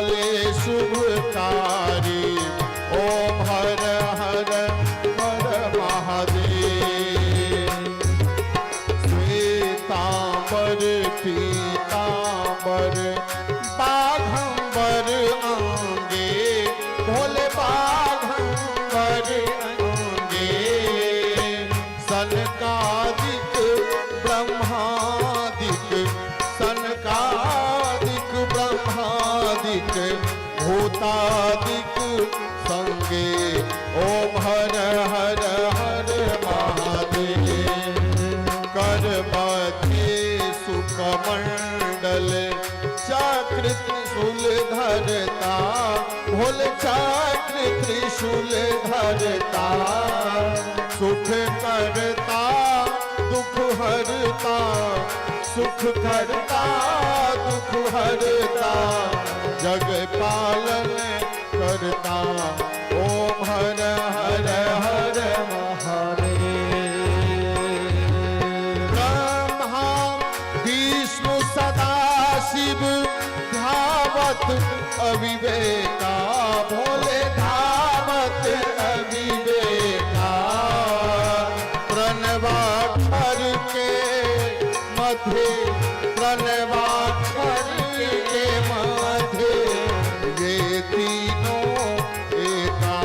भाले शुभकारी। ओम हर हर हर महादेव। श्वेतांबर पीतांबर बाघंबर अंगे, भोले बाघंबर अंगे। सनकादिक ब्रह्मादिक, सनकादिक ब्रह्मादिक भूतादिक संगे। ओम हर हर हर महादेव। कर मध्य सुखमंडल चक्र त्रिशूल धरता, भोले चक्र त्रिशूल धरता। सुख करता दुख हरता, सुख करता दुख हरता, जग पालन करता। ओम हर हर हर महादेव। ब्रह्मा विष्णु सदा शिव ध्यावत अविवेका, भोले ध्यावत अविवेका। प्रणवाक्षर के मध्य, प्रणवाक्षर के मध्य ये तीनों एका।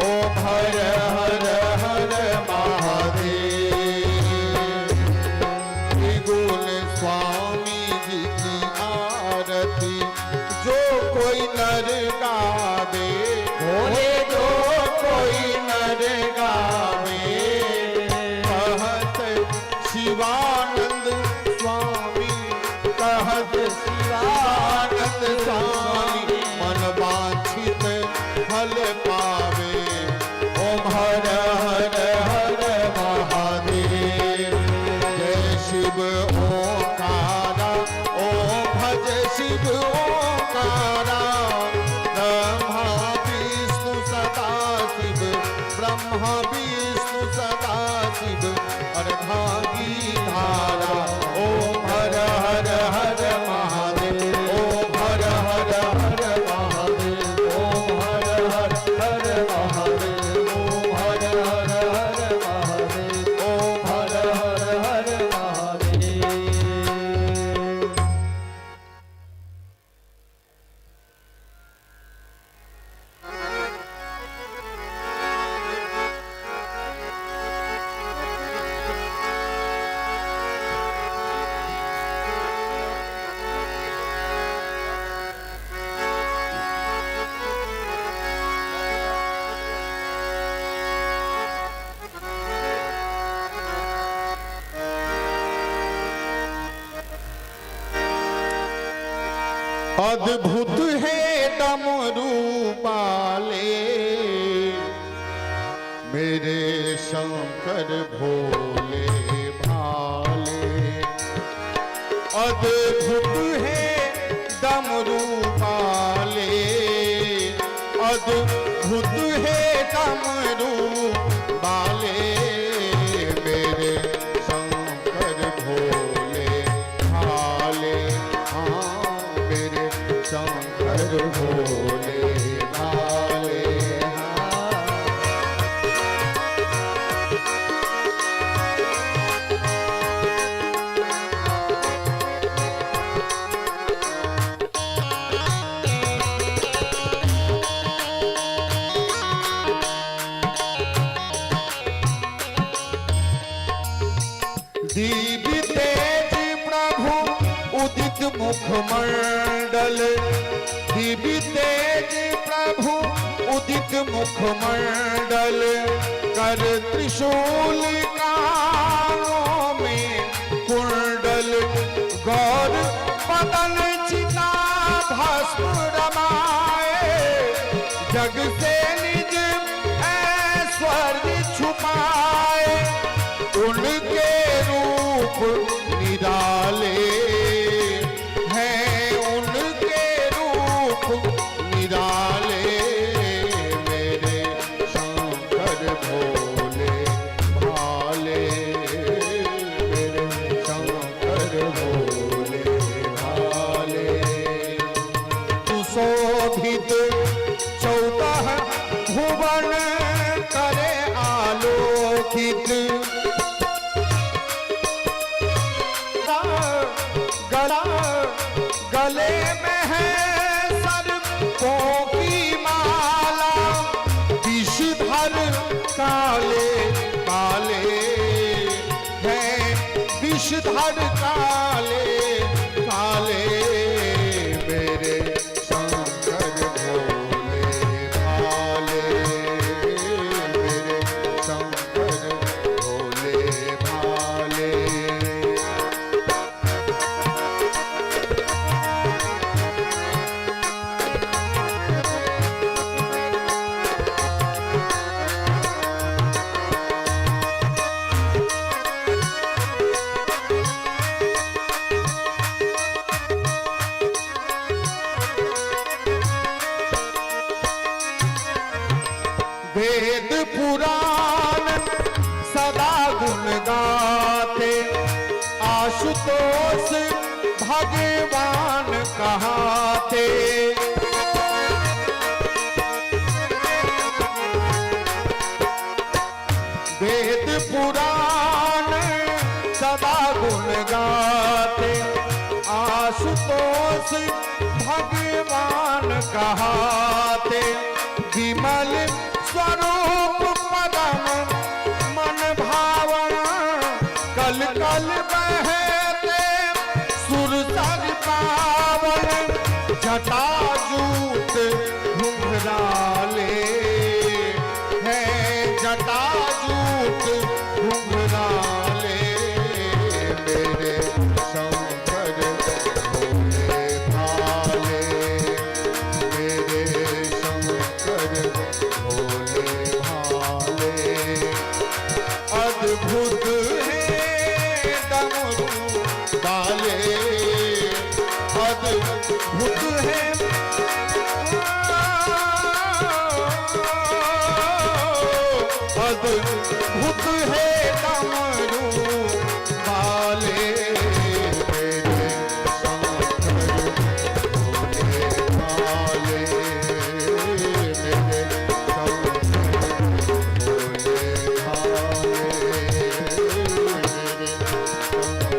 ओम हर हर हर महादेव। त्रिगुण स्वामी जी की आरती जो कोई नर गावे, भोले जो कोई नर गावे। कहत शिवानंद स्वामी, कहत शिवानंद स्वामी, मन वांछित फल पावे। ओम हर हर हर महादेव। जय शिव ओंकारा, ओम भज शिव ओंकारा। ब्रह्मा विष्णु सदा शिव, ब्रह्मा विष्णु सदा शिव अर्धांगी धारा। ओम हर हर हर महादेव। ओम हर हर हर महादेव। ओम हर हर हर महादेव। ओम हर हर हर महादेव। ओम हर हर हर महादेव। अद्भुत है डमरू वाले मेरे शंकर भोले भाले। अद्भुत है डमरू वाले, अद्भुत है डमरू वाले मेरे शंकर भोले भाले। हाँ मेरे शंकर भोले भाले। हाँ। दिव्य तेज प्रभु उदित मुखमंडल, दिव्य तेज प्रभु उदित मुखमंडल। कर त्रिशूल कानों में कुंडल, गौर बदन चिता भस्म रमाए। जग से निज ऐश्वर्य छुपाए, उनके रूप निराले हैं, उनके रूप निराले मेरे शंकर भोले भाले। मेरे शंकर भोले भाले। सुशोभित, 14 भुवन करे आलोकित। गला गले में है सर्पों की माला, विषधर काले काले हैं, विषधर काले काले। मेरे शंकर भोले भाले, मेरे शंकर भोले भाले। वेद पुराण सदा गुण गाते, आशुतोष भगवान कहाते। वेद पुराण सदा गुण गाते, आशुतोष भगवान कहाते। विमल स्वरूप परम मन भावना, कल कल बहते सुरसर पावन। जटाजूत घुंघराले हैं, जटाजूत घुंघराले। मेरे शंकर भोले भाले, मेरे शंकर भोले भाले। अद्भुत है डमरू बाले, अद्भुत है, अद्भुत है डमरू बाले। मेरे शंकर भोले भाले, मेरे शंकर भोले भाले, मेरे शंकर।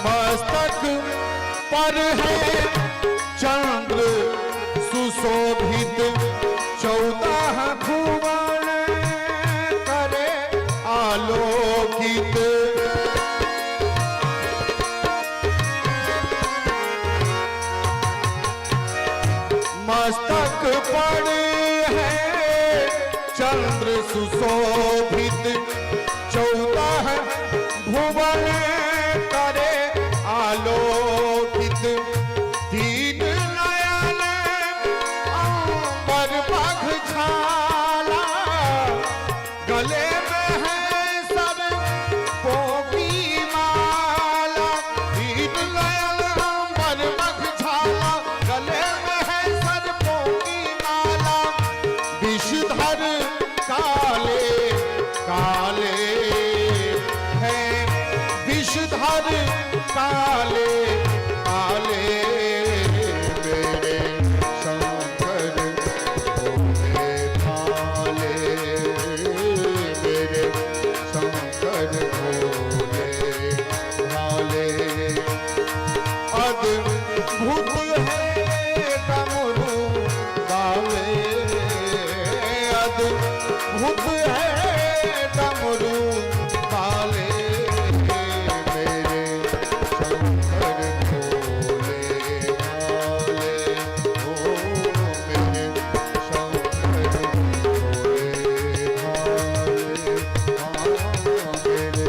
मस्तक पर है चंद्र सुशोभित, 14 भुवन करे आलोकित। मस्तक पर है चंद्र सुशोभित, 14 भुवन करे आलोकित। तीन नयन अंबर बघ छाला, गले में है सर्पों की माला। तीन नयन अंबर बघ छाला, गले में है सर्पों की माला। विषधर काले काले हैं, विषधर काले काले। मेरे शंकर भोले भाले, मेरे शंकर भोले भाले। अद्भुत है डमरू बाले, अद्भुत है डमरू बाले। मेरे शंकर भोले भाले, ओ मेरे शंकर भोले भाले, हाँ मेरे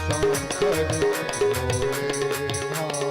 शंकर भोले भाले।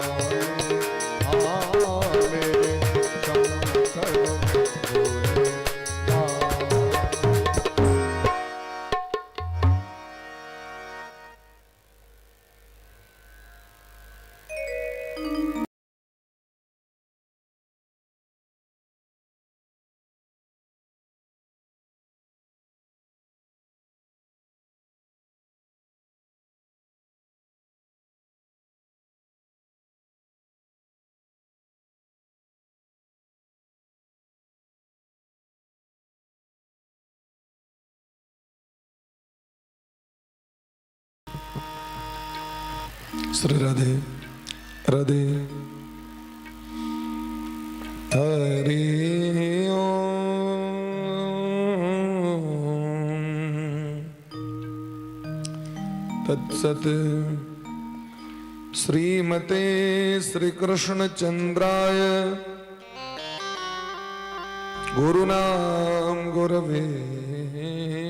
શ્રી રાધે રાધે. હરિ ઓમ તત્સત. શ્રીમતે શ્રી કૃષ્ણચંદ્રાય ગુરુનામ ગુરવે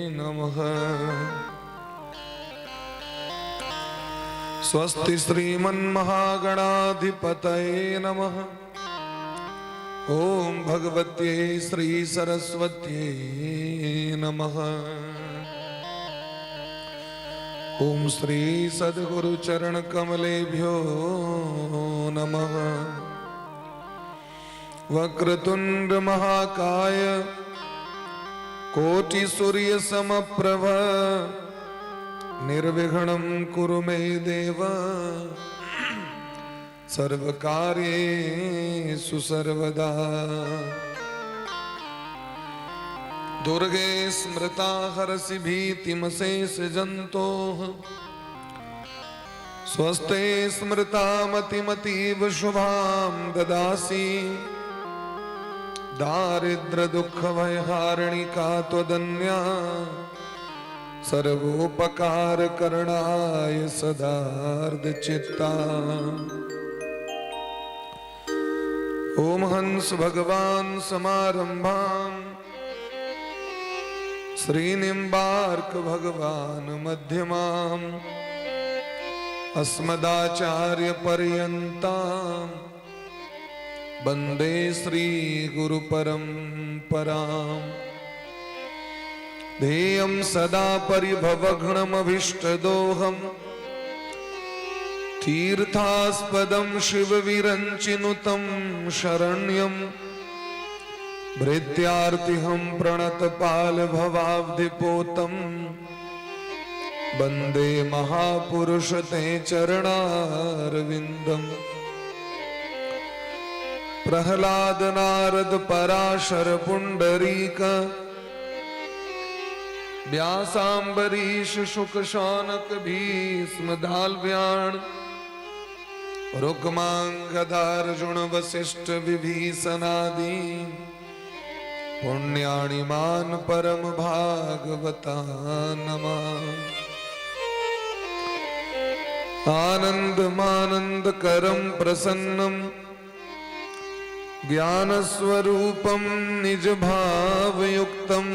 નમઃ. સ્વસ્તિ શ્રીમન્મહાગણાધિપતયે નમઃ. ઓમ ભગવત્યે શ્રી સરસ્વત્યે નમઃ. ઓમ શ્રી સદગુરુ ચરણ કમલેભ્યો નમઃ. વક્રતુંડ મહાકાય કોટિ સૂર્ય સમપ્રભ, નિર્વિઘ્नं કુરુ મે દેવ સર્વકાર્યેષુ સર્વદા. દુર્ગે સ્મૃતા હરસि ભીતિમશેષ જંતોઃ, સ્વસ્તે સ્મૃતામતિમતીવ શુભામ દદાસि. દારિદ્ર દુઃખ ભયહારિણી કા ત્વદન્યા, સર્વોપકાર કરણાય સદાર્દ ચિત્તા. ઓમ હંસ ભગવાન સમારંભામ શ્રી નિંબાર્ક ભગવાન મધ્યમામ અસ્મદાચાર્ય પર્યંતામ વંદે શ્રી ગુરુ પરંપરામ. ધ્યેયં સદા પરિભવઘ્નમભીષ્ટદોહમ, તીર્થાસ્પદમ શિવવિરંચિનુતમ શરણ્યમ, ભૃત્યાર્તિહં પ્રણતપાલ ભવાબ્ધિપોતમ, વંદે મહાપુરુષ તે ચરણારવિંદમ. પ્રહલાદ નારદ પરાશર પુંડરીક, વ્યાસાંબરીશ શુક શૌનક ભીષ્મ દાલ્વ્યાણ, રુક્માંગદાર્જુન વસિષ્ઠ વિભીષણાદિ પુણ્યાણી માન પરમ ભાગવતા નમઃ. આનંદમાનંદ કરમ પ્રસન્નમ, જ્ઞાનસ્વરૂપમ નિજ ભાવયુક્તમ,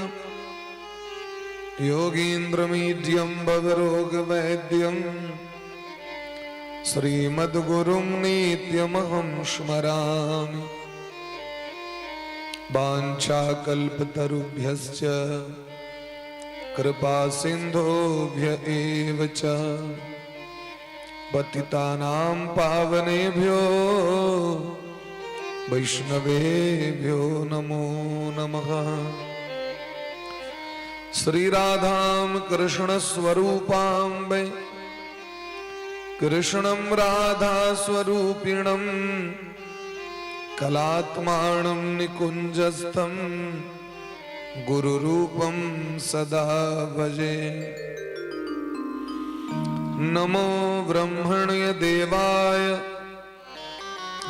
યોગીન્દ્રમીઢ્યમ ભવરોગ વૈદ્યમ, શ્રીમદ્ગુરું નિત્યમહં સ્મરામિ. વાଞ୍છાકલ્પતરુભ્યશ્ચ કૃપા સિંધુભ્ય એવ ચ, પતિતાનાં પાવનેભ્યો વૈષ્ણવેભ્યો નમો નમઃ. શ્રી રાધામ કૃષ્ણ સ્વરૂપાં વૈ કૃષ્ણમ રાધા સ્વરૂપિણમ, કલાત્માણમ નિકુંજસ્થમ, ગુરુરૂપમ સદા ભજે. નમો બ્રહ્મણ્ય દેવાય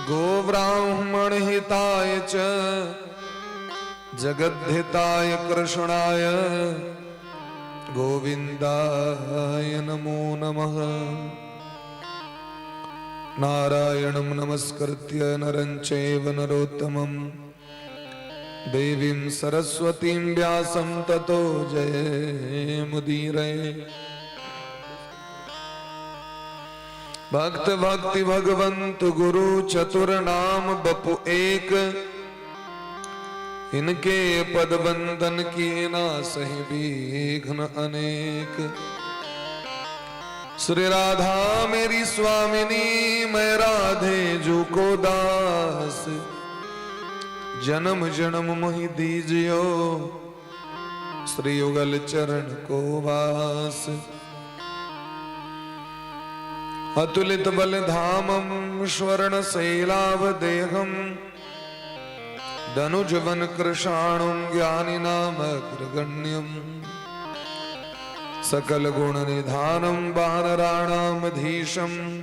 ગોબ્રાહ્મણ હિતાય ચ, જગદ્ધિતાય કૃષ્ણાય ગોવિંદાય નમો નમઃ. નારાયણં નમસ્કૃત્ય નરં ચૈવ નરોત્તમં, દેવીં સરસ્વતીં વ્યાસં તતો જયમુદીરયે. ભક્ત ભક્તિ ભગવંત ગુરુ ચતુર નામ બપુ એક, ઇનકે પદ બંધન કિએ ના સહી વિઘ્ન અનેક. શ્રી રાધા મેરી સ્વામિની, મેં રાધે જુ કો દાસ, જન્મ જન્મ મોહિ દીજ્યો શ્રી યુગલ ચરણ કો વાસ. અતુલિત બલ ધામમ સ્વર્ણ શૈલાવ દેહમ, ધનુજ વન કૃષાણું જ્ઞાની નામ અગ્રગણ્યમ, સકલ ગુણ નિધાનમ વાનરાણામધીશમ,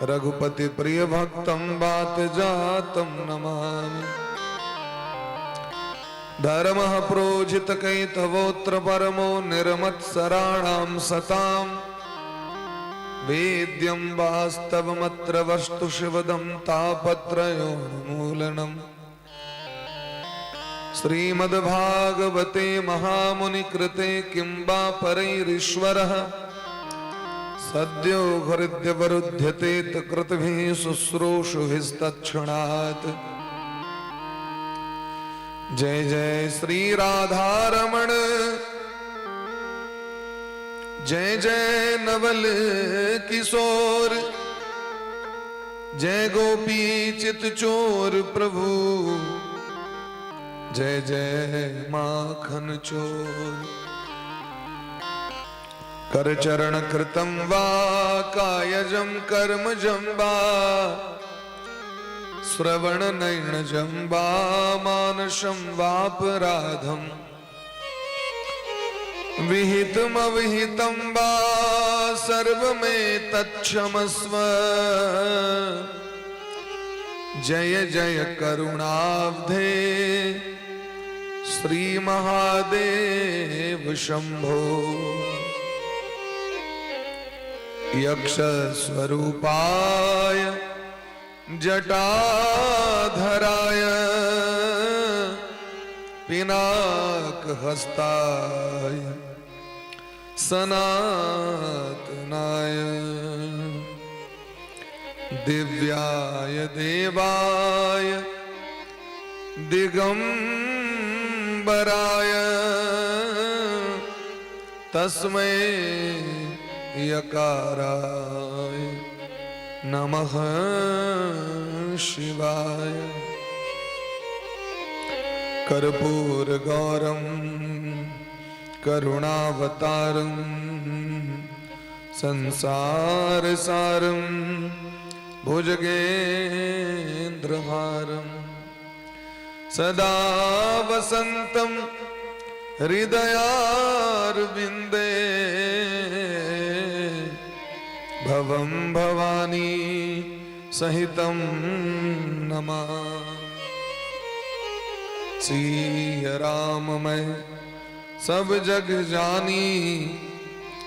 रघुपति प्रिय भक्तम बात जातम नमामि। धर्मः प्रोजित कैतवोत्र परमो निर्मत्सराणां सताम वेद्यं वास्तवमत्र वस्तु शिवदं तापत्रयोन्मूलनम्। श्रीमद्भागवते महामुनिकृते किं वा परैरीश्वरः सद्यो हृद्यवरुध्यते कृतभिः शुश्रूषुभिस्तत्क्षणात्। जय जय श्री राधारमण, जय जय नवल किशोर, जय गोपी चित चोर प्रभु, जय जय माखन चोर। कर चरण कृतं वा कायजं कर्मजं वा श्रवण नयनजं वा मानसं वापराधम् विहितमविहितं वा सर्वमेतत्क्षमस्व। जय जय करुणाब्धे श्री महादेव शंभो। यक्ष स्वरूपाय जटाधराय पिनाक हस्ताय सनातनाय दिव्याय देवाय दिगंबराय तस्मै यकाराय नमः शिवाय। कर्पूर गौरम करुणावतारं संसार सारं भुजगेन्द्रहारं सदा वसन्तं हृदयारविन्दे भवं भवानी सहितं नमामि। सिय राम मैं सब जग जानी,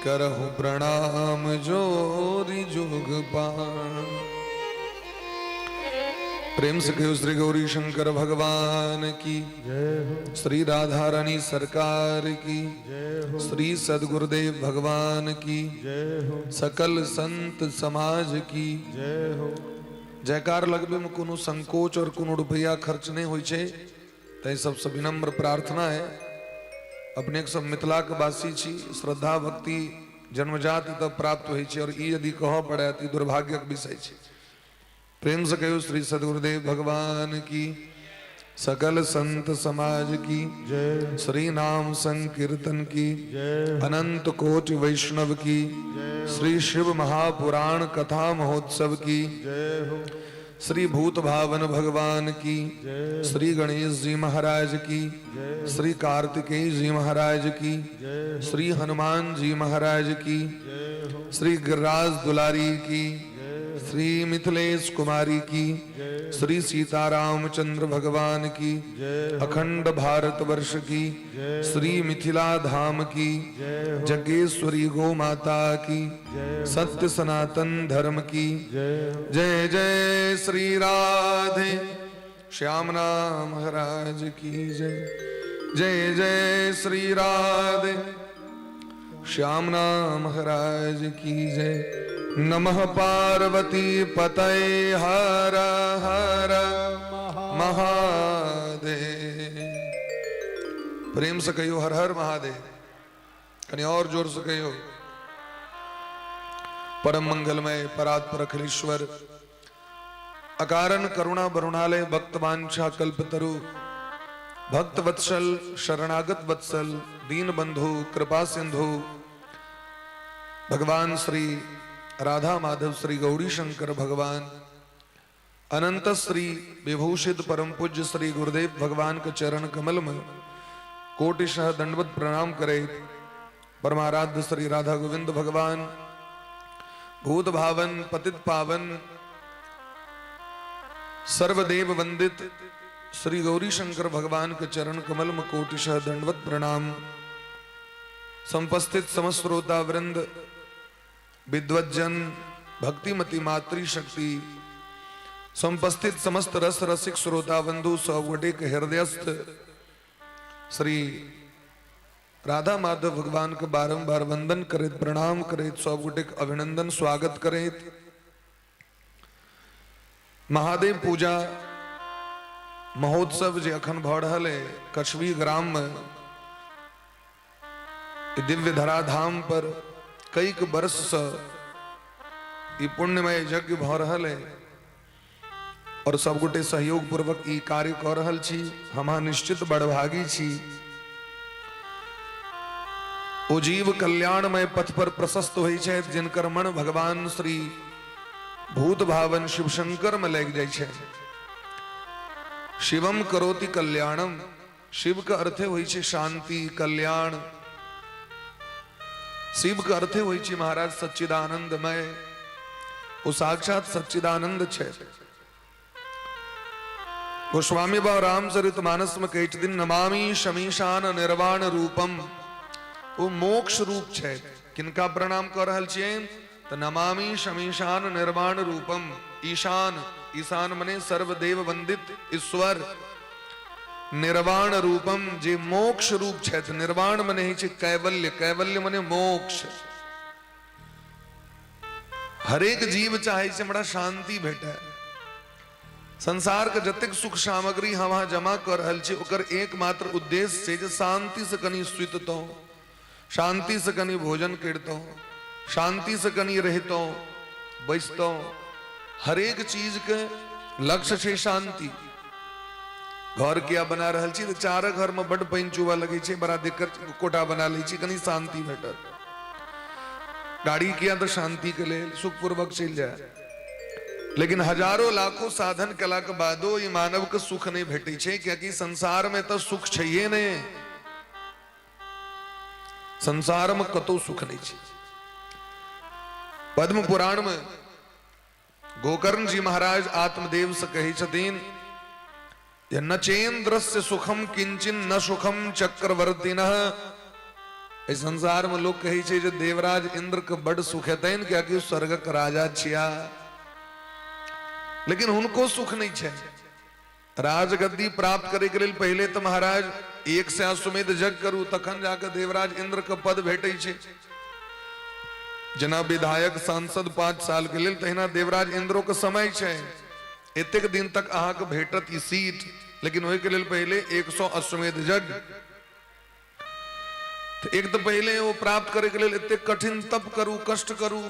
करहु प्रणाम जोरी जुग पानी। प्रेम से कहो श्री गौरी शंकर भगवान की, जय हो। श्री राधा रानी सरकार की, जय हो। श्री सदगुरुदेव भगवान की, जय हो। सकल संत समाज की, जय हो। जयकार लगबे में कोनो संकोच और कोनो रुपया खर्च नहीं होइ छै, तै सबसे विनम्र प्रार्थना है। अपने सब मिथिलाके वासी छी, श्रद्धा भक्ति जन्मजात तब प्राप्त होइ छै और ई यदि कहऽ पड़े तऽ ई दुर्भाग्यक विषय छै। प्रेम से कहियो श्री सदगुरुदेव भगवान की, सकल संत समाज की, जय। श्री नाम संकीर्तन की, जय। अनंत कोटि वैष्णव की, श्री शिव महापुराण कथा महोत्सव की, जय हो। श्री भूत भावन भगवान की, जय। श्री गणेश जी महाराज की, जय। श्री कार्तिकेय जी महाराज की, जय। श्री हनुमान जी महाराज की, जय हो। श्री गिरिराज दुलारी की, जय। श्री मिथिलेश कुमारी की, जय। श्री सीताराम चंद्र भगवान की, जय। अखंड भारत वर्ष की, जय। श्री मिथिला धाम की, जय हो। जगेश्वरी गो माता की, जय। सत्य सनातन धर्म की, जय हो। जय जय श्री राधे श्याम नाम महाराज की जय। जय जय श्री राधे श्याम नाम महाराज की जय। नमः पार्वती पतये हर हर महादेव। प्रेम से कहियो हर हर महादेव, कनी और जोर से कहियो। परम मंगलमय परात्पर अखिलेश्वर अकारण करुणा वरुणालय भक्त वांछा कल्पतरु भक्त वत्सल शरणागत वत्सल दीन बंधु कृपा सिंधु भगवान श्री राधा माधव श्री गौरी शंकर भगवान अनंत श्री विभूषित परम पूज्य श्री गुरुदेव भगवान के चरण कमल में कोटिशः दंडवत प्रणाम करे परमाराध्य श्री राधा गोविंद भगवान, भूत भावन पतित पावन सर्वदेव वंदित श्री गौरी शंकर भगवान के चरण कमल में कोटिशः दंडवत प्रणाम। संपस्थित समस्त श्रोता वृंद, विद्वज्जन, भक्तिमती मातृशक्ति, संपस्थित समस्त रस रसिक श्रोता बंधु सब गोटे के हृदयस्थ श्री राधा माधव भगवान के बारंबार वंदन करैत, प्रणाम करैत, सब गोटे के अभिनंदन स्वागत करैत महादेव पूजा महोत्सव जे अखन भऽ रहल है कछुई ग्राम में, दिव्य धराधाम पर कईक वर्ष से ई पुण्यमय यज्ञ भऽ रहल है और सब गोटे सहयोग पूर्वक ई कार्य कऽ रहल छी। हम निश्चित बड़भागी छी। ओ जीव कल्याणमय पथ पर प्रशस्त होइ छथि जिनकर मन भगवान श्री भूत भावन शिव शंकर में लागि जाइ छै। शिवम करोति कल्याणम, शिव के अर्थे होइ छै शांति कल्याण। शिव के अर्थे होइ छै महाराज सच्चिदानंदमय, ओ साक्षात सच्चिदानंद छै। गोस्वामी बाबा रामचरित मानस में कहै छथिन नमामि शमीशान निर्वाण रूपम, ओ मोक्ष रूप छै। किनका प्रणाम कऽ रहल छियै? तऽ नमामि शमीशान निर्वाण रूपम। ईशान, ईशान मने सर्वदेव वंदित ईश्वर, निर्वाण रूपम जे मोक्ष रूप छथि। निर्वाण मने होइ छै कैवल्य, कैवल्य मने मोक्ष। हरेक जीव चाहे छै हमरा शांति भेटै। संसार के जतेक सुख सामग्री हम अहाँ जमा कऽ रहल छी ओकर एकमात्र उद्देश्य छै जे शांति से कनि सुतितहुँ, शांति से कनि भोजन करितहुँ, शांति से कनि रहितहुँ बैसतहुँ। हरेक चीज के लक्ष्य छै शांति। घर किया बना रहल छी? तऽ चार घर में बड पानि चुबऽ लगै छै, बड़ा दिक्कत, कोटा बना लै छी कनि शांति भेटत। गाड़ी किया? तऽ शांति के लेल, सुखपूर्वक चलि जाय। लेकिन हजारों लाखों साधन केला के बादो ई मानव के सुख नहीं भेटै छै, कियाकि संसार में तऽ सुख छैहे नहि। संसार में कतौ सुख नहीं छै। पद्म पुराण में गोकर्ण जी महाराज आत्मदेव से कहै छथिन जे न चेन्द्रस्य सुखम किंचन न सुखम चक्रवर्तिनः। एहि संसार में लोग कहै छै जे देवराज इंद्र के बड सुख हेतनि कियाकि स्वर्गक राजा छिया, लेकिन हुनको सुख नहीं छै। राजगद्दी प्राप्त करे के लेल पहिले तऽ महाराज एक से अश्वमेध यज्ञ करू तखन जाके देवराज इंद्र के पद भेटै छै। जेना विधायक सांसद 5 साल के लेल, तहिना देवराज इंद्रो के समय छै, एतेक दिन तक अहाँके भेटत ई सीट, लेकिन ओहिके लेल पहिले 100 अश्वमेध यज्ञ। तऽ एक तऽ पहिले ओ प्राप्त करैके लेल एतेक कठिन तप करू, कष्ट करू,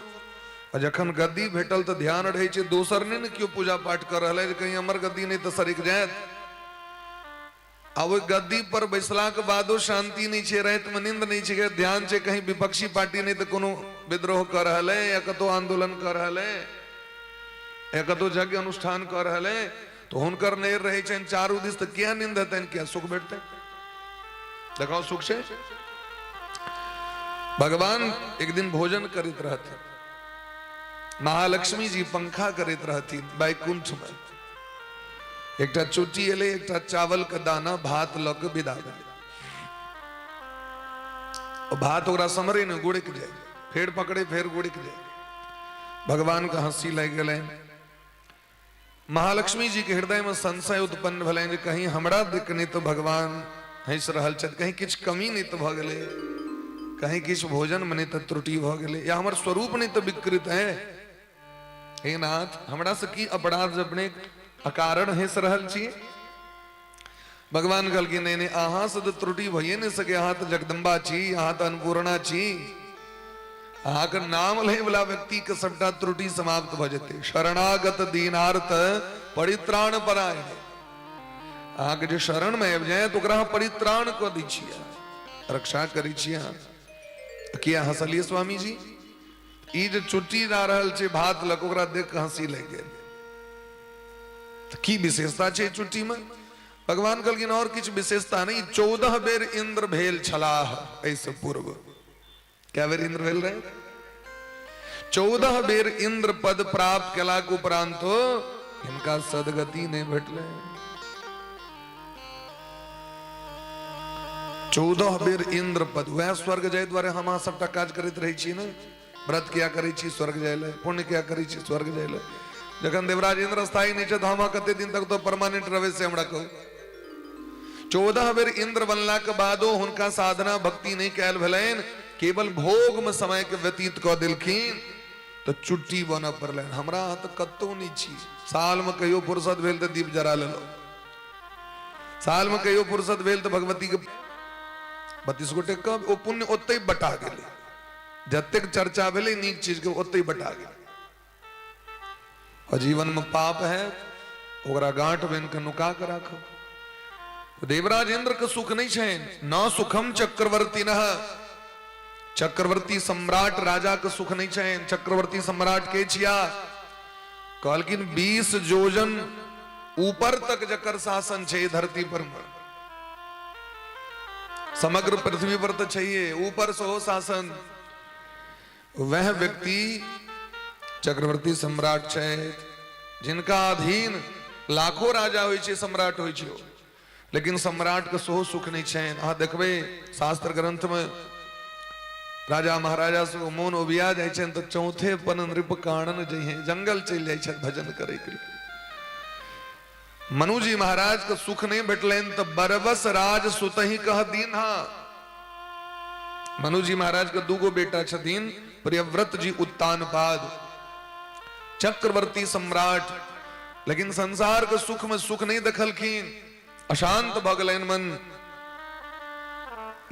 आ जखन गद्दी भेटल तऽ ध्यान रहै छै दोसर नहि ने केओ पूजा पाठ कऽ रहल है जे कहीं हमर गद्दी नहि तऽ सरकि जायत। आ ओहि गद्दी पर बैसलाके बादो शांति नहि छै, रातिमे नींद नहि छै, ध्यान छै कहीं विपक्षी पार्टी नहि तऽ कोनो विद्रोह कऽ रहल है या कतहु आंदोलन कऽ रहल है या कतहु यज्ञ अनुष्ठान कऽ रहल है, तऽ हुनकर नहि रहै छनि चारू दिस, तऽ किया नींद हेतनि, किया सुख भेटतनि? देखाओ सुख छै। भगवान एक दिन भोजन करैत रहथिन, महालक्ष्मी जी पंखा करैत रहथिन वैकुंठ में। एकटा चोटी एलै, एकटा चावल के दाना भात लऽ के विदा भेलै। भात ओकरा समरे ने गुड़क जाय, फेर पकड़े फेर गुड़क जाय। भगवान के हंसी लागि गेलनि। महालक्ष्मी जी के हृदय में संशय उत्पन्न भेलनि जे कहीं हमरा देख नहि तऽ भगवान हँसि रहल छथि, कहीं किछु कमी नहि तऽ भऽ गेलै, कहीं किछु भोजन में नहि तऽ त्रुटि भऽ गेलै, या हमर स्वरूप नहि तऽ विकृत है। हे नाथ, हमरा से की अपराध जे अपने अकारण हँसि रहल छी? भगवान कहलखिन नहीं नहीं, अहाँ से तऽ त्रुटि भइए नहि सके, अहाँ तऽ जगदम्बा छी, अहाँ तऽ अन्नपूर्णा छी, अहाँके नाम लै वाला व्यक्ति के सबटा त्रुटि समाप्त भऽ जेतै। शरणागत दीनार्थ परित्राण परायण, अहाँके जे शरण में आबि जाय तऽ ओकरा अहाँ परित्राण कऽ दै छियै, रक्षा करै छियै अहाँ। किया हँसलियै स्वामी जी? ई जे चुट्टी जा रहल छै भात लग, ओकरा देख कऽ हँसी लागि गेल। तऽ की विशेषता छै चुट्टी में? भगवान कहलखिन और किछु विशेषता नहि, 14 बेर इंद्र भेल छलाह एहिसँ पूर्व। कै बेर इंद्र भेल रहे? 14 बेर इंद्र पद प्राप्त केलाक उपरांतो हिनका सदगति नहि भेटलै। 14 बेर इंद्र पद, वएह स्वर्ग जाय दुआरे हम अहाँ सबटा काज करैत रहै छी ने। व्रत किया करै छी? स्वर्ग जाय लए। पुण्य किया करै छी? स्वर्ग जाय लए। जखन देवराज इंद्र स्थायी नहि छै तऽ हम कते दिन तक तो परमानेंट रहबै से हमरा कहू। 14 बेर इंद्र बनला के बादो हुनका साधना भक्ति नहि कयल भेलनि, केवल भोग में समय के व्यतीत कऽ देलखिन तऽ चुट्टी बनऽ पड़लनि। हमरा अहाँ तऽ कतहु नहि छी, साल में कहियो फुर्सत भेल तऽ दीप जरा लेलहुँ, साल में कहियो फुर्सत भेल तऽ भगवती के 32 गोटे कम, ओ पुण्य ओतहि बटा गेलै। जतेक चर्चा भेलै नीक चीज के ओतहि बटा गेलै। और जीवन में पाप है ओकरा गांठ बान्हि के नुका के राखब। देवराज इंद्र के सुख नहीं छै, न सुखम चक्रवर्ती न, चक्रवर्ती सम्राट राजा के सुख नहीं छै। चक्रवर्ती सम्राट के छिया? कहलखिन 20 जोजन ऊपर तक जकर शासन छै धरती पर, समग्र पृथ्वी पर तो चाहिए ऊपर सो शासन, वह व्यक्ति चक्रवर्ती सम्राट छै जिनका अधीन लाखों राजा होइ छै, सम्राट होइ छै। लेकिन सम्राट के सेहो सुख नहि छनि। अहाँ देखबै शास्त्र ग्रंथ में राजा महाराजा सब मोन उबिया जाइ छनि तऽ चौथे पन नृप कानन जइहे, जंगल चलि जाइ छथि भजन करे के लिए। मनुजी महाराज के सुख नहीं भेटलनि तऽ बरबस राज सुतही कह दीन्हा। मनुजी महाराज के दूगो बेटा छथिन, प्रियव्रत जी उत्तानपाद, चक्रवर्ती सम्राट, लेकिन संसार के सुख में सुख नहीं देखलखिन, अशांत भऽ गेलनि मन।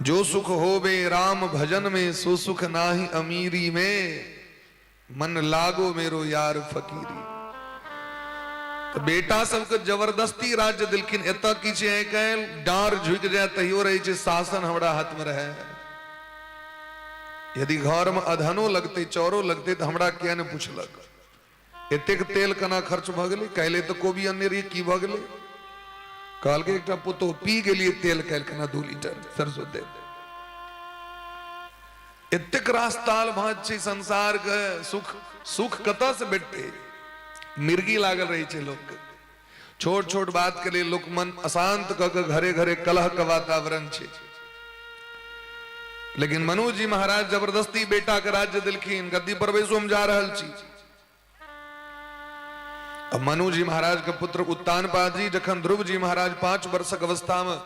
जो सुख होवे राम भजन में, सो सुख नाही अमीरी में, मन लागो मेरो यार फकीरी। तऽ बेटा सबके जबरदस्ती राज्य देलखिन। एतऽ की छै आइ काल्हि, डाँर झुकि जाय तैयो रहै छै शासन हमरा हाथ में रहे। यदि घर में अधनो लगतै चौरो लगतै तऽ हमरा किया नहि पुछलक, एतेक तेल केना खर्च भऽ गेलै, काल्हि तऽ कोबी अनने रहियै, की भऽ गेलै? कहलकै एकटा पुतोह पी गेलियै तेल काल्हि केना 2 लीटर सरसों तेल। एतेक रास ताल भाँज छै संसार के, सुख सुख कतऽ से भेटतै? मिर्गी लागल रहै छै लोक के, छोट छोट बात के लिए लोक मन अशांत कऽ के घरे घरे कलह के वातावरण छै। लेकिन मनु जी महाराज जबरदस्ती बेटा के राज्य देलखिन, गद्दी पर बैसो हम जा रहल छी। अब मनु जी महाराज के पुत्र उत्तानपाद जी जखन ध्रुव जी महाराज 5 वर्षक अवस्था में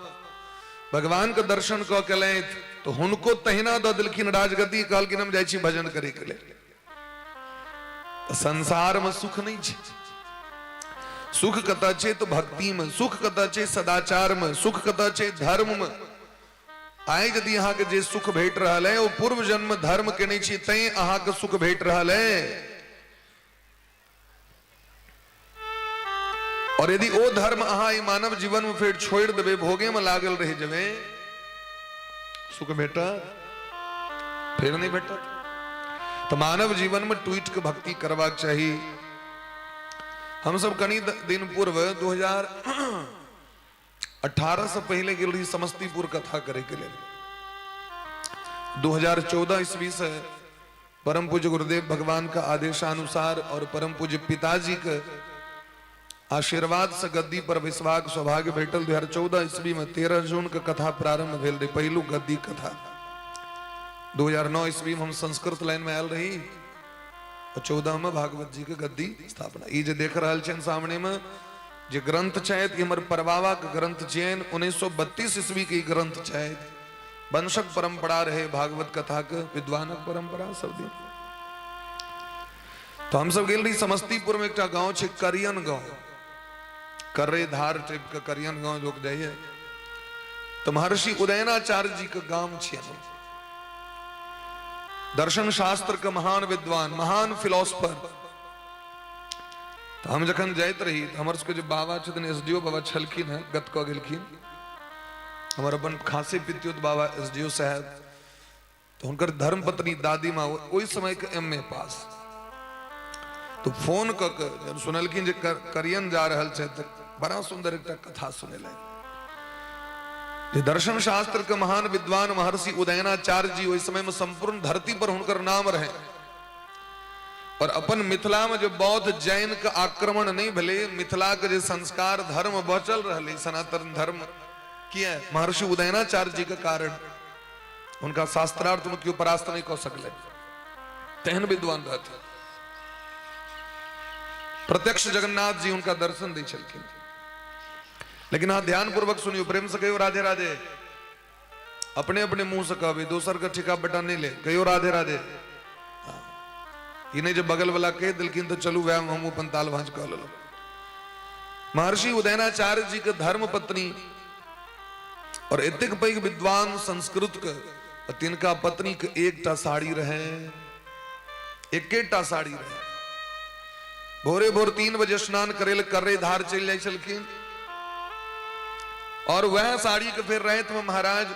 भगवान के दर्शन कऽ के लैथ तो हुनको तहिना दऽ देलखिन राजगद्दी, कहलखिन हम जाइ छी भजन करे के लेल। संसार में सुख नहीं छै। सुख कतऽ छै? तो भक्ति में। सुख कतऽ छै? सदाचार में। सुख कतऽ छै? धर्म में। आइ यदि अहाँके जे सुख भेट रहल है ओ पूर्व जन्म धर्म केने छी तैं अहाँके सुख भेट रहल है। और यदि ओ धर्म अहाँ ई मानव जीवन में फेर छोड़ि देबै, भोगे में लागल रहि जेबै, सुख भेटत? फेर नहीं भेटत। तो मानव जीवन में टूट के भक्ति करबाक चाही। हम सब कनी दिन पूर्व 2018 से पहले गेल रही समस्तीपुर कथा करे के लिए। 2014 ईस्वी से परम पूज्य गुरुदेव भगवान का आदेशानुसार और परम पूज्य पिताजी के आशीर्वाद से गद्दी पर बैसबाक सौभाग्य भेटल। 2014 ईस्वी में 13 जून के कथा प्रारंभ भेल रही, पहिलू गद्दी कथा। 2009 ईस्वी में हम संस्कृत लाइन में आयल रही और 14 में भागवत जी के गद्दी स्थापना। ई जे देख रहल छनि सामने में जे ग्रंथ छथि, हमर परबाबा के ग्रंथ छियनि। 1932 ईस्वी के ई ग्रंथ छथि। वंशक परंपरा रहे भागवत कथा के, विद्वानक परंपरा सब दिन। तो हम सब गेल रही समस्तीपुर में, एकटा गांव छै करियन गांव, कर्रे धार टाइप के करियन गांव लोग जाइए तो महर्षि उदयनाचार्य जी के गांव छियन। दर्शन शास्त्र के महान विद्वान, महान फिलोसफर। तो हम जखन जाइत रही तो हमर सबके जे बाबा छथिन, एस डी ओ बाबा छलखिन हेँ, गत कऽ गेलखिन, हमर अपन खासे पित्योत बाबा एस डी ओ साहेब, तो हुनकर धर्मपत्नी दादी माँ ओहि समय के एम ए पास, तो फोन कऽ के जब सुनलखिन जे करियन जा रहल छै तऽ बड़ा सुंदर एकटा कथा सुनेलनि जे दर्शन शास्त्र के महान विद्वान महर्षि उदयनाचार्य जी ओहि समय में संपूर्ण धरती पर हुनकर नाम रहे। और अपन मिथिला में जे बौद्ध जैन के आक्रमण नहीं भेलै, मिथिला के जे संस्कार धर्म बचल रहलै, सनातन धर्म, किया महर्षि उदयनाचार्य जी के कारण हुनका शास्त्रार्थ में केओ परास्त नहीं कऽ सकलै, तेहन विद्वान रहथिन। प्रत्यक्ष जगन्नाथ जी हुनका दर्शन दै छलखिन। लेकिन अहाँ ध्यान पूर्वक सुनियो, प्रेम से कहियो राधे राधे। अपने अपने मुंह से कहबै, दोसर के ठिका बेटा नहीं ले, कहियो राधे राधे। हाँ। ई नहीं जे बगल वाला कहि देलखिन तऽ चलू वएह हम अपन ताल भाँज कऽ लेलहुँ। महर्षि उदयनाचार्य जी के धर्म पत्नी और एतेक पैघ विद्वान संस्कृत के, तिनका पत्नी के एकटा साड़ी रहे, एकेटा साड़ी रहे। भोरे भोर 3 बजे स्नान करे ले कर्रे धार चलि जाइ छलखिन और वह साड़ी के फिर राति में महाराज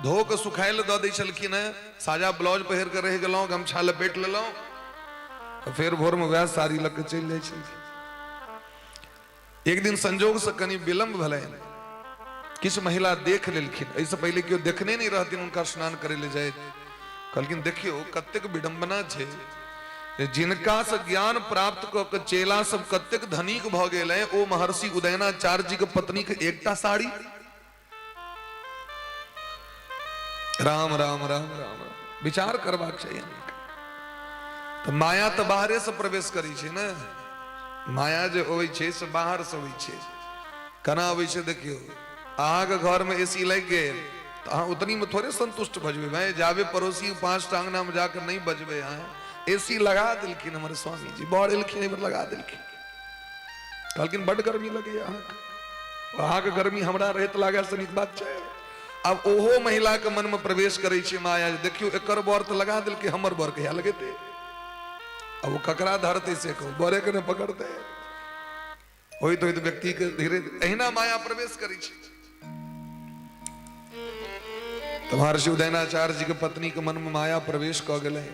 धो के सुखाय ले दऽ दै छलखिन हेँ। साजा ब्लाउज पहिर के रहि गेलहुँ, गमछा लपेट लेलहुँ, तऽ फेर भोर में वएह साड़ी लऽ के चलि जाइ छलखिन। एक दिन संजोग से कनि विलंब भेलनि, किछु महिला देख लेलखिन। एहिसँ पहिले केओ देखने नहि रहथिन हुनका स्नान करे ले जाइत। कहलखिन देखियौ कतेक विडंबना छै, जिनका से ज्ञान प्राप्त कऽ के चेला सब कतेक धनिक भऽ गेल है, ओ महर्षि उदयनाचार्य जी के पत्नी के एकटा साड़ी। राम राम राम राम राम, विचार करबाक चाही। तऽ माया तऽ बाहरे से प्रवेश करै छै ने, माया जे अबै छै से बाहर से अबै छै। केना अबै छै देखियौ, अहाँके घरमे ए सी लागि गेल तऽ अहाँ उतनीमे थोड़े संतुष्ट भऽ जेबै भाय, जाबे पड़ोसी 5टा अङ्गनामे जाके नहि बजबै। अहाँ ए सी लगा देलखिन हमर स्वामीजी, बड़ एलखिन एहि बेर लगा देलखिन, कहलखिन बड्ड गर्मी लगैए अहाँके, अहाँके गर्मी हमरा रहैत लागल से नीक बात छै। आब ओहो महिलाके मनमे प्रवेश करै छै माया, देखियौ एकर बर तऽ लगा देलकै, हमर बर कहिया लगेतै? आब ओ ककरा धरतै से कहू, बरेके ने पकड़तै। होइत होइत व्यक्ति के धीरे अहिना माया प्रवेश करै छै। तऽ महर्षि उदयनाचार्य जी के पत्नी के मन में माया प्रवेश कऽ गेलै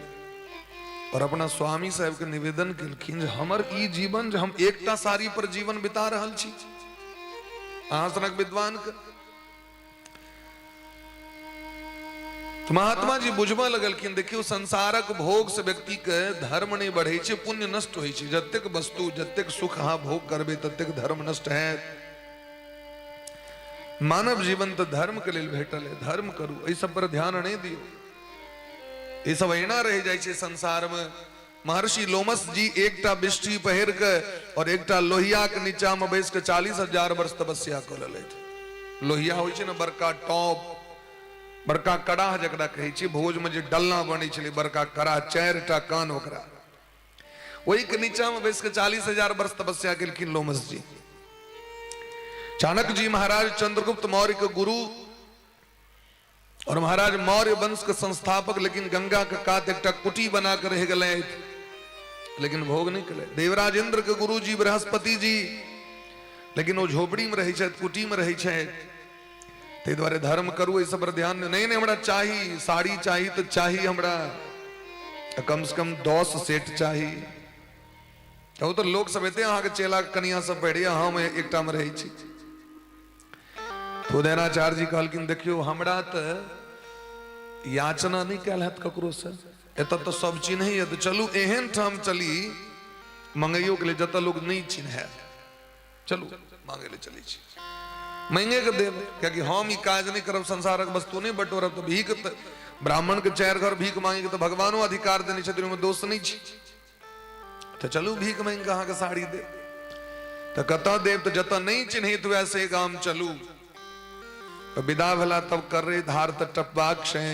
और अपना स्वामी साहेब के निवेदन केलखिन जे हमर ई जीवन जे हम एकटा साड़ी पर जीवन बिता रहल छी, अहाँ सनक विद्वान के। तऽ महात्मा जी बुझबऽ लगलखिन, देखियौ संसारक भोग से व्यक्ति के धर्म नहीं बढ़ै छै, पुण्य नष्ट होइ छै। जतेक वस्तु जतेक सुख अहाँ भोग करबै ततेक धर्म नष्ट हैत। मानव जीवन तऽ धर्म के लेल भेटल है, धर्म करू, एहि सब पर ध्यान नहीं दियौ, ई सब एना रहि जाइ छै संसार में। महर्षि लोमस जी एकटा बिष्ठी पहिर के और एकटा लोहिया के नीचा में बैस के 40,000 वर्ष तपस्या कऽ लेलथि। लोहिया होइ छै ने बड़का टॉप, बड़का कड़ाह जकरा कहै छै, भोज में जे डलना बनै छलै बड़का कड़ाह, 4टा कान ओकरा, ओहि के नीचा में बैस के 40,000 वर्ष तपस्या केलखिन लोमस जी। चाणक्य जी महाराज चंद्रगुप्त मौर्य के गुरु और महाराज मौर्य वंश के संस्थापक, लेकिन गंगा के कात एकटा कुटी बना के रह गेले, लेकिन भोग नहीं केले। देवराज इंद्र के गुरु जी बृहस्पति जी, लेकिन वो झोपड़ी में रहे छथि, कुटी में रहे छथि। ताहि दुआरे धर्म करू, एहि सब पर ध्यान नहीं। नहीं हमरा चाही साड़ी चाही तो चाही हमरा, कम से कम 10 सेट चाही। कहू तो लोक सब एते अहाँके चेला कनिया सब पहिरैया, हम एकटा में रहै छी। तो उदयनाचार्य जी कहलखिन देखियौ हमरा तऽ याचना नहि कयल हैत ककरोसँ, एतऽ तऽ सब चिन्हैया, तऽ चलू एहन ठाम चली मंगैयो के लिए जतऽ लोक नहि चिन्है, चलू मांगे ले चलै छी, मांगे के देब, कियाकि हम ई काज नहि करब, संसारक वस्तु नहि बटोरब। तऽ भीख तऽ ब्राह्मण के 4 घर भीख मांगे के तऽ भगवानो अधिकार देने छथिन, ओहिमे दोष नहि छै। तऽ चलू भीख मांगि कऽ अहाँके साड़ी देब, तऽ कतऽ देब? तऽ जतऽ नहि चिन्हैत हुए से गाम चलू। तऽ विदा भेला, तब कर्रे धार तऽ टपबाक छै।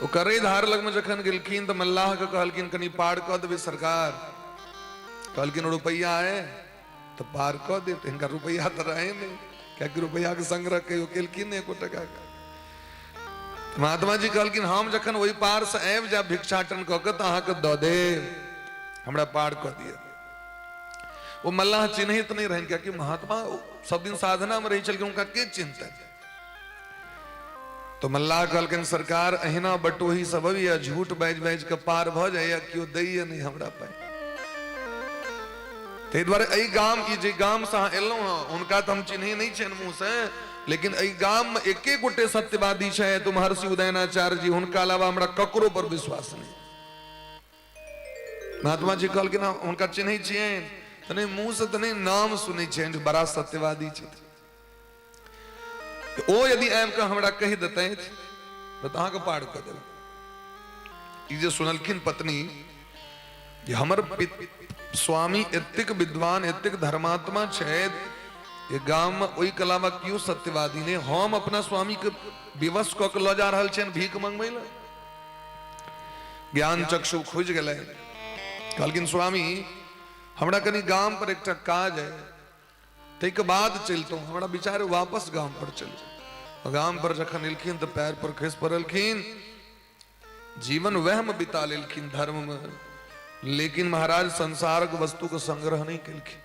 ओ कर्रे धार लगमे जखन गेलखिन तऽ मल्लाह के कहलखिन कनि पार कऽ देबै सरकार। कहलखिन रुपैआ है तऽ पार कऽ देब। तऽ हिनका रुपैआ तऽ रहै नहि, कियाकि रुपैआके संग्रह कहियो केलखिन नहि एको टका के। महात्मा जी कहलखिन हम जखन ओहि पार से आबि जायब भिक्षाटन कऽ के तऽ अहाँके दऽ देब, हमरा पार कऽ दिअ। ओ मल्लाह चिन्हैत नहि रहनि, कियाकि महात्मा सब दिन साधना में रहै छलखिन, हुनका के चिन्हतनि। तो मल्लाह कहलखिन सरकार अहिना बटोही सब अबैया, झूठ बाजि बाजि के पार भऽ जाइया, केओ दैया नहि हमरा पाइ। ताहि दुआरे एहि गाम ई जे गाम से अहाँ एलहुँ हँ हुनका तऽ हम चिन्है नहि छियनि मुँह से, लेकिन एहि गाम में एके गोटे सत्यवादी छथि, महर्षि उदयनाचार्य जी, हुनका अलावा हमरा ककरो पर विश्वास नहि। महात्मा जी कहलखिन हम हुनका चिन्है छियनि तऽ नहि, मुँहसँ तऽ नहि, नाम सुनै छियनि जे बड़ा सत्यवादी छथिन। ओ यदि आबि कऽ हमरा कहि देतथि तऽ अहाँके पार कऽ देब। ई जे सुनलखिन पत्नी जे हमर स्वामी एतेक विद्वान, एतेक धर्मात्मा छथि, ये गाम में ओहिके अलावा केओ सत्यवादी नहि, हम अपना स्वामी के विवश कऽ के लऽ जा रहल छियनि भीख मंगबै लए। ज्ञान चक्षु खुजि गेलै। कहलखिन स्वामी हमरा कनि गाम पर एकटा काज है, ताहिके बाद चलितहुँ, हमरा विचार वापस गाम पर चलू। गाम पर जखन एलखिन तऽ पैर पर खसि पड़लखिन। जीवन वह में बिता लेलखिन धर्म में, लेकिन महाराज संसारक वस्तु के संग्रह नहीं केलखिन।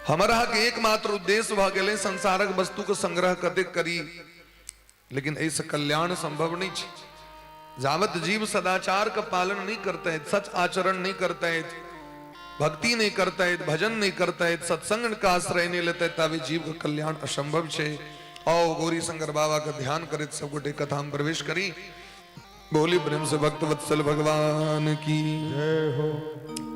हमर अहाँके एकमात्र उद्देश्य भऽ गेलै संसारक वस्तु के संग्रह कतेक करी, लेकिन एहिसँ कल्याण संभव नहीं छै। जावत जीव सदाचार का पालन नहीं करते हैं, सच आचरण नहीं करते हैं, भक्ति नहीं करते हैं, भजन नहीं करते हैं, सत्संग का आश्रय नहीं लेते, तभी जीव का कल्याण असंभव छै। आओ गौरी शंकर बाबा का ध्यान करैत सब गोटे कथा में प्रवेश करी। बोली प्रेम से भक्त वत्सल भगवान की जय हो।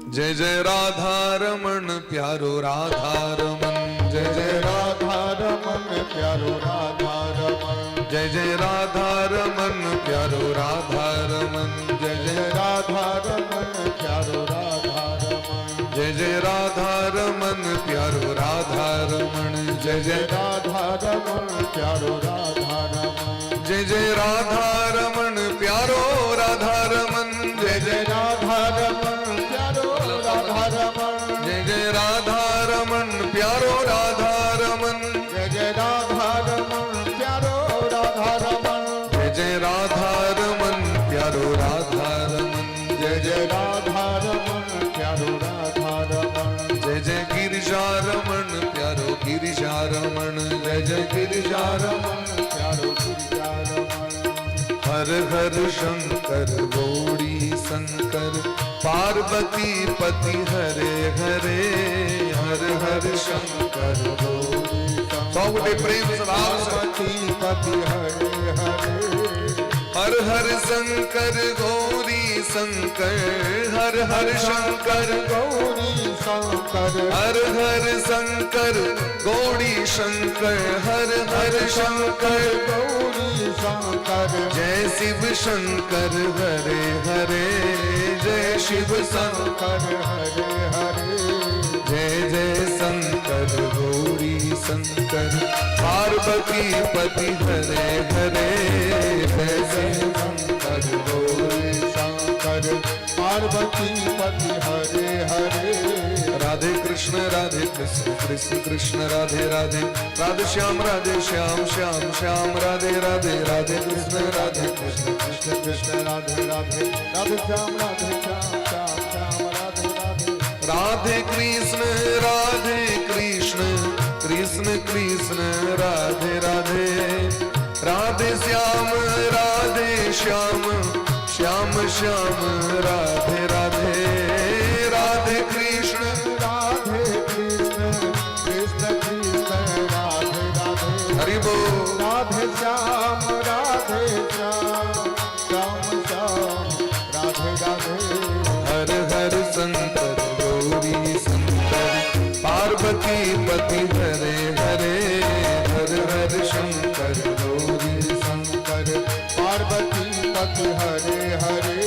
जय जय राधा रमण प्यारो राधा रमण, जय जय राधा रमण प्यारो राधा रमण, जय जय राधा रमण प्यारो राधा रमण, जय जय राधा रमण प्यारो राधा रमण, जय जय राधा रमण प्यारो राधा रमण, जय जय राधा रमण प्यारो राधा रमण, जय जय राधा रमण प्यारो राधा रमण, जय जय राधा रमण प्यारो राधा रमण, जय जय राधा रमण प्यारो राधा रमण, जय जय राधा रमण प्यारो राधा रमण, जय जय राधा रमण प्यारो राधा रमण, जय जय राधा रमण प्यारो राधा रमण, जय जय गिरिजा रमण प्यारो गिरिजा रमण, जय जय गिरिजा रमण प्यारो गिरिजा रमण। हर हर शंकर गौरी शंकर पार्वती पति हरे हरे, हर हर शंकर गौरी सब गोटे प्रेम से भाव से। पार्वती पति हरे हरे, हर हर शंकर गौरी शंकर, हर हर शंकर गौरी शंकर, हर हर शंकर गौरी शंकर, हर हर शंकर गौरी शंकर, जय शिव शंकर हरे हरे, जय शिव शंकर शंकर हरे हरे, जय जय शंकर गौरी शंकर पार्वती पति हरे हरे, जय जय शंकर गौरी शंकर पार्वती पति हरे हरे। राधे कृष्ण कृष्ण कृष्ण राधे राधे, राधे श्याम श्याम श्याम राधे राधे, राधे कृष्ण कृष्ण कृष्ण राधे राधे, राधे श्याम श्याम श्याम राधे राधे, राधे कृष्ण कृष्ण कृष्ण राधे राधे, राधे श्याम श्याम श्याम राधे राधे, राधे कृष्ण कृष्ण कृष्ण राधे राधे, हरि बोल। राधे श्याम श्याम श्याम राधे राधे। हर हर शंकर गौरी शंकर पार्वती पति हरे हरे, हर हर शंकर गौरी शंकर पार्वती पति हरे हरे,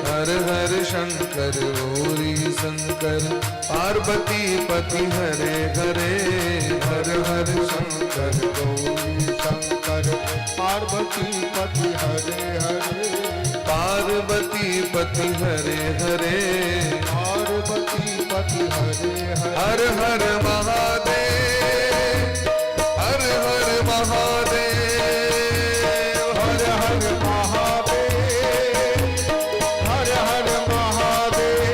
हर हर शंकर गौरी शंकर पार्वती पति हरे हरे, हर हर शंकर गौरी शंकर पार्वती पति हरे हरे, पार्वती पति हरे हरे, पार्वती पति हरे हरे। हर हर महादेव, हर हर महादेव, हर हर महादेव, हर हर महादेव,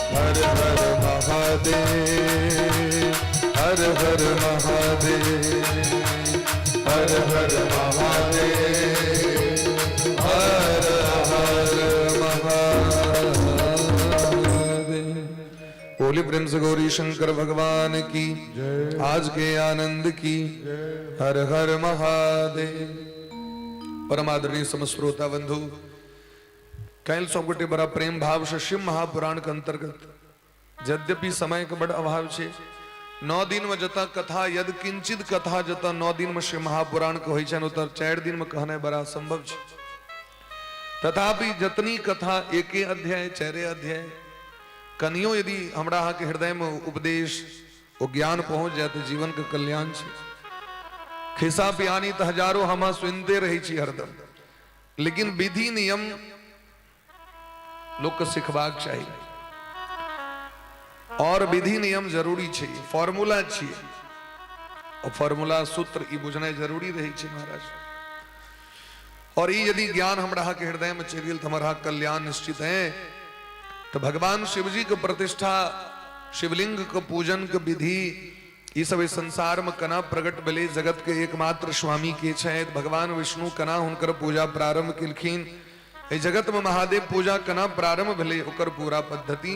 हर हर महादेव, हर हर महादेव, हर हर महादेव, हर हर महादेव। बोले प्रेम से गौरी शंकर भगवान की, आज के आनंद की, हर हर महादेव। परम आदरणीय समस्त श्रोता बंधु, काल्हि सब गोटे बड़ा प्रेम भाव से शिव महापुराण के अंतर्गत, यद्यपि समय के बड़ अभाव छै, 9 दिन में जतऽ कथा यद किंचित कथा जतऽ 9 दिन में शिव महापुराण के होइ छनि, ओतऽ 4 दिन में कहनाइ बड़ा असंभव छै। तथापि जतनी कथा एके अध्याय 4 अध्याय कनियो यदि हमरा अहाँके हृदय में उपदेश ओ ज्ञान पहुंच जाए तऽ जीवन के कल्याण छै। खिस्सा पिहानी तऽ हजारो हम सुनते रहै छी हरदम, लेकिन विधि नियम लोक के सिखबाक चाही और विधि नियम जरूरी छै, फॉर्मूला छियै और फॉर्मूला सूत्र ई बुझनाइ जरूरी रहै छै महाराज। और ई यदि ज्ञान हमरा अहाँके हृदय में चलि गेल तऽ हमर अहाँके कल्याण निश्चित है। तऽ भगवान शिवजी के प्रतिष्ठा, शिवलिंग के पूजन के विधि, ई सब इस संसार में कना प्रकट भेलै, जगत के एकमात्र स्वामी के छथि भगवान विष्णु, कना हुनकर पूजा प्रारंभ केलखिन, एहि जगत में महादेव पूजा कना प्रारंभ भेलै, ओकर पूरा पद्धति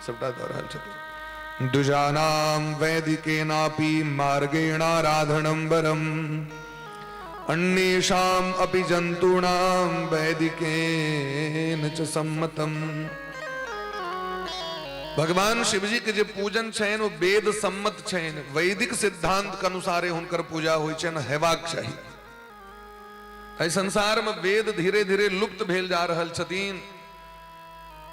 सबटा दऽ रहल छथिन। द्विजानाम वैदिकेनापि मार्गेणाराधनम वरम अन्येषाम अपि जन्तूनाम वैदिकेन च सम्मतम। भगवान शिवजी के जे पूजन छनि ओ वेद सम्मत छनि, वैदिक सिद्धांत के अनुसारे हुनकर पूजा होइ छनि, हेबाक चाही। एहि संसार में वेद धीरे धीरे लुप्त भेल जा रहल छथिन।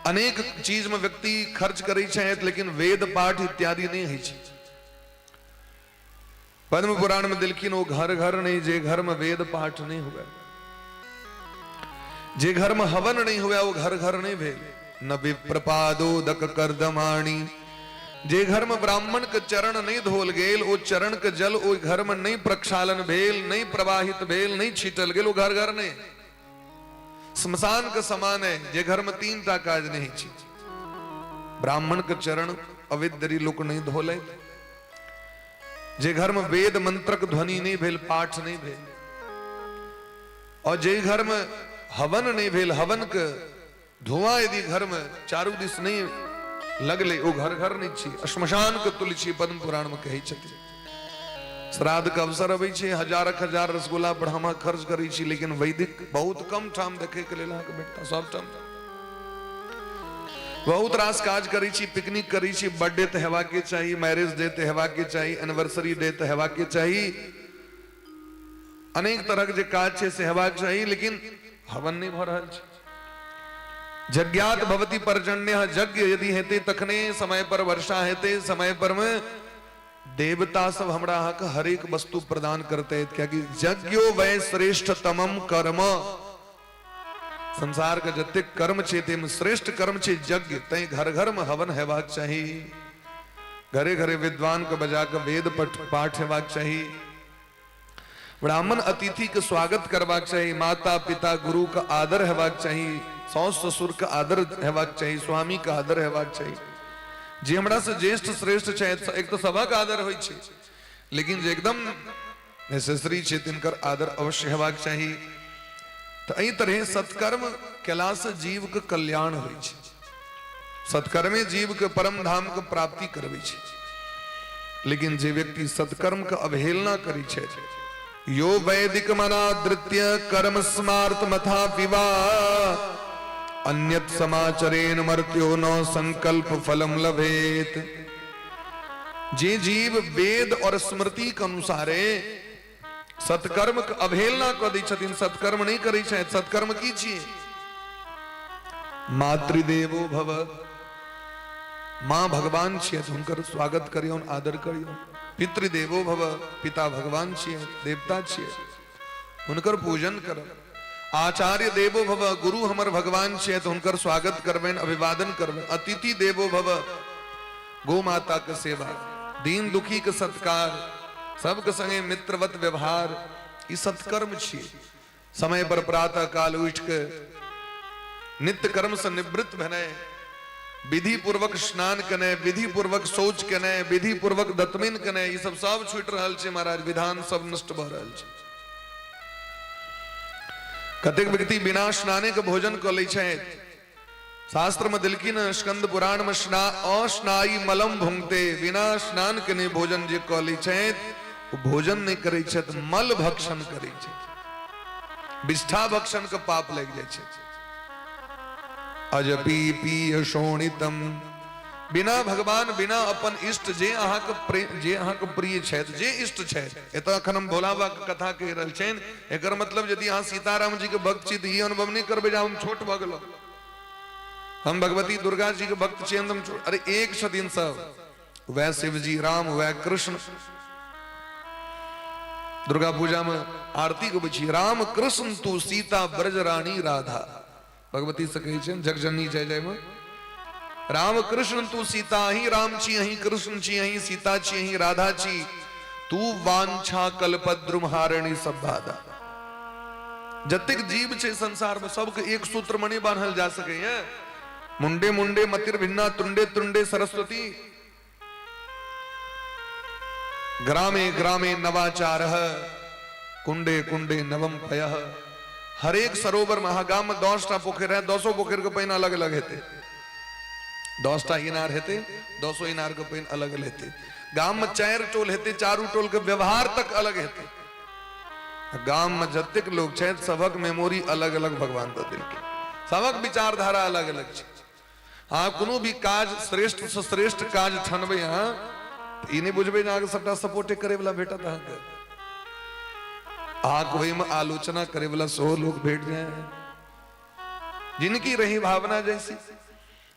अनेक चीज में व्यक्ति खर्च करै छथि, लेकिन वेद पाठ इत्यादि नहीं होइ छै। पद्म पुराण में देलखिन ओ घर घर नहीं, जे घर में वेद पाठ नहीं हुए, जे घर में हवन नहीं हुए, वो घर घर नहीं भेल। न विप्रपादोदक कर्दमाणी, जे घर में ब्राह्मण के चरण नहीं धोल गेल, ओ चरण के जल ओ घर में नहीं प्रक्षालन भेल, नहीं प्रवाहित भेल, नहीं छीटल गेल, वो घर घर नहीं, श्मशान के समान है। जे घर में 3 टा काज नहीं छी, ब्राह्मण के चरण अविद्री लोक नहीं धोले, जे घर में वेद मंत्रक ध्वनि नहीं भेल, पाठ नहीं भेल, और जे घर में हवन नहीं भेल, हवन के धुआं यदि घर में चारू दिस नहीं लगले, ओ घर घर नहीं छी, श्मशान के तुल्य छी। पद्म पुराण में कहै छथिन। श्राद्ध के अवसर अबै छै, हजारक हजार रसगुल्ला पर हम खर्च करै छी, लेकिन वैदिक बहुत कम ठाम देखे के लेल अहाँके भेटता। सब ठाम बहुत रास काज करै छी, पिकनिक करै छी, बर्थडे तऽ हेबाके चाही, मैरिज डे तऽ हेबाके चाही, एनिवर्सरी डे तऽ हेबाके चाही, अनेक तरहक जे काज छै से हेबाक चाही, लेकिन हवन नहि भऽ रहल छै। यज्ञात भवती पर्जन्य, यज्ञ यदि हेतै तखने समय पर वर्षा हेतै, समय पर में देवता सब हमरा अहाँके हरेक वस्तु प्रदान करते, कियाकि यज्ञो वै श्रेष्ठतमम कर्म। संसार के जतेक कर्म छै ताहिमे श्रेष्ठ कर्म छै यज्ञ, तैं घर घर में हवन हेबाक चाही, घरे घरे विद्वान के बजा के वेद पाठ हेबाक चाही, ब्राह्मण अतिथि के स्वागत करबाक चाही, माता पिता गुरु के आदर हेबाक चाही, सास ससुर के आदर हेबाक चाही, स्वामी के आदर हेबाक चाही। जे हमरा से ज्येष्ठ श्रेष्ठ छै, एक तऽ सबक आदर होइ छै, लेकिन जे एकदम नेसेसरी छै तिनकर आदर अवश्य हेबाक चाही। तऽ एहि तरहे सत्कर्म केलासँ जीव के कल्याण होइ छै, सत्कर्मे जीव के परम धाम के प्राप्ति करबै छै। लेकिन जे व्यक्ति सत्कर्म के अवहेलना करै छै, यो वैदिक मनादृत्य कर्म स्मार्त मथा विवा अन्यत समाचरेण मर्त्यो न संकल्प फलम लभेत। जे जीव वेद और स्मृति के अनुसारे सत्कर्म के अवहेलना कऽ दै छथिन, सत्कर्म नहि करै छथि। सत्कर्म की छियै? मातृदेवो भव, माँ भगवान छियै, हुनकर स्वागत करियौन, आदर करियौन। पितृदेवो भव, पिता भगवान छियै, देवता छियै, हुनकर पूजन करब। आचार्य देवो भव, गुरु हमर भगवान छियै, तऽ हुनकर स्वागत करबनि, अभिवादन करबनि। अतिथि देवो भव, गौ माता के सेवा, दीन दुखी के सत्कार, सबके संगे मित्रवत व्यवहार, ई सत्कर्म छियै। समय पर प्रातः काल उठि के नित्य कर्म से निवृत्त भेनाइ, विधि पूर्वक स्नान केनाइ, विधि पूर्वक शौच केनाइ, विधि पूर्वक दतमिन केनाइ, ई सब सब छूटि रहल छै महाराज, विधान सब नष्ट भऽ रहल छै। कतेक व्यक्ति बिना स्नाने के भोजन कऽ लै छथि। शास्त्र में देलखिन स्कंद पुराण में स्ना अस्नाई मलम भुंगते, बिना स्नान के नहीं भोजन जे कऽ लै छथि ओ भोजन नहीं करै छथि, मल भक्षण करै छथि, विष्ठा भक्षण के पाप लागि जाइ छै। अजपी पीय शोणितम। बिना भगवान, बिना अपन इष्ट, जे अहाँके प्रेम, जे अहाँके प्रिय छथि, जे इष्ट छथि। एतऽ अखन हम भोला बाबा के कथा कहि रहल छियनि। एकर मतलब यदि अहाँ सीताराम जी के भक्त छी तऽ ई अनुभव नहि करबै जे हम छोट भऽ गेलहुँ, हम भगवती दुर्गा जी के भक्त छियनि, हम छोट। अरे एक छथिन सब, वैह शिव जी राम, वैह कृष्ण। दुर्गा पूजा में आरती गबै छी, राम कृष्ण तू सीता ब्रज रानी राधा। भगवती से कहै छियनि जगजननी जय जय में, राम कृष्ण तू सीता, अहीं राम छी, अहीं कृष्ण छी, अहीं सीता छी, अहीं राधा छी, तू वांछा कल्पद्रुम हारिणी सब बाधा। जतेक जीव छै संसार में सबके एक सूत्र में नहीं बांधल जा सकैए। मुंडे मुंडे मतिर भिन्ना तुंडे तुंडे सरस्वती, ग्रामे ग्रामे नवाचार, कुंडे कुंडे नवम पय। हरेक सरोवर में, गाम में 10टा पोखरि है, 10 पोखरि के पानि अलग अलग हेतै, 10टा इनार हेतै, 10 इनार के पानि अलग अलग हेतै। गाम में 4 टोल हेतै, 4 टोल के व्यवहार तक अलग हेतै। गाम में जतेक लोग छथि सबक मेमोरी अलग अलग भगवान दऽ देलखिन, सबक विचारधारा अलग अलग छै। अहाँ कोनो भी काज श्रेष्ठ से श्रेष्ठ काज ठनबै अहाँ, तऽ ई नहि बुझबै जे अहाँके सबटा सपोर्टे करैवला भेटत अहाँके। अहाँके ओहिमे आलोचना करैवला सेहो लोक भेट जाय, जिनकी रही भावना जैसी।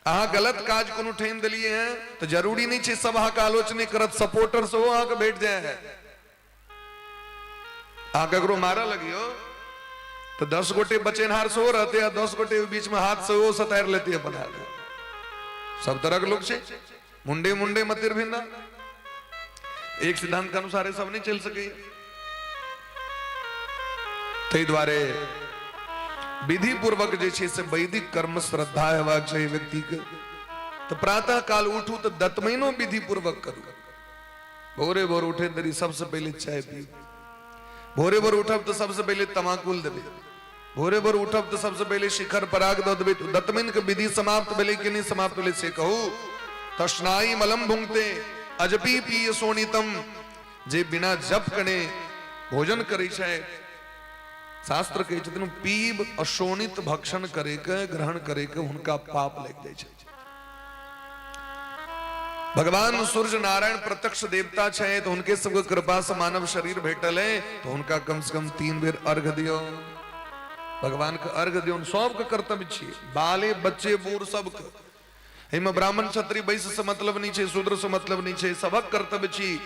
अहाँ गलत काज कोनो ठानि देलियै हैं तऽ जरूरी नहि छै सब अहाँके आलोचना करत, सपोर्टर सेहो अहाँके भेट जाय है। अहाँ ककरो मारऽ लगियौ तऽ 10 गोटे बचेनहार सेहो रहते आ 10 गोटे बीच में हाथ सेहो सतारि लेते अपन हाथ। सब तरह के लोग छै, मुंडे मुंडे मतिर भिन्ना। एक सिद्धांत के अनुसार सब नहीं चल सके। ताहि दुआरे विधि पूर्वक जे छै से वैदिक कर्म श्रद्धा हेबाक चाही व्यक्ति के। तऽ प्रातः काल उठू तऽ दतमैनो विधि पूर्वक करू। भोरे भोर उठे देरी सबसे पहले चाय पी, भोरे भोर उठब तो सबसे पहले तमाकुल देबे, भोरे भोर उठब तो सबसे पहले शिखर पराग दऽ देबे। तो दतमैन के विधि समाप्त भेलै कि नहीं समाप्त भेलै से कहू। तष्णाई मलम भुंगते अजपी पीय सोनितम। जे बिना जप कने भोजन करै छै, शास्त्र कहै छथिन पीब अशोणित भक्षण करे के, ग्रहण करे के हुनका पाप लागि जाइ छै। भगवान सूर्य नारायण प्रत्यक्ष देवता छै तो हुनके सबके कृपा से मानव शरीर भेटल है, तो हुनका कम से कम 3 बेर अर्घ दियो, भगवान के अर्घ दियो। सबके कर्तव्य छियै, बाले बच्चे बूढ़ सबके। एहिमे ब्राह्मण क्षत्रिय वैश्य से मतलब नहीं छै, शूद्र से मतलब नहीं छै, सबक कर्तव्य छी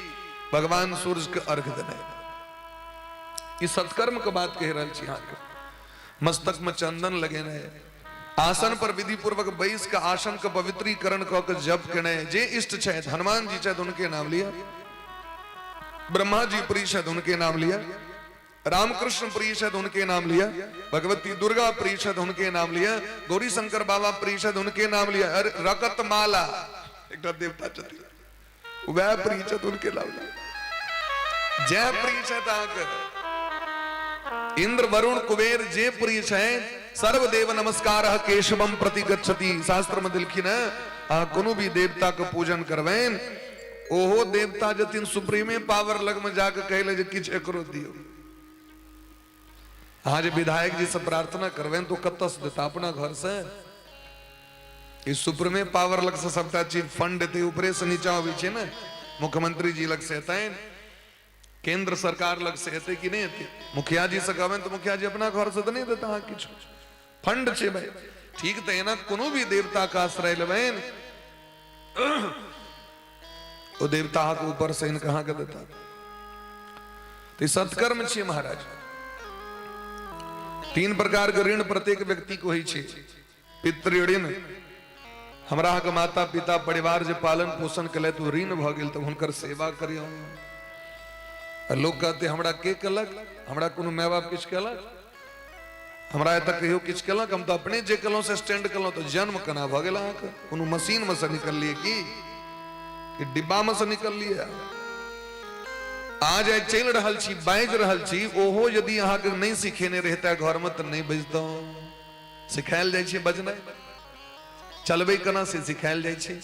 भगवान सूर्य के अर्घ देनाइ। ई सत्कर्म के बात कहि रहल छी। अहाँके मस्तक में चंदन लगेनाइ, आसन पर विधि पूर्वक बैस के आसन के पवित्रीकरण कऽ के जप केनाइ। जे इष्ट छथि, हनुमान जी छथि उनके नाम लिया, ब्रह्मा जी प्रिय छथि उनके नाम लिया, रामकृष्ण प्रिय छथि उनके नाम लिया, भगवती दुर्गा प्रिय छथि उनके नाम लिया, गौरी शंकर बाबा प्रिय छथि उनके नाम लिया। अरे रकत माला एकटा देवता छथिन वह प्रिय छथि उनके नाम लिया, जय प्रिय छथि अहाँके इंद्र वरुण कुबेर जे प्रिय छनि, सर्वदेव नमस्कार केशवम प्रति गच्छति। शास्त्र में देलखिन है अहाँ कोनो भी देवता के पूजन करबनि, ओहो देवता जथिन सुप्रीमे पावर लग में जाके कहले जे किछु एकरो दियौ। अहाँ जे विधायक जी से प्रार्थना करबनि तो कतऽ से देता, अपना घर से? ई सुप्रीमे पावर लग से सबटा चीज फंड एतै, ऊपरे से नीचा अबै छै ने। मुख्यमंत्री जी लग से एतनि, केंद्र सरकार लग से एतै कि नहि एतै? मुखिया जी से कहबनि तऽ मुखिया जी अपना घर से तऽ नहि देता अहाँ किछु, फंड छै भाई। ठीक, तऽ एना कोनो भी देवता के आश्रय लेबनि, ओ देवता अहाँके ऊपर से इनका अहाँके देता। तऽ सत्कर्म छियै महाराज। 3 प्रकार के ऋण प्रत्येक व्यक्ति को होइ छै। पितृ ऋण, हमरा अहाँके माता पिता परिवार जे पालन पोषण केलथि ओ ऋण भऽ गेल, तऽ हुनकर सेवा करियौ। लोक कहते हमरा के केलक, हमरा कोनो माय बाप किछु केलक, हमरा एतऽ कहियो किछु केलक, हम तऽ अपने जे केलहुँ से स्टैंड केलहुँ, तऽ जन्म केना भऽ गेल अहाँके? कोनो मशीनमे से निकललियै कि डिब्बामे से निकललियै? आज आइ चलि रहल छी, बाजि रहल छी, ओहो यदि अहाँके नहि सिखेने रहितै घरमे तऽ नहि बजितहुँ। सिखायल जाइ छै बजनाइ, चलबै केना से सिखायल जाइ छै,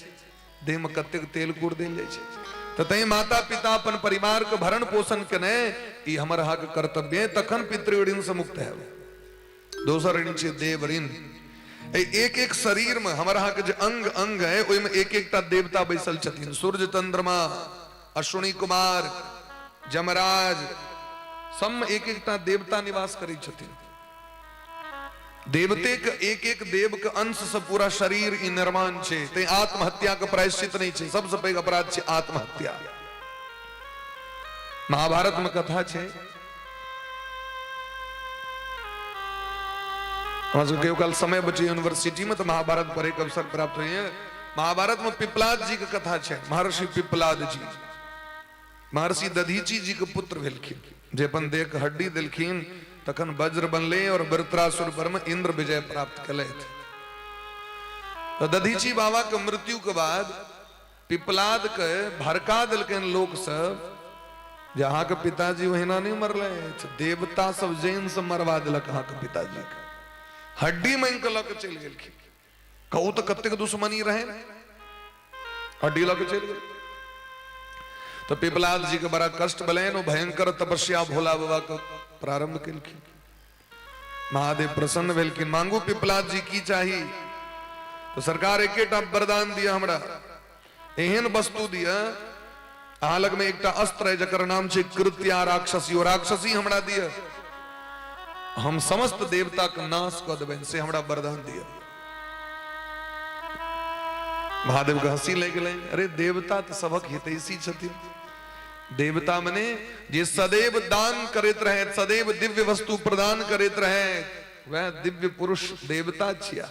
देहमे कतेक तेल कूड़ देल जाइ छै। तऽ तैं माता पिता अपन परिवारके भरण पोषण केनाइ ई हमर अहाँके कर्तव्य है, तखन पितृ ऋण से मुक्त है। दोसर ऋण छै देव ऋण। एहि एक एक शरीर में हमर अहाँके जे अंग अंग है ओहिमे एक एकटा देवता बैसल छथिन। सूर्य, चंद्रमा, अश्विनी कुमार, जमराज, सब एक एकटा देवता निवास करै छथिन। देवते के एक एक देव के अंश से पूरा शरीर ई निर्माण छै। ते आत्महत्या के प्रायश्चित नहीं छै। सबसे पैघ अपराध छै आत्महत्या। महाभारत में कथा छै, हमरा सबके कहियो काल समय बचे यूनिवर्सिटी में तो महाभारत पढ़े के अवसर प्राप्त होइए। महाभारत में पिपलाद जी के कथा छै। महर्षि पिपलाद जी महर्षि दधीची जी के पुत्र भेलखिन, जे अपन देह के हड्डी देलखिन तखन वज्र बनले और वृत्रासुर पर में इंद्र विजय प्राप्त केलथि। तो दधीची बाबा के मृत्यु के बाद पिपलाद के भड़का देलकनि लोक सब जे अहाँके पिताजी ओहिना नहि मरले, देवता सब जैन से मरवा देलक अहाँके पिताजी के, हड्डी मांगि कऽ लऽ के चलि गेलखिन। कहू तऽ कतेक दुश्मनी रहे, हड्डी लऽ के चलि गेल। तो पिपलाद जी के बड़ा कष्ट भेलनि, ओ भयंकर तपस्या भोला बाबा के प्रारंभ केलखिन। महादेव प्रसन्न भेलखिन, मांगू पिपलाद जी की चाही? तो सरकार एकेटा वरदान दिया हमरा, एहन वस्तु दिया, अहाँ लग में एकटा अस्त्र है जकर नाम छै कृत्या राक्षसी, ओ राक्षसी हमरा दिया, हम समस्त देवता के नाश कऽ देबनि, से हमरा वरदान दिया। महादेव के हंसी लागि गेलनि, अरे देवता तऽ सबक हितैषी छथिन। देवता मने जे सदैव दान करैत रहे, सदैव दिव्य वस्तु प्रदान करैत रहे, वह दिव्य पुरुष देवता छिया।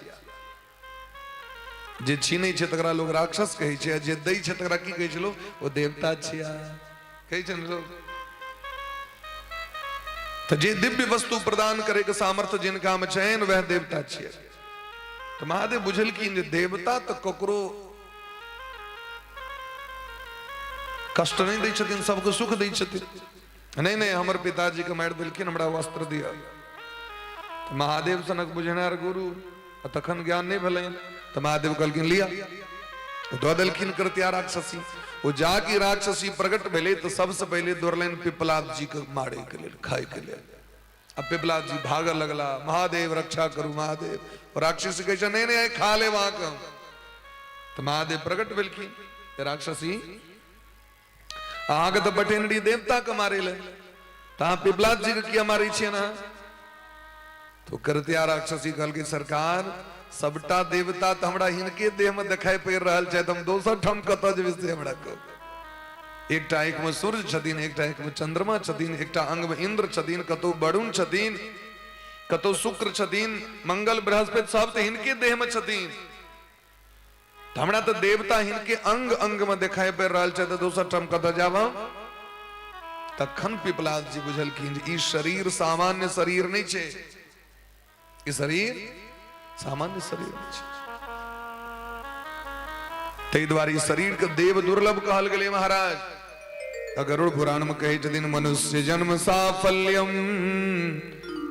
जे छीनै छै तकरा लोग राक्षस कहै छै, जे दै छै तकरा की कहै छै लोग? ओ देवता छिया कहै छै ने लोग। तऽ जे दिव्य वस्तु प्रदान करे के सामर्थ्य जिनका में छनि वह देवता छिया। तऽ महादेव बुझलखिन जे देवता तऽ ककरो कष्ट नहि दै छथिन, सबके सुख दै छथिन। नहि नहि, हमर पिताजी के मारि देलखिन, हमरा वस्त्र दिअ। तऽ महादेव सनक बुझनार गुरु, आ तखन ज्ञान नहि भेलनि। तऽ महादेव कहलखिन लिअ, ओ दऽ देलखिन कृत्या राक्षसी। ओ जाकि राक्षसी प्रकट भेलै तऽ सबसँ पहिले दौड़लनि पिपलाद जी के मारे के लेल, खाय के लेल। आ पिपलाद जी भागऽ लगला, महादेव रक्षा करू महादेव। राक्षसी कहै छै नहि नहि, खा लेब अहाँके हम। तऽ महादेव प्रकट भेलखिन, राक्षसी अहाँके तऽ बटेनरी देवता के मारे ले, तऽ अहाँ पिपलाद जी के किया मारै छियै अहाँ? तो कृत्या राक्षसी कहलकै सरकार सबटा देवता तऽ हमरा हिनके देह में देखाई पड़ि रहल छै, हम दोसर ठाम कतऽ जेबै से हमरा कहू। एकटा आँखि में सूर्य छथिन, एकटा आँखि में चंद्रमा छथिन, एकटा अंग में इंद्र छथिन, कतौ वरुण छथिन, कतौ शुक्र छथिन, मंगल बृहस्पति सब तऽ हिनके देह में छथिन। हमरा तऽ देवता हिनके अंग अंग में देखाई पड़ि रहल छै, तऽ दोसर ठाम कतऽ जाब हम? तखन पिपलाद जी बुझलखिन जे ई शरीर सामान्य शरीर नहि छै, ई शरीर सामान्य शरीर नहि छै। ताहि दुआरे ई शरीर के देव दुर्लभ कहल गेलै महाराज। गरुड़ पुराण में कहै छथिन मनुष्य जन्म साफल्यम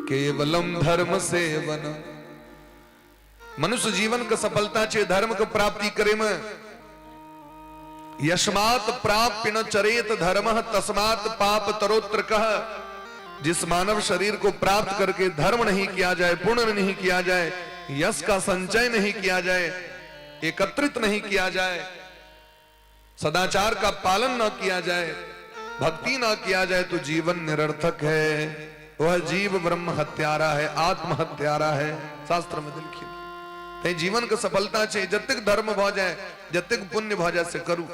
केवलम धर्म सेवन। मनुष्य जीवन के सफलता छै धर्म के प्राप्ति करे में। यस्मात् प्राप्य न चरेत धर्म तस्मात् पाप तरोत्र कह। जिस मानव शरीर को प्राप्त करके धर्म नहीं किया जाए, पुण्य नहीं किया जाए, यश का संचय नहीं किया जाए, एकत्रित नहीं किया जाए, सदाचार का पालन न किया जाए, भक्ति न किया जाए, तो जीवन निरर्थक है। वह जीव ब्रह्म हत्यारा है, आत्म हत्यारा है। शास्त्र में लिखिए तैं जीवन के सफलता छै जतेक धर्म भ जाए, जतेक पुण्य भ जाए से करू।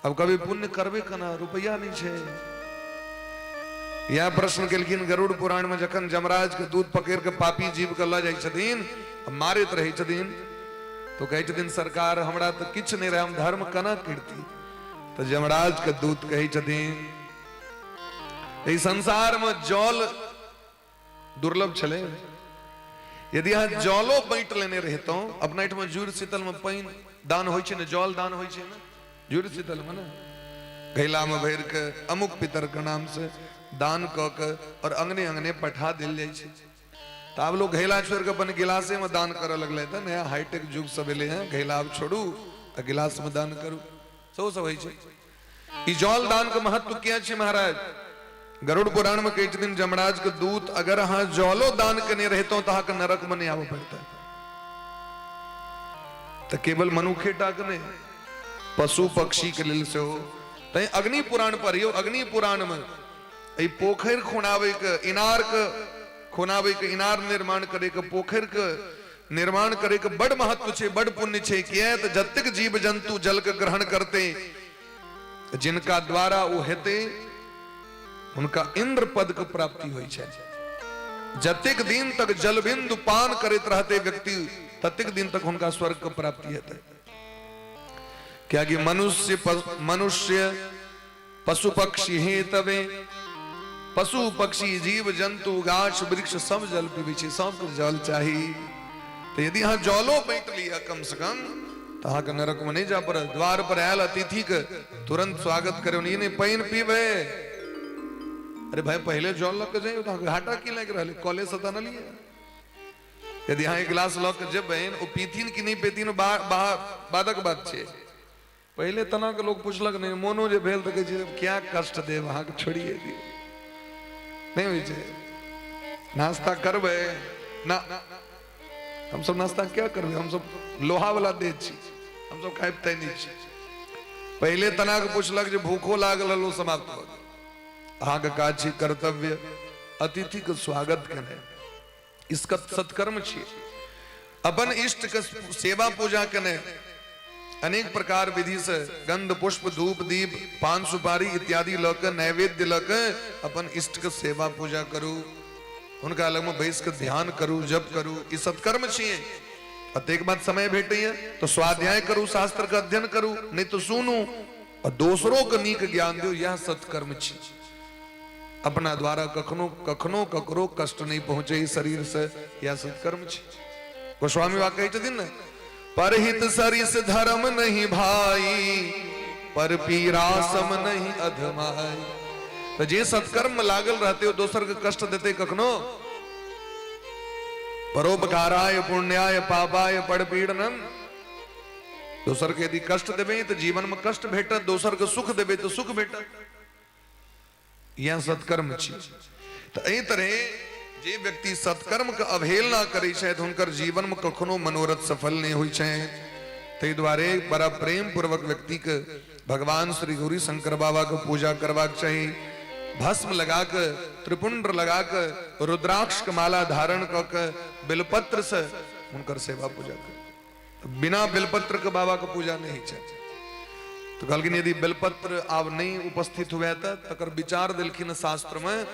अब कभी पुण्य करबे केना, रुपया नहीं छै। यह प्रश्न केलखिन गरुड़ पुराण में, जखन जमराज के दूध पकड़ के पापी जीव के लऽ जाइ छथिन, मारैत रहै छथिन, तो कहै छथिन सरकार हमरा तऽ किछु नहि रहै, हम धर्म केना करती? तऽ जमराज के दूत कहै छथिन एहि संसार में जल दुर्लभ छलै, यदि अहाँ जलो बाँटि लेने रहितहुँ। अपना एहिठाम जुड़ शीतल में पानि दान होइ छै ने, जल दान होइ छै ने जुड़ शीतल में ने, घैला में भरि के अमुक पितर के नाम से दान कऽ के और अंगने अंगने पठा देल जाइ छै। तऽ आब लोग घैला छोड़ि कऽ अपन गिलासे में दान करऽ लगलै। तऽ नया हाईटेक युग सब एलै हँ, घैला आब छोड़ू आ गिलास में दान करू, सेहो सब होइ छै। ई जल दान के महत्व किया छै महाराज? गरुड़ पुराण में कहै छथिन जमराज के दूत, अगर अहाँ जलो दान केने रहितहुँ तऽ अहाँके नरक में नहि आबऽ पड़तै। तऽ केवल मनुखे टा के नहि, पशु पक्षी के लेल सेहो। तैं अग्नि पुराण पढ़ियौ, अग्नि पुराण में एहि पोखरि खुनाबै के, इनार के खुनाबै के, इनार निर्माण करे के, पोखरि के निर्माण करे के बड़ महत्व छै, बड़ पुण्य छै। किया तऽ जतेक जीव जंतु जल के ग्रहण करते, जिनका द्वारा ओ हेतै, हुनका इंद्र पद के प्राप्ति होइ छै। जतेक दिन तक जल बिंदु पान करैत रहते व्यक्ति, ततेक दिन तक हुनका स्वर्ग के प्राप्ति हेतै। कियाकि मनुष्य मनुष्य पशु पक्षी हे तबे, पशु पक्षी जीव जंतु गाछ वृक्ष सब जल पीबै छै, सबके जल चाही। तऽ यदि अहाँ जलो बाँटि लिअ कम से कम, तऽ अहाँके नरकमे नहि जाय पड़त। द्वार पर आयल अतिथिके तुरंत स्वागत करियौ, ई नहि पानि पीबै, अरे भाई पहिले जल लऽ के जाइयौ, तऽ अहाँके घाटा की लागि रहल? कॉलेज से तऽ अनलियै। यदि अहाँ एक गिलास लऽ के जेबनि, ओ पीथिन कि नहि पीथिन बादक बात छै। पहिले तना के लोग पुछलक नहि, मोनो जे भेल तऽ कहै छै क्या कष्ट देब अहाँके, छोड़िए दियौ। नहि होइ छै नाश्ता करबै ना, हमसब नाश्ता क्या करबै, हमसब लोहा वाला देह छी, हमसब खाइ पितै नहि छी। पहिले तना के पुछलक जे भूखो लागल हल, ओ समाप्त भऽ गेल। अहाँके काज छी कर्तव्य अतिथि के स्वागत केनाइ, इसका सत्कर्म छियै। अपन इष्ट के सेवा पूजा केनाइ अनेक प्रकार विधि से, गंध पुष्प धूप दीप पान सुपारी इत्यादि लऽ के, नैवेद्य लऽ के अपन इष्ट के सेवा पूजा करू, हुनका लग में बैस के ध्यान करू, जप करू, ई सत्कर्म छियै। आ ताहिके बाद समय भेटैया तो स्वाध्याय करू, शास्त्र के अध्ययन करू, नहीं तो सुनू और दोसरों के नीक ज्ञान दियौ, यह सत्कर्म छी। अपना द्वारा कखनो कखनो ककरो कष्ट नहीं पहुंचे शरीर से, यह सत्कर्म छी। गोस्वामी बा कहै छथिन ने, परहित सरिस धर्म नहीं भाई, पर पीरा सम नहीं अधमाई। तो जे सत्कर्म में लागल रहते हो, दोसर के कष्ट देते कखनो? परोपकाराय पुण्याय पापाय पड़ पीड़नम। दोसर के यदि कष्ट देबै तो जीवन में कष्ट भेटत, दोसर के सुख देबै तो सुख भेटत, यह सत्कर्म छी। तो एहि तरह जे व्यक्ति सत्कर्म के अवहेलना करै छथि, हुनकर जीवन में कखनो मनोरथ सफल नहीं होइ छै। ताहि दुआरे बड़ा प्रेम पूर्वक व्यक्ति के भगवान श्री गौरी शंकर बाबा के पूजा करबाक चाही। भस्म लगा के, त्रिपुंड्र लगा के, रुद्राक्ष के माला धारण कऽ के, बेलपत्र से हुनकर सेवा पूजा कर। बिना बेलपत्र के बाबा के पूजा नहीं होइ छै। तो कहलखिन यदि बेलपत्र आब नहीं उपस्थित हुए तऽ तकर विचार देलखिन शास्त्र में,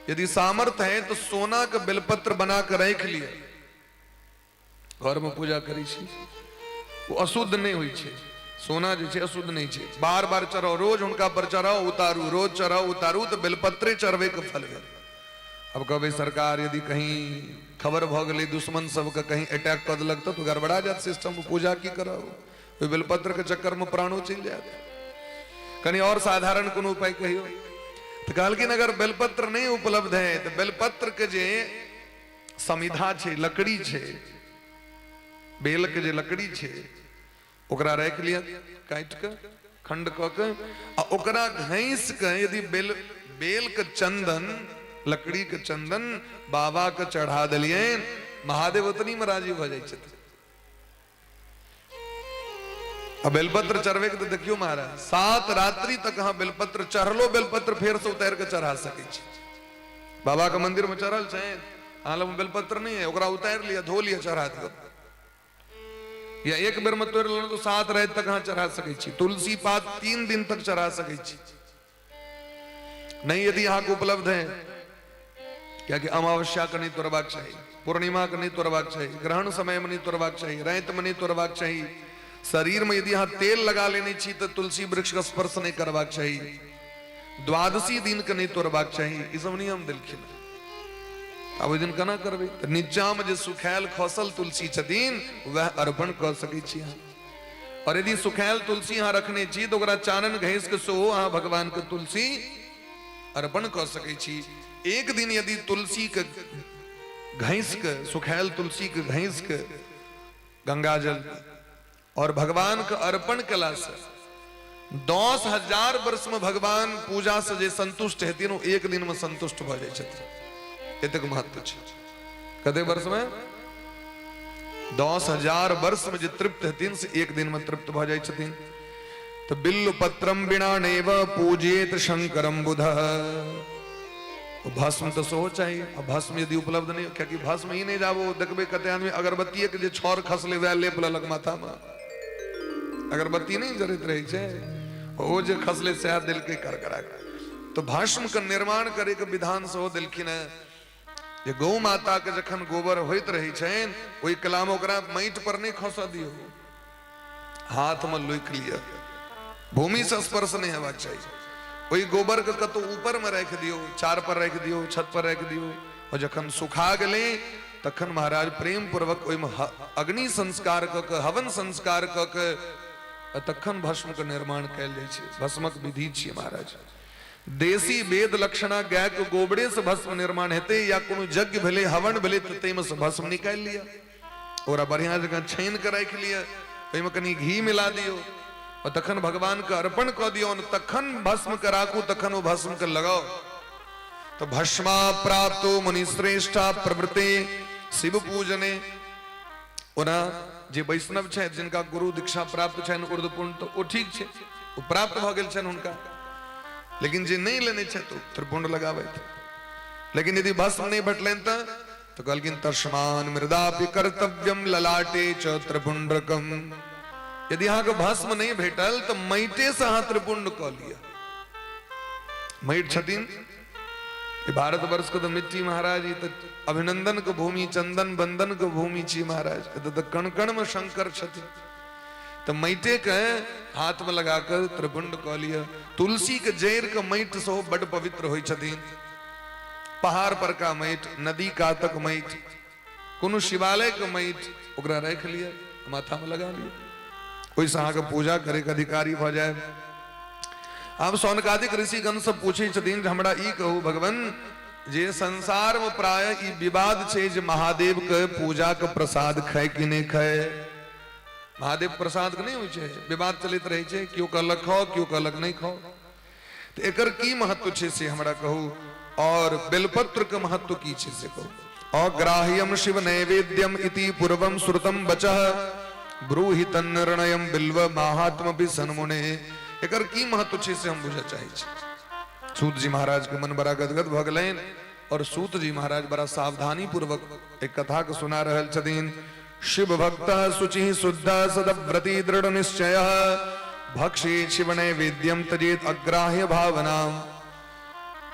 यदि सामर्थ्य है तो सोना के बेलपत्र बना के रख लिय, घर में पूजा करी छी, वो अशुद्ध नहीं होइ छै। सोना जे छै अशुद्ध नहीं छै, बार बार चढ़ाओ, रोज हुनका पर चढ़ाओ उतारू, रोज चढ़ाओ उतारू, तऽ बेलपत्रे चढ़बै के फल भेल। अब कहबै सरकार यदि कहीं खबर भऽ गेलै दुश्मन सबके, कहीं अटैक कऽ देलक तऽ गड़बड़ा जायत सिस्टम, पूजा की करब? ओहि बेलपत्र के चक्कर में प्राणो चलि जायत। कनि और साधारण कोनो उपाय कहियो। तऽ कहलखिन अगर बेलपत्र नहीं उपलब्ध है तऽ बेलपत्र के जे समिधा छै, लकड़ी छै, बेल के जे लकड़ी छै, ओकरा राखि लिअ काटि के खंड कऽ के, आ ओकरा घैस के यदि बेल बेल के चंदन, लकड़ी के चंदन बाबा के चढ़ा देलियनि, महादेव ओतनी में राजी भऽ जाइ छथिन। आ बेलपत्र चढ़बै के तऽ देखियौ महाराज, 7 रात्रि तक अहाँ बेलपत्र चढ़लो, बेलपत्र फेर से उतारि के चढ़ा सकै छी। बाबा के मंदिर में चढ़ल छै, अहाँ लग बेलपत्र नहीं है, ओकरा उतारि लिअ, धो लिअ, चढ़ा दियौ। या एक बेर में तोड़ि लेलहुँ तऽ 7 राति तक अहाँ चढ़ा सकै छी। तुलसी पात 3 दिन तक चढ़ा सकै छी। नहीं यदि अहाँके उपलब्ध है, कियाकि अमावस्या के नहीं तोड़बाक चाही, पूर्णिमा के नहीं तोड़बाक चाही, ग्रहण समय में नहीं तोड़बाक चाही, राति में नहीं तोड़बाक चाही। शरीर में यदि अहाँ तेल लगा लेने छी तऽ तुलसी वृक्ष के स्पर्श नहीं करबाक चाही, द्वादशी दिन के नहीं तोड़बाक चाही, ई सब नियम देलखिन। आब ओहि दिन केना करबै? तऽ नीचा में जे सुखायल खसल तुलसी छथिन, वएह अर्पण कऽ सकै छी अहाँ। और यदि सुखायल तुलसी अहाँ रखने छी तऽ ओकरा चानन घैस के सेहो अहाँ भगवान के तुलसी अर्पण कऽ सकै छी। एक दिन यदि तुलसी के घैस के, सुखायल तुलसी के घैस के गंगा जल और भगवान के अर्पण कला से 10,000 वर्ष में भगवान पूजा से जे संतुष्ट हेथिन, ओ एक दिन में संतुष्ट भऽ जाइ छथिन। एतेक महत्व छै। कते वर्ष में? 10,000 वर्षमे जे तृप्त हेथिन से एक दिनमे तृप्त भऽ जाइ छथिन। तऽ बिल्वपत्रम बिना नैव पूजेत शंकरम बुध। भस्म तऽ सेहो चाही, आ भस्म यदि उपलब्ध नहि, कियाकि भस्म ही नहि जाबो देखबै कते आदमी अगरबत्तीए के जे छड़ खसलै वएह लेप लेलक माथामे। अगरबत्ती नहि जरैत रहै छै, ओ जे खसलै सएह देलकै करकरा के। तऽ भस्म के निर्माण करे के विधान सेहो देलखिन हेँ जे गौ माता के जखन गोबर होइत रहै छनि ओहि कला मे ओकरा माटि पर नहि खसऽ दियौ, हाथ में लोकि लिअ, भूमि से स्पर्श नहीं हेबाक चाही। ओहि गोबर के कतौ ऊपर में राखि दियौ, चार पर राखि दियौ, छत पर राखि दियौ, और जखन सुखा गेलै तखन महाराज प्रेम पूर्वक ओहिमे अग्नि संस्कार कऽ के, हवन संस्कार कऽ के तखन भस्म के निर्माण कयल जाइ छै। भस्मक विधि छियै महाराज। देसी वेद लक्षणा गाय के गोबरे से भस्म निर्माण हेतै, या कोनो यज्ञ भेलै, हवन भेलै तऽ ताहिमे से भस्म निकालि लिअ, ओकरा बढ़िया जकाँ छानि कऽ राखि लिअ, ओहिमे कनि घी मिला दियौ और तखन भगवान के अर्पण कऽ दियौ, तखन भस्म के राखू, तखन ओ भस्म के लगाउ। तऽ भस्मा प्राप्तो मुनि श्रेष्ठा प्रवृत्ति शिव पूजने। ओना जे वैष्णव छथि जिनका गुरु दीक्षा प्राप्त छनि ऊर्ध्वपुण्ड, तऽ ओ ठीक छै, ओ प्राप्त भऽ गेल छनि हुनका, लेकिन जे नहि लेने छथि ओ त्रिपुंड लगाबथि। लेकिन यदि भस्म नहि भेटलनि तऽ कहलखिन तस्मान मृदापि कर्तव्यम ललाटे च त्रिपुंडकम। यदि अहाँके भस्म नहि भेटल तऽ माटिे से अहाँ त्रिपुंड कऽ लिअ। माटि छथिन भारतवर्ष के तऽ मिट्टी महाराज, ई तऽ अभिनंदन के भूमि, चंदन बंदन के भूमि छी महाराज, एतऽ तऽ कण कण में शंकर छथिन। तऽ माटिे के हाथ में लगा कऽ त्रिपुंड कऽ लिअ। तुलसी के जड़ि के माटि सेहो बड्ड पवित्र होइ छथिन। पहाड़ पर का माटि, नदी कातक माटि, कोनो शिवालय के माटि, ओकरा राखि लिअ, माथा में लगा लिअ, ओहिसँ अहाँके पूजा करैके अधिकारी भऽ जायब। आब सौनकादिक ऋषिगण सब पूछै छथिन जे हमरा ई कहू भगवान, जे संसार में प्राय ई विवाद छै जे महादेव के पूजा के प्रसाद खाय कि नहि खाय। महादेव प्रसाद के नहि होइ छै, विवाद चलैत रहै छै, केओ कहलक खाओ, केओ कहलक नहि खाओ। तऽ एकर की महत्व छै से हमरा कहू, और बेलपत्र के महत्व की छै से कहू। अग्राह्यम शिव नैवेद्यम इति पूर्वम श्रुतम वचः ब्रूहि तन्निर्णयम बिल्व महात्म सन्मुने। एकर की महत्व छै से हम बुझऽ चाहै छी। सूत जी महाराज के मन बड़ा गदगद भऽ गेलनि और सूत जी महाराज बड़ा सावधानी पूर्वक एक कथा के सुना रहल छथिन। शिव भक्त शुचि शुद्ध सदव्रती दृढ़ निश्चय भक्षे शिव नैवेद्यम तजेत अग्राह्य भावना।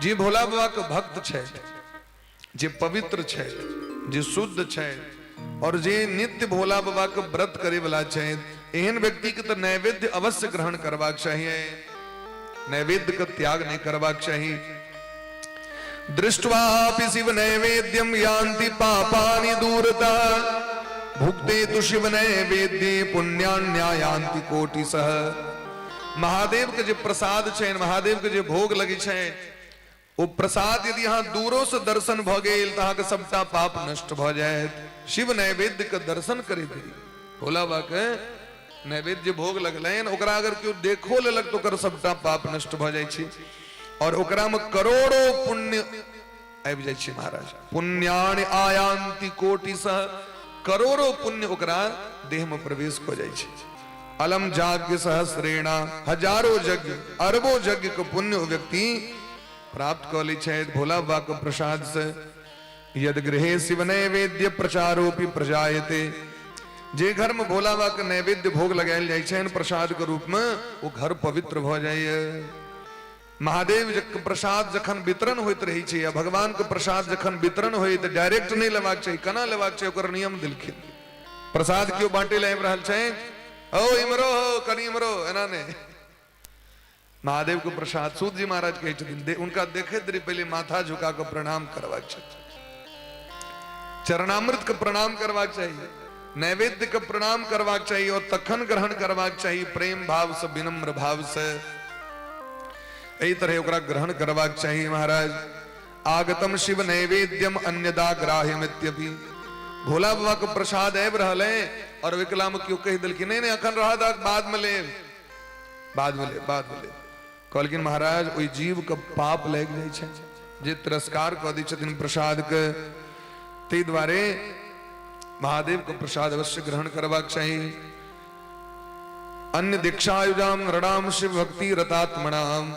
जे भोला बाबा के भक्त छथि, जे पवित्र छथि, जे शुद्ध छथि और जे नित्य भोला बाबा के व्रत करे वाला छथि, एहन व्यक्ति के तो नैवेद्य अवश्य ग्रहण करबाक चाहिए, नैवेद्य के त्याग नहीं करबाक चाही। दृष्ट्वापि शिव नैवेद्यम यान्ति पापानि दूरतः भुक्ते तु शिव नैवेद्ये पुण्यान्यायान्ति कोटिशः। महादेव के जे प्रसाद छनि, महादेव के जे भोग लगै छनि, ओ प्रसाद यदि अहाँ दूरो से दर्शन भऽ गेल तऽ अहाँके सबटा पाप नष्ट भऽ जायत। शिव नैवेद्य के दर्शन करे देरी भोला बाबा के नैवेद्य भोग लगलनि, ओकरा अगर केओ देखो लेलक तऽ ओकर सबटा पाप नष्ट भऽ जाइ छै और ओकरा में करोड़ों पुण्य आबि जाइ छै महाराज। पुण्यानि आयांति कोटिशः, करोड़ों पुण्य ओकरा देह में प्रवेश कऽ जाइ छै। अलम जाग्य सहस्रेणा, हजारों यज्ञ अरबों यज्ञ के पुण्य ओ व्यक्ति प्राप्त कऽ लै छथि भोला बाबा के प्रसाद से। यद गृहे शिव नैवेद्य प्रचारोपि प्रजायते, जे घर में भोला बाबा के नैवेद्य भोग लगायल जाइ छनि प्रसाद के रूप में, ओ घर पवित्र भऽ जाइए। महादेव के प्रसाद जखन वितरण होइत रहै छै या भगवान के प्रसाद जखन वितरण होय तऽ डायरेक्ट नहि लेबाक चाही। केना लेबाक चाही ओकर नियम देलखिन। प्रसाद केओ बांटे लए आबि रहल छै, ओ इमरो हो कनि इमरो, एना नहि। महादेव के प्रसाद सूत जी महाराज कहै छथिन हुनका देखैत देरी पहिले माथा झुका कऽ प्रणाम करबाक चाही, चरणामृत के प्रणाम करबाक चाही, नैवेद्य के प्रणाम करबाक चाही और तखन ग्रहण करबाक चाही प्रेम भाव से, विनम्र भाव से। एहि तरह ओकरा ग्रहण करबाक चाही महाराज। आगतम शिव नैवेद्यम अन्यदा ग्राह्यमित्यपि, भोला बाबा के प्रसाद आबि रहल है और विकला में केओ कहि देलखिन नहीं नहीं अखन रह दक, बाद में लेब, बाद में लेब, बाद में लेब। कहलखिन महाराज ओहि जीव के पाप लागि जाइ छै जे तिरस्कार कऽ दै छथिन प्रसाद के, ताहि दुआरे महादेव के प्रसाद अवश्य ग्रहण करबाक चाही। अन्य दीक्षायुजाम नृणाम शिव भक्ति रतात्मनाम,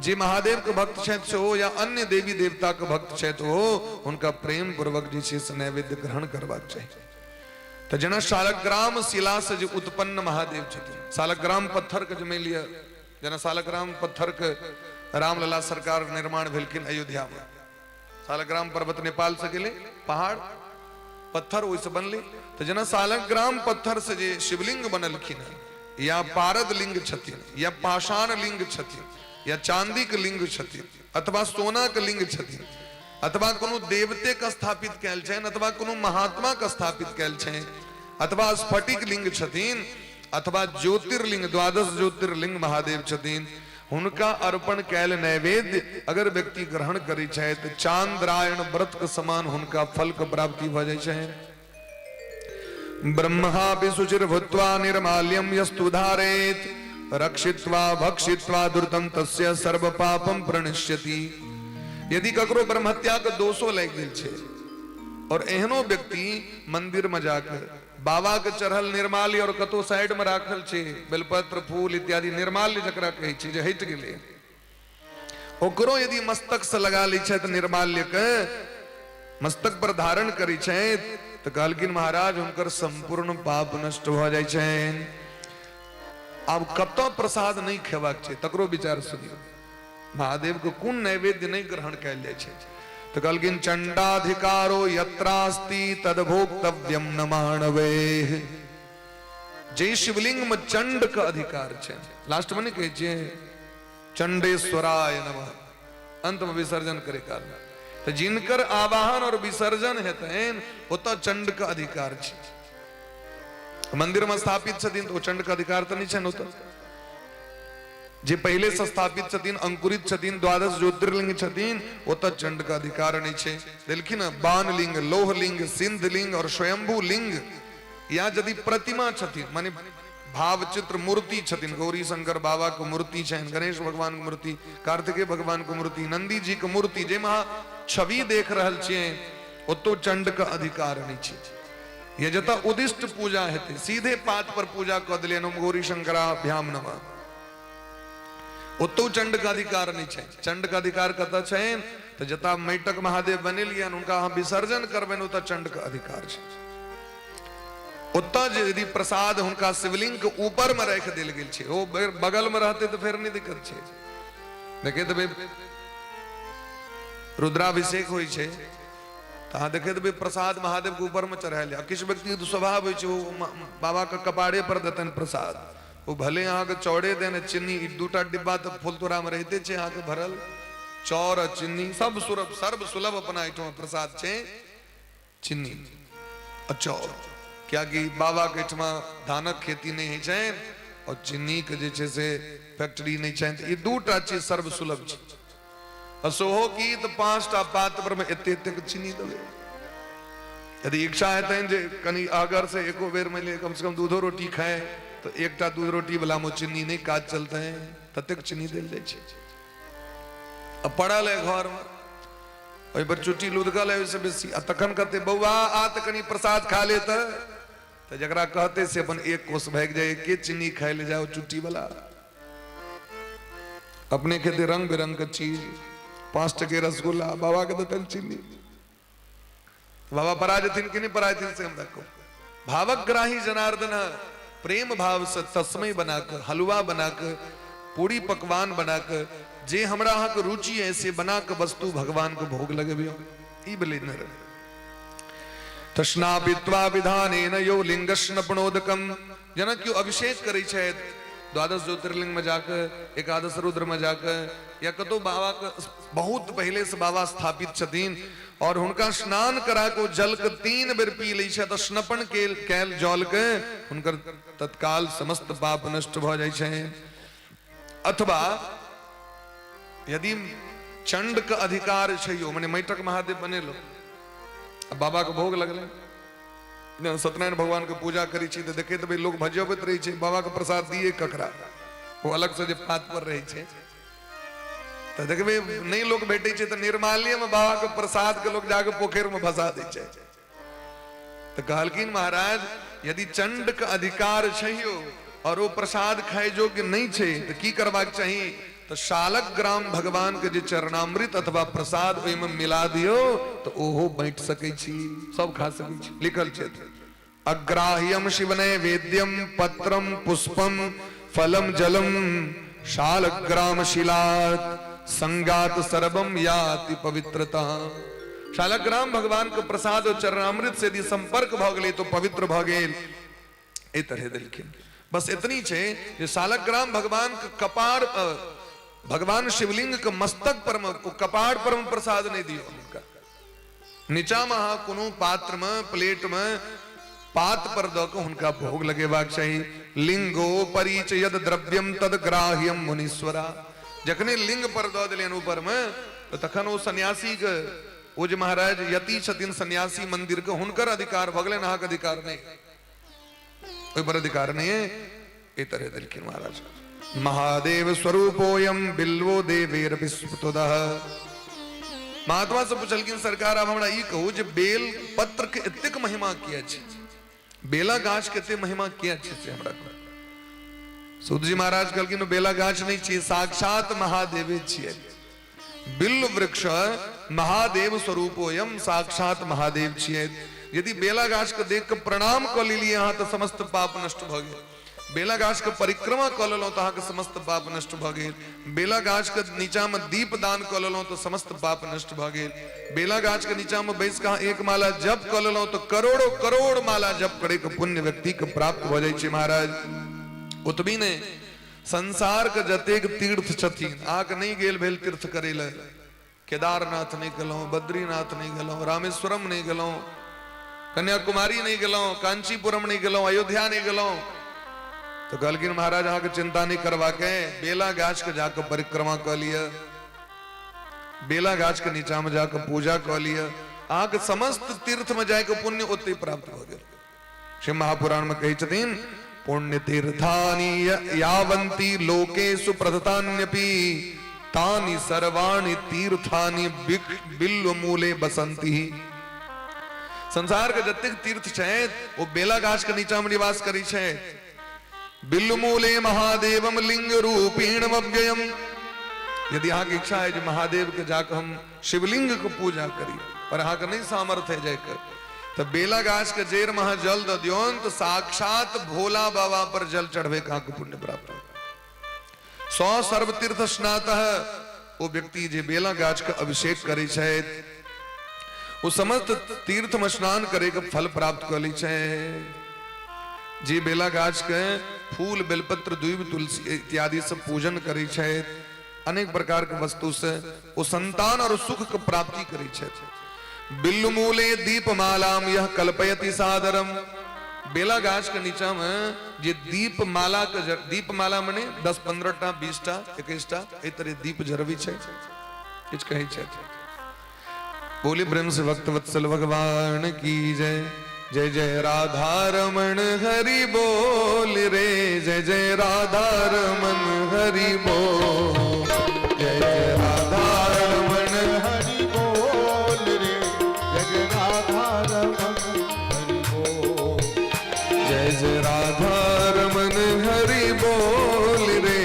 जे महादेव के भक्त छथि सेहो या अन्य देवी देवता के भक्त छथि हो, हुनका प्रेम पूर्वक जे छै से नैवेद्य ग्रहण करबाक चाही। तऽ जेना शालग्राम शिला से जे उत्पन्न महादेव छथिन, शालग्राम पत्थर के जे मानि लिअ, जेना शालग्राम पत्थर के रामलला सरकार निर्माण भेलखिन अयोध्या में, सालग्राम पर्वत नेपाल से गेलै पहाड़ पत्थर ओहिसँ बनलै, तऽ जेना सालग्राम पत्थर से जे शिवलिंग बनलखिन हँ, या पारद लिंग छथिन, या पाषाण लिंग छथिन, या चांदीक लिंग छथिन, अथवा सोनाक लिंग छथिन, अथवा कोनो देवते के स्थापित कयल छनि, अथवा कोनो महात्मा के स्थापित कयल छनि, अथवा स्फटिक लिंग छथिन, अथवा ज्योतिर्लिंग द्वादश ज्योतिर्लिंग महादेव छथिन, हुनका अर्पण कैल नैवेद्य अगर व्यक्ति ग्रहण करै छथि, चांद्रायण व्रत के समान हुनका फल के प्राप्ति भऽ जाइ छै। ब्रह्मापि शुचिर भूत्वा निर्माल्यम यस्तु धारेत रक्षित्वा भक्षित्वा दुर्तम तस्य सर्व पापम प्रणश्यति। यदि ककरो ब्रह्महत्या के दोषो लागि गेल छै और एहनो व्यक्ति मंदिर में जाकर बाबा के चढ़ल निर्माल्य और कतौ साइड में राखल छै बेलपत्र फूल इत्यादि निर्माल्य जकरा कहै छै जे हटि गेलै, ओकरो यदि मस्तक से लगा लै छथि, निर्माल्य के मस्तक पर धारण करै छथि, तऽ कहलखिन महाराज हुनकर संपूर्ण पाप नष्ट भऽ जाइ छनि। आब कतऽ प्रसाद नहि खेबाक छै तकरो विचार सुनियौ। महादेव के कोन नैवेद्य नहि ग्रहण कयल जाइ छै, तऽ कहलखिन चंडाधिकारो यत्रास्ति तद भोक्तव्यम न मानवे। जे शिवलिंग में चंड के अधिकार छै, लास्ट में नहि कहै छियै चंडेश्वराय नमः, अंत में विसर्जन करे काल में, तऽ जिनकर आवाहन और विसर्जन हेतनि ओतऽ चंड के अधिकार छै। मंदिर में स्थापित छथिन तऽ ओ चंड के अधिकार तऽ नहि छनि। ओतऽ जे पहिले से स्थापित छथिन, अंकुरित छथिन, द्वादश ज्योतिर्लिंग छथिन, ओतऽ चंड के अधिकार नहि छै। देलखिन बाणलिंग, लोहलिंग, सिंधलिंग और स्वयंभू लिंग, या यदि प्रतिमा छथिन, माने भावचित्र मूर्ति छथिन, गौरी शंकर बाबा के मूर्ति छनि, गणेश भगवान के मूर्ति, कार्तिकेय भगवान के मूर्ति, नंदी जी के मूर्ति, जाहिमे अहाँ छवि देख रहल छियै, ओतौ चंड के अधिकार नहि छै। ये जतऽ उदिष्ट पूजा हेतै, सीधे पात पर पूजा कऽ देलियनि, ओम गौरी शंकराभ्याम नमः, ओतौ चंड के अधिकार नहि छै। चंड के अधिकार कतऽ छनि? तऽ जतऽ माटिक महादेव बनेलियनि, हुनका अहाँ विसर्जन करबनि, ओतऽ चंड के अधिकार छै। ओतऽ जे यदि प्रसाद हुनका शिवलिंग के ऊपर में राखि देल गेल छै, ओ बगल में रहतै तऽ फेर नहि दिक्कत छै। देखैत हेबै रुद्राभिषेक होइ छै तऽ अहाँ देखैत हेबै प्रसाद महादेव के ऊपर में चढ़ायल जाय। किछु व्यक्ति के स्वभाव होइ छै, ओ बाबा के कपारे पर देतनि प्रसाद, ओ भले अहाँके चाउरे देने चीनी, ई दूटा डिब्बा तऽ फुलतोड़ामे रहिते छै अहाँके भरल चाउर आ चीनी, सब सुलभ सर्व सुलभ अपना एहिठाम प्रसाद छै चीनी आ चाउर, कियाकि बाबाके एहिठमा धानक खेती नहि होइ छनि आओर चीनीके जे छै से फैक्ट्री नहि छनि, तऽ ई दूटा चीज सर्व सुलभ छै। आ सेहो की तऽ 5टा पात पर मे एते एते चीनी देबै। यदि इच्छा हेतनि जे कनि अगर से एको बेर मानि लिअ कम से कम दूधो रोटी खाए, तऽ एकटा दूध रोटी वाला मे चीनी नहि काज चलतै, ततेक चीनी देल जाइ छै। आ पड़ल है घर मे, ओहि पर चुट्टी लुधकल है ओहिसँ बेसी, आ तखन कहते बौआ आ तऽ कनि प्रसाद खा ले, तऽ जकरा कहते से अपन एक कोस भागि जाय, के चीनी खाय ले जाओ चुट्टी वाला। अपने खेते रंग बिरंग के चीज, 5 टके रसगुल्ला, बाबा के देतनि चीनी, बाबा परा जेथिन कि नहि परा जेथिन से हमरा कहू। भावग्राही जनार्दन प्रेम भाव से तस्मय बनाकर, हलवा बनाकर, पूरी पकवान बनाकर, जे हमरा अहाँके रुचि है से बना के वस्तु भगवान के भोग लगबियौ, ई भेलै नर। तस्नापित्वा विधानेन यो लिंगस्नपणोदकम, जेना केओ अभिषेक करै छथि द्वादश ज्योतिर्लिंग में जाके, एकादश रुद्र में जाके, या कतौ बाबा के बहुत पहले से बाबा स्थापित छथिन और हुनका स्नान करा के जल के 3 बेर पी लै छथि, स्नपन के कैल जल के हुनकर तत्काल समस्त पाप नष्ट भऽ जाइ छै। अथवा यदि चंड के अधिकार छै यो, माने माटिक महादेव बनेलो, बाबा के भोग लगलै, सत्यनारायण भगवान के पूजा करै छी तऽ देखैत हेबै लोक भजबैत रहै छै, बाबा के प्रसाद दिए ककरा, ओ अलग से जे पात पर रहै छै, तऽ देखबै नहि लोक भेटै छै तऽ निर्माल्य में बाबा के प्रसाद के लोक जाके पोखरि में भसा दै छै। तऽ कहलखिन महाराज, यदि चंड के अधिकार छैयो और ओ प्रसाद खाय योग्य नहि छै तऽ की करबाक चाही? तऽ शालग्राम भगवान के जे चरणामृत अथवा प्रसाद ओहिमे मिला दियौ तऽ ओहो बाँटि सकै छी, सब खा सकै छी। लिखल छै, अग्राह्यम शिव नैवेद्यम पत्रम पुष्पम फलम जलम शालग्राम शिलात संगात सर्वम याति पवित्रता। शालग्राम भगवान के प्रसाद और चरणामृत से यदि संपर्क भऽ गेलै तो पवित्र भऽ गेल। एहि तरह देलखिन। बस एतनी छै जे शालग्राम भगवान के कपार, भगवान शिवलिंग के मस्तक पर मे, कपार पर मे प्रसाद नहि दियौ हुनका। नीचा मे अहाँ कोनो पात्र मे, प्लेट मे, पात पर दऽ कऽ हुनका भोग लगेबाक चाही। लिंगो परिचय यद द्रव्यम तद ग्राह्यम मुनीश्वरा। जखने लिंग पर दऽ देलियनि ऊपर मे तऽ तखन ओ सन्यासी के, ओ जे महाराज यति छथिन सन्यासी मंदिर के, हुनकर अधिकार भऽ गेलनि, अहाँके अधिकार नहि, ओहि पर अधिकार नहीं है। एहि तरह देलखिन महाराज। महादेव स्वरूपोयम बिल्वो देवेर विस्फुतः। महात्मा से पुछलखिन, सरकार आब हमरा ई कहू जे बेल पत्र के एतेक महिमा किया छै, बेला गाछ के एते महिमा किया छै, से हमरा कहू। सूत जी महाराज कहलखिन, बेला गाछ नहीं छियै, साक्षात महादेवे छियै। बिल्व वृक्ष महादेव स्वरूपोयम, साक्षात महादेव छियै। यदि बेला गाछ के देख के प्रणाम कऽ लेलियै अहाँ तऽ समस्त पाप नष्ट भऽ गेल। बेला गाछ के परिक्रमा कऽ लेलहुँ तऽ अहाँके समस्त पाप नष्ट भऽ गेल। बेला गाछ के नीचा में दीप दान कऽ लेलहुँ तऽ समस्त पाप नष्ट भऽ गेल। बेला गाछ के नीचा में बैस कऽ अहाँ एक माला जप कऽ लेलहुँ तऽ करोड़ों करोड़ माला जप करे के पुण्य व्यक्ति के प्राप्त भऽ जाइ छै महाराज। ओतबी नहि, संसार के जतेक तीर्थ छथिन, अहाँके नहि गेल भेल तीर्थ करै लए, केदारनाथ नहि गेलहुँ, बद्रीनाथ नहि गेलहुँ, रामेश्वरम नहि गेलहुँ, कन्याकुमारी नहि गेलहुँ, कांचीपुरम नहि गेलहुँ, अयोध्या नहि गेलहुँ, तऽ कहलखिन महाराज अहाँके चिंता नहि करबाक है, बेला गाछ के जाके परिक्रमा कऽ लिअ, बेला गाछ के नीचा में जाके पूजा कऽ लिअ, अहाँके समस्त तीर्थ में जायके पुण्य ओते प्राप्त भऽ गेल। शिव महापुराण में कहै छथिन, पुण्य तीर्थानि यावंती लोकेषु प्रदतान्यपि तानि सर्वाणि तीर्थानि बिल्व मूले बसंती। संसार के जतेक तीर्थ छै ओ बेला गाछ के नीचा में निवास करै छै। बिल्व मूले महादेवम लिंग रूपेण अव्ययम। यदि अहाँके इच्छा है जे महादेव के जाके हम शिवलिंग के पूजा करी, पर अहाँके नहीं सामर्थ्य है जाके, तो बेला गाछ के जड़ में अहाँ जल दऽ दियौन तो साक्षात भोला बाबा पर जल चढ़बे के अहाँके पुण्य प्राप्त होत। सौ सर्वतीर्थ स्नात, ओ व्यक्ति जे बेला गाछ के अभिषेक करै छथि ओ समस्त तीर्थ में स्नान करे के फल प्राप्त कऽ लै छै। जे बेला गाछ के फूल बेलपत्र दुइब तुलसी इत्यादि से पूजन करै छथि अनेक प्रकार के वस्तु से, ओ संतान और सुख के प्राप्ति करै छथि। बिल्लुमूले दीपमालाम यह कल्पयति सादरम। बेला गाछ के नीचा में जे दीपमाला के दीपमाला मने 10 15 टा 20 टा 21 टा एहि तरह दीप जरबै छै, किछु कहै छथि। बोले प्रेम से भक्त वत्सल भगवान की जय। जय जय राधा रमण हरि बोल रे, जय जय राधा रमण हरि बोल, जय जय राधा रमण हरि बोल रे, जय जय राधा रमण हरि बोल, जय जय राधा रमण हरि बोल रे,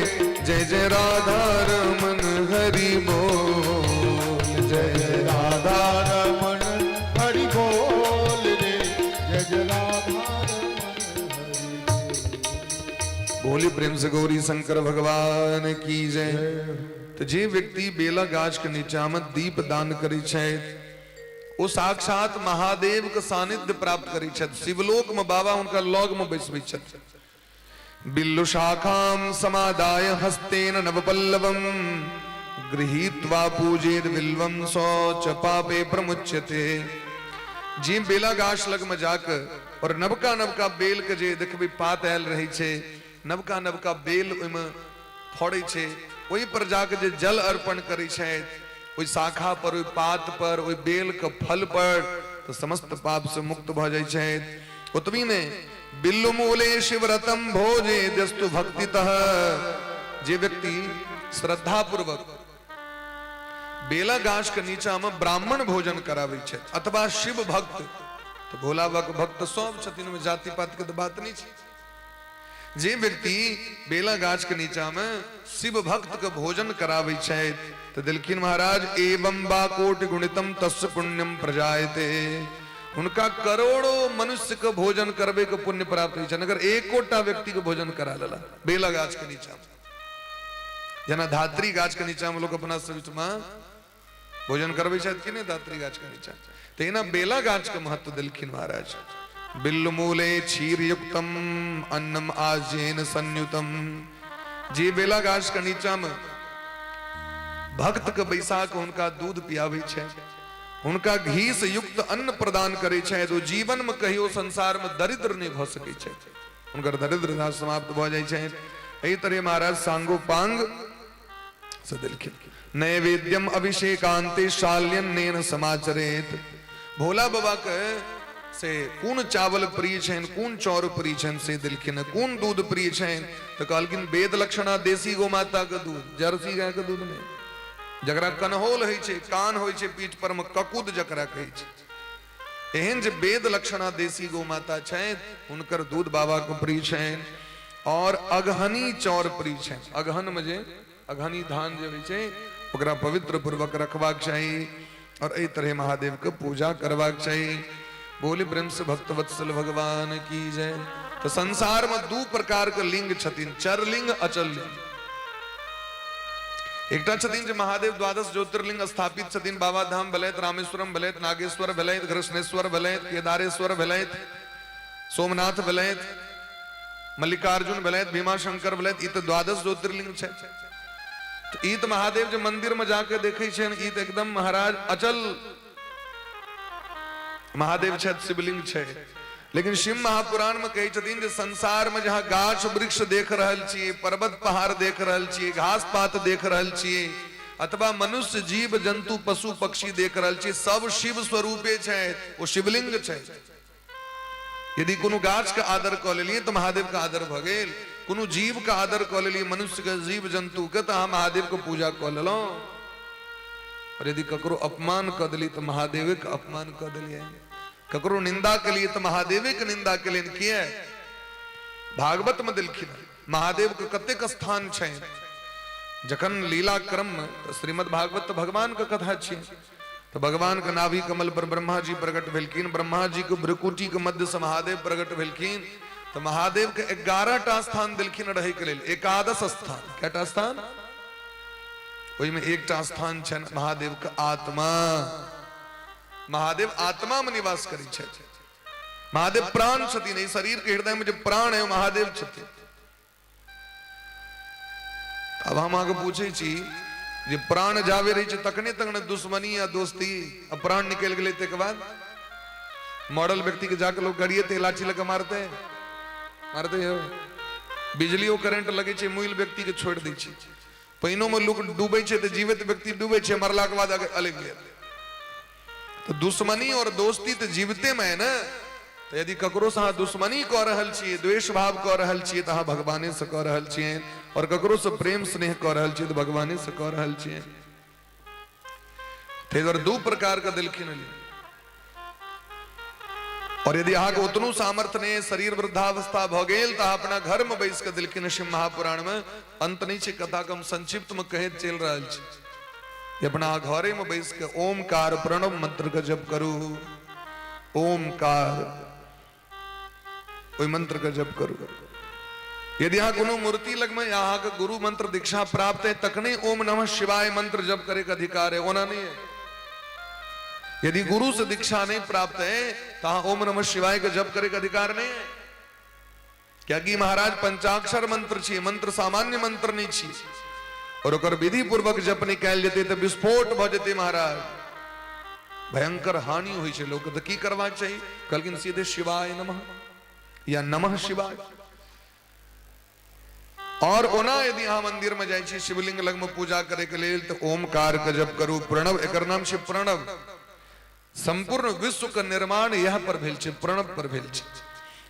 जय जय राधा रमण हरि बोल, जय जय राधा रमण हरि बोल रे, जय जय राधा रमण हरि बोल। बोली प्रेम से गौरी शंकर भगवान की जय। तो जे व्यक्ति बेला गाछ के नीचा में दीप दान करै छथि ओ साक्षात महादेव के सानिध्य प्राप्त करै छथि। शिवलोक में बाबा हुनका लग में बैसबै छथि। बिल्लु शाखां समादाय हस्तेन नवपल्लवम गृहीत्वा पूजेद बिल्वम सौ च पापे प्रमुच्यते। जे बेला गाछ लग में जाके और नवका नवका बेल के जे देखबै पात आयल रहै छै, नवका नवका बेल ओहिमे फड़ै छै, ओहि पर जाके जे जल अर्पण करै छथि ओहि शाखा पर, ओहि पात पर, ओहि बेल के फल पर, तऽ समस्त पाप से मुक्त भऽ जाइ छथि। ओतबी नहि, बिल्लुमूले शिवरतम भोजे दस्तु भक्तितः। जे व्यक्ति श्रद्धापूर्वक बेला गाछ के नीचा में ब्राह्मण भोजन कराबै छथि अथवा शिव भक्त, तऽ भोला बाबा के भक्त सब छथिन, ओहिमे जाति पात के तऽ बात नहि छै। जे व्यक्ति बेला गाछ के नीचा में शिव भक्त के भोजन कराबै छथि तऽ देलखिन महाराज एवं बा कोटि गुणितम तस्य पुण्यम प्रजायते। हुनका करोड़ों मनुष्य के भोजन करबे के पुण्य प्राप्त होइ छनि अगर एकोटा व्यक्ति के भोजन करा लेला बेला गाछ के नीचा में। जेना धात्री गाछ के नीचा में लोग अपना सब में भोजन करबै छथि कि नहि धात्री गाछ के नीचा, तहिना बेला गाछ के महत्व देलखिन महाराज। बिल्लु मूले क्षीर युक्तम अन्नम आजेन संयुतम। जे बेला गाछ के नीचा में भक्त के बैसा के हुनका दूध पियाबै छै, हुनका घी से युक्त अन्न प्रदान करै छै, तो जीवन में कहियो संसार में दरिद्र नहीं भऽ सकै छै, हुनकर दरिद्रता समाप्त भऽ जाइ छै। एहि तरह महाराज सांगोपांग से देलखिन। नैवेद्यम अभिषेकांते शाल्यन्नेन समाचरेत। भोला बाबा के से कोन चावल प्रिय छनि, कोन चाउर प्रिय छनि से देलखिन, कोन दूध प्रिय छनि तऽ कहलखिन वेद लक्षणा देसी गौ माता के दूध, जर्सी गाय के दूध नहि, जकरा कन्होल होइ छै, कान होइ छै पीठ पर में, ककुद जकरा कहै छै, एहन जे वेद लक्षणा देसी गौ माता छनि हुनकर दूध बाबा के प्रिय छनि। और अगहनी चाउर प्रिय छनि, अगहन में जे अगहनी धान जे होइ छै ओकरा पवित्र पूर्वक रखबाक चाही और एहि तरह महादेव के पूजा करबाक चाही। बोली प्रेम से भक्तवत्सल भगवान की जय। तो संसार में दू प्रकार के लिंग छथिन, चरलिंग अचल लिंग। एकटा छथिन जे महादेव द्वादश ज्योतिर्लिंग स्थापित छथिन, बाबा धाम भेलथि, रामेश्वरम भेलथि, नागेश्वर भेलथि, कृष्णेश्वर भेलथि, केदारेश्वर भेलथि, सोमनाथ भेलथि, मल्लिकार्जुन भेलथि, भीमाशंकर भेलथि, ई तऽ द्वादश ज्योतिर्लिंग छै। तऽ ई तऽ महादेव जे मंदिर में जाके देखै छियनि, ई तऽ एकदम महाराज अचल महादेव छथि, शिवलिंग छै। लेकिन शिव महापुराण में कहै छथिन जे संसार में जहां गाछ वृक्ष देख रहल छी, पर्वत पहाड़ देख रहल छी, घास पात देख रहल छी, अथवा मनुष्य जीव जंतु पशु पक्षी देख रहल छी, सब शिव स्वरूपे छै, ओ शिवलिंग छै। यदि कोनो गाछ के आदर कऽ लेलियै तऽ महादेव के आदर भऽ गेल, कोनो जीव के आदर कऽ लेलियै, मनुष्य के जीव जंतु के, तऽ अहाँ महादेव के पूजा कऽ लेलहुँ। और यदि ककरो अपमान कऽ देलियै तऽ महादेवे के अपमान कऽ देलियै, ककरो निंदा केलियै तऽ महादेवे के निंदा केलियनि। किया भागवत में देलखिन महादेव के कतेक स्थान छै। जखन लीला क्रम में तऽ श्रीमद् भागवत तऽ भगवान के कथा छियै, तो भगवान के नाभि कमल पर ब्रह्मा जी प्रकट भेलखिन, ब्रह्मा जी के भ्रुकुटी के मध्य से महादेव प्रकट भेलखिन, तो महादेव के 11 टा स्थान देलखिन रहे के लेल, एकादश स्थान। कएटा स्थान? ओहिमे एकटा स्थान छनि महादेव के आत्मा। महादेव आत्मा में निवास करै छथि, महादेव प्राण छथिन, एहि शरीर के हृदय में जे प्राण है ओ महादेव छथिन। अब हम अहाँके पूछै छी जे प्राण जाबे रहै छै तखने तक ने दुश्मनी या दोस्ती, आ प्राण निकलि गेलै ताहिके बाद मरल व्यक्ति के जाके लोग गरिएते, लाठी लऽ के मारते मारते हो, बिजलियो करेंट लगै छै मुइल व्यक्ति के छोड़ि दै छै, पानिओ में लोग डूबै छै तऽ जीवित व्यक्ति डूबै छै, मरला के बाद अलग गेल। तो दुश्मनी और दोस्ती तो जीवते में है ना। तो यदि ककरो से अहाँ दुश्मनी कऽ रहल छियै, द्वेष भाव कऽ रहल छियै, तऽ अहाँ भगवाने से कऽ रहल छियै, और ककरो से प्रेम स्नेह कऽ रहल छियै तऽ भगवाने से कऽ रहल छियै। ताहि दुआरे दू प्रकार के देलखिन। और यदि अहाँके ओतनो सामर्थ्य नहि, शरीर वृद्धावस्था भऽ गेल, तऽ अहाँ अपना घर में बैस कऽ देलखिन शिव महापुराण में, अंत नहि छै कथा के, हम संक्षिप्त में कहैत चलि रहल छी, अपना घरे में बैस के ओमकार प्रणव मंत्र के जप करू, ओमकार ओहि मंत्र के जप करू। यदि अहाँ कोनो मूर्ति लग में अहाँके गुरु मंत्र दीक्षा प्राप्त है तखने ओम नमः शिवाय मंत्र जप करे के अधिकार है, ओना नहीं है। यदि गुरु से दीक्षा नहीं प्राप्त है तो अहाँ ओम नमः शिवाय के जप करे के अधिकार नहीं है, कियाकि महाराज पंचाक्षर मंत्र छी, मंत्र सामान्य मंत्र नहीं छी, और ओकर विधि पूर्वक जप नहीं कैल जेतै तऽ विस्फोट भऽ जेतै महाराज, भयंकर हानि होइ छै लोक। तऽ की करबाक चाही? कहलखिन सीधे शिवाय नमः या नमः शिवाय। और ओना यदि अहाँ मंदिर में जाइ छी शिवलिंग लग में पूजा करे के लेल तऽ ओमकार के जप करू, प्रणव, एकर नाम छै प्रणव। संपूर्ण विश्व के निर्माण यह पर भेल छै, प्रणव पर भेल छै।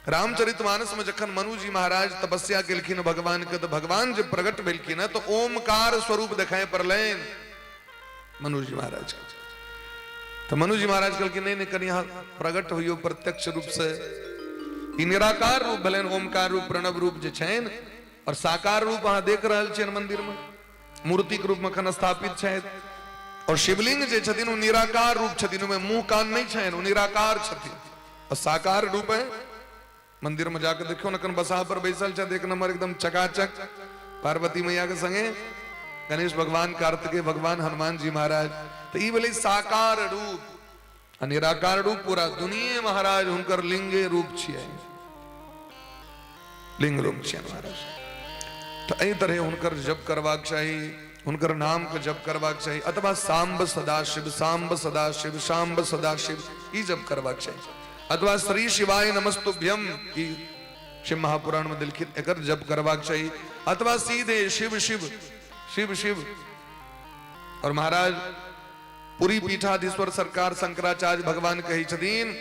रामचरितमानस में जखन मनु जी महाराज तपस्या केलखिन भगवान के, तो भगवान जे प्रकट भेलखिन तो ओमकार स्वरूप देखाय पड़लनि मनु जी महाराज के। तऽ मनुजी महाराज कहलखिन नहि नहि, कनि अहाँ प्रकट होइयो प्रत्यक्ष रूप से। ई निराकार रूप भेलनि, ओमकार रूप प्रणव रूप जे छनि, और साकार रूप अहाँ देख रहल छियनि मंदिर में मूर्ति के रूप में एखन स्थापित छथि। और शिवलिंग जे छथिन ओ निराकार रूप छथिन, ओहिमे मुंह कान नहि छनि, ओ निराकार छथिन और साकार रूप है। मंदिर में जाके देखियो ने, एखन बसाह पर बैसल छथि, एक नंबर एकदम चकाचक, पार्वती मैया के संगे गणेश भगवान, कार्तिकेय भगवान, हनुमान जी महाराज। तो ई भेलै साकार रूप आ निराकार रूप पूरा दुनिया महाराज हुनकर लिंगे रूप छियै, लिंग रूप छियै महाराज। तो एहि तरह हुनकर जप करबाक चाही, हुनकर नाम के जप करबाक चाही, अथवा सांब सदाशिव, सांब सदाशिव, सांब सदाशिव ई जप करबाक चाही, अथवा श्री शिवाय नमस्तुभ्यम ई शिव महापुराण में देलखिन, एकर जप करबाक चाही, अथवा सीधे शिव शिव शिव शिव। और महाराज पुरी पीठाधीश्वर सरकार शंकराचार्य भगवान कहै छथिन,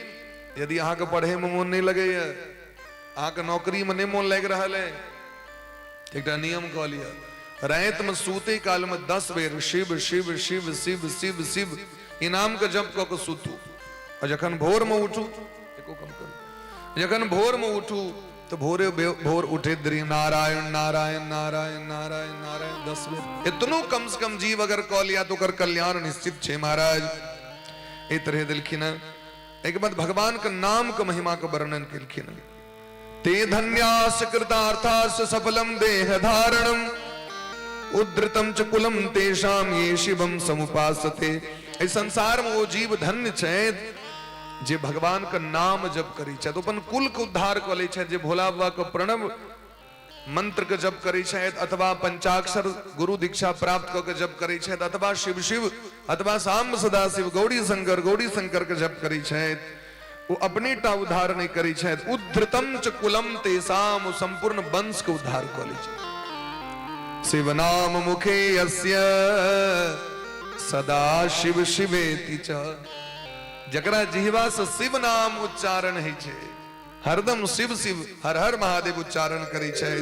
यदि अहाँके पढ़े में मोन नहीं लगैया, अहाँके नौकरी में नहीं मोन लागि रहल है, एकटा नियम कऽ लिअ, राति में सूते काल में 10 बेर शिव शिव शिव शिव शिव शिव इनाम के जप कऽ के सुतू, और जखन भोर में उठू, एको कम करू, जखन भोर में उठू तो भोरे भोर उठे द्री नारायण नारायण नारायण नारायण नारायण 10 बेर, इतनो कम से कम जीव अगर कऽ लिया तो ओकर कल्याण निश्चित छै महाराज। एहि तरह देलखिन। एक बाद भगवान के नाम के महिमा के वर्णन केलखिन। ते धन्यास कृतार्थास सफलम देह धारणम उद्धृतम च कुलम तेषाम ये शिवम समुपासते। एहि संसार में ओ जीव धन्य छथि जे भगवान के नाम जप करै छथि, अपन कुल के उद्धार कऽ लै छथि, जे भोला बाबा के प्रणव मंत्र के जप करै छथि, अथवा पंचाक्षर गुरु दीक्षा प्राप्त कऽ के जप करै छथि, अथवा शिव शिव अथवा साम्ब सदाशिव गौरी शंकर गौरी शंकर के जप करै छथि, ओ अपने टा उद्धार नहीं करै छथि, उद्धृतम च कुलम तेषाम, ओ संपूर्ण वंश के उद्धार कऽ लै छथि। शिव नाम मुखे यस्य सदा शिव शिवेति च, जकरा जिह्वा से शिव नाम उच्चारण होइ छै, हरदम शिव शिव हर हर महादेव उच्चारण करै छै,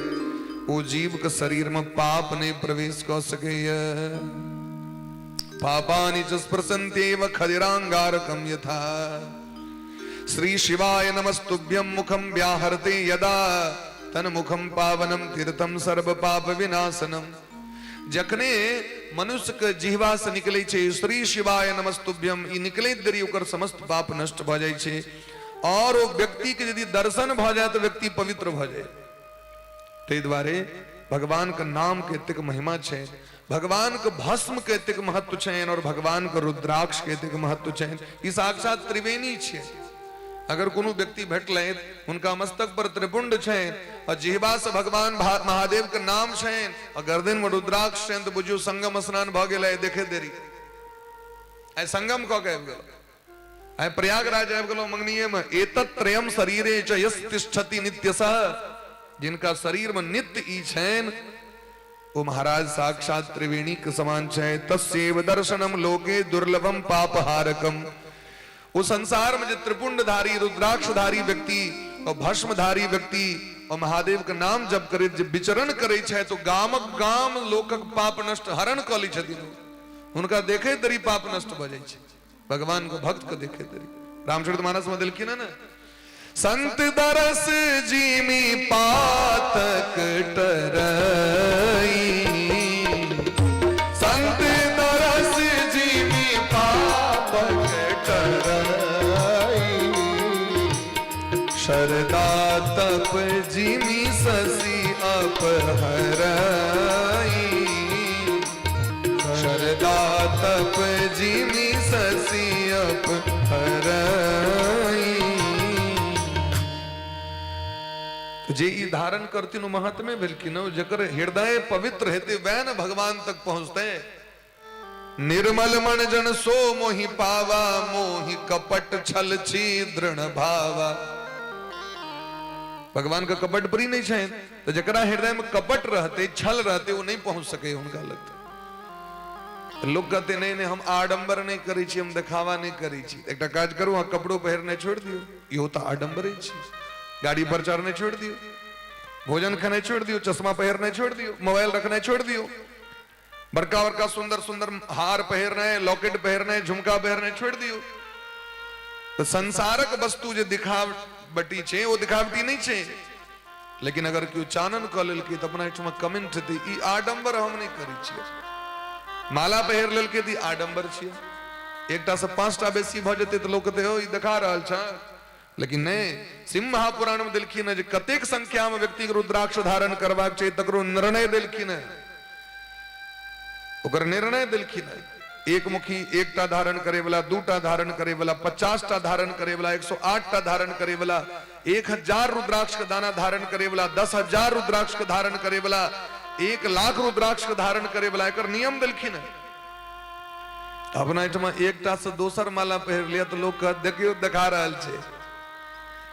ओ जीव के शरीर में पाप नहीं प्रवेश कऽ सकैया। पापानि च स्पृशन्त्येव खदिरांगारकम यथा। श्री शिवाय नमस्तुभ्यं मुखं व्याहरते यदा तन्मुखं पावनं तीर्थं सर्व पाप विनाशनम। जखने मनुष्य के जिह्वा से निकले छै श्री शिवाय नमस्तुभ्यम, ई निकलैत देरी ओकर समस्त पाप नष्ट भऽ जाइ छै, और ओ व्यक्ति के यदि दर्शन भऽ जाय तऽ व्यक्ति पवित्र भऽ जाय। ताहि दुआरे भगवान के नाम के एतेक महिमा छै, भगवान के भस्म के एतेक महत्व छनि, और भगवान के रुद्राक्ष के एतेक महत्व छनि। ई साक्षात त्रिवेणी छै। अगर कोनो व्यक्ति भेटलनि, हुनका मस्तक पर त्रिपुंड छनि और जिह्वा से भगवान महादेव के नाम छनि और गर्दन में रुद्राक्ष छनि, तऽ बुझियौ संगम स्नान भऽ गेलै। देखे देरी आइ संगम कऽ के आबि गेलहुँ, आइ प्रयागराज आबि गेलहुँ मंगनीये में। एतत् त्रयम शरीरे च यस तिष्ठति नित्यशः, जिनका शरीर में नित्य ई छनि ओ महाराज साक्षात त्रिवेणी के समान छै। तस्यैव दर्शनम लोके दुर्लभम पापहारकम। ओ संसार में जे त्रिपुंडधारी रुद्राक्षधारी व्यक्ति और भस्मधारी व्यक्ति और महादेव के नाम जप करे जे विचरण करे छै, तो गामक गाम लोकक पाप नष्ट हरण कऽ लै छथिन। हुनका देखे तरी पाप नष्ट भऽ जाइ छै, भगवान के भक्त के देखे तरी। रामचरित मानस में देलखिन है ना, संत दरस जीमी पातक टरई, संत दरस जीमी पातक टरई, शरदा तप जीमी ससी अपहरई, शरदा तप जिमी ससी अपहरई। जे ई धारण करथिन ओ महात्मे भेलखिन, जकर हृदय पवित्र हेतै वएह ने भगवान तक पहुँचतै। निर्मल मन जन सो मोहि पावा, मोहि कपट छल छी दृढ़ भावा। भगवान के कपट प्रिय नहीं छै, तो जकरा हृदय में कपट रहते छल रहते वो नहीं पहुंच सके हुनका लग। लोग कहते नहीं नहीं हम आडंबर नहीं करै छी, हम देखावा नहीं करै छी। एकटा काज करू, अहाँ कपड़ो पहिरनाइ छोड़ि दियौ, इहो तऽ आडंबरे छी। गाड़ी पर चढ़नाइ छोड़ि दियौ, भोजन खेनाइ छोड़ि दियौ, चश्मा पहिरनाइ छोड़ि दियौ, मोबाइल रखनाइ छोड़ि दियौ, बड़का बड़का सुंदर सुंदर हार पहिरनाइ, लॉकेट पहिरनाइ, झुमका पहिरनाइ छोड़ि दियौ। तऽ संसारक वस्तु जे दिखावटी छै ओ दिखावटी नहि छै। लेकिन अगर केओ चानन कऽ लेलकै तऽ अपना एहिठमा कमेंट हेतै, ई आडम्बर हम नहि करै छियै। माला पहिर लेलकै तऽ ई आडम्बर छियै। एकटा से 5टा बेसी भऽ जेतै तऽ लोक कहतै हो ई देखा रहल छै। लेकिन नहि, शिव महापुराण में देलखिन हँ जे कतेक संख्या में व्यक्ति के रुद्राक्ष धारण करबाक छै तकरो निर्णय देलखिन हँ, ओकर निर्णय देलखिन हँ। एक मुखी एकटा धारण करे वाला, 2टा धारण करे वाला, 50टा धारण करे वाला, 108टा धारण करे वाला, 1000 रुद्राक्ष के दाना धारण करे वाला, 10,000 रुद्राक्ष के धारण करे वाला, 1 लाख रुद्राक्ष के धारण करे वाला, एकर नियम देलखिन हँ। अपना एहिठमा एकटा से दोसर माला पहिर लिअ तऽ लोक कहत देखियौ देखा रहल छै।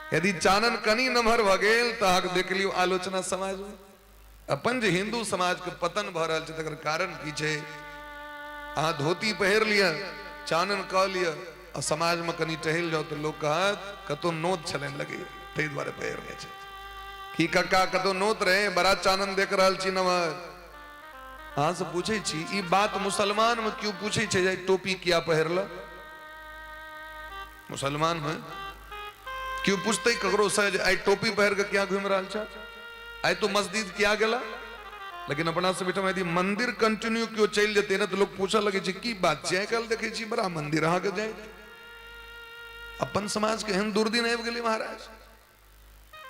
यदि चानन कनि नमहर भऽ गेल तऽ अहाँके देख लियौ आलोचना समाजमे। अपन जे हिंदू समाज के पतन भऽ रहल छै तकर कारण की छै? अहाँ धोती पहिर लिअ, चानन कऽ लिअ आ समाजमे कनि टहलि जाउ तऽ लोक कहत कतौ नोत छलनि लगैया ताहि दुआरे पहिरने छै। की कक्का कतौ नोत रहे, बड़ा चानन देख रहल छी नमहर। अहाँ से पूछै छी ई बात मुसलमान में क्यों पूछै छै जे टोपी किया पहिरल? मुसलमान में क्यों पूछते ककरो से जे आइ टोपी पहिर के किया घूमि रहल छ, आइ तो मस्जिद किया गेला? लेकिन अपना सब एहिठाम यदि मंदिर कंटिन्यू क्यों चलि जेतै ने तऽ लोक पूछऽ लगै छै की बात छै, आइ काल्हि देखै छी बड़ा मंदिर अहाँके जाइत। अपन समाज के एहन दुर्दिन आबि गेलै महाराज।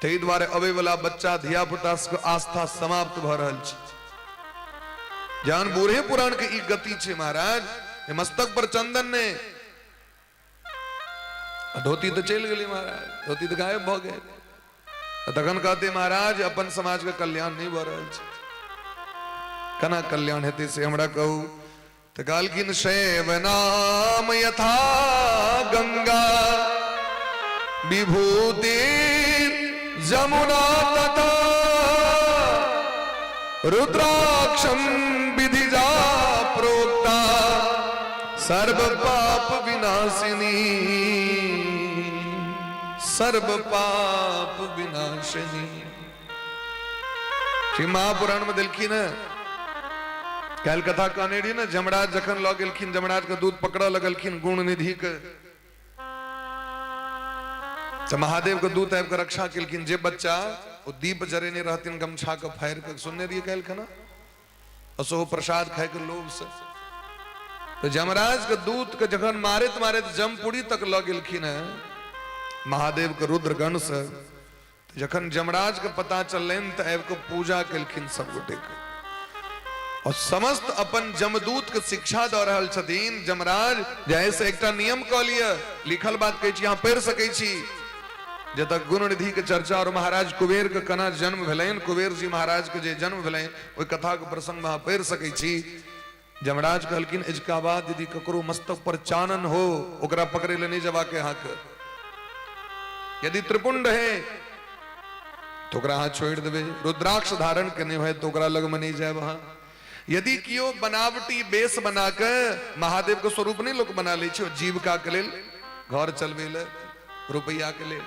ताहि दुआरे अबै वाला बच्चा धिया पुता सबके आस्था समाप्त भऽ रहल छै। जहन बूढ़े पुरान के ई गति छै महाराज, मस्तक पर चंदन ने, धोती तऽ चलि गेलै महाराज, धोती तऽ गायब भऽ गेल। तखन कहते महाराज अपन समाज के कल्याण नहि भऽ रहल छै, केना कल्याण हेतै से हमरा कहू। तऽ कहलखिन शैव नाम यथा गंगा विभूति जमुना तथा रुद्राक्षम विधिजा प्रोक्ता सर्व पाप विनाशिनी, सर्व पाप विनाशिनी। श्री महापुराण में देलखिन है, काल्हि कथा कहने रही ने, जमराज जखन लऽ गेलखिन, जमराज के दूध पकड़ऽ लगलखिन गुण निधि के, तऽ महादेव के दूत आबि कऽ रक्षा केलखिन। जे बच्चा ओ दीप जरेने रहथिन गमछा के फाड़ि कऽ, सुनने रहियै काल्हि खना, सेहो प्रसाद खाय के लोभ से, तऽ जमराज के दूत के जखन मारैत मारैत जमपुरी तक लऽ गेलखिन है महादेव के रुद्रगण से, जखन जमराज के पता चललनि तऽ आबि कऽ पूजा केलखिन सब गोटे के और समस्त अपन जमदूत के शिक्षा दऽ रहल छथिन जमराज जे से एकटा नियम कऽ लिअ, लिखल बात कहै छी अहाँ पढ़ि सकै छी। जतऽ गुणनिधि के चर्चा और महाराज कुबेर के केना जन्म भेलनि, कुबेर जी महाराज के जे जन्म भेलनि ओहि कथा के प्रसंग में अहाँ पढ़ि सकै छी। जमराज कहलखिन अजुका बाद यदि ककरो मस्तक पर चानन हो ओकरा पकड़े ले नहीं जबाके अहाँके, यदि त्रिपुंड है तो ओकरा अहाँ छोड़ि देबै, रुद्राक्ष धारण केने है तो ओकरा लग में नहीं जायब अहाँ। यदि केओ बनावटी बेस बना के महादेव के स्वरूप नहीं लोक बना लै छै जीविका के लेल, घर चलबै ले, रुपैया के लेल,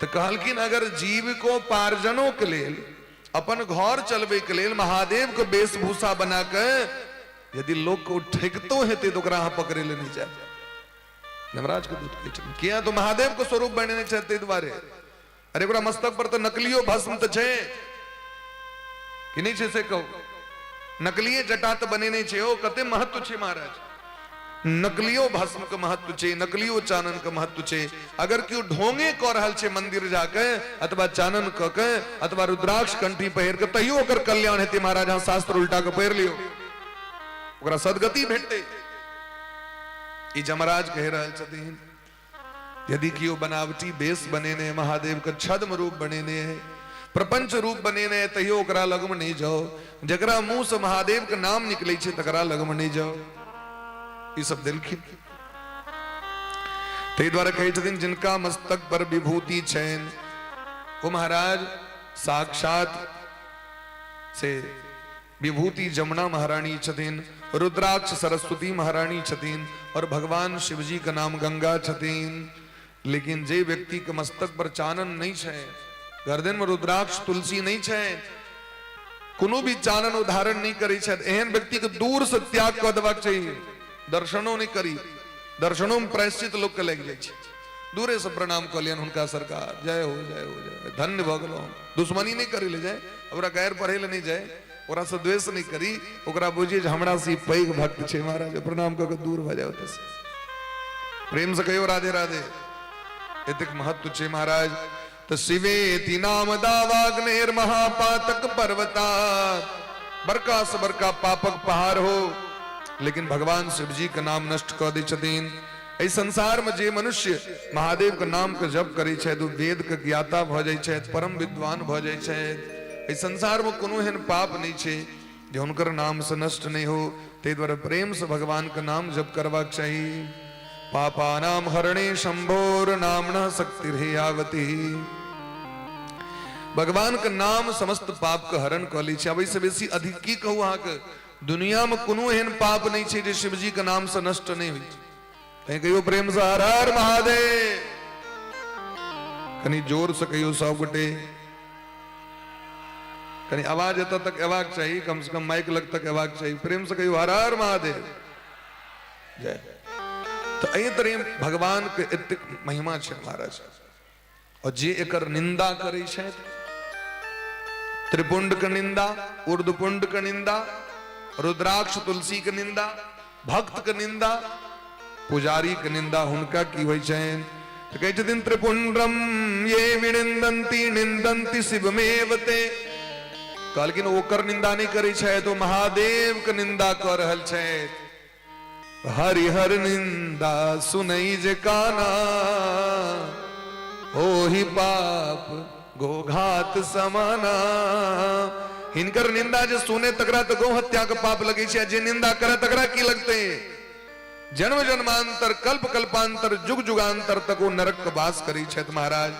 तो कहलखिन अगर जीविकोपार्जनों के लेल अपन घर चलबै के लेल महादेव के वेशभूषा बना के यदि लोक को ठेकतो हेतै तो ओकरा अहाँ पकड़े ले नहीं जायब। यमराज के दूत कहै छथिन किया तो महादेव के स्वरूप बनेने छै ताहि दुआरे। अरे ओकरा मस्तक पर तऽ नकलियो भस्म तऽ छै कि नहि छै से कहू, नकलिए जटा तऽ बनेने छै। ओ कते महत्व छै महाराज, नकलियो भस्म के महत्व छै, नकलियो चानन के महत्व छै। अगर केओ ढोंगे कऽ रहल छै मंदिर जाके अथवा चानन कऽ के अथवा रुद्राक्ष कंठी पहिर के, तैयो ओकर कल्याण हेतै महाराज। अहाँ शास्त्र उल्टा के पढ़ि लियौ, ओकरा सदगति भेटतै। ई जमराज कहि रहल छथिन यदि केओ बनावटी बेस बनेने महादेव के छद्म रूप बनेने है, प्रपंच रूप बनेने है, तैयो ओकरा लग में नहीं जाओ। जकरा मुंह से महादेव के नाम निकले छै तकरा लग में नहीं जाओ। ई सब देलखिन। ताहि दुआरे कहै छथिन जिनका मस्तक पर विभूति छनि ओ महाराज साक्षात से विभूति जमुना महारानी छथिन, रुद्राक्ष सरस्वती महारानी छथिन और भगवान शिवजी के नाम गंगा छथिन। लेकिन जे व्यक्ति के मस्तक पर चानन नहीं छै, गर्दन में रुद्राक्ष तुलसी नहीं छै, कोनो भी चानन उदाहरण नहि करै छथि, एहन व्यक्ति के दूर से त्याग कऽ देबाक चाही। दर्शनो नहि करी, दर्शनो में प्रायश्चित लोक के लागि जाइ छै। दूरे से प्रणाम कऽ लियनि हुनका, सरकार जय हो, जय हो, जय हो, धन्य भऽ गेलहुँ। दुश्मनी नहि करै लए जाय, ओकरा गारि पढ़ै लए नहि जाय, ओकरा से द्वेष नहि करी, ओकरा बुझिए जे हमरा से ई पैघ भक्त छै महाराज। प्रणाम कऽ के दूर भऽ जाय ओतऽ से। प्रेम से कहियो राधे राधे। एतेक महत्व छै महाराज। तऽ शिवेति नाम दावाग्नेर महापातक पर्वता, बड़का से बड़का पापक पहाड़ हो, लेकिन भगवान शिवजी के नाम नष्ट कऽ दै छथिन। एहि संसार में जे मनुष्य महादेव के नाम के जप करै छथि, ओ वेद के ज्ञाता भऽ जाइ छथि, परम विद्वान भऽ जाइ छथि। एहि संसार में कोनो एहन पाप नहि छै जे हुनकर नाम से नष्ट नहि हो। ताहि दुआरे प्रेम से भगवान के नाम जप करबाक चाही। पापानाम हरणे शंभोर नाम्नः शक्तिर्यावती। भगवान के नाम समस्त पाप के हरण कऽ लै छै। आब एहिसँ बेसी अधिक की कहू अहाँके, दुनिया में कोनो एहन पाप नहि छै जे शिवजी के नाम से नष्ट नहि होइ छै। तैं कहियो प्रेम से हर हर महादेव। कनि जोर से कहियो सब गोटे, कनि आवाज एतऽ तक एबाक चाही, कम से कम माइक लग तक एबाक चाही। प्रेम से कहियो हर हर महादेव जय। तऽ एहि तरह भगवान के एतेक महिमा छै महाराज। और जे एकर निंदा करै छथि, त्रिपुंड के निंदा, ऊर्ध्वपुंड के निंदा, रुद्राक्ष तुलसी के निंदा, भक्त के निंदा, पुजारी के निंदा, हुनका की होइ छनि? तऽ कहै छथिन त्रिपुंड्रम ये विनिंदंती निंदंती शिवमेव ते। कहलखिन ओकर निंदा नहि करै छथि, ओ महादेव के निंदा कऽ रहल छथि। हरिहर निंदा सुनई जे काना, ओहि पाप गोघात समाना। हिनकर निंदा जे सुने तकरा तऽ गौ हत्या के पाप लगै छै, जे निंदा करे तकरा की लगतै? जन्म जन्मांतर, कल्प कल्पांतर, जुग जुगांतर तक ओ नरक के वास करै छथि महाराज।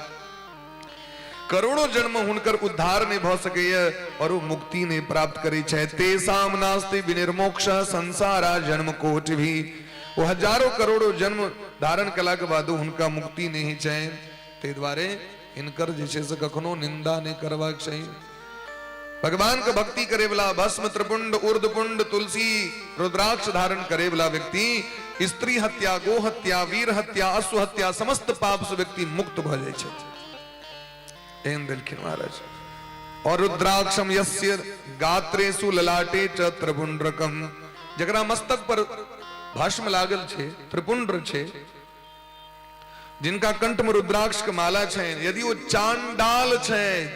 करोड़ों जन्म हुनकर उद्धार नहि भऽ सकैए और ओ मुक्ति नहि प्राप्त करै छथि। तेषाम नास्ति विनिर्मोक्ष संसारा जन्म कोटि भी। ओ हजारों करोड़ों जन्म धारण केलाके बादो हुनका मुक्ति नहि होइ छनि। ताहि दुआरे हिनकर जे छै से कखनो निंदा नहि करबाक चाही। भगवान के भक्ति करे वाला, भस्म त्रिपुंड ऊर्ध्वपुंड तुलसी रुद्राक्ष धारण करे वाला व्यक्ति स्त्री हत्या, गो हत्या, वीर हत्या, अश्व हत्या समस्त पाप से व्यक्ति मुक्त भऽ जाइ छै। एहन देलखिन महाराज। और रुद्राक्षम यस्य गात्रेषु ललाटे च त्रिपुंड्रकम, जकरा मस्तक पर भस्म लागल छै, त्रिपुंड्र छै, जिनका कंठ में रुद्राक्ष के माला छै, यदि ओ चांडाल छै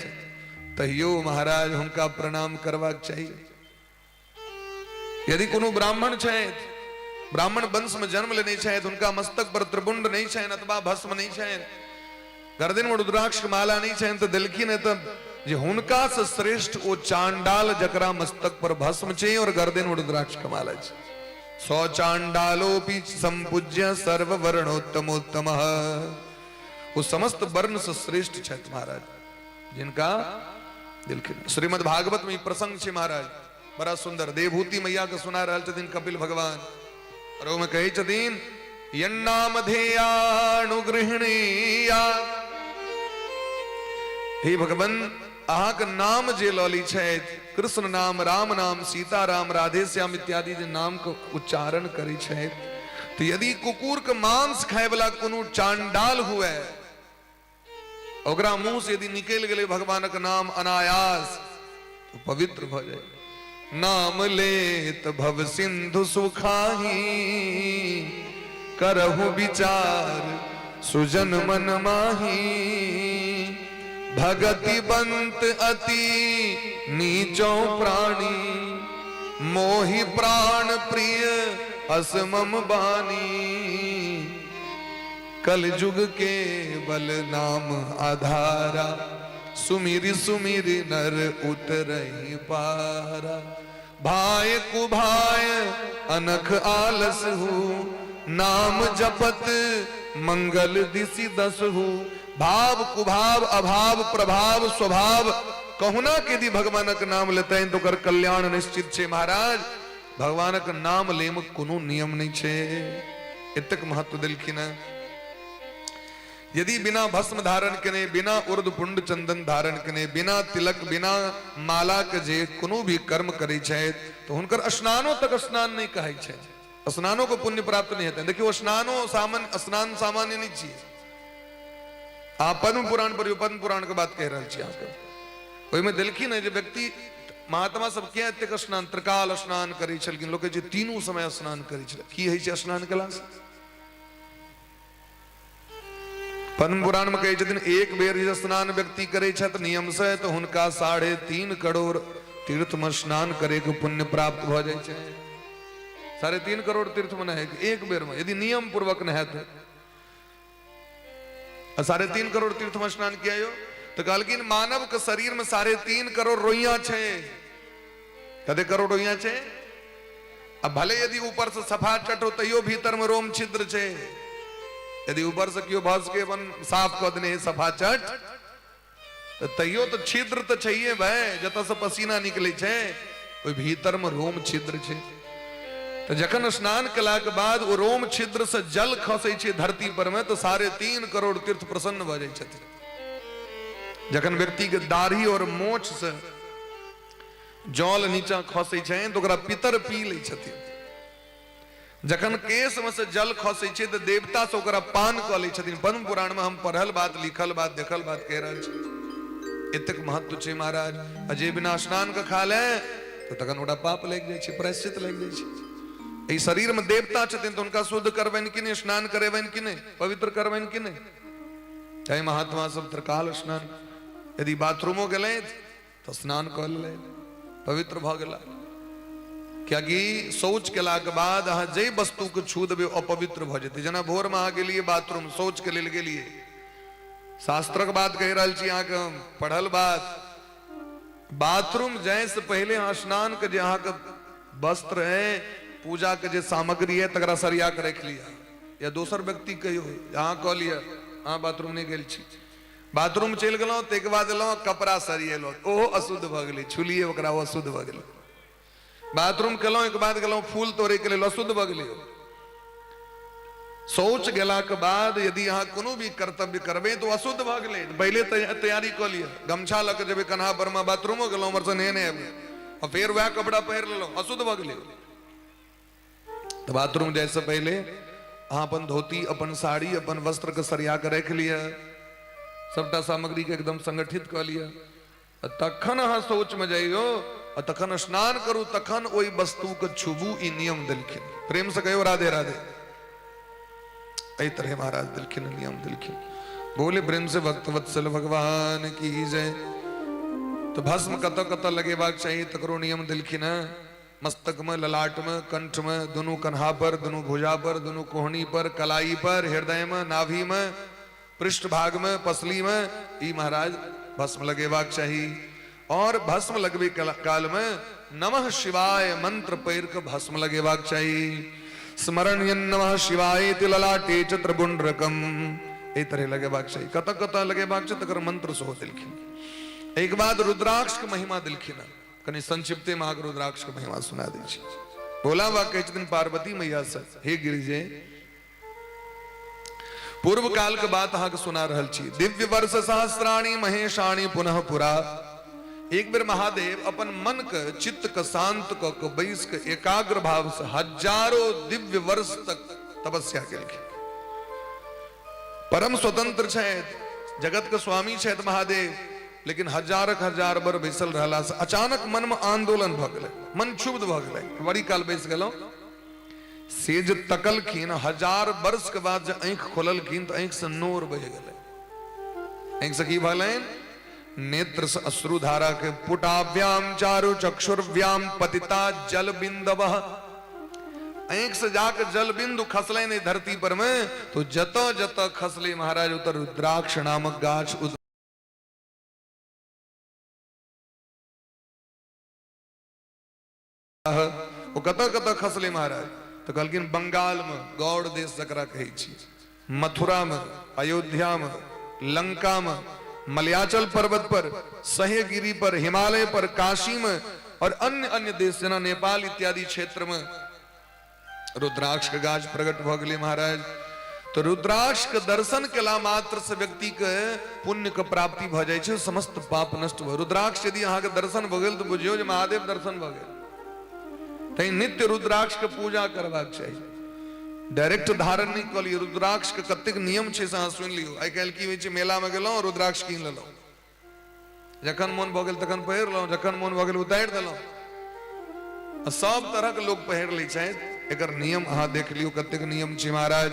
तहियो महाराज हुनका प्रणाम करबाक चाही। यदि कोनो ब्राह्मण छथि, ब्राह्मण वंश में जन्म लेने छथि, हुनका मस्तक पर त्रिपुंड नहीं छनि अथवा भस्म नहीं छनि, गर्दन में रुद्राक्ष के माला नहीं छनि, तऽ देलखिन तऽ जे हुनका से श्रेष्ठ ओ चांडाल जकरा मस्तक पर भस्म छै और गर्दन में रुद्राक्ष के माला छै। सौ चांडालोपि संपूज्य सर्व वर्णोत्तमोत्तम, वो समस्त वर्ण से श्रेष्ठ छथि महाराज जिनका देलखिन। श्रीमद् भागवत में ई प्रसंग छै महाराज, बड़ा सुंदर। देवहूति मैया के सुना रहल छथिन कपिल भगवान और ओहिमे कहै छथिन यन्नामधेयानुगृहणीया, हे भगवान अहाँके नाम जे लऽ लै छथि, कृष्ण नाम, राम नाम, सीता राम, राधे श्याम इत्यादि जे नाम के उच्चारण करै छथि, तऽ यदि कुकुर के मांस खाय वाला कोनो चांडाल हुए, ओकरा मुंह से यदि निकलि गेलै भगवानक नाम अनायास, तो पवित्र भऽ जाय। नाम लेत भव सिंधु सुखाही, करहु विचार सुजन मन माही। भगति बंत अति नीचो प्राणी, मोहि प्राण प्रिय असमम बानी। कलयुग के बल नाम आधारा, सुमिर सुमिर नर उतरहि पारा। भाय कुभाय अनख आलस हूँ, नाम जपत मंगल दिशि दस हूँ। भाव कुभाव अभाव प्रभाव स्वभाव कहुना के यदि भगवानक नाम लेतनि तऽ ओकर कल्याण निश्चित छै महाराज। भगवानक नाम लेम कोनो नियम नहि छै, एतेक महत्व देलखिन हँ। यदि बिना भस्म धारण केने, बिना उर्द पुंड चंदन धारण केने, बिना तिलक बिना माला के जे कोनो भी कर्म करै छथि तऽ हुनकर स्नानो तक स्नान नहि कहै छै, स्नानो के पुण्य प्राप्त नहि हेतनि। देखियौ, स्नानो सामान्य स्नान सामान्य नहि छियै। अहाँ पद्म पुराण पढ़ियौ, पद्म पुराण के बात कहि रहल छी अहाँके। ओहिमे देलखिन है जे व्यक्ति महात्मा सब किया एतेक स्नान त्रिकाल स्नान करै छलखिन। लोक कहै छै तीनू समय स्नान करै छलै। की होइ छै स्नान केलासँ? पद्म पुराण में कहै छथिन एक बेर जे स्नान व्यक्ति करै छथि नियम से तऽ हुनका 3.5 करोड़ तीर्थ में स्नान करे के पुण्य प्राप्त भऽ जाइ छै। 3.5 करोड़ तीर्थ में नहाय के एक बेर में यदि नियम पूर्वक नहायत। आ 3.5 करोड़ तीर्थ में स्नान किया यो तो कहलखिन मानव के शरीर में 3.5 करोड़ रोइया छै। कते करोड़ रोइया छै? आ भले यदि ऊपर से सफा चट हो तैयो भीतर में रोम छिद्र छै। यदि ऊपर से केओ भस के अपन साफ कऽ देने सफा चट तऽ तैयो तऽ छिद्र तऽ छैहे भाय, जतऽ से पसीना निकलै छै ओहि भीतर में रोम छिद्र छै। तऽ जखन स्नान केलाके बाद ओ रोम छिद्र से जल खसै छै धरती पर में तऽ 3.5 करोड़ तीर्थ प्रसन्न भऽ जाइ छथिन। जखन व्यक्ति के दाढ़ी और मोछ से जल नीचा खसै छै तऽ ओकरा पितर पी लै छथिन। जखन केश में से जल खसै छै तऽ देवता से ओकरा पान कऽ लै छथिन। पद्म पुराण में हम पढ़ल बात, लिखल बात, देखल बात कहि रहल छी। एतेक महत्व छै महाराज। आ जे बिना स्नान के खा ले तऽ तखन ओकरा पाप लागि जाइ छै, प्रायश्चित लागि जाइ छै। एहि शरीर में देवता छथिन तऽ हुनका शुद्ध करबनि कि नहि, स्नान करेबनि कि नहि, पवित्र करबनि कि नहि? तैं महात्मा सब त्रिकाल स्नान। यदि बाथरूमो गेलथि तऽ स्नान कऽ लेलथि, पवित्र भऽ गेला। कियाकि शौच केलाके बाद अहाँ जाहि वस्तुके छू देबै अपवित्र भऽ जेतै। जेना भोरमे अहाँ गेलियै बाथरूम शौचके लेल गेलियै, शास्त्रक बात कहि रहल छी अहाँके हम, पढ़ल बात। बाथरूम जाय से पहिले अहाँ स्नान के जे अहाँके वस्त्र है, पूजा के जे सामग्री है, तकरा सरिया के राखि लिअ, या दोसर व्यक्ति कहियो अहाँ कऽ लिअ, अहाँ बाथरूम नहि गेल छी, बाथरूम चलि गेलहुँ, ताहिके बाद एलहुँ कपड़ा सरियेलहुँ, ओहो अशुद्ध भऽ गेलै, छुलियै ओकरा ओ अशुद्ध भऽ गेलै। बाथरूम केलहुँ, एक बाद गेलहुँ फूल तोड़ैके लेल, अशुद्ध भऽ गेलै। शौच गेलाके बाद यदि अहाँ कोनो भी कर्तव्य करबै तऽ अशुद्ध भऽ गेलै। पहिले तैयारी कऽ लिअ, गमछा लऽ कऽ जेबै कन्हा परमे, बाथरूमो गेलहुँ, उम्हरसँ नहेने एबै आ फेर वएह कपड़ा पहिर लेलहुँ, अशुद्ध भऽ गेलै। तऽ बाथरूम जाइसँ पहिले अहाँ अपन धोती, अपन साड़ी, अपन वस्त्रके सरिया कऽ राखि लिअ, सबटा सामग्रीके एकदम संगठित कऽ लिअ, आ तखन अहाँ शौचमे जइयौ आ तखन स्नान करू, तखन ओहि वस्तुके छुबू। ई नियम देलखिन। प्रेम से कहियौ राधे राधे। एहि तरहे महाराज देलखिन, नियम देलखिन। बोले प्रेम से भक्त वत्सल भगवान की जय। तऽ भस्म कतऽ कतऽ लगेबाक चाही तकरो नियम देलखिन हेँ। मस्तक में, ललाट में, कंठ में, दोनों कन्हा पर, दोनों भुजा पर, दोनों कोहनी पर, कलाई पर, हृदय में, नाभि में, पृष्ठ भाग में, पसली में ई महाराज भस्म लगेबाक चाही। और भस्म लगबे काल में नमः शिवाय मंत्र पढ़ि के भस्म लगेबाक चाही। स्मरण नमः शिवाय इति ललाटे च त्रिपुंड्रकम, एहि तरह लगेबाक चाही। कतऽ कतऽ लगेबाक छै तकर मंत्र सेहो देलखिन। एक बाद रुद्राक्ष के महिमा देलखिन। कनि संक्षिप्ते में अहाँके रुद्राक्ष के महिमा सुना दै छी। भोला बाबा कहै छथिन पार्वती मैया से, हे गिरिजे, पूर्व काल के बात अहाँके सुना रहल छी। दिव्य वर्ष सहस्राणी महेशाणी पुनः पुरा। एक बेर महादेव अपन मन के चित्त के शांत क के बैस के एकाग्र भाव से हजारों दिव्य वर्ष तक तपस्या केलखिन। परम स्वतंत्र छथि, जगत के स्वामी छथि महादेव, लेकिन हजारक हजार बर बैसल रहला से अचानक मन में आंदोलन भऽ गेलै, मन क्षुब्ध भऽ गेलै। बड़ी काल बैस गेलहुँ से जे तकलखिन, 1000 वर्ष के बाद जे आँखि खोललखिन तऽ आँखि से नोर बहि गेलै। आँखि से की भलनि? नेत्र से अश्रुधारा के पुटाभ्याम चारु चक्षुर्भ्याम पतिता जल बिंदवः। आँखि से जाके जल बिंदु खसलै नहीं धरती पर में, तो जतऽ जतऽ खसलै महाराज उतर रुद्राक्ष नामक गाछ ओ कतऽ कतऽ खसलै महाराज? तऽ कहलखिन बंगालमे, गौड़ देश जकरा कहै छी, मथुरामे, अयोध्यामे, लंकामे, मलयाचल पर्वत पर, सह्यगिरी पर, हिमालय पर, काशीमे और अन्य अन्य देश जेना नेपाल इत्यादि क्षेत्रमे रुद्राक्ष के गाछ प्रकट भऽ गेलै महाराज। तऽ रुद्राक्ष के दर्शन केला मात्र से व्यक्ति के पुण्य के प्राप्ति भऽ जाइ छै, समस्त पाप नष्ट भऽ। रुद्राक्ष यदि अहाँके दर्शन भऽ गेल तऽ बुझियौ जे महादेव दर्शन भऽ गेल। तैं नित्य रुद्राक्ष के पूजा करबाक चाही। डायरेक्ट धारण नहि कऽ लियौ। रुद्राक्ष के कतेक नियम छै से अहाँ सुनि लियौ। आइ काल्हि की होइ छै, मेलामे गेलहुँ, रुद्राक्ष कीन लेलहुँ, जखन मोन भऽ गेल तखन पहिरलहुँ, जखन मोन भऽ गेल उतारि देलहुँ। आ सब तरहक लोक पहिर लै छथि। एकर नियम अहाँ देख लियौ कतेक नियम छै महाराज।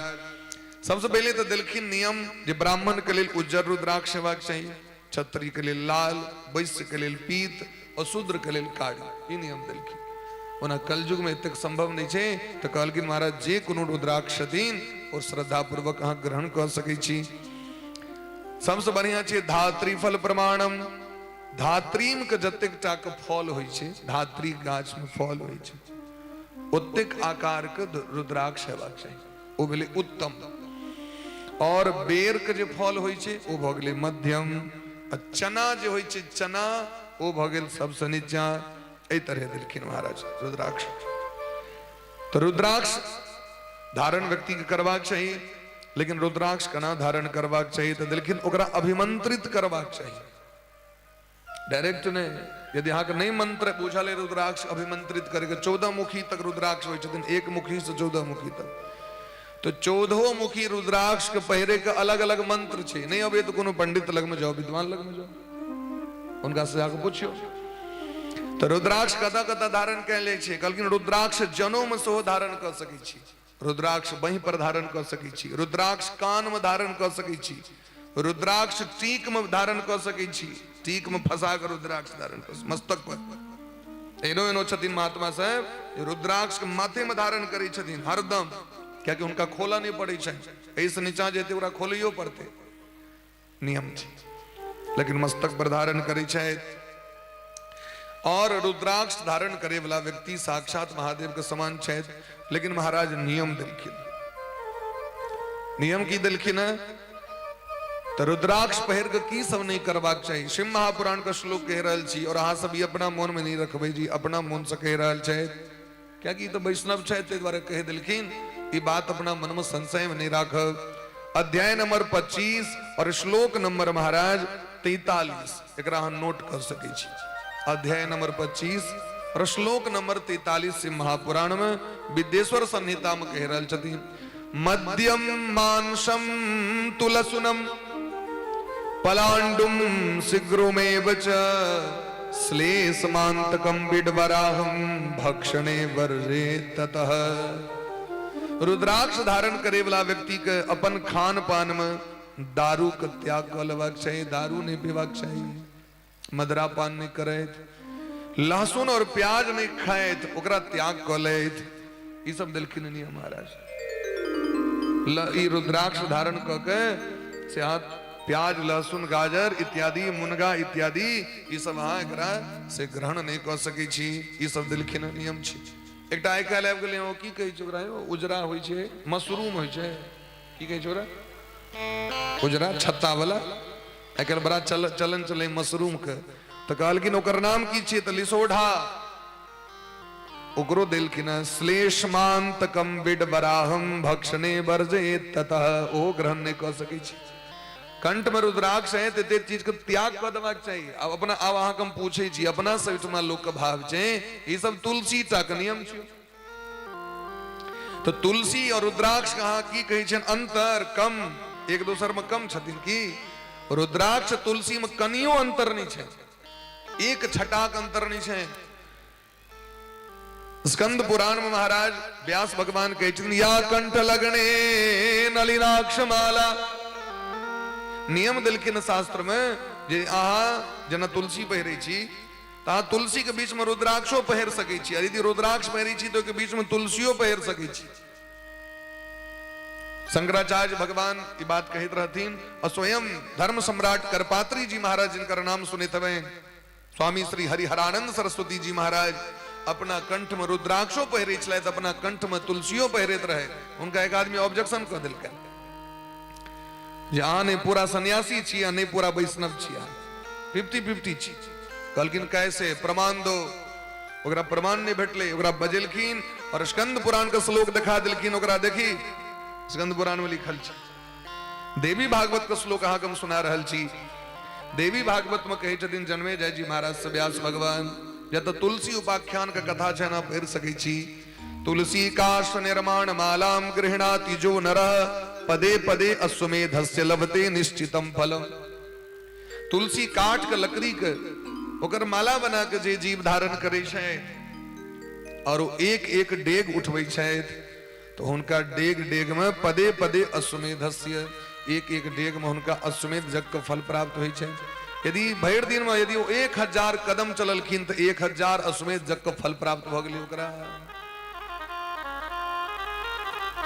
सबसँ पहिले तऽ देलखिन नियम जे ब्राह्मण के लेल उज्जर रुद्राक्ष हेबाक चाही, क्षत्रिय के लेल लाल, वैश्य के लेल पीत और शूद्र के लेल कारी। ई नियम देलखिन। ओना कलयुग में एतेक संभव नहीं छै तऽ कहलखिन महाराज जे कोनो रुद्राक्ष छथिन ओ श्रद्धापूर्वक अहाँ ग्रहण कऽ सकै छी। सबसँ बढ़िया छै धात्री फल प्रमाणम। धात्रीम के जतेक टा के फल होइ छै, धात्री गाछ में फल होइ छै, ओतेक आकार के रुद्राक्ष हेबाक चाही, ओ भेलै उत्तम। और बेर के जे फल होइ छै ओ भऽ गेलै मध्यम, आ चना जे होइ छै चना, ओ भऽ गेल सबसँ नीचा। एहि तरहे देलखिन महाराज रुद्राक्ष। तऽ रुद्राक्ष धारण व्यक्ति के करबाक चाही, लेकिन रुद्राक्ष केना धारण करबाक चाही तऽ देलखिन ओकरा अभिमंत्रित करबाक चाही, डायरेक्ट नहि। यदि अहाँके नहि मंत्र बुझल है रुद्राक्ष अभिमंत्रित करके, 14 मुखी तक रुद्राक्ष होइ छथिन, एक मुखी से 14 मुखी तक, तो 14 मुखी रुद्राक्ष के पहिरे के अलग अलग मंत्र छै। नहि अबै तऽ कोनो पंडित लगमे जाउ, विद्वान लगमे जाउ, हुनका से जाके पुछियौ। तऽ रुद्राक्ष कतऽ कतऽ धारण कयल जाइ छै? कहलखिन रुद्राक्ष जनोमे सेहो धारण कऽ सकै छी, रुद्राक्ष बहि पर धारण कऽ सकै छी, रुद्राक्ष कान में धारण कऽ सकै छी, रुद्राक्ष टीक में धारण कऽ सकै छी, टीक में फंसा कऽ रुद्राक्ष धारण कऽ मस्तक पर। एनो एनो छथिन महात्मा साहेब जे रुद्राक्ष के माथे में धारण करै छथिन हरदम, कियाकि हुनका खोलऽ नहि पड़ै छनि, एहिसँ नीचा जेतै ओकरा खोलैयो पड़तै, नियम छै, लेकिन मस्तक पर धारण करै छथि। और रुद्राक्ष धारण करे वाला व्यक्ति साक्षात महादेव के समान छथि। लेकिन महाराज नियम देलखिन, नियम की देलखिन है तो रुद्राक्ष पहिर के की सब नहीं करबाक चाही। शिव महापुराण के श्लोक कहि रहल छी और अहाँ सब ई अपना मन में नहीं रखबै जी, अपना मन से कहि रहल छथि, कियाकि तऽ वैष्णव छथि ताहि दुआरे कहि देलखिन। ई बात अपना मन में संशय में नहीं राखब। अध्याय नंबर 25 और श्लोक नंबर महाराज 43, एकरा अहाँ नोट कर सकै छी। अध्याय नंबर 25 और श्लोक नंबर 43 शिव महापुराण में विद्येश्वर संहिता में कहि रहल छथिन, मद्यम मांसम तुलसुनम पलाण्डुम शीघ्रमेव च श्लेषमान्तकं बिडवराहं भक्षणे वर्जे ततः। रुद्राक्ष धारण करे वाला व्यक्ति के अपन खान पान में दारू के त्याग कऽ लेबाक चाही, दारू नहीं पीबाक चाही, मदरा पान नहीं करैत, लहसुन और प्याज नहीं खाइत, ओकरा त्याग कऽ लैत। ई सब देलखिन नियम महाराज। ई रुद्राक्ष धारण कऽ के से अहाँ प्याज लहसुन गाजर इत्यादि मुनगा इत्यादि ई सब अहाँ एकरा से ग्रहण नहीं कऽ सकै छी। ई सब देलखिन नियम छी। एकटा आइ काल्हि आबि गेलै, ओ की कहै छै ओकरा, उजरा होइ छै, मशरूम होइ छै, की कहै छै ओकरा, उजरा छत्ता वाला, आइ काल्हि बड़ा चलन चलै मशरूम के। तऽ कहलखिन ओकर नाम की छियै, तऽ लिसोढ़ा। ओकरो देलखिन श्लेष्मांतकम बिड बराहम भक्षणे वर्जे ततः, ओ ग्रहण नहीं कऽ सकै छी। कंठ में रुद्राक्ष है तऽ एते चीज के त्याग कऽ देबाक चाही। आब अपना, आब अहाँके हम पूछै छी, अपना सब ओहिठमा लोक के भाव छै ई सब तुलसी टा के नियम छै, तो तुलसी और रुद्राक्ष के अहाँ की कहै छियनि अंतर कम, एक दोसर में कम छथिन की? रुद्राक्ष तुलसी में कनियो अंतर नहीं छै, एक छटाक अंतर नहीं छै। स्कंद पुराण में महाराज व्यास भगवान कहै छथिन, या कंठ लगने नलिनाक्ष माला। नियम देलखिन शास्त्र में जे अहाँ जेना तुलसी पहिरै छी तऽ अहाँ तुलसी के बीच में रुद्राक्षो पहिर सकै छी, यदि रुद्राक्ष पहिरै छी तऽ ओहिके बीच में तुलसियो पहिर सकै छी। शंकराचार्य भगवान ई बात कहैत रहथिन और स्वयं धर्म सम्राट करपात्री जी महाराज, जिनकर नाम सुनैत हेबै, स्वामी श्री हरिहरानंद सरस्वती जी महाराज अपना कंठ में रुद्राक्षो पहिरै छलथि, अपना कंठ में तुलसियो पहिरैत रहे। हुनका एक आदमी ऑब्जेक्शन कऽ देलकनि जे अहाँ नहि पूरा सन्यासी छी आ नहि पूरा वैष्णव छी, अहाँ 50-50 छी। कहलखिन कैसे, प्रमाण दो। ओकरा प्रमाण नहि भेटलै, ओकरा बजेलखिन और स्कंद पुराण के श्लोक देखा देलखिन। ओकरा देखी स्कंद पुराण में लिखल छै। देवी भागवत के श्लोक अहाँके हम सुना रहल छी। देवी भागवत में कहै छथिन जन्मे जय जी महाराज से व्यास भगवान, जतऽ तुलसी उपाख्यान के कथा छै अहाँ पढ़ि सकै छी। तुलसी काष्ठ निर्माण मालाम गृहणाति जो नर पदे पदे अश्वमेधस्य लभते निश्चितम फलम। तुलसी काठ के लकड़ी के ओकर माला बना के जे जीव धारण करै छै और ओ एक एक डेग उठबै छथि तो हुनका डेग डेग में पदे पदे अश्वमेधस्य, एक एक डेग में हुनका अश्वमेध यज्ञ के फल प्राप्त होइ छै। यदि भरि दिन में यदि ओ 1000 कदम चललखिन तऽ 1000 अश्वमेध यज्ञ के फल प्राप्त भऽ गेलै ओकरा।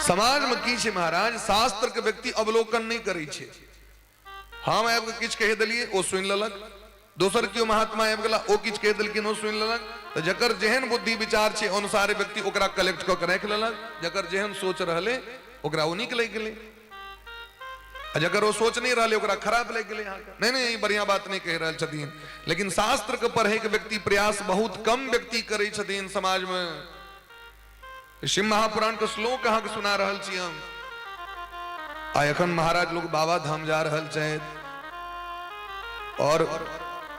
समाज में की छै महाराज, शास्त्र के व्यक्ति अवलोकन नहि करै छै। हम आबि कऽ किछु कहि देलियै ओ सुनि लेलक, दोसर केओ महात्मा आबि गेला ओ किछु कहि देलखिन ओ सुनि लेलक, तऽ जकर जेहन बुद्धि विचार छै अनुसारे व्यक्ति ओकरा कलेक्ट कऽ के राखि लेलक, जकर जेहन सोच रहलै ओकरा ओ नीक लागि गेलै, आ जकर ओ सोच नहि रहलै ओकरा खराब लागि गेलै। अहाँके नहि नहि ई बढ़िआँ बात नहि कहि रहल छथिन। लेकिन शास्त्रके पढ़ैके व्यक्ति प्रयास बहुत कम व्यक्ति करै छथिन समाजमे। शिव महापुराण के श्लोक अहाँके सुना रहल छी हम। आ एखन महाराज लोग बाबा धाम जा रहल छथि और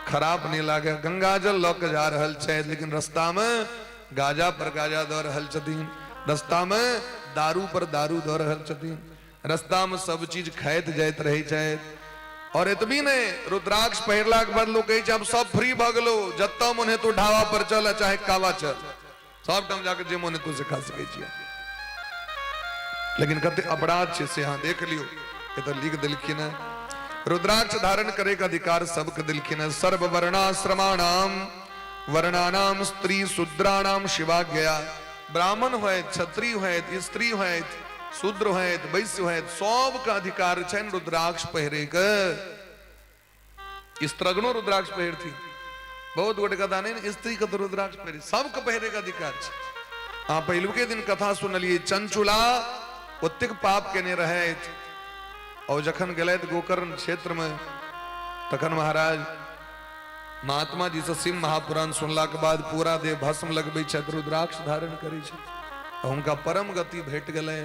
खराब नहीं लागे गंगा जल लऽ के जा रहल छथि, लेकिन रास्ता में गाजा पर गाजा दऽ रहल छथिन, रास्ता में दारू पर दारू दऽ रहल छथिन, रास्ता में सब चीज खाइत जाइत रहै छथि। और एतबी नहीं, रुद्राक्ष पहिरलाक बाद लोग कहै छै आब सब फ्री भऽ गेलो, जतऽ मन हेतौ ढाबा पर चल आ चाहे कावा चल, सब ठाम जाके जे मन हेतौ से खा सकै छियै। लेकिन कते अपराध छै से अहाँ देख लियौ, एतऽ लिख देलखिन हेँ रुद्राक्ष धारण करे के अधिकार सबके देलखिन हेँ। सर्व वर्णाश्रमाणाम वर्णानाम स्त्री शूद्राणाम शिवाज्ञया, ब्राह्मण होयत, क्षत्रिय होयत, स्त्री होयत, शूद्र होयत, वैश्य होयत, सबके अधिकार छनि रुद्राक्ष पहिरे के। स्त्रगणो रुद्राक्ष पहिरथिन, बहुत गोटे कथा नहीं ने, स्त्री के तो रुद्राक्ष पहिरे, सबके पहिरे के अधिकार छै। अहाँ पहिलुके दिन कथा सुनलियै, चंचुला ओतेक पाप केने रहथि और जखन गेलथि गोकर्ण क्षेत्र में तखन महाराज महात्मा जी से शिव महापुराण सुनला के बाद पूरा देह भस्म लगबै छथि, रुद्राक्ष धारण करै छथि, हुनका परम गति भेट गेलै।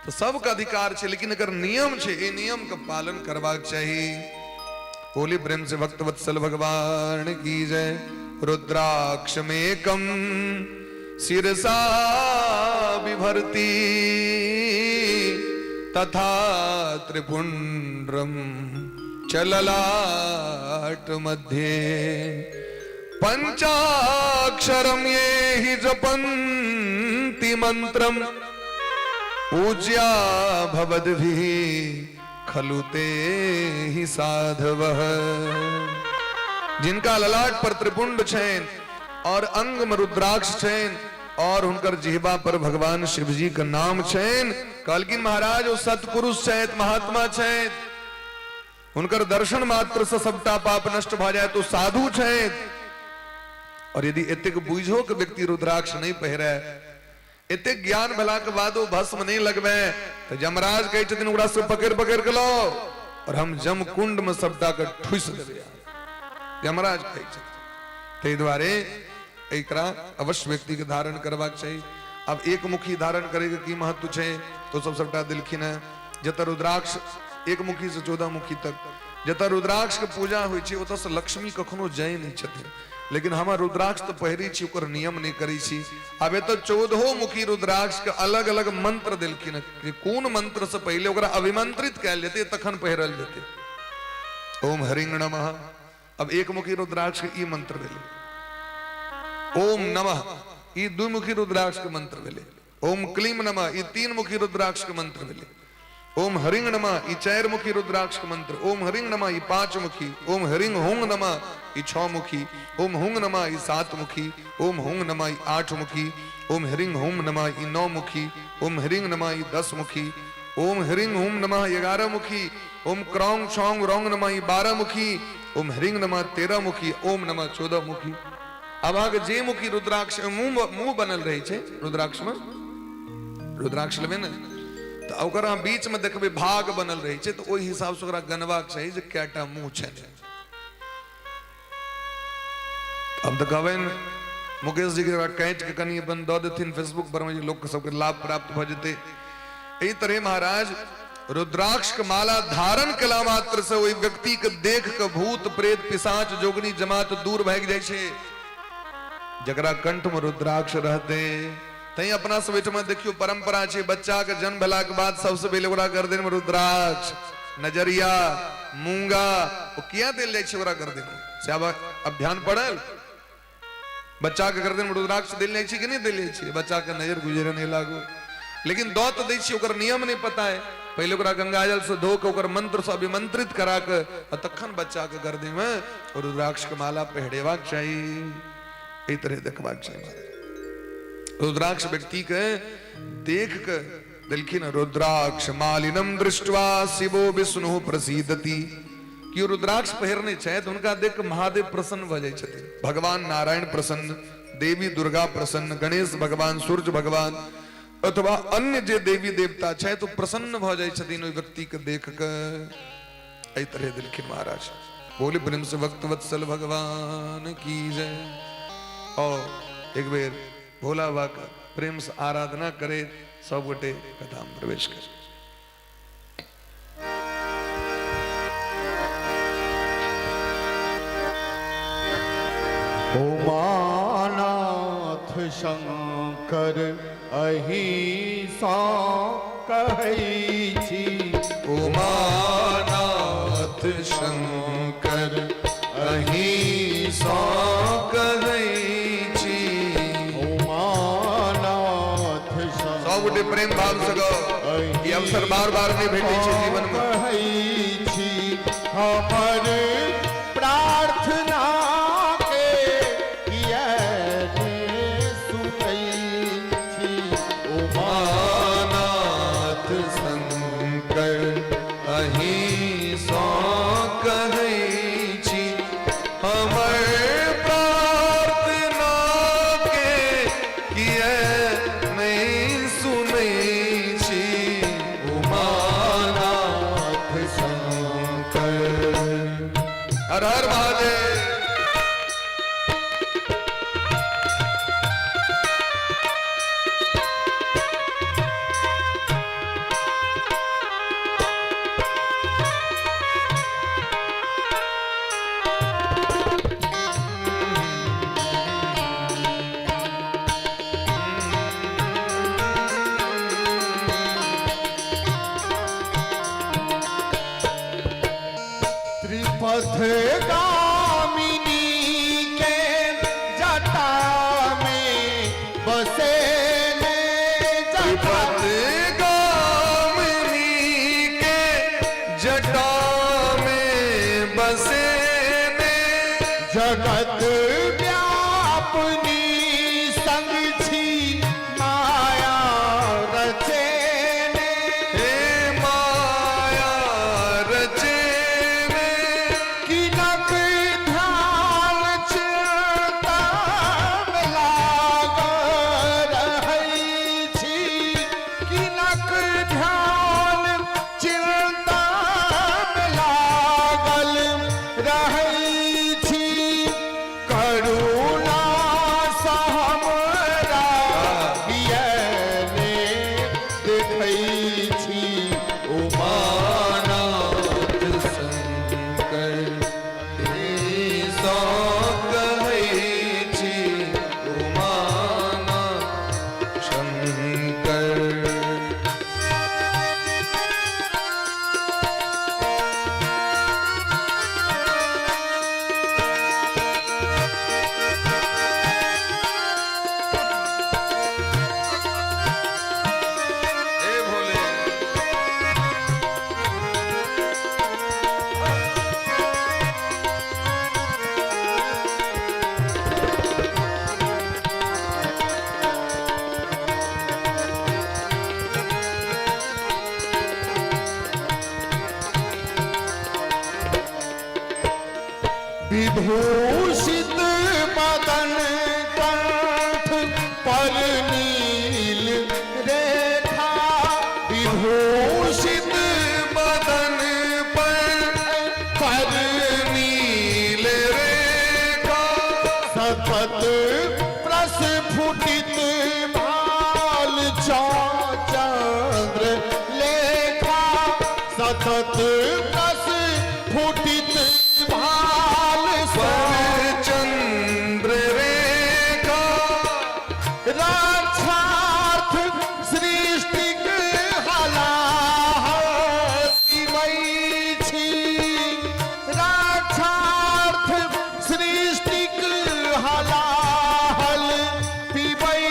तऽ सबके अधिकार छै, लेकिन एकर नियम छै, एहि नियम के पालन करबाक चाही। बोली प्रेम से भक्त वत्सल भगवान की जय। रुद्राक्ष मेकम शिरसा बिभर्ति तथा त्रिपुंड्रम चललाट मध्ये पंचाक्षरम ये हि जपन्ति मंत्रम पूज्या भवद्भिः खलु ते ही साधवः। जिनका ललाट पर त्रिपुंड छैन और अंग में रुद्राक्ष छैन और हुनकर जिह्वा पर भगवान शिव जी के नाम छैन, कहलखिन महाराज ओ सतपुरुष छथि, महात्मा छथि, हुनकर दर्शन मात्र से सबटा पाप नष्ट भऽ जाए तो साधु छथि। और यदि एतेक बुझो के व्यक्ति रुद्राक्ष नहीं पहिरे, एतेक ज्ञान भेलाके बादो भस्म नहि लगबै, तऽ यमराज कहै छथिन ओकरा सब पकड़ि पकड़ि के लाओ और हम जम कुंड में सबटा के ठुसि देबै, यमराज कहै छथिन। ताहि दुआरे एकरा अवश्य व्यक्ति के धारण करबाक चाही। आब एक मुखी धारण करे के की महत्व छै, तो सब सबटा देलखिन हेँ। जतऽ रुद्राक्ष एक मुखी से 14 मुखी तक जतऽ रुद्राक्ष के पूजा होइ छै ओतऽ से लक्ष्मी कखनो जाय नहि छथिन, लेकिन हम रुद्राक्ष तऽ पहिरै छी, ओकर नियम नहि करै छी। आब एतऽ 14 मुखी रुद्राक्ष के अलग अलग मंत्र देलखिन हेँ जे कोन मंत्र से पहिले ओकरा अभिमंत्रित कयल जेतै तखन पहिरल जेतै। ओम हरिंग नमः, अब एक मुखी रुद्राक्ष के ई मंत्र भेलै। ओम नमः, ई द्विमुखी रुद्राक्ष के मंत्र भेलै। ओम क्लीम नमः, ई तीन मुखी रुद्राक्ष के मंत्र भेलै। ओम हरिंग नमः, ई चारि मुखी रुद्राक्ष के मंत्र। ओम हरिंग नमः, ई पांच मुखी। ओम हरिंग हुंग नमः, ई छह मुखी। ओम हुंग नमः, ई सात मुखी। ओम हुंग नमः, ई आठ मुखी। ओम हरिंग हुम नमः, ई नौ मुखी। ओम हरिंग नमः, ई 10 मुखी। ओम हरिंग हुम नमः, 11 मुखी। ओम क्रौंग छौंग रोंग नमः, ई 12 मुखी। ओम हरिंग नमः 13 मुखी। ओम नमः 14 मुखी। आब अहाँके जे मुखी रुद्राक्ष मुंह मुंह बनल रहै छै रुद्राक्ष में, रुद्राक्ष लेबै ने तऽ ओकर अहाँ बीच में देखबै भाग बनल रहै छै, तऽ ओहि हिसाब से ओकरा गनबाक चाही जे कएटा मुंह छै। हम तऽ कहबनि मुकेश जी के काटि के कनि अपन दऽ देथिन फेसबुक पर में, जे लोक सबके लाभ प्राप्त भऽ जेतै। एहि तरह महाराज रुद्राक्ष के माला धारण कला मात्र से ओहि व्यक्ति के देख के भूत प्रेत पिशाच जोगनी जमात दूर भागि जाइ छै। जकरा कंठ में रुद्राक्ष रहते तैं अपना सब एहिठमा देखियो परंपरा छै, बच्चा के जन्म भेला के बाद सबसे पहिले ओकरा गर्दन में रुद्राक्ष, नजरिया, मूंगा, ओ किया देल जाइ छै ओकरा गर्दन में? से आब ध्यान पड़ल? बच्चा के गर्दन में रुद्राक्ष देल जाइ छै कि नहि देल जाइ छै? बच्चा के नजर गुजरे नहि लागू, लेकिन दऽ तऽ दै छियै, ओकर नियम नहि पता है। पहिले ओकरा गंगाजल से धो के ओकर मंत्र से अभिमंत्रित करा के आ तखन बच्चा के गर्दन में रुद्राक्ष के माला पहिरेबाक चाही। एहि तरह देखबाक चाही। महाराज रुद्राक्ष व्यक्ति के देख के देलखिन, रुद्राक्ष मालिनम दृष्ट्वा शिवो विष्णु प्रसीदति। कि रुद्राक्ष पहिरने छथि हुनका देख के महादेव प्रसन्न भऽ जाइ छथिन, भगवान नारायण प्रसन्न, देवी दुर्गा प्रसन्न, गणेश भगवान, सूर्य भगवान अथवा अन्य जे देवी देवता छथि ओ प्रसन्न भऽ जाइ छथिन ओहि व्यक्ति के देख के। एहि तरह देलखिन महाराज। बोले प्रेम से भक्त वत्सल भगवान की जय। और एक बेर भोला बाबा के प्रेम से आराधना करे सब गोटे कथा में प्रवेश करे। उमानाथ शंकर अही सा कहै छी, उमानाथ शंकर अही सा कहै छी, उमानाथ शंकर सब गोटे प्रेम भाव से गाओ। ई अवसर बार बार नहीं भेटै छै जीवन में। कहै छी, हमर प्रार्थना के किए ने सुनै छी? उमानाथ शंकर अही सँ कहै छी, हमर प्रार्थना के किए नहीं सुनै छी? उमानाथ शंकर। हर हर महादेव। त्रिपथ गामिनी के जटा में बसे ने जटा, त्रिपथ गामिनी के जटा में बसे ने, जगत व्यापनी संग छी माया रचे ने, हे माया रचे ने, किनक ध्यान चिंतन लागल रहै छी, किनक ध्यान चिंतन लागल रहै छी, करुणा सँ हमरा किए ने देखै छी? उमानाथ शंकर सँ कहै छी, उमानाथ शंकर। हे भोले। विभूषित बदन कंठ पर नील रेखा, विभूषित बदन पर पर नील रेखा, सतत प्रस्फुटित भाल चौ चंद्र सतत प्रस्फुटित भाल पर चंद्र रेखा रक्षार्थ सृष्टिक हलाहल छी। रक्षार्थ सृष्टिक हलाहल पीबै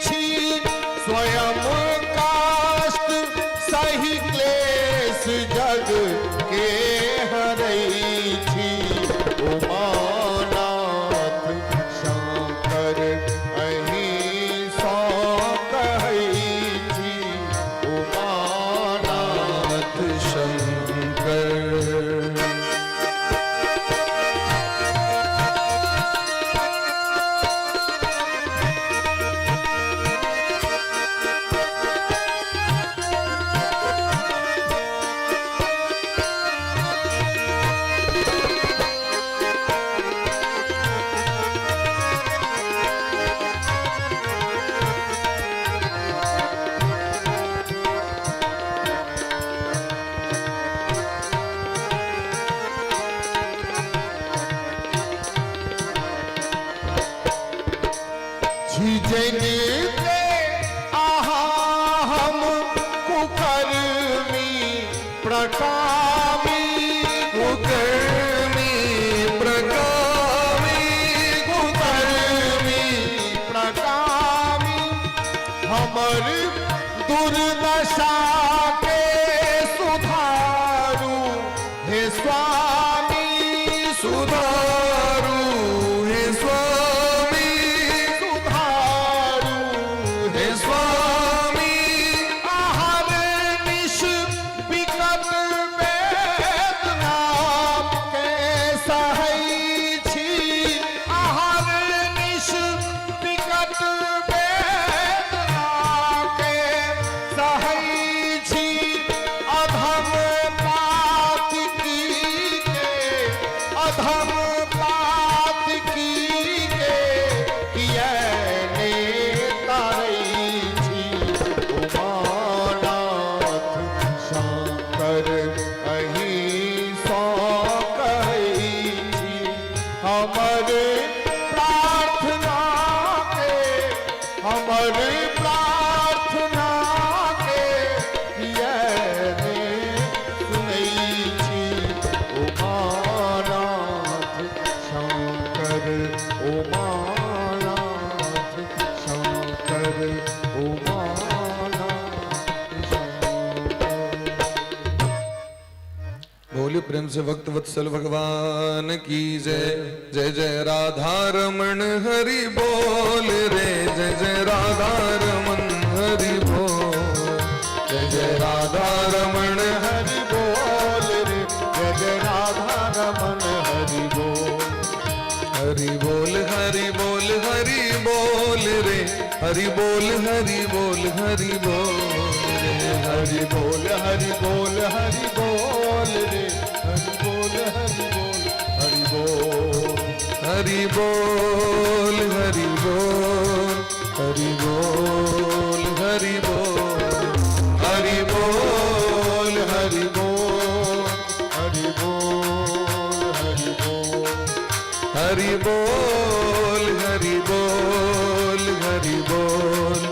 छी। स्वयं काष्ट सही क्लेश जग के हरै छी। उमानाथ शंकर अहीं सँ कहै छी। उमानाथ शंकर। छिजनि ते आहा हम कुकर्मी प्रकामी। कुकर्मी प्रकामी। कुकर्मी प्रकामी हमर दुर्दशा के सुधारू हे स्वामी। सुधारू हे स्वामी। सुधारू हे हे स्वामी। आहार निश विकट वेदना के सहै छी। आहार निश विकट वेदना के सहै छी। अधम पात की के, अधम पात की के किए ने तारै छी। उमानाथ शंकर अहीं सँ कहै छी। हमर प्रार्थना के, हमर प्रार्थना के किए ने सुनै छी। उमानाथ शंकर, उमानाथ शंकर, उमानाथ शंकर। बोलिए प्रेम से भक्त वत्सल भगवान की जय। जय जय राधा रमण हरि बोल रे। जय जय राधा रमण हरि बोल। जय जय राधा रमण हरि बोल रे। जय जय राधा रमन हरि बोल। हरि बोल हरि बोल हरि बोल रे। हरि बोल हरि बोल हरि बोल रे। हरि बोल हरि बोल हरि बोल रे। हरि बोल हरि बोल हरि बोल। हरि बोल हरि बोल हरि बोल हरि बोल हरि बोल हरि बोल हरि बोल हरि बोल। हरि बोल हरि बोल हरि बोल हरि बोल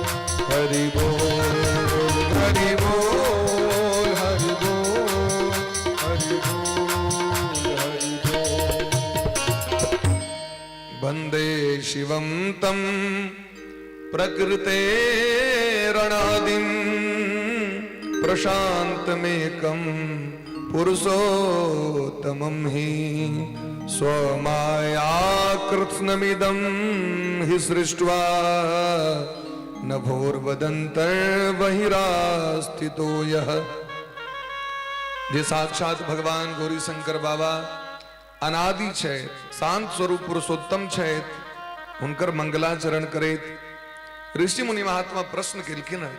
हरि बोल हरि बोल हरि बोल हरि बोल। वन्दे शिवं तं प्रकृतेरणादिं प्रशान्तमेकं पुरुषोत्तमं हि स्वमाया कृत्स्नमिदं हि सृष्ट्वा नभोर्वदन्तर्बहिरास्थितो यः। जे साक्षात भगवान गौरी शंकर बाबा अनादि छै, शांत स्वरूप पुरुषोत्तम छै, हुनकर मंगलाचरण करैत ऋषि मुनि महात्मा प्रश्न केलखिन हँ,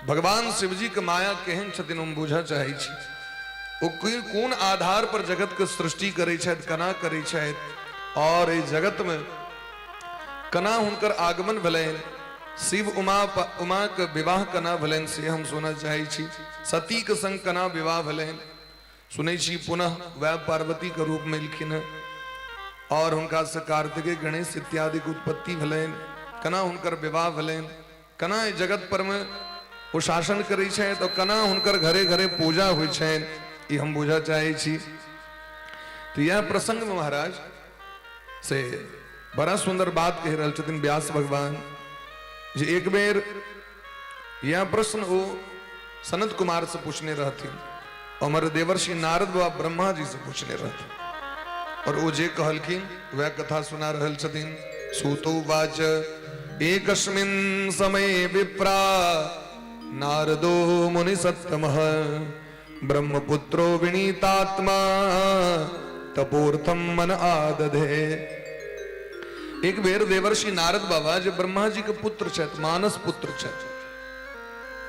भगवान शिवजी के माया केहन छथिन हम बुझऽ चाहै छी। ओ कोन आधार पर जगत के सृष्टि करै छथि, केना करै छथि और एहि जगत में केना हुनकर आगमन भेलनि। शिव उमा उमाके विवाह केना भेलनि से हम सुनऽ चाहै छी। सतीके संग केना विवाह भेलनि सुनै छी। पुनः वएह पार्वतीके रूपमे एलखिन हेँ और हुनकासँ कार्तिकेय, गणेश इत्यादिके उत्पत्ति भेलनि। केना हुनकर विवाह भेलनि, केना एहि जगत परमे ओ शासन करै छथि और केना हुनकर घरे घरे पूजा होइ छनि, ई हम बुझऽ चाहै छी। तऽ इएह प्रसंगमे महाराज से बड़ा सुंदर बात कहि रहल छथिन व्यास भगवान जे एक बेर यह प्रश्न ओ सनत कुमार से पूछने रहथिन, अमर देवर्षि नारद बाबा ब्रह्मा जी से पूछने रहथिन और ओ जे कहलखिन वह कथा सुना रहल छथिन। सूतो वाच एकस्मिन् समय विप्रा नारदो मुनि सत्तमः ब्रह्मपुत्रो विनीतात्मा तपोर्थम मन आदधे। एक बेर देवर्षि नारद बाबा जे ब्रह्मा जी के पुत्र छथि, मानस पुत्र छथि,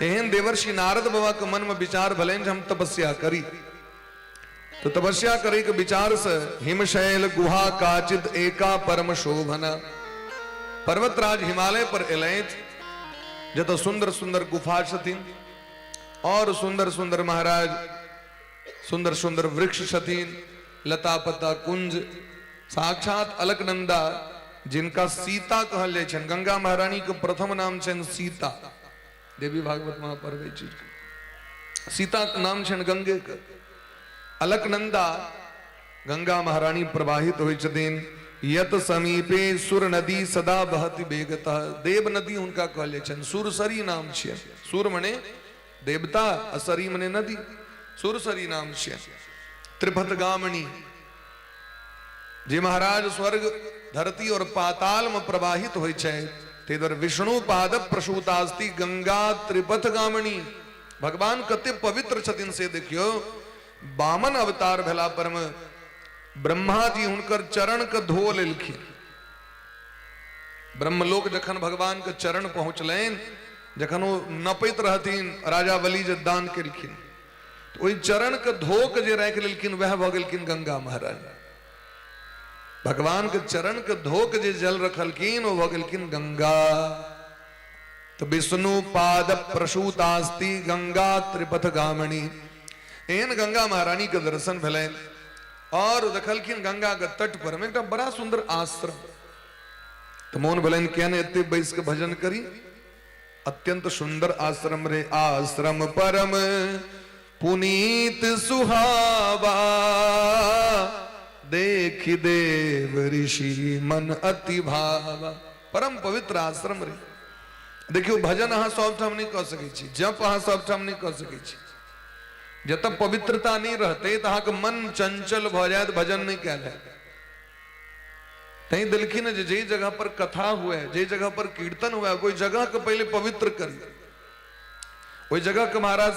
एहन देवर्षि नारद बाबा के मन में विचार भेलनि जे हम तपस्या करी। तो तपस्या करे के विचार से हिमशैल गुहा काचित एका परम शोभना, पर्वतराज हिमालय पर एलथि जतऽ सुंदर सुंदर गुफा छथिन और सुंदर सुंदर महाराज सुंदर सुंदर वृक्ष छथिन, लता पता कुंज, साक्षात अलकनंदा जिनका सीता कहल जाइ छनि, गंगा महारानी के प्रथम नाम छनि सीता, देवी भागवत महापर्व एहि चीज के सीता के नाम छनि गंगे के। अलकनंदा गंगा महारानी प्रवाहित होइ छथिन। यत समीपे सुर नदी सदा बहति वेगतः, देव नदी हुनका कहल जाइ छनि, सुरसरी नाम छियनि, सुर मने देवता, असरी मने नदी, सुरसरी नाम छियनि। त्रिपथ गामणी जे महाराज स्वर्ग धरती और पाताल में प्रवाहित होइ छै, ताहि दुआरे विष्णु पाद प्रसूतास्ति गंगा त्रिपथ गामणी। भगवान कते पवित्र छथिन से देखियौ, वामन अवतार भेला पर में ब्रह्मा जी हुनकर चरण के धो लेलखिन। ब्रह्मलोक जखन भगवान के चरण पहुंचलनि, जखन ओ नपैत रहथिन, राजा बलि जे दान केलखिन, तऽ ओहि चरण के धो के जे राखि लेलखिन वएह भऽ गेलखिन गंगा महाराज। भगवान के चरण के धो के जे जल रखलखिन ओ भऽ गेलखिन गंगा। तऽ विष्णु पाद प्रसूतास्ति गंगा त्रिपथ गामिनी। एहन गंगा महारानी के दर्शन भेलनि और देखलखिन गंगा के तट पर में एकटा बड़ा सुंदर आश्रम। तऽ मोन भेलनि किया ने एते बैस के भजन करी, अत्यंत सुंदर आश्रम रे। आश्रम परम पुनीत सुहावा, देख देव ऋषि मन अति भावा। परम पवित्र आश्रम रे। देखियौ, भजन अहाँ सबठाम नहि कऽ सकै छी, जप अहाँ सबठाम नहि कऽ सकै छी। जतऽ पवित्रता नहि रहतै तऽ अहाँके मन चंचल भऽ जायत, भजन नहि कयल हैत। तैं देलखिन जे जाहि जगह पर कथा हुए, जाहि जगह पर कीर्तन हुए, ओहि जगह के पहिले पवित्र करी। ओहि जगह के महाराज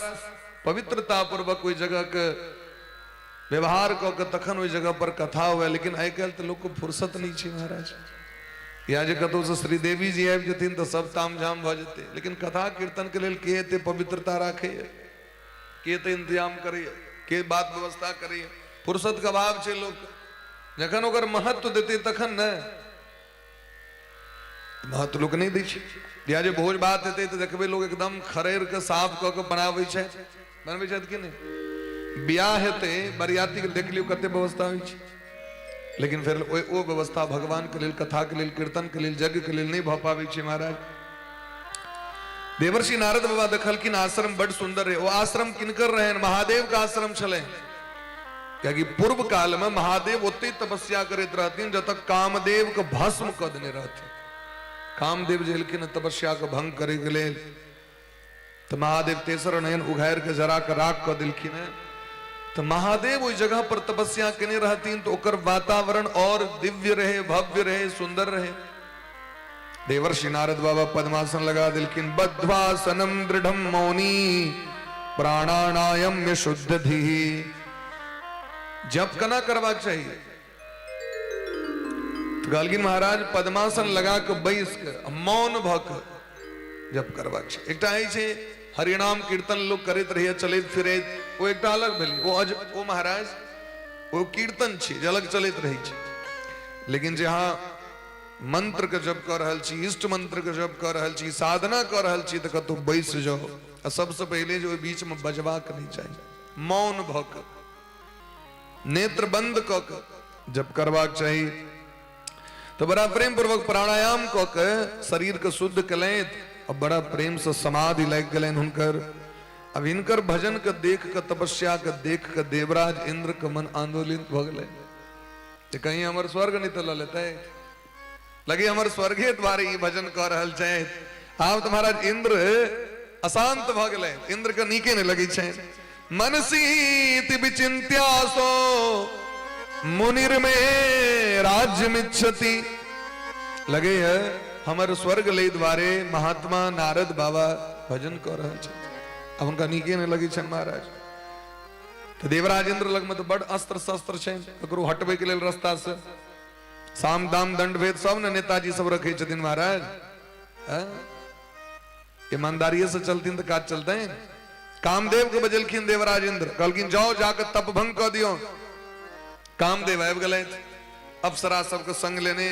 पवित्रता पूर्वक ओहि जगह के व्यवहार कऽ के तखन ओहि जगह पर कथा हुए। लेकिन आइ काल्हि तऽ लोकके फुर्सत नहि छै महाराज। या जे कतहुसँ श्रीदेवी जी आबि जेथिन तऽ सब तामझाम भऽ जेतै, लेकिन कथा कीर्तन के लेल के एते पवित्रता राखैए, के एते इंतजाम करैए, के बात व्यवस्था करैए? फुर्सत के अभाव छै लोक। जखन ओकर महत्व देतै तखन ने, महत्व लोक नहि दै छै। या जे भोज भात हेतै तऽ देखबै लोक एकदम खड़ेर के साफ कऽ के बनाबै छै, बनबै छथि कि नहि? बियाह हेतै बरियातीके देख लियौ कते व्यवस्था होइ छै। लेकिन फेर ओ व्यवस्था भगवानके लेल, कथाके लेल, कीर्तनके लेल, यज्ञके लेल नहि भऽ पाबै छै महाराज। देवर्षि नारद बाबा देखलखिन आश्रम बड सुंदर रहे। ओ आश्रम किनकर रहनि? महादेव के आश्रम छलै। कियाकि पूर्व काल में महादेव ओते तपस्या करैत रहथिन जतऽ कामदेव के भस्म कऽ देने रहथिन। कामदेव जे एलखिन तपस्या के भंग करे के लेल, तऽ महादेव तेसर नयन उघारि के जरा के राख कऽ देलखिन हेँ। तऽ महादेव ओहि जगह पर तपस्या केने रहथिन तऽ ओकर वातावरण और दिव्य रहे, भव्य रहे, सुंदर रहे। देवर्षि नारद बाबा पद्मासन लगा दिलखिन। बद्ध्वासनम दृढ़ मौनी प्राणायाम शुद्ध धी। जप कना करबाक चाही? तो कहलखिन महाराज पद्मासन लगा के बैस के मौन भऽ के जप करबाक छै। एकटा होइ छै हरिनाम कीर्तन लोक करैत रहैए चलैत फिरैत, ओ एकटा अलग भेलै। ओ महाराज ओ कीर्तन छै जे अलग चलैत रहै छै। लेकिन जे अहाँ मंत्र के जप कऽ रहल छी, इष्ट मंत्र के जप कऽ रहल छी, साधना कऽ रहल छी, तऽ कतहु बैस जाउ। आ सबसँ पहिले जे ओहि बीचमे बजबाक नहि चाही, मौन भऽ कऽ नेत्र बंद कऽ के जप करबाक चाही। तऽ बड़ा प्रेम पूर्वक प्राणायाम कऽ के शरीर के शुद्ध केलथि आ बड़ा प्रेम से समाधि लागि गेलनि हुनकर। अब हिनकर भजन के देख के, तपस्या के देख के देवराज इंद्र के मन आंदोलित भऽ गेलै जे कहीं हमर स्वर्ग नहि तऽ लऽ लेतै, लगे हमर स्वर्गे द्वारे ई भजन कऽ रहल छथि। आब तऽ महाराज इंद्र अशांत भऽ गेलै, इंद्र के नीके नहि लगै छै। मनसीति विचिन्त्यासो मुनिर में राज्यमिच्छति, लगे है हमर स्वर्ग ले द्वारे महात्मा नारद बाबा भजन कऽ रहल छथि। आब हुनका नीके नहि लगै छनि महाराज। तऽ देवराज इंद्र लगमे तऽ बड अस्त्र शस्त्र छै, ककरो हटबैके लेल रास्ता से साम दाम दंड भेद सब ने नेताजी सब रखे छथिन महाराज। ईमानदारी से चलथिन तऽ काज चलते। कामदेव के बजेलखिन देवराज इंद्र, कहलखिन जाओ जाके तप भंग कऽ दियौ। कामदेव आबि गेलथि, अप्सरा सबके संग लेने,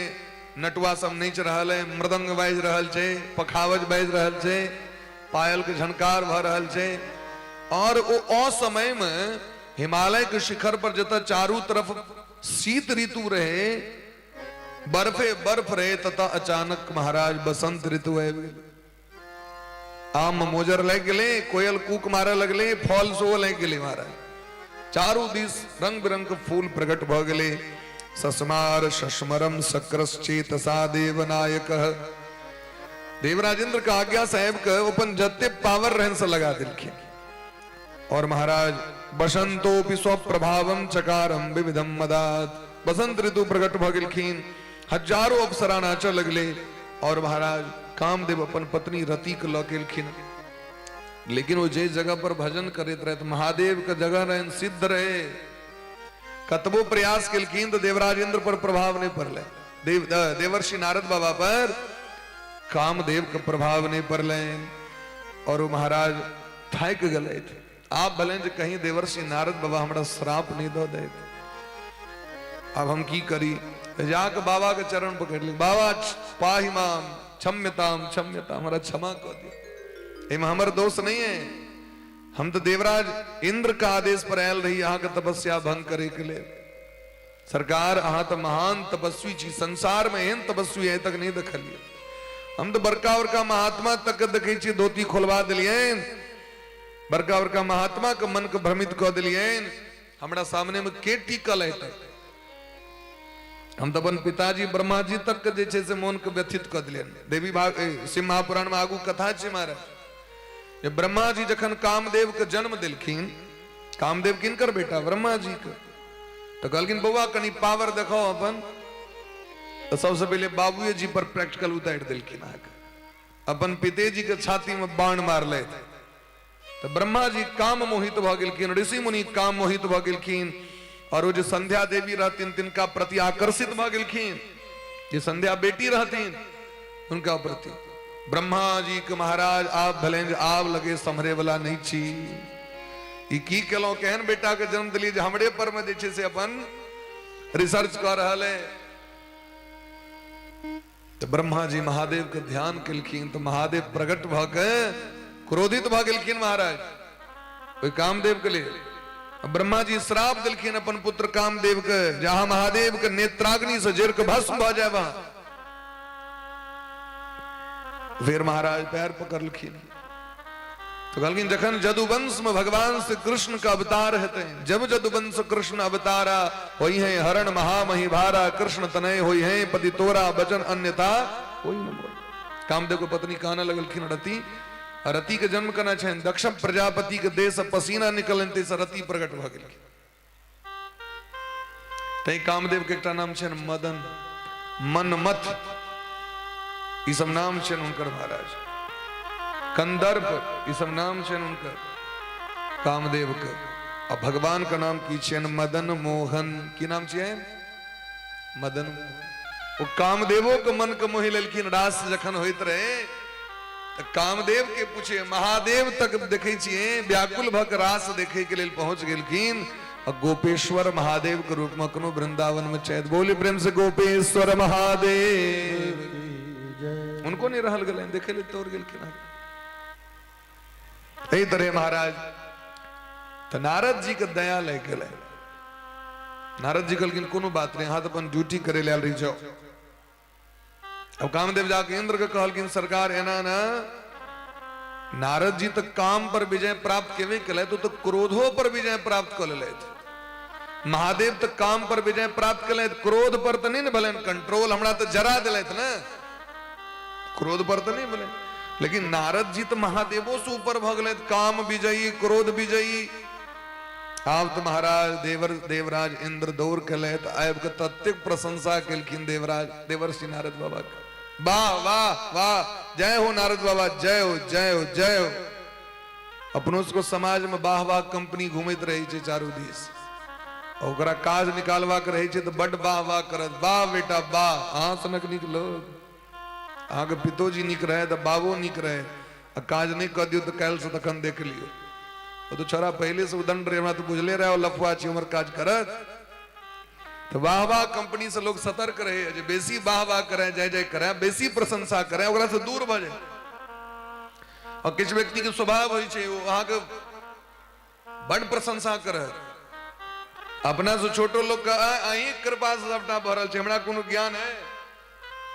नटुआ सब नाचि रहल है, मृदंग बाजि रहल छै, पखावज बाजि रहल छै, पायल के झनकार भऽ रहल छै। और ओ असमय में हिमालय के शिखर पर जतऽ चारू तरफ शीत ऋतु रहे, बर्फे बर्फ रहे, ततऽ अचानक महाराज बसंत ऋतु आबि गेल। आम मोजर लागि गेलै, कोयल कूक मारऽ लगलै, फल सेहो लागि गेलै महाराज। चारू दिस रंग बिरंग के फूल प्रकट भऽ गेलै। सस्मार सस्मरम शक्रश्चेतसा देव नायक, देवराजेंद्र के आज्ञा साहेब के अपन जते पावर रहन से लगा देलखिन। और महाराज बसंतोपि स्वप्रभावम चकारम विविधम मदात, बसंत ऋतु प्रकट भऽ गेलखिन, हजारों अप्सरा नाचऽ लगले। और महाराज कामदेव अपन पत्नी रति के लऽ गेलखिन। लेकिन ओ जे जगह पर भजन करैत रहथि, महादेव के जगह रहनि, सिद्ध रहे, कतबो प्रयास केलखिन तऽ देवराजेंद्र पर प्रभाव नहि पड़लै। देवर्षि नारद बाबा पर कामदेव के प्रभाव नहीं पड़लनि और वो महाराज थाकि गेलथि। आब भले जे कहीं देवर्षि नारद बाबा हमरा श्राप नहीं दऽ दैत, आब हम की करी? जाके बाबा के चरण पकड़ ली, बाबा पाहि माम क्षम्यताम क्षम्यताम, हमरा क्षमा कऽ दियौ, एहिमे हमर दोष नहीं है, हम तो देवराज इंद्र के आदेश पर आयल रही अहाँके तपस्या भंग करे के लेल। सरकार अहाँ तऽ महान तपस्वी छी, संसार में एहन तपस्वी आइ तक नहीं देखलियै। हम तऽ बड़का बड़का महात्मा तक के देखै छियै, धोती खोलवा देलियनि, बड़का बड़का महात्मा के मन के भ्रमित कऽ देलियनि, हमरा सामने में के टिकल आइ तक? हम तऽ अपन पिताजी ब्रह्माजी तक के जे छै से मोन के व्यथित कऽ देलियनि। देवी भाग शिव महापुराण में आगू कथा छै महाराज जे ब्रह्माजी जखन कामदेव के जन्म देलखिन, कामदेव किनकर बेटा? ब्रह्मा जी के। तऽ कहलखिन बौआ कनि पावर देखाओ अपन। तऽ सबसे पहिले बाबुए जी पर प्रैक्टिकल उतारि देलखिन अहाँके, अपन पितेजी के छाती में बाण मारलथि। तऽ ब्रह्मा जी काम मोहित भऽ गेलखिन, ऋषि मुनि काम मोहित भऽ गेलखिन, और ओ जे संध्या देवी रहथिन तिनका प्रति आकर्षित भऽ गेलखिन, जे संध्या बेटी रहथिन हुनका प्रति। ब्रह्मा जी के महाराज आब भेलनि जे आब लगे सम्हरे वाला नहीं छी, ई की केलहुँ, केहन बेटा के जन्म दिलियै जे हमरे पर में जे छै से अपन रिसर्च कऽ रहल है। तऽ ब्रह्मा जी महादेव के ध्यान केलखिन तऽ महादेव प्रकट भऽ के क्रोधित भऽ गेलखिन महाराज ओहि कामदेव के लेल। ब्रह्मा जी श्राप देलखिन अपन पुत्र कामदेव के जे अहाँ महादेव के नेत्राग्नि से जरि के भस्म भऽ जायब अहाँ। फिर महाराज पैर पकड़लखिन तो कहलखिन जखन जदुवंश में भगवान श्री कृष्ण का अवतार हेतै, जब जदुवंश कृष्ण अवतारा होई है हरण महामही भारा, कृष्ण तनय होई है पति तोरा वचन अन्यथा होई न मोरा। कामदेव के पत्नी कहने लगलखिन रति, रति के जन्म केना छनि? दक्ष प्रजापति के देह से पसीना निकलनि ताहिसँ रति प्रकट भऽ गेलखिन। तैं कामदेव के एकटा नाम छनि मदन, मनमथ, ई सब नाम छनि हुनकर महाराज। कंदर्प, ई सब नाम छनि हुनकर कामदेव के। आ भगवान के नाम की छनि? मदन मोहन। की नाम छियनि? मदन मोहन। ओ कामदेवो के मन के मोहि लेलखिन। रास जखन होइत रहे तऽ कामदेव के पूछे, महादेव तक देखै छियै व्याकुल भऽ के रास देखै के लेल पहुंच गेलखिन। आ गोपेश्वर महादेव के रूप में अखनो वृंदावन में छथि। बोली प्रेम से गोपेश्वर महादेव। हुनको नहि रहल गेलनि, देखे ले तोड़ गेलखिन। एहि तरह महाराज तऽ नारद जी के दया लागि गेलै। नारद जी कहलखिन कोनो बात नहि, अहाँ तऽ अपन ड्यूटी करे लए आयल रही, जाउ। अब कामदेव जाके इंद्र के कहलखिन सरकार एना ना नारद जी तऽ काम पर विजय प्राप्त केबे केलथि, ओ तऽ क्रोधो पर विजय प्राप्त कऽ लेलथि। महादेव तऽ काम पर विजय प्राप्त केलथि, क्रोध पर तऽ नहि ने भेलनि कंट्रोल, हमरा तऽ जरा देलथि ने, क्रोध पर तऽ नहि भेलनि। लेकिन नारद जी तऽ महादेवो से ऊपर भऽ गेलथि, काम विजयी क्रोध विजयी। आब तऽ महाराज देवर देवराज इंद्र दौड़ केलथि, आबि कऽ ततेक प्रशंसा केलखिन देवराज देवर्षि नारद बाबा के, वाह वाह वाह, जय हो नारद बाबा, जय हो जय हो जय हो। अपनो सबके समाज में वाह वाह कंपनी घूमैत रहै छै चारू दिस, ओकरा काज निकालबाक रहै छै तऽ बड वाह वाह करत, वाह बेटा वाह, अहाँ सनक नीक लोग, अहाँके पितोजी नीक रहे तऽ बाबो नीक रहे, आ काज नहि कऽ दियौ तऽ काल्हिसँ तखन देख लियौ। ओ तऽ छोड़ा पहिले से उदंड रहे, हमरा तऽ बुझले रहे ओ लफुआ छी, हमर काज करत। तऽ वाह वाह कंपनी से लोग सतर्क रहे, जे बेसी वाह वाह करे, जय जय करे, बेसी प्रशंसा करे, ओकरा से दूर भऽ जाय। और किछु व्यक्ति के स्वभाव होइ छै ओ अहाँके बड प्रशंसा करत, अपना से छोटो लोग के अहीं कृपा से सबटा भऽ रहल छै, हमरा कोनो ज्ञान है,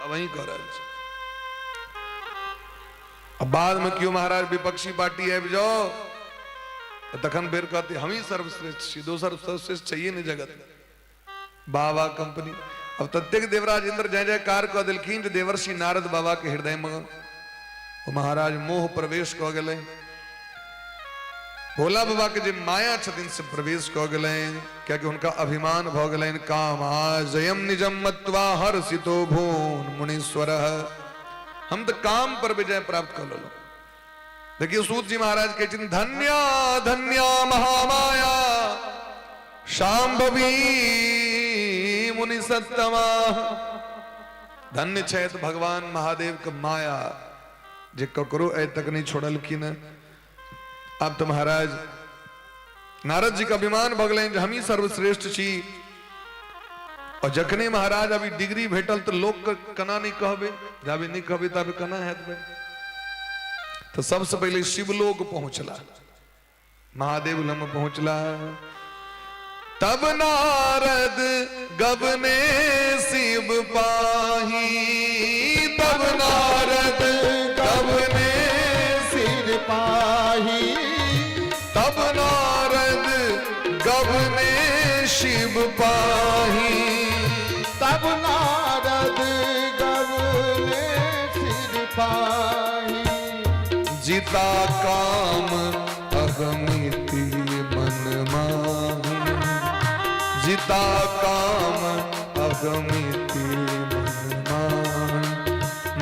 अब अहीं कऽ रहल छी। आ बाद में केओ महाराज विपक्षी पार्टी आबि जाओ तऽ तखन फेर कहते हमही सर्वश्रेष्ठ छी, दोसर सर्वश्रेष्ठ छैहे नहि जगत। बाबा कंपनी। अब ततेक देवराज इंद्र जय जयकार कऽ देलखिन जे देवर्षि नारद बाबा के हृदय में ओ महाराज मोह प्रवेश कऽ गेलै। भोला बाबा के जे माया छथिन से प्रवेश कऽ गेलनि, कियाकि हुनका अभिमान भऽ गेलनि। कामा जयम निजम मत्वा हर्षितो भून मुनीश्वर, हम तऽ काम पर विजय प्राप्त कऽ लेलहुँ। देखियौ सूत जी महाराज कहै छथिन धन्या धन्या महामाया शाम्भवी मुनि सत्तमा। धन्य छथि भगवान महादेव के माया जे ककरो आइ तक नहीं छोड़लखिन। आब तऽ महाराज नारद जी के अभिमान भऽ गेलनि जे हमही सर्वश्रेष्ठ छी। और जखने महाराज अभी डिग्री भेटल तऽ लोक के केना नहीं कहबै, जाबे नहीं कहबै ताबे केना हैत भाई। तऽ सबसे पहिले शिवलोक पहुंचला, महादेव लग पहुंचला। तब नारद गबने शिव पाही, तब नारद गबने सिर पाही, तब नारद गबने शिव पाही, तब नारद गबने सिर पाही। जिता काम अगमिति मन माही, जिता काम अगमिति मन माही।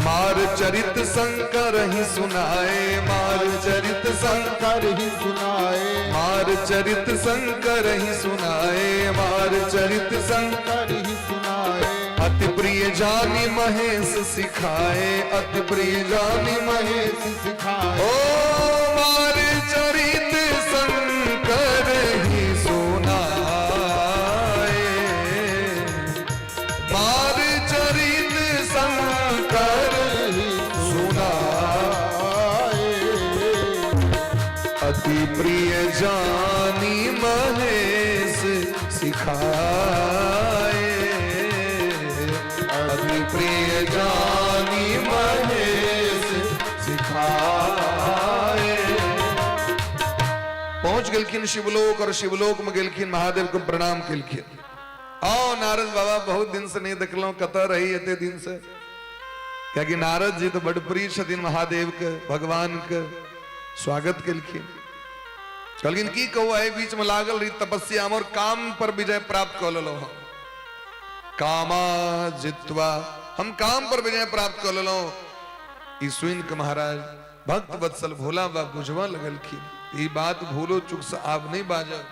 मार चरित शंकर ही सुनाए, मार चरित शंकर शंकर ही सुनाए, मार चरित शंकर ही सुनाए, मार चरित शंकर शंकर ही सुनाए। अति प्रिय जानी महेश सिखाए, अति प्रिय जानी महेश महेश सिखाए। ओ मार चरित शंकर ही सुनाए, मार चरित शंकर ही सुनाए। अति प्रिय जानी महेश सिखाए, अति प्रिय जानी महेश सिखाए। पहुंच गेलखिन शिवलोक और शिवलोक में गेलखिन, महादेव के प्रणाम केलखिन। आओ नारद बाबा बहुत दिन से नहीं देखलहुं, कतऽ रही एते दिन से? कियाकि नारद जी तो बड़ प्रिय छथिन महादेव के, भगवान के। स्वागत केलखिन, कहलखिन की कहू, एहि बीच में लागल रही तपस्या और काम पर विजय प्राप्त कऽ लेलहुं हम। कामा जित्वा, हम काम पर विजय प्राप्त कऽ लेलहुं। ई सुनि के महाराज भक्त वत्सल भोला बाबा बुझबऽ लगलखिन, ई बात भूलो चूक से आब नहीं बाजब।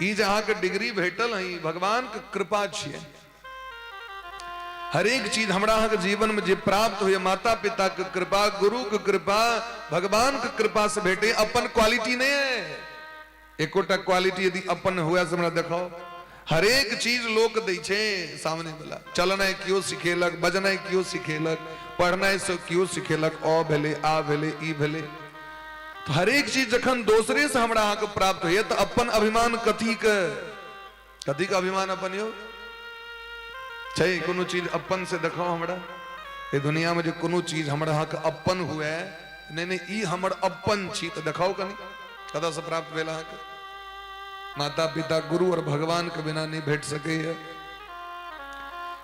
ई जे अहाँके डिग्री भेटल है ई भगवान के कृपा छियै। हरेक चीज हमरा अहाँके जीवन में जे प्राप्त होइए माता पिता के कृपा, गुरु के कृपा, भगवान के कृपा से भेटे, अपन क्वालिटी नहीं है। एकोटा क्वालिटी यदि अपन हुए से हमरा देखाओ। हरेक चीज लोक दै छै सामने वाला। चलनाइ केओ सिखेलक, बजनाइ केओ सिखेलक, पढ़नाइ से केओ सिखेलक, अ भेलै, आ भेलै, ई भेलै। तऽ हरेक चीज जखन दोसरे से हमरा अहाँके प्राप्त होइए तऽ अपन अभिमान कथीके, कथीके अभिमान अपन यौ छै? कोनो चीज अपन से देखाओ हमरा। एहि दुनियामे जे कोनो चीज हमरा अहाँके अपन हुए, नहि नहि ई हमर अपन छी, तऽ देखाओ कनि कतऽसँ प्राप्त भेल अहाँके? माता पिता गुरु और भगवान के बिना नहीं भेट सकैए,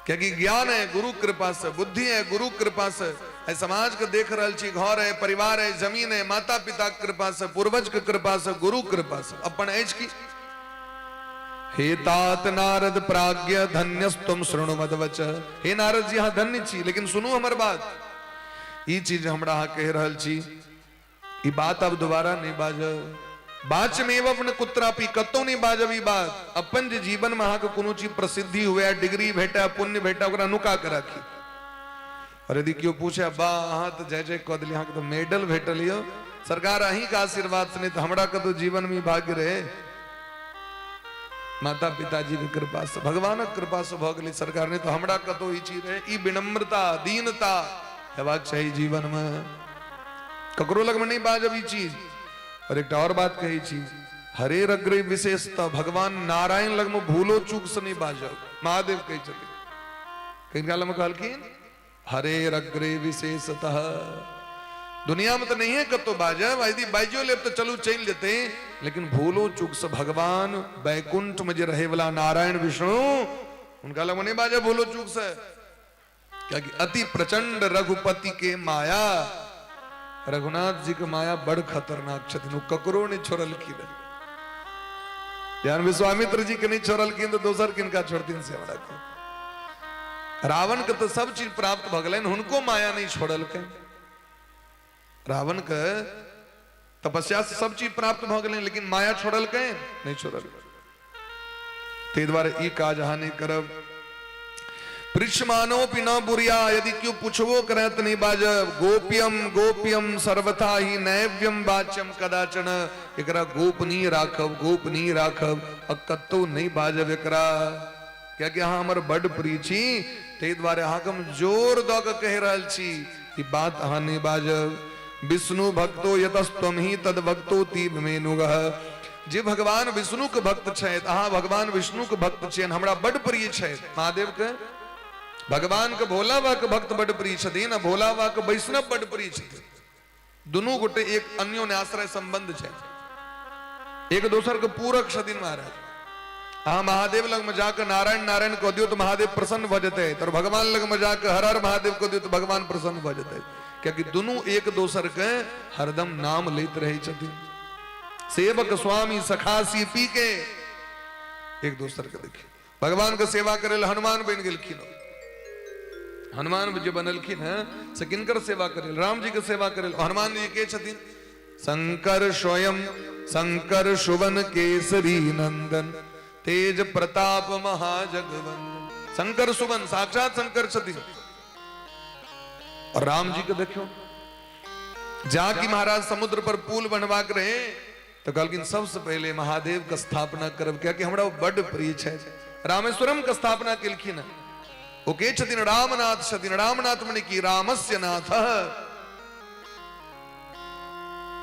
कियाकि ज्ञान है गुरु कृपा से, बुद्धि है गुरु कृपा से। एहि समाज के देख रहल छी, घर है, परिवार है, जमीन है, माता पिता के कृपा से, पूर्वज के कृपा से, गुरु कृपा से। अपन अछि की? हे तात नारद प्राज्ञ धन्यस्तम शृणु मदवच। हे नारद जी, अहाँ धन्य छी, लेकिन सुनू हमर बात। ई चीज हमरा अहाँ कहि रहल छी, ई बात अब दोबारा नहीं बाजब। बाचमेव न कुत्रापि, कतौ नहीं बाजब ई बात। अपन जे जीवन में अहाँके कोनो चीज प्रसिद्धि हुए, डिग्री भेटे, पुण्य भेटे, ओकरा नुका के राखी। और यदि केओ पूछे, बा अहाँ तऽ जय जय कऽ देलियै, अहाँके तऽ मेडल भेटल यौ, सरकार अहींके आशीर्वाद से, नहीं तऽ हमरा कतौ जीवन में ई भाग्य रहे? माता पिताजी के कृपा से, भगवानक कृपा से भऽ गेलै सरकार, नहीं तऽ हमरा कतौ ई चीज रहे? ई विनम्रता दीनता हेबाक चाही जीवन में। ककरो लगमे नहीं बाजब ई चीज। और एकटा और बात कहै छी, हरे रग्रे विशेषतः भगवान नारायण लगमे भूलो चूक से नहीं बाजब। महादेव कहै छथिन, किनका लगमे कहलखिन? हरे रग्रे विशेषतः। दुनिया में तो नहीं है कतो बाजब, यदि बाजियो लेब तो चलू चलि जेतै, लेकिन भूलो चूक से भगवान वैकुंठ में जे रहे वाला नारायण विष्णु, उनका लगमे नहीं बाजब भूलो चूक से। कियाकि अति प्रचंड रघुपति के माया, रघुनाथ जी के माया बड़ खतरनाक छथिन, ओ ककरो नहीं छोड़लखिन। जहन विश्वामित्र जी के नहीं छोड़लखिन तो दोसर किनका छोड़थिन से हमरा कहू। रावण के तो सब चीज प्राप्त भऽ गेलनि, हुनको माया नहीं छोड़लकनि। रावण के तपस्या से सब चीज प्राप्त भऽ गेलनि, लेकिन माया छोड़लकनि नहीं छोड़लकनि। ताहि दुआरे ई काज अहाँ नहि करब। पृच्छमानोपि न बुरिया, यदि केओ पूछबो करे तऽ नहि बाजब। गोप्यम गोप्यम सर्वथा ही नैव्यम वाच्यम कदाचन, एकरा गोपनीय राखब, गोपनीय राखब आ कतौ नहि बाजब एकरा, कियाकि अहाँ हमर बड प्रिय छी, ताहि दुआरे अहाँके हम जोर दऽ कऽ कहि रहल छी, ई बात अहाँ नहि बाजब। विष्णु भक्तो यतस्त्वम ही तद भक्तो तीव्र मेनुगः, जे भगवान विष्णु के भक्त छथि, अहाँ भगवान विष्णु के भक्त छियनि, हमरा बड प्रिय छथि। महादेव के भगवान के भोला बाबा के भक्त बड प्रिय छथिन आ भोला बाबा के वैष्णव बड प्रिय छथिन। दुनू गोटे एक अन्योन्याश्रय संबंध छै, एक दोसर के पूरक छथिन। महाराज, अहाँ महादेव लग में जाके नारायण नारायण कह दियौ तऽ महादेव प्रसन्न भऽ जेतै, और भगवान लग में जाके हर हर महादेव कह दियौ तऽ भगवान प्रसन्न भऽ जेतै, कियाकि दुनू एक दोसर के हरदम नाम लैत रहै छथिन। सेवक स्वामी सखा सी पी के एक दोसर के देखिए भगवान के सेवा करे ला हनुमान बन गेलखिन। हनुमान जे बनलखिन हैं से किनकर सेवा करे? राम जी के सेवा करे। हनुमान जी के छथिन शंकर स्वयं शंकर सुवन केसरी नंदन तेज प्रताप महाजगवंदन। शंकर सुवन साक्षात शंकर छथिन। और राम जी के देखियो, जाकि महाराज समुद्र पर पुल बनवाक रहे तो कहलखिन सबसे पहले महादेव के स्थापना करब, कियाकि हमरा बड प्रिय छै। रामेश्वरम के स्थापना केलखिन। ओ के छथिन? रामनाथ छथिन। रामनाथ मने की? रामस्य नाथ,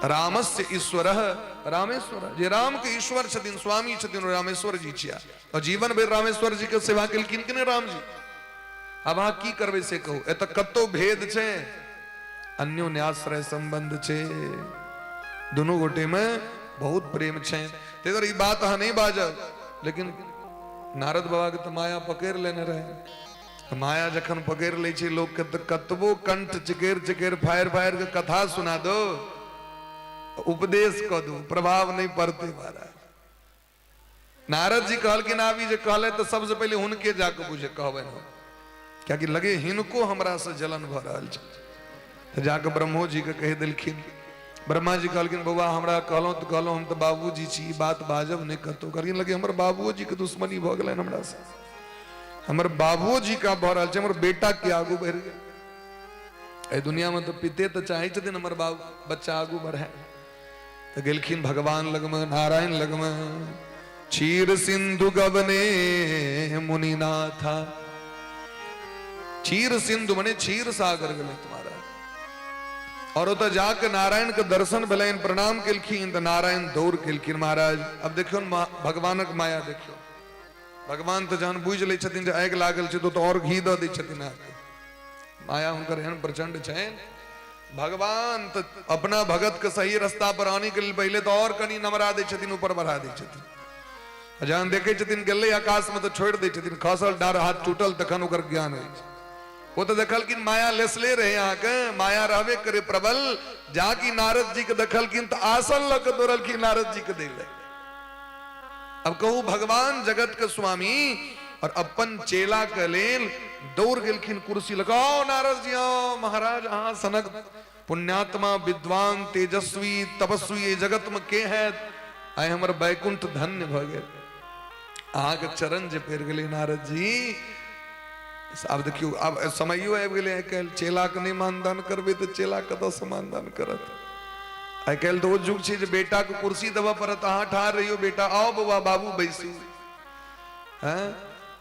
रामस्य ईश्वर, रामेश्वर। जे राम के ईश्वर छथिन, स्वामी छथिन, रामेश्वर जी छिया। और जीवन भरि रामेश्वर जी के सेवा केलखिन कि नहि राम जी? आब अहाँ की करबै से कहू, एतऽ कतौ भेद छै? अन्योन्याश्रय संबंध छै, दुनू गोटे में बहुत प्रेम छै। ताहि दुआरे ई बात अहाँ नहि बाजब। लेकिन नारद बाबा के तऽ माया पकड़ि लेने रहै। माया जखन पकड़ि लै छै लोकके तऽ कतबो कंठ चिकेर चिकेर फाड़ि फाड़ि के कथा सुना दो, उपदेश कऽ दो, प्रभाव नहि पड़तै। महाराज नारद जी कहलखिन आब ई जे कहले तऽ सबसे पहिले हुनके जाके बुझे कहबनि हम, कियाकि लगे हिनको हमरा से जलन भऽ रहल छै। तऽ जाके ब्रह्मो जी के कहि देलखिन। ब्रह्मा जी कहलखिन बौआ हमरा कहलहुँ तऽ कहलहुँ, हम तऽ बाबूजी छी, ई बात बाजब नहि कतहु। कहलखिन लगे हमर बाबुओ जी के दुश्मनी भऽ गेलनि हमरा से, हमर बाबुओ जी का भऽ रहल छै, हमर बेटा के आगू बढ़ि गेल एहि दुनिया में, तऽ पिते तऽ चाहै छथिन हमर बाबू बच्चा आगू बढ़े। तऽ गेलखिन भगवान लगमे, नारायण लगमे। क्षीर सिंधु गवने मुनिनाथा, क्षीर सिंधु मने क्षीर सागर गेलै तुम्हारा। और ओतऽ जाके नारायण के दर्शन भेलनि, प्रणाम केलखिन तऽ नारायण दौड़ केलखिन महाराज। अब देखियौ भगवानक माया देखियौ, भगवान तऽ जहन बुझि लै छथिन जे आगि लागल छै तऽ आओर घी दऽ दै छथिन अहाँके। माया हुनकर एहन प्रचंड छनि। भगवान तऽ अपना भगत के सही रास्ता पर आने के लेल पहिले तऽ और कनि नमरा दै छथिन, ऊपर बढ़ा दै छथिन। आ जहन देखै छथिन गेलै आकाश में तऽ छोड़ि दै छथिन, खसल डार हाथ टूटल तखन ओकर ज्ञान होइ छै। ओ तऽ देखलखिन माया लेसले रहे अहाँके, माया रहबे करे प्रबल। जाकि नारद जी के देखलखिन तऽ आसन लऽ के दौड़लखिन नारद जी के दै लए। अब कहू भगवान जगत के स्वामी और अपन चेला के लेल दौड़ गेलखिन कुर्सी लगाओ नारद जी आओ महाराज, अहाँ सनक पुण्यात्मा विद्वान तेजस्वी तपस्वी एहि जगत में के है, आइ हमर बैकुंठ धन्य भऽ गेल, अहाँके चरण जे पड़ि गेलै नारद जी। आब देखियौ आब समयो आबि गेलै, आइ काल्हि चेलाके नहि मानदान करबै तऽ चेला कतऽसँ मानदान करत। आइ काल्हि तऽ ओ युग छै जे बेटाके कुर्सी देबऽ पड़त, अहाँ ठाढ़ रहियौ बेटा, आओ बौआ बाबू बैसू। हैं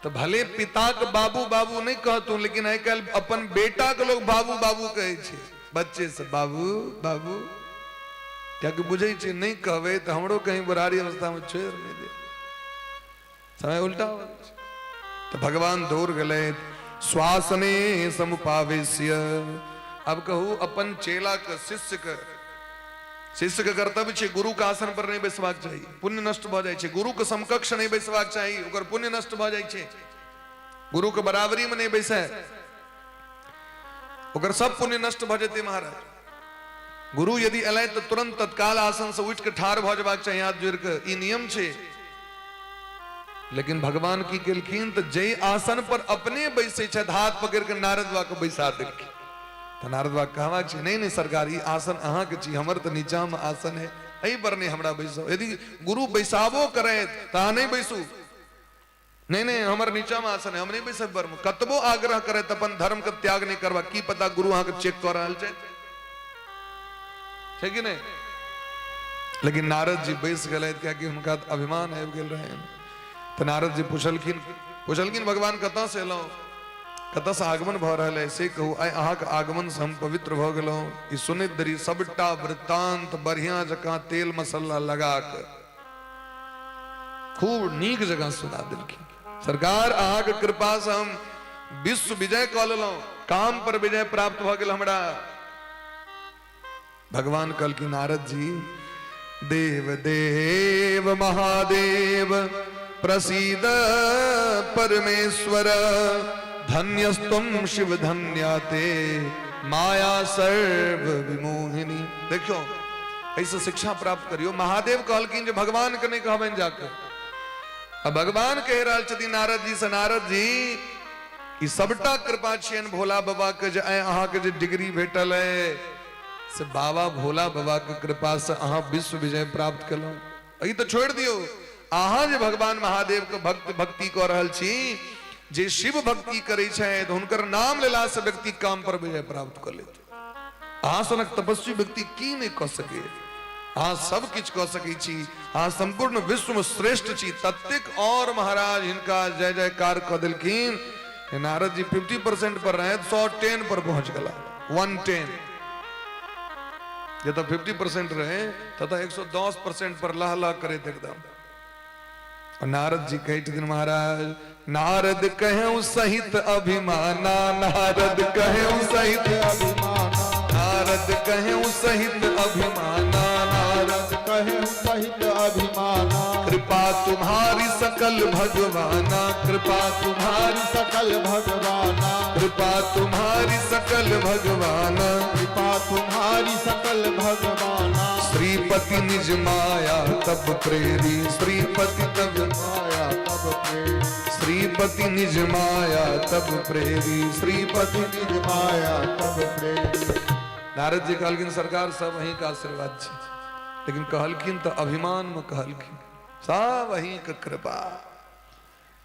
तऽ भले पिताके बाबू बाबू नहि कहतू, लेकिन आइ काल्हि अपन बेटाके लोग बाबू बाबू कहै छै, बच्चे से बाबू बाबू, कियाकि बुझै छै नहि कहबै तऽ हमरो कहीं बुढ़ारी अवस्थामे छोड़ि नहि दे, समय उल्टा हो गेल छै। तऽ भगवान दौड़ गेलै श्वासने समुपावेश्य। अब कहू अपन चेला के शिष्य के, शिष्य के कर्तव्य छै गुरु के आसन पर नहि बैसबाक चाही, पुण्य नष्ट भऽ जाइ छै। गुरु के समकक्ष नहि बैसबाक चाही, ओकर पुण्य नष्ट भऽ जाइ छै। गुरु के बराबरी में नहि बैसै, ओकर सब पुण्य नष्ट भऽ जेतै महाराज। गुरु यदि एलै तऽ तुरंत तत्काल आसन से उठि के ठाढ़ भऽ जेबाक चाही हाथ जोड़ि के, ई नियम छै। लेकिन भगवान की केलखिन तऽ जै आसन पर अपने बैसै छथि हाथ पकड़ि के नारद बाबा के बैसा देलखिन। तऽ नारद बाबा कहबाक छै नहीं नहीं सरकार ई आसन अहाँके छी, हमर तऽ नीचामे आसन है, एहि पर नहि हमरा बैसो। यदि गुरु बैसाबो करे तऽ अहाँ नहि बैसू, नहीं नहीं हमर नीचामे आसन है, हम नहीं बैसब पर। कतबो आग्रह करे तऽ अपन धर्म के त्याग नहीं करबा, की पता गुरु अहाँके चेक कऽ रहल छै, छै कि नहीं। लेकिन नारद जी बैस गेलथि कियाकि हुनका अभिमान आबि गेल रहनि। तऽ नारद जी पुछलखिन, पुछलखिन भगवान कतऽ से एलहुँ, कतऽ से आगमन भऽ रहल है से कहू, आइ अहाँके आगमन से हम पवित्र भऽ गेलहुँ। ई सुनैत देरी सबटा वृत्तांत बढ़िया जकाँ तेल मसाला लगा कऽ खूब नीक जकाँ सुना देलखिन। सरकार अहाँके कृपा से हम विश्व विजय कऽ लेलहुँ, काम पर विजय प्राप्त भऽ गेल हमरा। भगवान कहलखिन नारद जी देव देव महादेव प्रसीद परमेश्वर, धन्यस्त्वं शिव धन्याते माया सर्व विमोहिनी। देखियो एहिसँ शिक्षा प्राप्त करियो। महादेव कहलखिन जे भगवान के नहि कहबनि जाके, आ भगवान कहि रहल छथिन नारद जी से, नारद जी ई सबटा कृपा छियनि भोला बाबा के जे आइ अहाँके जे डिग्री भेटल है से बाबा भोला बाबा के कृपा से अहाँ विश्व विजय प्राप्त केलहुँ। ई तऽ छोड़ि दियौ, अहाँ जे भगवान महादेव के भक्त भक्ति कऽ रहल छी, जे शिव भक्ति करै छथि हुनकर नाम लेला से व्यक्ति काम पर विजय प्राप्त कऽ लेत। अहाँ सनक तपस्वी व्यक्ति की नहि कऽ सकैए, अहाँ सब किछु कऽ सकै छी, अहाँ सम्पूर्ण विश्व में श्रेष्ठ छी। ततेक और महाराज हिनका जय जयकार कऽ देलखिन। नारद जी 50% पर रहे, 110 पर पहुंच गेला, 110। जतऽ 50% रहे ततऽ 110% पर लह लह करैत एकदम। और नारद जी कहै छथिन महाराज, नारद कहूँ सहित अभिमाना, नारद कहूँ सहित अभिमाना, नारद कहूँ सहित अभिमाना, नारद कहूँ सहित अभिमाना, कृपा तुम्हारी सकल भगवाना, कृपा तुम्हारी सकल भगवाना, कृपा तुम्हारी सकल भगवाना, कृपा तुम्हारी सकल भगवाना, श्रीपति निज माया तब प्रेरी, श्रीपति तब माया तब प्रेरी, श्रीपति निज माया तब प्रेरी, श्रीपति निज माया तब प्रेरी। नारद जी कहलखिन सरकार सब अहीं के आशीर्वाद छै, लेकिन कहलखिन तऽ अभिमान में कहलखिन सब अहीं के कृपा।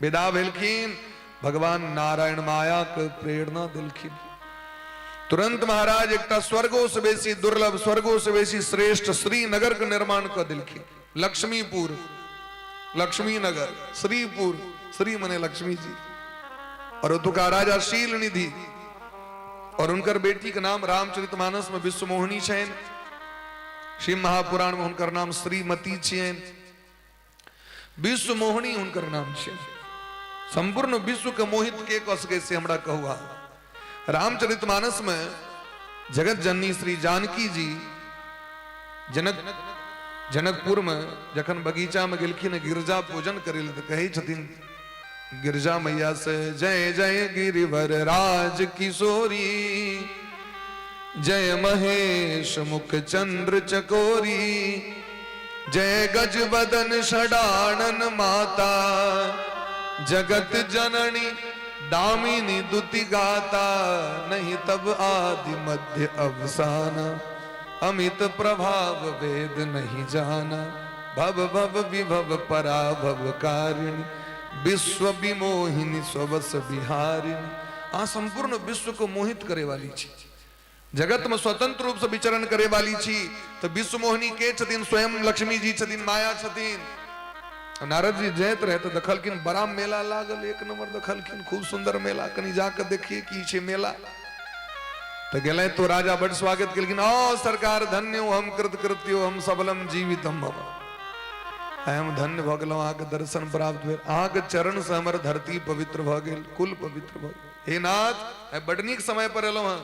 विदा भेलखिन, भगवान नारायण माया के प्रेरणा देलखिन। तुरंत महाराज एकटा स्वर्गो से बेसी दुर्लभ, स्वर्गो से बेसी श्रेष्ठ श्रीनगर के निर्माण कऽ देलखिन। लक्ष्मीपुर, लक्ष्मीनगर, श्रीपुर, श्री मने लक्ष्मी जी। और ओतुका राजा शील निधि और उनकर बेटी के नाम रामचरितमानस में विश्वमोहिनी छनि, शिव महापुराण में हुनकर नाम श्रीमती छियनि, विश्वमोहिनी हुनकर नाम छै। संपूर्ण विश्व के मोहित के कऽ सकै से हमरा कहू। रामचरितमानस में जगत जननी श्री जानकी जी जनक जनकपुर में जखन बगीचा में गेलखिन गिरजा पूजन करे तऽ कहै छथिन गिरजा मैया से, जय जय गिरिवर राज किशोरी, जय महेश मुख चंद्र चकोरी, जय गज बदन षडानन माता, जगत जननी दामिनी दुति गाता, नहीं तब आदि मध्य अवसाना, अमित प्रभाव वेद नहीं जाना, भव भव विभव पराभव कारिणी, विश्व विमोहिनी स्ववस बिहारिणी। आ संपूर्ण विश्व को मोहित करे वाली छी, जगत में स्वतंत्र रूप से विचरण करे वाली छी। तो विश्व मोहिनी के छथिन? स्वयं लक्ष्मी जी छथिन, माया छथिन। नारद जी जाइत रहे तो देखलखिन बड़ा मेला लागल, एक नंबर देखलखिन, खूब सुंदर मेला, कनी जाके देखिए की छै मेला। तो गेलै तो राजा बड़ स्वागत केलखिन, ओ सरकार धन्य हो, हम कृत कृत्यो, हम सबलम जीवितम भव, आइ हम धन्य भऽ गेलहुँ, अहाँके दर्शन प्राप्त भेल, अहाँके चरण से हमर धरती पवित्र भऽ गेल, कुल पवित्र भऽ गेल। हे नाथ, आइ बड नीक समय पर एलहुँ हँ,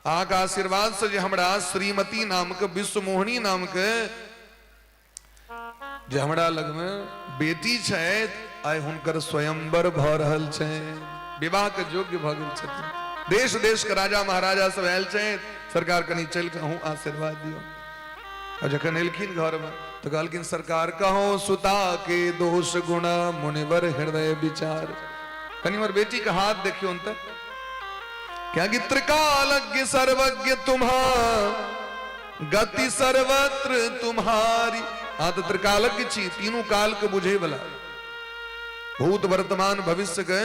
अहाँके आशीर्वाद से जे हमरा श्रीमती नामके, विश्वमोहिनी नामके जे हमरा लगमे बेटी छथि, आइ हुनकर स्वयंवर भऽ रहल छै, विवाह के योग्य भऽ गेल छथिन। देश देश के राजा महाराजा सब आयल छथि, सरकार कनि चलि कऽ अहूँ आशीर्वाद दियौ। आ जखन एलखिन घरमे तऽ कहलखिन सरकार कहो सुता के दोष गुण मुनिवर हृदय विचार, कनि हमर बेटी के हाथ देखियौ तऽ, कियाकि त्रिकालज्ञ सर्वज्ञ तुम्हार गति सर्वत्र तुम्हारी। अहाँ तऽ त्रिकालज्ञ छी, तीनू काल के बुझे वाला, भूत वर्तमान भविष्य के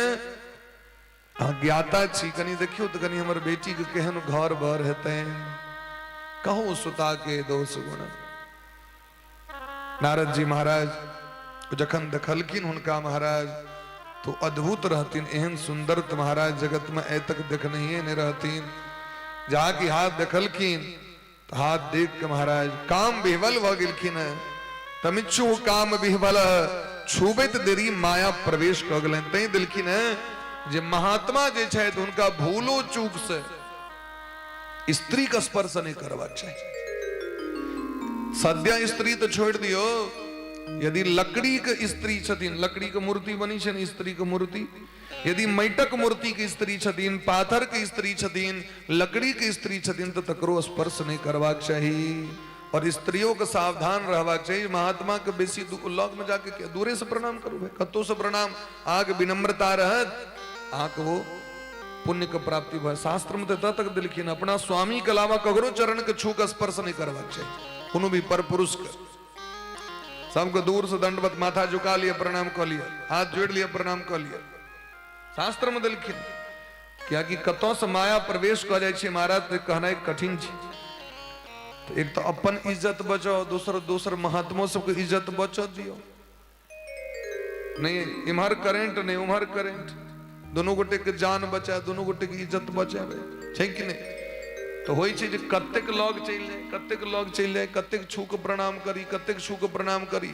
अहाँ ज्ञाता छी, कनि देखियौ तऽ कनि हमर बेटी के केहन घर बर हेतै। कहू सुता के दोष गुण। नारद जी महाराज जखन देखलखिन हुनका महाराज तो अद्भुत रहथिन, एहन सुंदर तऽ महाराज जगत में आइ तक देखनहिए नहि रहथिन। जहाँ की हाथ देखलखिन तऽ हाथ देख के महाराज काम विह्वल भऽ गेलखिन हेँ। तमिच्छु काम विह्वल, छुबैत देरी माया प्रवेश कऽ गेलनि। तैं देलखिन हेँ जे महात्मा जे छथि हुनका भूलो चूक से स्त्री के स्पर्श नहीं करबाक चाही। सद्य स्त्री तो छोड़ दियो, यदि लकड़ी के स्त्री छथिन, लकड़ी के मूर्ति बनी छनि स्त्री के मूर्ति, यदि माटिक मूर्ति के स्त्री छथिन, पाथर के स्त्री छथिन, लकड़ी के स्त्री छथिन, तो तकरो स्पर्श नहीं करबाक चाही। और स्त्रियों के सावधान रहबाक चाही, महात्मा के बेसी लग में जाके दूरे से प्रणाम करू भाई, कतौ से प्रणाम, अहाँके विनम्रता रहत, अहाँके वो पुण्य के प्राप्ति भऽ। शास्त्र में तऽ एतऽ तक देलखिन अपना स्वामी के अलावा ककरो चरण के छू के स्पर्श नहीं करबाक चाही, कोनो भी पर पुरुष के। सबके दूर से दंडवत माथा झुका लिअ, प्रणाम कऽ लिअ, हाथ जोड़ लिअ, प्रणाम कऽ लिअ। शास्त्र में देलखिन कियाकि कतऽ से माया प्रवेश कऽ जाइ छै महाराज तऽ कहनाइ कठिन छै। तऽ एक तऽ अपन इज्जत बचाउ, दोसर दोसर महात्मो सबके इज्जत बचऽ दियौ। नहीं इम्हर करेंट नहीं उम्हर करेंट, दोनों गोटे के जान बचा, दोनों गोटे के इज्जत बचावे छै कि नहीं। तो होइ छै जे कतेक लग चलि जाय, कतेक लग चलि जाय, कतेक छू के प्रणाम करी, कतेक छू के प्रणाम करी।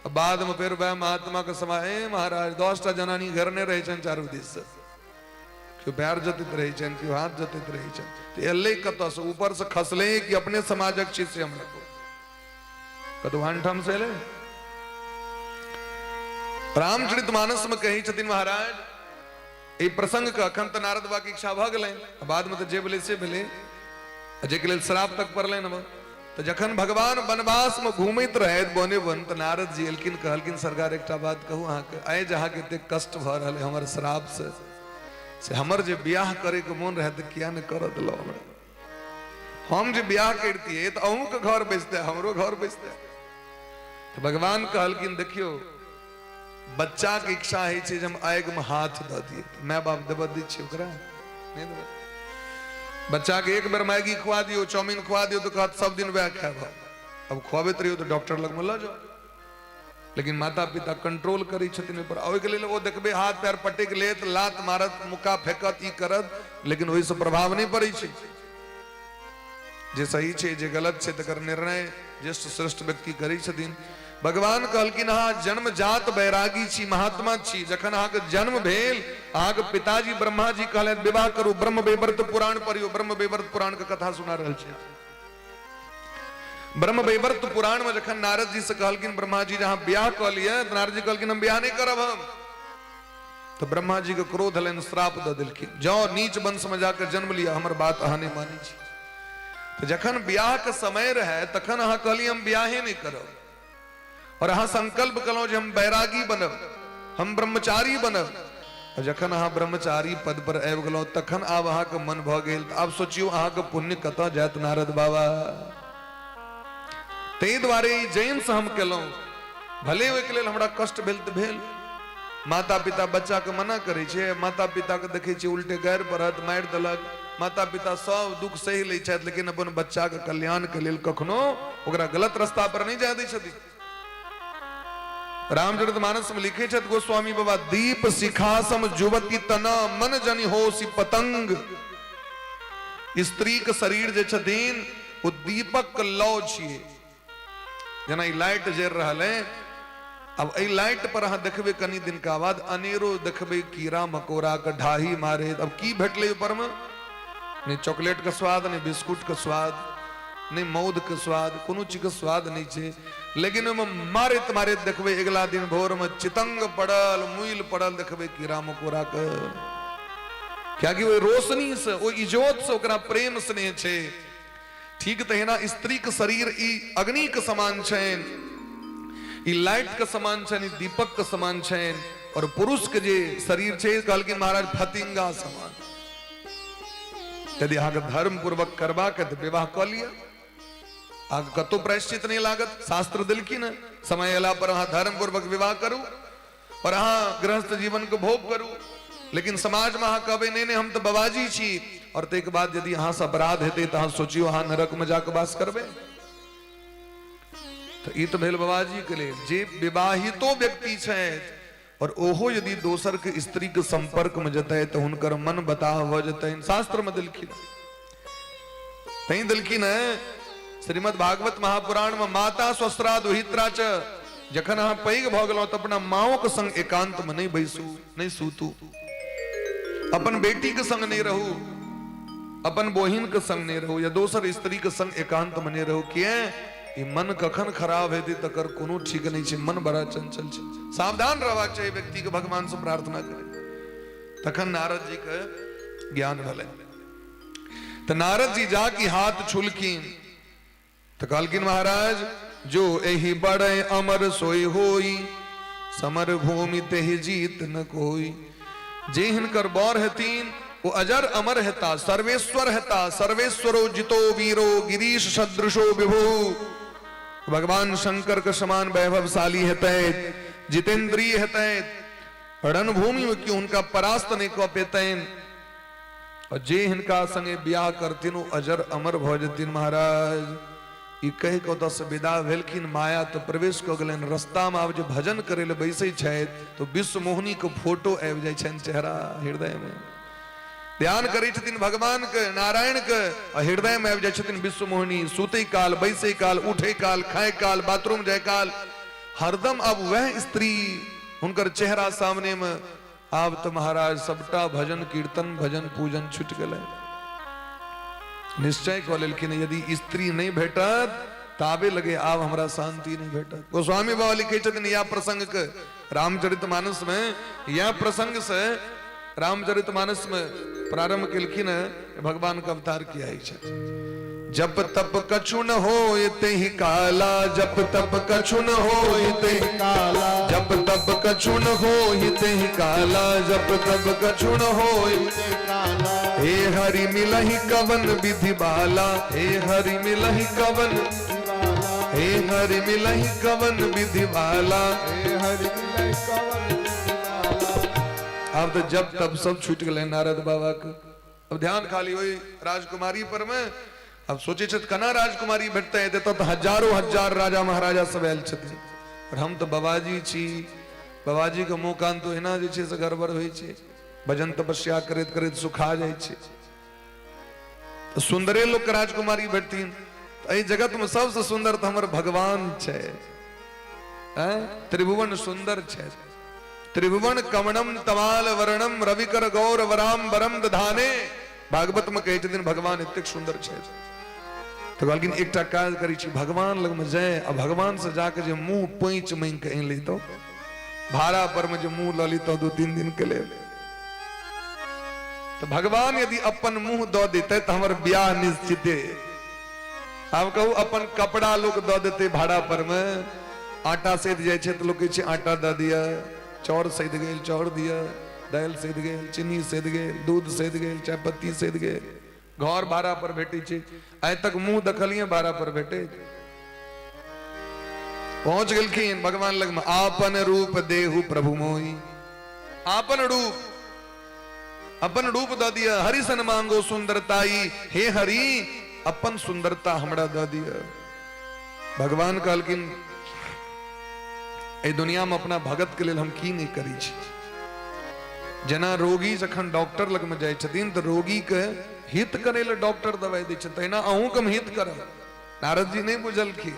आ बाद में फेर वएह महात्मा के समय, ए महाराज 10टा जनानी घेरने रहै छनि चारू दिस से, केओ पैर जतैत रहै छनि, केओ हाथ जतैत रहै छनि, तऽ एलै कतऽसँ, ऊपर से खसलै कि अपने समाजक छी से हमरा कहू, कतौ आनठाम से एलै। रामचरित मानस में कहै छथिन महाराज एहि प्रसंग के अखन तऽ नारद बाबा के इच्छा भऽ गेलनि, बाद में तऽ जे भेलै से भेलै, जाहिके लेल श्राप तक पड़लनि। हम तऽ जखन भगवान वनवास में घूमैत रहथि बने वन, तऽ नारद जी एलखिन, कहलखिन सरकार एकटा बात कहू अहाँके, आइ जे अहाँके एतेक कष्ट भऽ रहल है हमर श्राप से, से हमर जे बियाह करैके मोन रहै तऽ किया नहि करऽ देलहुँ हमरा, हम जे बियाह करितियै तऽ अहूँके घर बैसतै हमरो घर बैसतै। तऽ भगवान कहलखिन देखियौ बच्चाके इच्छा होइ छै जे हम आगिमे हाथ दऽ दियै, माय बाप देबऽ दै छियै ओकरा? नहि देबै। बच्चा के एक बेर मैगी खुआ दियौ, चाउमीन खुआ दियौ तऽ कहत सब दिन वएह खायब। अब खुआबैत रहियौ तऽ डॉक्टर लगमे लऽ जाउ। लेकिन माता पिता कंट्रोल करै छथिन ओहिपर। ओहिके लेल ओ देखबै हाथ पैर पटकि लेत, लात मारत, मुक्का फेकत, ई करत, लेकिन ओहिसँ प्रभाव नहि पड़ै छै। जे सही छै जे गलत छै तकर निर्णय ज्येष्ठ श्रेष्ठ व्यक्ति करै छथिन। भगवान कहलखिन अहाँ जन्मजात बैरागी छी, महात्मा छी। जखन अहाँके जन्म भेल, अहाँके पिताजी ब्रह्मा जी कहलथि विवाह करू, ब्रह्म वैवर्त पुराण पढ़ियौ। ब्रह्म वैवर्त पुराण के कथा सुना रहल छी। ब्रह्म वैवर्त पुराण में जखन नारद जी से कहलखिन ब्रह्मा जी अहाँ ब्याह कऽ लिअ, तऽ नारद जी कहलखिन हम ब्याह नहि करब हम। तऽ ब्रह्मा जी के क्रोध हलनि, श्राप दऽ देलखिन, जाओ नीच वंश में जाकर जन्म लिअ, हमर बात अहाँ नहि मानै छी। तऽ जखन ब्याह के समय रहै तखन अहाँ कहलियै हम ब्याहे नहि करब, और अहाँ संकल्प केलहुँ जे हम बैरागी बनब, हम ब्रह्मचारी बनब। और जखन अहाँ ब्रह्मचारी पद पर आबि गेलहुँ तखन आब अहाँके मन भऽ गेल। तऽ आब सोचियौ अहाँके पुण्य कतऽ जायत नारद बाबा। ताहि दुआरे ई जैनसँ हम केलहुँ, भले ओहिके लेल हमरा कष्ट भेल तऽ भेल। माता पिता बच्चाके मना करै छै, माता पिताके देखै छियै उल्टे गारि पढ़त, मारि देलक। माता पिता सब दुख सहि लै छथि, लेकिन अपन बच्चाके कल्याणके लेल कखनो ओकरा गलत रास्ता पर नहि जाय दै छथिन। रामचरित मानस में लिखे छथि गोस्वामी बाबा, दीप शिखा सम जुवती तना मन जनि होसि पतंग। स्त्री के शरीर जे छथिन ओ दीपक के लौ छियै। जेना ई लाइट जरि रहल है, अब एहि लाइट पर अहाँ देखबै कनी दिनका बाद अनेरो देखबै कीड़ा मकोड़ा के ढाही मारे। अब की भेटलै ऊपर में? नहि चॉकलेट के स्वाद, नहि बिस्कुट के स्वाद, नहि मौध के स्वाद, कोनो चीज के स्वाद नहि छै। लेकिन ओहिमे मारैत मारैत देखबै अगिला दिन भोर में चितंग पड़ल, मुइल पड़ल देखबै कीड़ा मकोड़ा के। कियाकि ओहि रोशनी से, ओहि इजोत से ओकरा प्रेम स्नेह छै। ठीक तहिना स्त्रीक शरीर ई अग्नि के समान छनि, ई लाइट के समान छनि, ई दीपक के समान छनि। और पुरुष के जे शरीर छै, कहलखिन महाराज फतिंगा समान। यदि अहाँके धर्म पूर्वक करबाक तऽ विवाह कऽ लिअ, अहाँके कतहु प्रायश्चित नहि लागत। शास्त्र देलखिन हँ, समय अयला पर अहाँ धर्म पूर्वक विवाह करू और अहाँ गृहस्थ जीवन के भोग करू। लेकिन समाज में अहाँ कहबै नहीं नहीं हम तऽ बाबाजी छी, और ताहिके बाद यदि अहाँ से अपराध हेतै तऽ अहाँ सोचियौ अहाँ नरक में जाके वास करबै। तऽ ई तऽ भेल बाबाजी के लेल। जे विवाहितो व्यक्ति छथि और ओहो यदि दोसर के स्त्री के संपर्क में जेतै तऽ हुनकर मन बताह भऽ जेतनि। शास्त्र में देलखिन, तैं देलखिन है श्रीमद् भागवत महापुराण में, माता स्वस्रा दुहित्रा च। जखन अहाँ पैघ भऽ गेलहुँ तऽ अपना माओ के संग एकांत में नहि बैसू, नहि सूतू, अपन बेटी के संग नहि रहू, अपन बहिन के संग नहि रहू, या दोसर स्त्री के संग एकांत में नहि रहू। किए? ई मन कखन खराब हेतै तकर कोनो ठीक नहि छै। मन बड़ा चंचल छै, सावधान रहबाक चाही व्यक्ति के, भगवान से प्रार्थना करे। तखन नारद जी के ज्ञान भेलै। तऽ नारद जी जाके हाथ छुलखिन तऽ कहलखिन महाराज जो एहि बड़े अमर सोई होई, समर भूमि तेहि जीत न कोई। जे हिनकर बर हेथिन ओ अजर अमर हेता, सर्वेश्वर हेता। सर्वेश्वरो जितो वीरो गिरीश सदृशो विभु। भगवान शंकर के समान वैभवशाली हेतै, जितेंद्रिय हेतै, रणभूमि में क्यों हुनका परास्त नहीं कऽ पेतनि। और जे हिनका संगे बियाह करथिन ओ अजर अमर भऽ जेथिन। महाराज ई कहि कऽ ओतऽ से विदा भेलखिन। माया तऽ प्रवेश कऽ गेलनि। रस्तामे आब जे भजन करै लए बैसै छथि तऽ विश्व मोहिनीके फोटो आबि जाइ छनि चेहरा हृदयमे। ध्यान करै छथिन भगवानके, नारायणके, आ हृदयमे आबि जाइ छथिन विश्व मोहिनी। सुतै काल, बैसै काल, उठै काल, खाय काल, बाथरूम जाय काल, हरदम आब वएह स्त्री हुनकर चेहरा सामनेमे। आब तऽ महाराज सबटा भजन कीर्तन भजन पूजन छुटि गेलै। निश्चय कऽ लेलखिन यदि स्त्री नहि भेटत ताबे लगे आब हमरा शांति नहि भेटत। गोस्वामी बाबा लिखै छथिन यह प्रसंग के रामचरित मानस में, यह प्रसंग से रामचरित मानस में प्रारंभ केलखिन है भगवान के अवतार किया छथि। जप तप कछु न होय तेहि काला, जप तप कछु न होय तेहि काला, जप तप कछु न होय तेहि काला, जप तप कछु न होय काला। हे हरि मिलहि कवन विधि बाला, हे हरि मिलहि कवन, हे हरि मिलहि कवन विधि बाला, हे हरि मिलहि कवन विधि बाला। आब तऽ जप तप सब छूटि गेलै नारद बाबा के। अब ध्यान खाली ओहि राजकुमारी पर में। अब सोचे छथि केना राजकुमारी भेटतै, एतऽ तऽ हजारो हजार राजा महाराजा सब आयल छथिन, और हम तऽ बाबाजी छी, बाबाजी के मुँह कान तऽ ओहिना जे छै से गड़बड़ होइ छै, भजन तपस्या करैत करैत सुखा जाइ छै। तऽ सुन्दरे लोकके राजकुमारी भेटथिन, तऽ एहि जगतमे सबसँ सुन्दर तऽ हमर भगवान छै, त्रिभुवन सुन्दर छै। त्रिभुवन कमणम तमाल वर्णम रविकर गौर वराम बरम दधाने, भागवत में कहै छथिन भगवान एतेक सुन्दर छै। तऽ कहलखिन एकटा काज करै छी, भगवान लगमे जाय आ भगवान से जाके जे मुंह पैंच मांगि के आनि लितौ, भाड़ा पर में जे मुंह लऽ लितौ 2-3 दिन के लेल, तऽ भगवान यदि अपन मुंह दऽ देतै तऽ हमर ब्याह निश्चिते। आब कहू अपन कपड़ा लोक दऽ देतै भाड़ा पर में, आटा सैद जाइ छै तऽ लोक कहै छै आटा दऽ दिअ, चाउर सैद गेल चाउर दिअ, दालि सैद गेल, चीनी सैद गेल, दूध सैद गेल, चायपत्ती सैद गेल, घर भाड़ा पर भेटै छै। आइ तक मुंह देखलियै भाड़ा पर भेटै? पहुंच गेलखिन भगवान लगमे, आपन रूप देहु प्रभु मोहि, आपन रूप, अपन रूप दऽ दिअ। हरिसन मांगो सुंदरताई, हे हरि अपन सुंदरता हमरा दऽ दिअ। भगवान कहलखिन एहि दुनिया में अपना भगत के लेल हम की नहीं करै छी। जेना रोगी जखन डॉक्टर लगमे जाइ छथिन तऽ रोगी के हित करै लए डॉक्टर दवाइ दै छै, तहिना अहूँके हम हित करब। नारद जी नहीं बुझलखिन,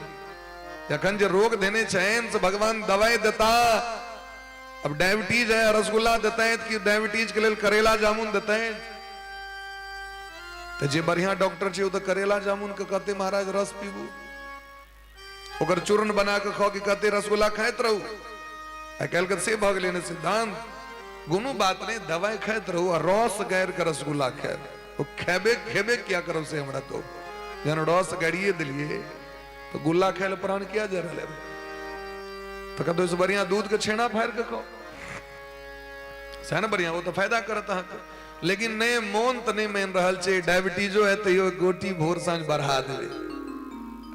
जखन जे रोग देने छनि से भगवान दवाइ देता। अब डायबिटीज है रसगुल्ला देते कि डायबिटीज के लेल करेला जामुन देते? तो जे बढ़िया डॉक्टर छै ओ तऽ करेला जामुन के कहते महाराज रस पीबू, ओकर चूर्ण बना के खाओ, कि कहते रसगुल्ला खाइत रहू। आइ काल्हि के से भऽ गेलै ने सिद्धांत, कोनो बात नहीं दवाई खाइत रहू आ रस गारि के रसगुल्ला खायब, ओ खेबे खेबे किया करब से हमरा कहू। जहन रस गारिए देलियै तो गुल्ला खाय लए प्राण किया जा रहल है? तखन तो ओहिसँ बढ़िया दूध के छेना फाड़ि के खाओ, सएह ने बढ़िया, ओ तऽ फायदा करत अहाँके। लेकिन नहि, मोन तऽ नहि मानि रहल छै, डायबिटीजो है तैयो गोटी भोर साँझ बढ़ा देबै,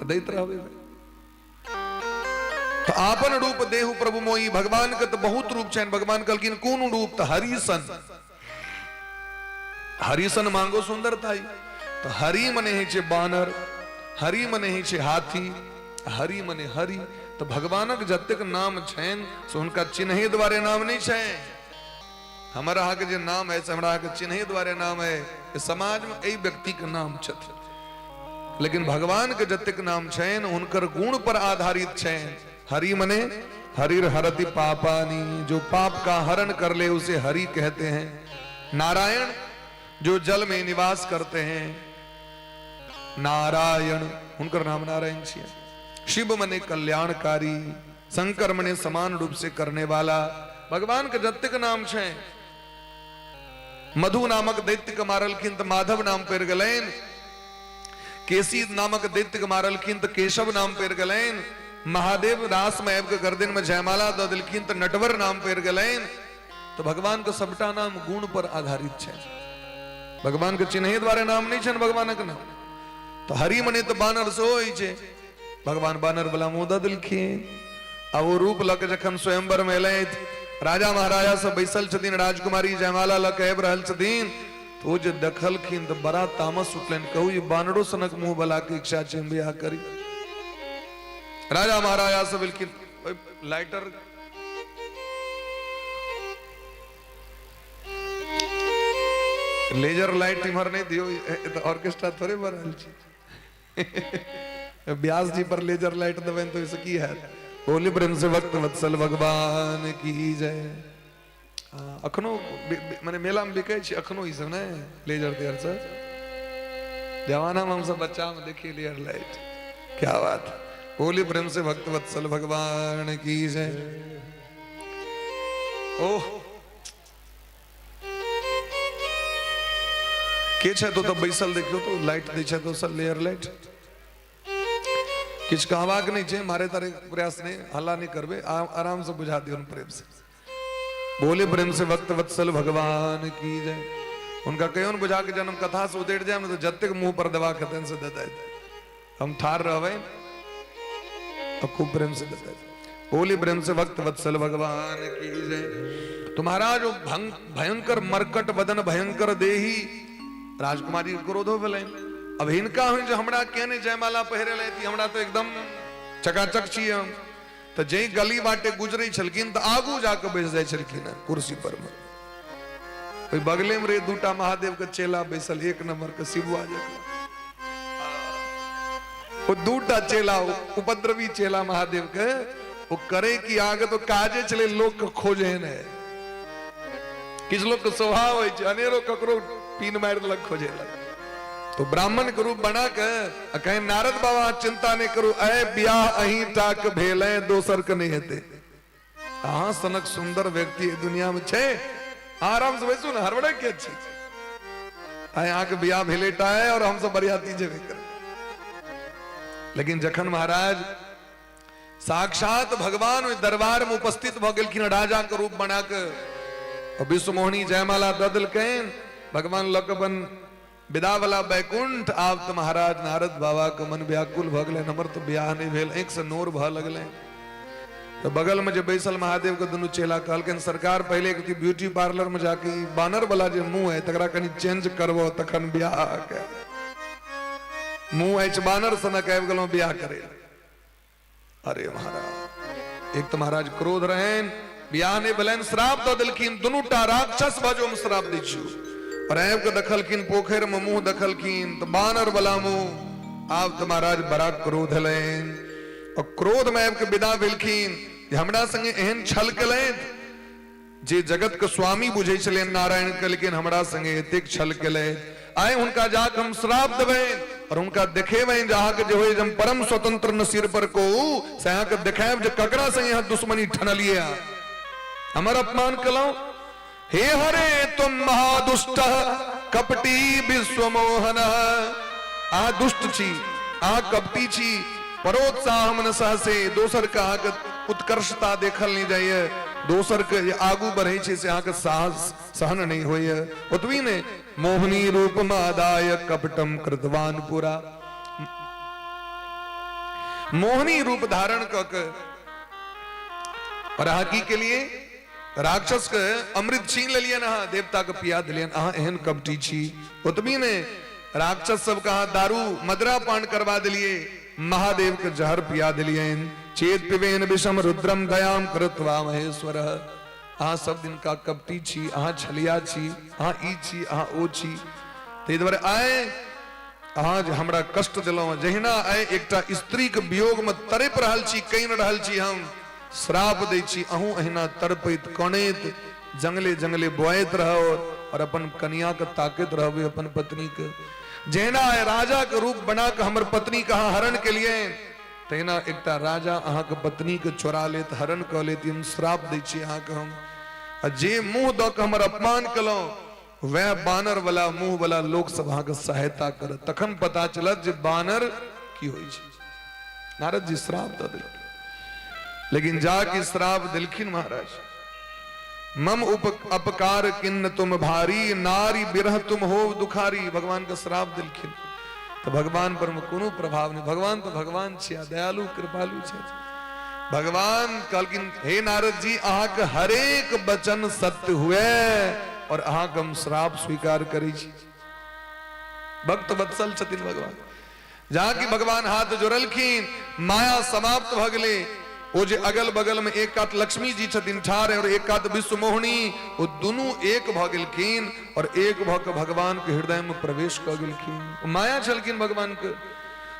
दैत रहबै। तऽ आपन रूप देहु प्रभु मोही, भगवान के तऽ बहुत रूप छनि। भगवान कहलखिन कोन रूप? तऽ हरिसन, हरिसन मांगो सुंदरताई। तऽ हरि मने होइ छै बानर, हरि मने होइ छै हाथी, हरि मने हरि। तऽ भगवानक जतेक नाम छनि से हुनका चिन्है दुआरे नाम नहि छनि। हमर अहाँके जे नाम है से हमरा अहाँके चिन्है दुआरे नाम है, समाजमे एहि व्यक्तिके नाम छथिन। लेकिन भगवान के जतेक नाम छनि हुनकर गुण पर आधारित छनि। हरि मने हरिर हरति पापानी, जो पाप का हरण कर ले उसे हरि कहते हैं। नारायण जो जल में निवास करते हैं, नारायण हुनकर नाम नारायण छियै। शिव मने कल्याणकारी, शंकर मने समान रूप से करने वाला। भगवान के जतेक नाम छै, मधु नामक दैत्य के मारलखिन तऽ माधव नाम पड़ि गेलनि, केसी नामक दैत्य के मारलखिन तऽ केशव नाम पड़ि गेलनि, महादेव रास में आबि के गर्दन में जयमाला दऽ देलखिन तऽ नटवर नाम पड़ि गेलनि। तऽ भगवान के सबटा नाम गुण पर आधारित छै, भगवान के चिन्हे द्वारे नाम नहि छनि भगवानक नाम। तऽ हरि मने तऽ बानर सेहो होइ छै, भगवान बानर वाला मुँह दऽ देलखिन। आ ओ रूप लऽ के जखन स्वयंवर में एलथि, राजा महाराजा सब बैसल छथिन, राजकुमारी जयमाला लऽ के आबि रहल छथिन, तऽ ओ जे देखलखिन तऽ बड़ा तामस उठलनि, कहू ई बानरो सनक मुँह वाला के इच्छा छै हम बियाह करी। राजा महाराजा सब एलखिन, लाइटर लेजर लाइट इम्हर नहि दियौ, तऽ ऑर्केस्ट्रा थोड़े भऽ रहल छै। व्यास जी पर लेजर लाइट देबनि तऽ ओहिसँ की हैत? बोली प्रेम से भक्त वत्सल भगवान की जय। अखनो माने मेला में बिकै छै अखनो ई सब ने लेजर तेजर सब। जमाना में हमसब बच्चा में देखिए लेजर लाइट, क्या बात। बोली प्रेम से भक्त वत्सल भगवान की जय। ओह के छै तो बैसल देखियो तो लाइट दै छै दोसर लेयर लाइट। किछु कहबाक नहि छै, मारे तारे प्रयास नहि, हल्ला नहि करबै, आराम से बुझा दियौ प्रेम से। बोले प्रेम से भक्त वत्सल भगवान की जय। हुनका कहियो ने बुझा के जन्म कथा से उतरि जाय ने तऽ जतेक मुंह पर देबाक हेतनि से देतै, हम ठार रहबै और खूब प्रेम से देतै। बोले प्रेम से भक्त वत्सल भगवान की जय। तो महाराज वो भयंकर मरकट बदन भयंकर देही, राजकुमारी के क्रोधो भेलनि। अब हिनका होइन जे हमरा किया नहि जयमाला पहिरेलथि, हमरा तऽ एकदम चकाचक छी हम। तऽ जै गली बाटे गुजरै छलखिन तऽ आगू जाके बैस जाइ छलखिन हेँ कुर्सी पर मे। ओहि बगले मे रहे दूटा महादेव के चेला बैसल, एक नंबर के शिवुआ जकाँ। ओ दूटा चेला उपद्रवी चेला महादेव के, ओ करे की आगे तो काजे छलै लोक के खोजे ने। किछु लोक के स्वभाव होइ छै अनेरो ककरो पीन मारि देलक खोजे लग। तो ब्राह्मण के रूप बना के आ कहे नारद बाबा चिंता नहीं करू, ऐ ब्याह अहीं टाक भेल है, दोसर के नहीं हेतै। अहाँ सनक सुंदर व्यक्ति एहि दुनिया में छै, आराम से बैसू ने, हड़बड़े के छी। आइ अहाँके बियाह भेले टा है और हमसब बरियाती जेबे करबै। लेकिन जखन महाराज साक्षात भगवान ओहि दरबार में उपस्थित भऽ गेलखिन राजा के रूप बना के, विश्वमोहिनी जयमाला दऽ देलकनि, भगवान लऽ के अपन विदा वाला बैकुंठ। आब तऽ महाराज नारद बाबा के मन व्याकुल भऽ गेलनि, हमर तऽ बियाह नहि भेल, आँखि से नोर भऽ लगलनि। तऽ बगल में जे बैसल महादेव के दुनू चेला कहलकनि, सरकार पहिले एक ब्यूटी पार्लर में जाके ई बानर वाला जे मुंह है तकरा कनि चेंज करबो तखन बियाह के। मुंह अछि बानर सनक आबि गेलहुँ बियाह करे। अरे महाराज, एक तो महाराज क्रोध रहनि, बियाह नहि भेलनि, श्राप दऽ देलखिन, दुनूटा राक्षस भऽ जो हम श्राप दै छियौ। और आबि कऽ देखलखिन पोखरि मे मुंह देखलखिन तऽ बानर वाला मुंह। आब तऽ महाराज बड़ा क्रोध एलनि और क्रोध मे आबि कऽ विदा भेलखिन जे हमरा संगे एहन छल केलथि जे जगत के स्वामी बुझै छलनि नारायण के, लेकिन हमरा संगे एतेक छल केलथि। आइ हुनका जाके हम श्राप देबनि और हुनका देखेबनि जे अहाँके जे होय हम परम स्वतंत्र न सिर पर को, से अहाँके देखायब जे ककरा संगे अहाँ दुश्मनी ठनलियै, अहाँ हमर अपमान केलहुँ। हे हरे तुम महादुष्ट कपटी विश्वमोहन, अहाँ दुष्ट छी, अहाँ कपटी छी, परोत्साह न सहसे, दोसर के अहाँके उत्कर्षता देखल नहि जाइए, दोसर के जे आगू बढ़ै छै से अहाँके साहस सहन नहि होइए। ओतबी नहि, मोहनी रूप मादाय कपटम कृतवान पूरा, मोहनी रूप धारण कऽ के और अहाँ की के लिए राक्षस के अमृत छीन लेलियनि, अहाँ देवता के पिया देलियनि, अहाँ एहन कपटी छी। ओतबी नहि, राक्षस सबके अहाँ दारू मदरा पान करवा देलिए, महादेव के जहर पिया देलियनि। चेत पिबेन विषम रुद्रम दयाम कृत्वा महेश्वर, अहाँ सब दिन का कपटी छी, अहाँ छलिया छी, अहाँ ई छी, अहाँ ओ छी। ताहि दुआरे आइ अहाँ जे हमरा कष्ट देलहुँ, जहिना आइ एकटा स्त्रीके वियोगमे तड़पि रहल छी, कानि रहल छी, हम श्राप दै छी अहूँ अहिना तड़पैत कनैत जंगले जंगले बोआइत रहब और अपन कनिया के ताकैत रहबै, अपन पत्नी के। जहिना आइ राजा के रूप बना के हमर पत्नी के अहाँ हरण केलियै, तहिना एकटा राजा अहाँके पत्नी के चोरा लेत, हरण कऽ लेत, हम श्राप दै छी अहाँके हम। आ जे मुँह दऽ के हमर अपमान केलहुँ, वएह बानर वाला मुँह वाला लोक सब अहाँके सहायता करत, तखन पता चलत जे बानर की होइ छै। नारद जी श्राप दऽ देलखिन, लेकिन जाके श्राप देलखिन महाराज, मम उप अपकार किन्न तुम भारी, नारी विरह तुम हो दुखारी। भगवान के श्राप देलखिन तो भगवान पर में कोनो प्रभाव नहीं, भगवान तो भगवान छिया, दयालु कृपालु छे। भगवान कहलखिन हे नारद जी, अहाँके हरेक वचन सत्य हुए और अहाँके हम श्राप स्वीकार करै छी। भक्त वत्सल छथिन भगवान। जहाँ की भगवान हाथ जोड़लखिन, माया समाप्त भऽ गेलै। ओ जे अगल बगल में एक कात लक्ष्मी जी छथिन ठाढ़ और एक कात विश्व मोहिनी, ओ दुनू एक भऽ गेलखिन और एक भऽ के भगवान के हृदय में प्रवेश कऽ गेलखिन। ओ माया छलखिन भगवान के।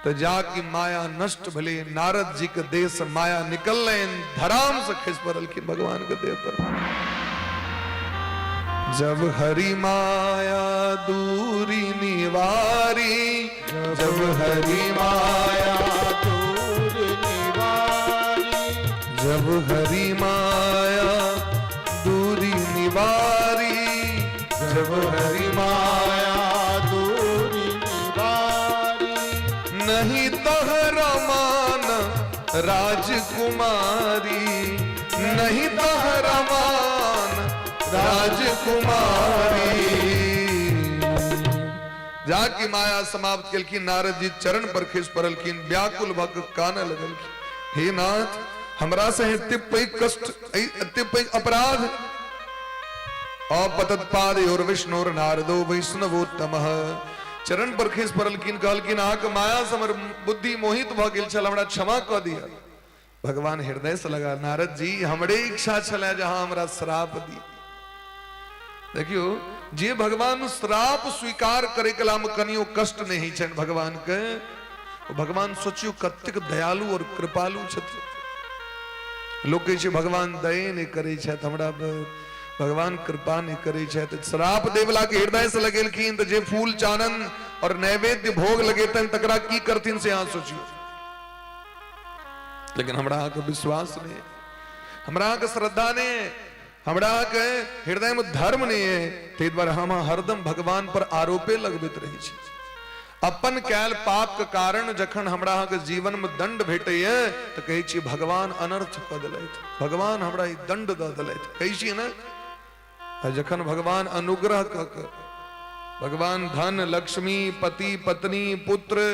तो जाकि माया नष्ट भेलै, नारद जी के देह से माया निकललनि, धराम से खसि पड़लखिन भगवान के देह पर। जब हरि माया दूरी निवारी, जब हरि माया दूरी निवारी, जब हरि माया दूरी निवारी, जब हरि माया दूरी निवारी, नहीं तोहरा मान राजकुमारी, नहीं तोहरा मान राजकुमारी। जाकि माया समाप्त केलखिन, नारद जी चरण पर खसि पड़लखिन, व्याकुल भऽ कऽ कानऽ लगलखिन, हे नाथ, हमरा से एते पैघ कष्ट, एते पैघ अपराध। अपतत्पादयोर विष्णुर नारदो वैष्णवोत्तम। चरण पर खसि पड़लखिन, कहलखिन अहाँके माया से हमर बुद्धि मोहित भऽ गेल छल, हमरा क्षमा कऽ दिअ। भगवान हृदय से लगा, नारद जी हमरे इच्छा छलै जे अहाँ हमरा श्राप दी। देखियौ जे भगवान श्राप स्वीकार करे के लामे कनियो कष्ट नहीं होइ छनि भगवान के, भगवान सोचियो कतेक दयालु और कृपालु छथिन। लोक कहै छै भगवान दये नहि करै छथि हमरा पर, भगवान कृपा नहि करै छथि। श्राप देवला के हृदय से लगेलखिन तऽ जे फूल चानन और नैवेद्य भोग लगेतनि तकरा की करथिन से अहाँ सोचियो। लेकिन हमरा अहाँके विश्वास नहि, हमरा अहाँके श्रद्धा नहि, हमरा अहाँके हृदय में धर्म नहीं है, ताहि दुआरे हम हरदम भगवान पर आरोपे लगबैत रहै छी। अपन कैल पाप के कारण जखन हमरा अहाँके जीवन में दंड भेटैए तऽ कहै छी भगवान अनर्थ कऽ देलथि, भगवान हमरा ई दंड दऽ देलथि, कहै छियै ने। आ जखन भगवान अनुग्रह कऽ के भगवान धन लक्ष्मी पति पत्नी पुत्र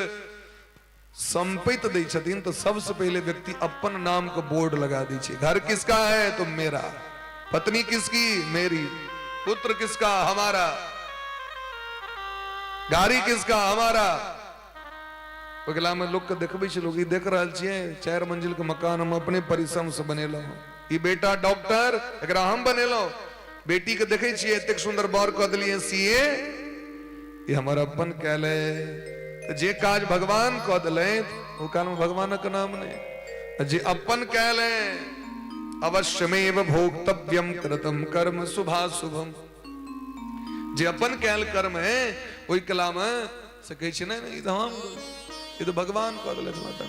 संपैत दै छथिन तऽ सबसे पहिले व्यक्ति अपन नाम के बोर्ड लगा दै छै। घर किसका है तो मेरा, पत्नी किसकी मेरी, पुत्र किसका हमारा, गाड़ी किसका हमारा। ओकरा में लोग के देखबै छै, लोग ई देख रहल छियै 4 मंजिल के मकान हम अपने परिश्रम से बनेलहुँ, ई बेटा डॉक्टर एकरा हम बनेलहुँ, बेटी के देखै छियै एतेक सुंदर बर कऽ देलियै सी ए, ई हमर अपन कयल है। जे काज भगवान कऽ देलथि ओ काल में भगवानक नाम नहि, जे अपन कयल है अवश्यमेव भोक्तव्यम कृतम कर्म शुभाशुभम। जे अपन कयल कर्म है ओहि कला में से कहै छै नहि ई तऽ हम, ई तऽ भगवान कऽ देलथि माता।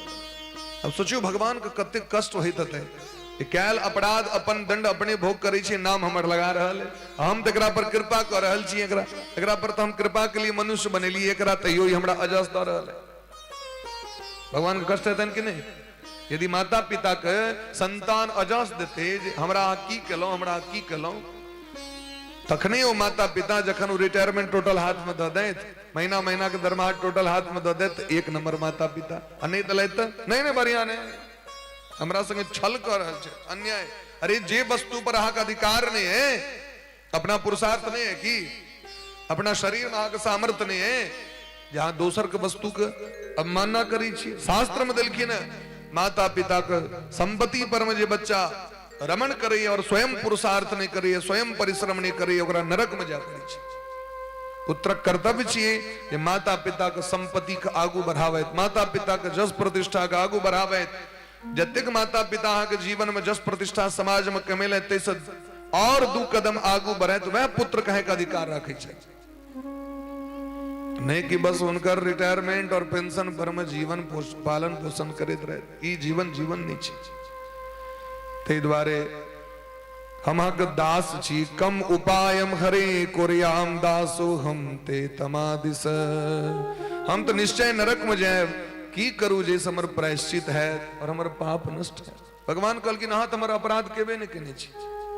अब सोचियौ भगवान के कतेक कष्ट होइत हेतै। कयल अपराध अपन दंड अपने भोग करै छै, नाम हमर लगा रहल है, हम तऽ एकरा पर कृपा कऽ रहल छी, एकरा एकरा पर तऽ हम कृपा के लिए मनुष्य बनेलियै एकरा, तैयो ई हमरा अजस दऽ रहल है। भगवान के कष्ट हेतनि कि नहि? यदि माता पिता के संतान अजस देते जे हमरा अहाँ की केलहुँ, हमरा अहाँ की केलहुँ, तखने ओ माता पिता जखन ओ रिटायरमेंट टोटल हाथ में दऽ दैत, महीना महीना के दरमाहा टोटल हाथ में दऽ दैत, एक नंबर माता पिता। आ नहि देलथि तऽ नहि नहि बढ़िया नहि, हमरा संगे छल कऽ रहल छै, अन्याय। अरे जे वस्तु पर अहाँके अधिकार नहि है, अपना पुरुषार्थ नहीं है कि अपना शरीर में अहाँके सामर्थ्य नहीं है, जहां दोसर के वस्तु के अवमानना करै छी। शास्त्र में देलखिन माता पिता के संपत्ति पर में जे बच्चा रमण करैए और स्वयं पुरुषार्थ नहीं करैए, स्वयं परिश्रम नहीं करैए, ओकरा नरक में जाय पड़ै छै। पुत्रक कर्तव्य छियै जे माता पिता के संपत्ति के आगू बढ़ाबैत, माता पिता के जस प्रतिष्ठा के आगू बढ़ाबैत। जतेक माता पिता अहाँके जीवन में जस प्रतिष्ठा समाज में कमेलथि ताहिसँ और 2 कदम आगू बढ़ैत वएह पुत्र कहे के अधिकार रखै छै, नहीं कि बस हुनकर रिटायरमेंट और पेंशन पर में जीवन पालन पोषण करैत रहे। ई जीवन जीवन नहीं छै। ताहि दुआरे हम अहाँके दास छी, कम उपायम हरे कोरियाम दासो हम ते तमादिस। हम तो निश्चय नरक में जायब, की करू जे हमर प्रायश्चित है और हमर पाप नष्ट है। भगवान कहलखिन अहाँ तो हमर अपराध केबे नहीं केने छी।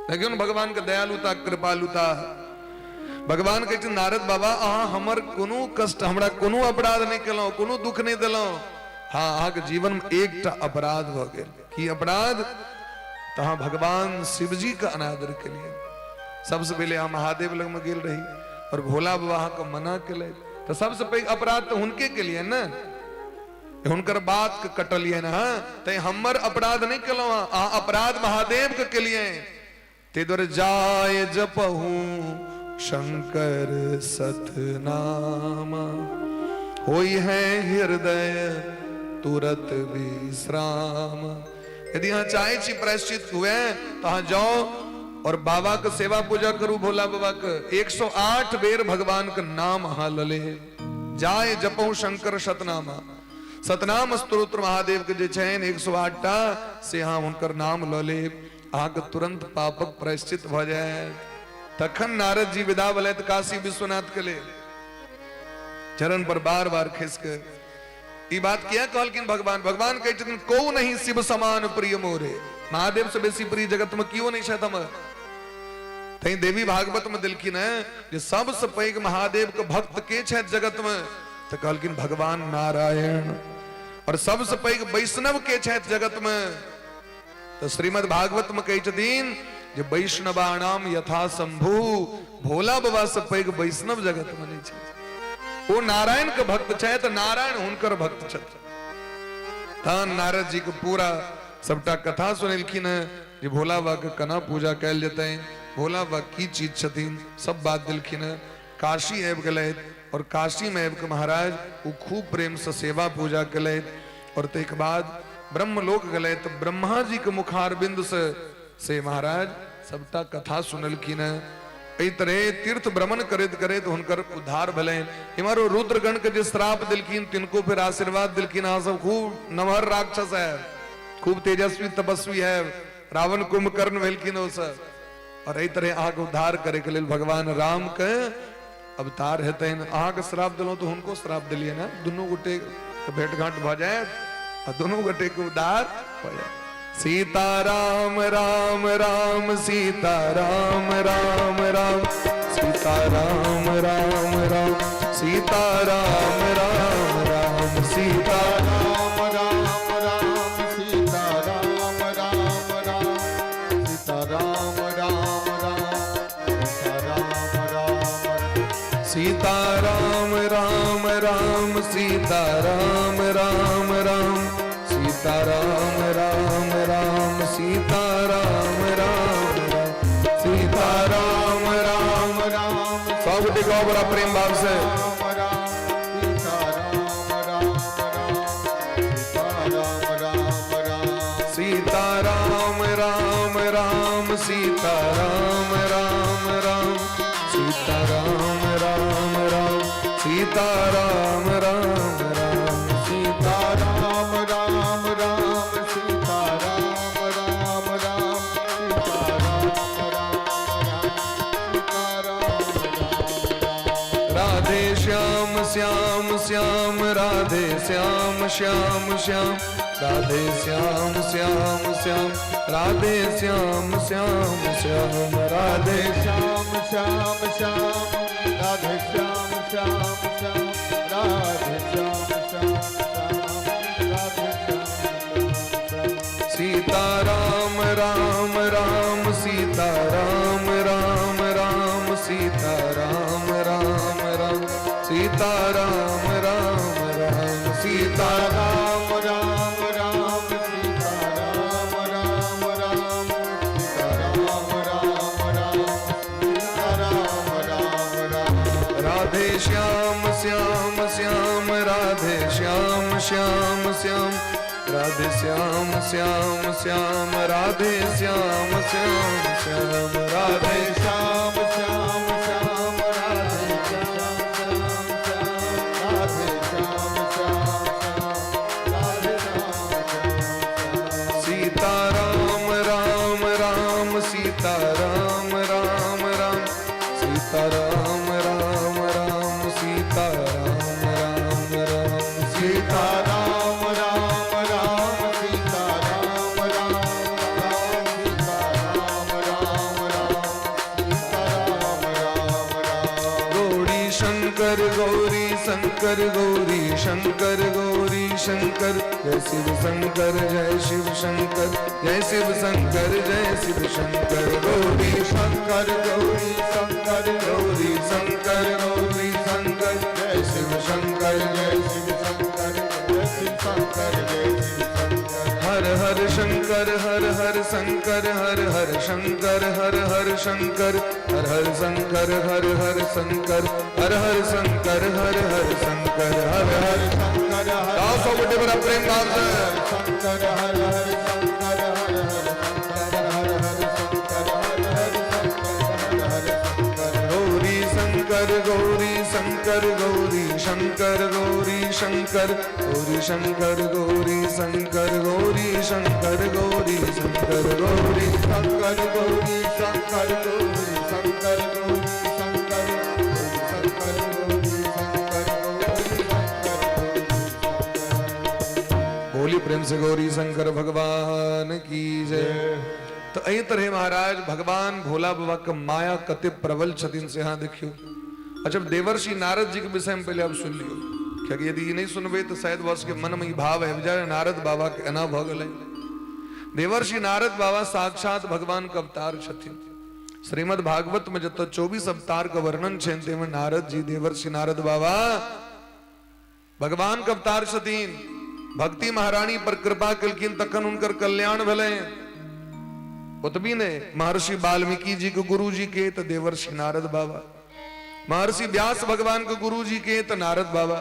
देखियौ ने भगवान के दयालुता कृपालुता। भगवान कहै छथिन नारद बाबा अहाँ हमर कोनो कष्ट, हमरा कोनो अपराध नहीं केलहुँ, कोनो दुख नहीं देलहुँ। हाँ अहाँके जीवन में एकटा अपराध भऽ गेल। की अपराध? तऽ अहाँ भगवान शिवजी के अनादर केलियै। सबसे पहिले अहाँ महादेव लग में गेल रही और भोला बाबा अहाँके मना केलथि, तऽ सबसे पैघ अपराध तऽ हुनके केलियै ने, हुनकर बात के कटलियै ने। हाँ तैं हमर अपराध नहीं केलहुँ अहाँ, अहाँ अपराध महादेव के केलियै। ताहि दुआरे जाय जपहु शंकर सतनामा, होई है हृदय तुरत विश्राम। यदि अहाँ चाहे छी प्रायश्चित हुए तो अहाँ जाओ और बाबा के सेवा पूजा करू, भोला बाबा के 108 बेर भगवान के नाम अहाँ लऽ ले। जाय जपहु शंकर सतनामा, सतनाम स्तोत्र महादेव के जे छनि 108 टा, से अहाँ हुनकर नाम लऽ लेब, अहाँके तुरंत पापक प्रायश्चित भऽ जायत। तखन नारद जी विदा भेलथि काशी विश्वनाथ के लेल, चरण पर बार बार खसि के ई बात किया कहलखिन भगवान? भगवान कहै छथिन को नहीं शिव समान प्रिय मोरे, महादेव से बेसी प्रिय जगत में कियो नहीं छथि हमर। तैं देवी भागवत में देलखिन है जे सबसे पैघ महादेव के भक्त के छथि जगत में, तो कहलखिन भगवान नारायण। और सबसे पैघ वैष्णव के छथि जगत में, तो श्रीमद् भागवत में कहै छथिन जे वैष्णवाणाम यथा शंभु, भोला बाबा से पैघ वैष्णव जगत में नहीं छै। ओ नारायण के भक्त छथि, नारायण हुनकर भक्त छथि। तहन नारद जी के पूरा सबटा कथा सुनेलखिन हेँ जे भोला बाबा के केना पूजा कयल जेतनि, भोला बाबा की चीज छथिन, सब बात देलखिन हेँ। काशी आबि गेलथि और काशी में आबि के महाराज ओ खूब प्रेम से सेवा पूजा केलथि और ताहिके बाद ब्रह्मलोक गेलथि तऽ ब्रह्मा जी के मुखारबिंद से से महाराज सबटा कथा सुनलखिन हेँ। एहि तरहे तीर्थ भ्रमण करैत करैत हुनकर उद्धार भेलनि। इम्हर ओ रुद्रगण के जे श्राप देलखिन तिनको फेर आशीर्वाद देलखिन, अहाँ सब खूब नमहर राक्षस है, खूब तेजस्वी तपस्वी है, रावण कुंभकर्ण भेलखिन ओ सब, और एहि तरहे अहाँके उद्धार करे के लेल भगवान राम के अवतार हेतनि। अहाँके श्राप देलहुँ तऽ हुनको श्राप देलियै ने, दुनू गोटे भेंट घाट भऽ जायत आ दुनू गोटे के उद्धार भऽ जायत। सीता राम राम राम सीता राम राम राम सीता राम राम राम सीता राम राम राम सीता राम राम राम सीता राम राम राम सीता राम राम राम सीता राम राम सीता राम राम राम सीता राम राम राम सीता राम राम राम सीता राम राम राम सीता राम राम राम सब गोटे गाओ बड़ा प्रेम भाव से। राम राम सीता राम राम राम सीता राम राम राम सीता राम राम राम सीता राम राम राम सीता राम राम राम सीता राम राम राम सीता राम राम राम सीता राम राम राम सीता राम राम राम सीता राम राम राम राधे श्याम श्याम श्याम राधे श्याम श्याम श्याम राधे श्याम श्याम श्याम राधे श्याम श्याम श्याम राधे श्याम श्याम श्याम राधे श्याम श्याम श्याम राधे श्याम श्याम श्याम राधे श्याम श्याम श्याम सीता राम राम राम सीता राम राम राम सीता राम राम राम सीता राम राम राम सीता राम राम राम सीता राम राम राम सीता राम राम राम सीता राम राम राम राधे श्याम श्याम श्याम राधे श्याम श्याम श्याम राधे श्याम श्याम श्याम राधे श्याम श्याम श्याम राधे श्याम श्याम श्याम राधे श्याम श्याम श्याम राधे श्याम श्याम श्याम राधे श्याम श्याम श्याम सीता राम राम राम सीता राम राम राम सीता राम राम राम सीता राम राम राम सीता राम राम राम सीता राम राम राम सीता राम राम राम सीता राम राम राम गौरी शंकर गौरी शंकर गौरी शंकर गौरी शंकर जय शिव शंकर जय शिव शंकर जय शिव शंकर जय शिव शंकर गौरी शंकर गौरी शंकर गौरी शंकर गौरी शंकर जय शिव शंकर जय शिव शंकर जय शिव शंकर जय शिव शंकर हर हर शंकर हर हर शंकर हर हर शंकर हर हर शंकर हर हर शंकर हर हर शंकर हर हर शंकर हर हर शंकर हर हर शंकर हर गाओ सब गोटे बड़ा प्रेम भाव से। शंकर हर हर शंकर हर हर शंकर हर हर शंकर हर हर शंकर हर हर शंकर गौरी शंकर गौरी शंकर गौरी शंकर गौरी शंकर गौरी शंकर गौरी शंकर गौरी शंकर गौरी शंकर गौरी शंकर गौरी शंकर गौरी शंकर गौरी शंकर शंकर गौरी शंकर गौरी शंकर गौरी बोली प्रेम से गौरी शंकर भगवान की जय। तो एहि तरह महाराज भगवान भोला बाबा के माया कते प्रबल छथिन से अहाँ देखियो। अच्छा देवर्षि नारद जी के विषय में पहले आप सुन लियो, कियाकि यदि ई नहीं सुनबै तो शायद बस के मन में ई भाव आबि जाए नारद बाबा के एना भऽ गेलै। देवर्षि नारद बाबा साक्षात भगवान के अवतार छथिन। श्रीमद् भागवत में जतऽ 24 अवतार के वर्णन छै ताहिमे नारद जी देवर्षि नारद बाबा भगवान के अवतार छथिन। भक्ति महारानी पर कृपा केलखिन तखन हुनकर कल्याण भेलै। ओतबी नहि, महर्षि वाल्मीकि जी के गुरु जी के तऽ देवर्षि नारद बाबा, महर्षि व्यास भगवान के गुरु जी के तऽ नारद बाबा,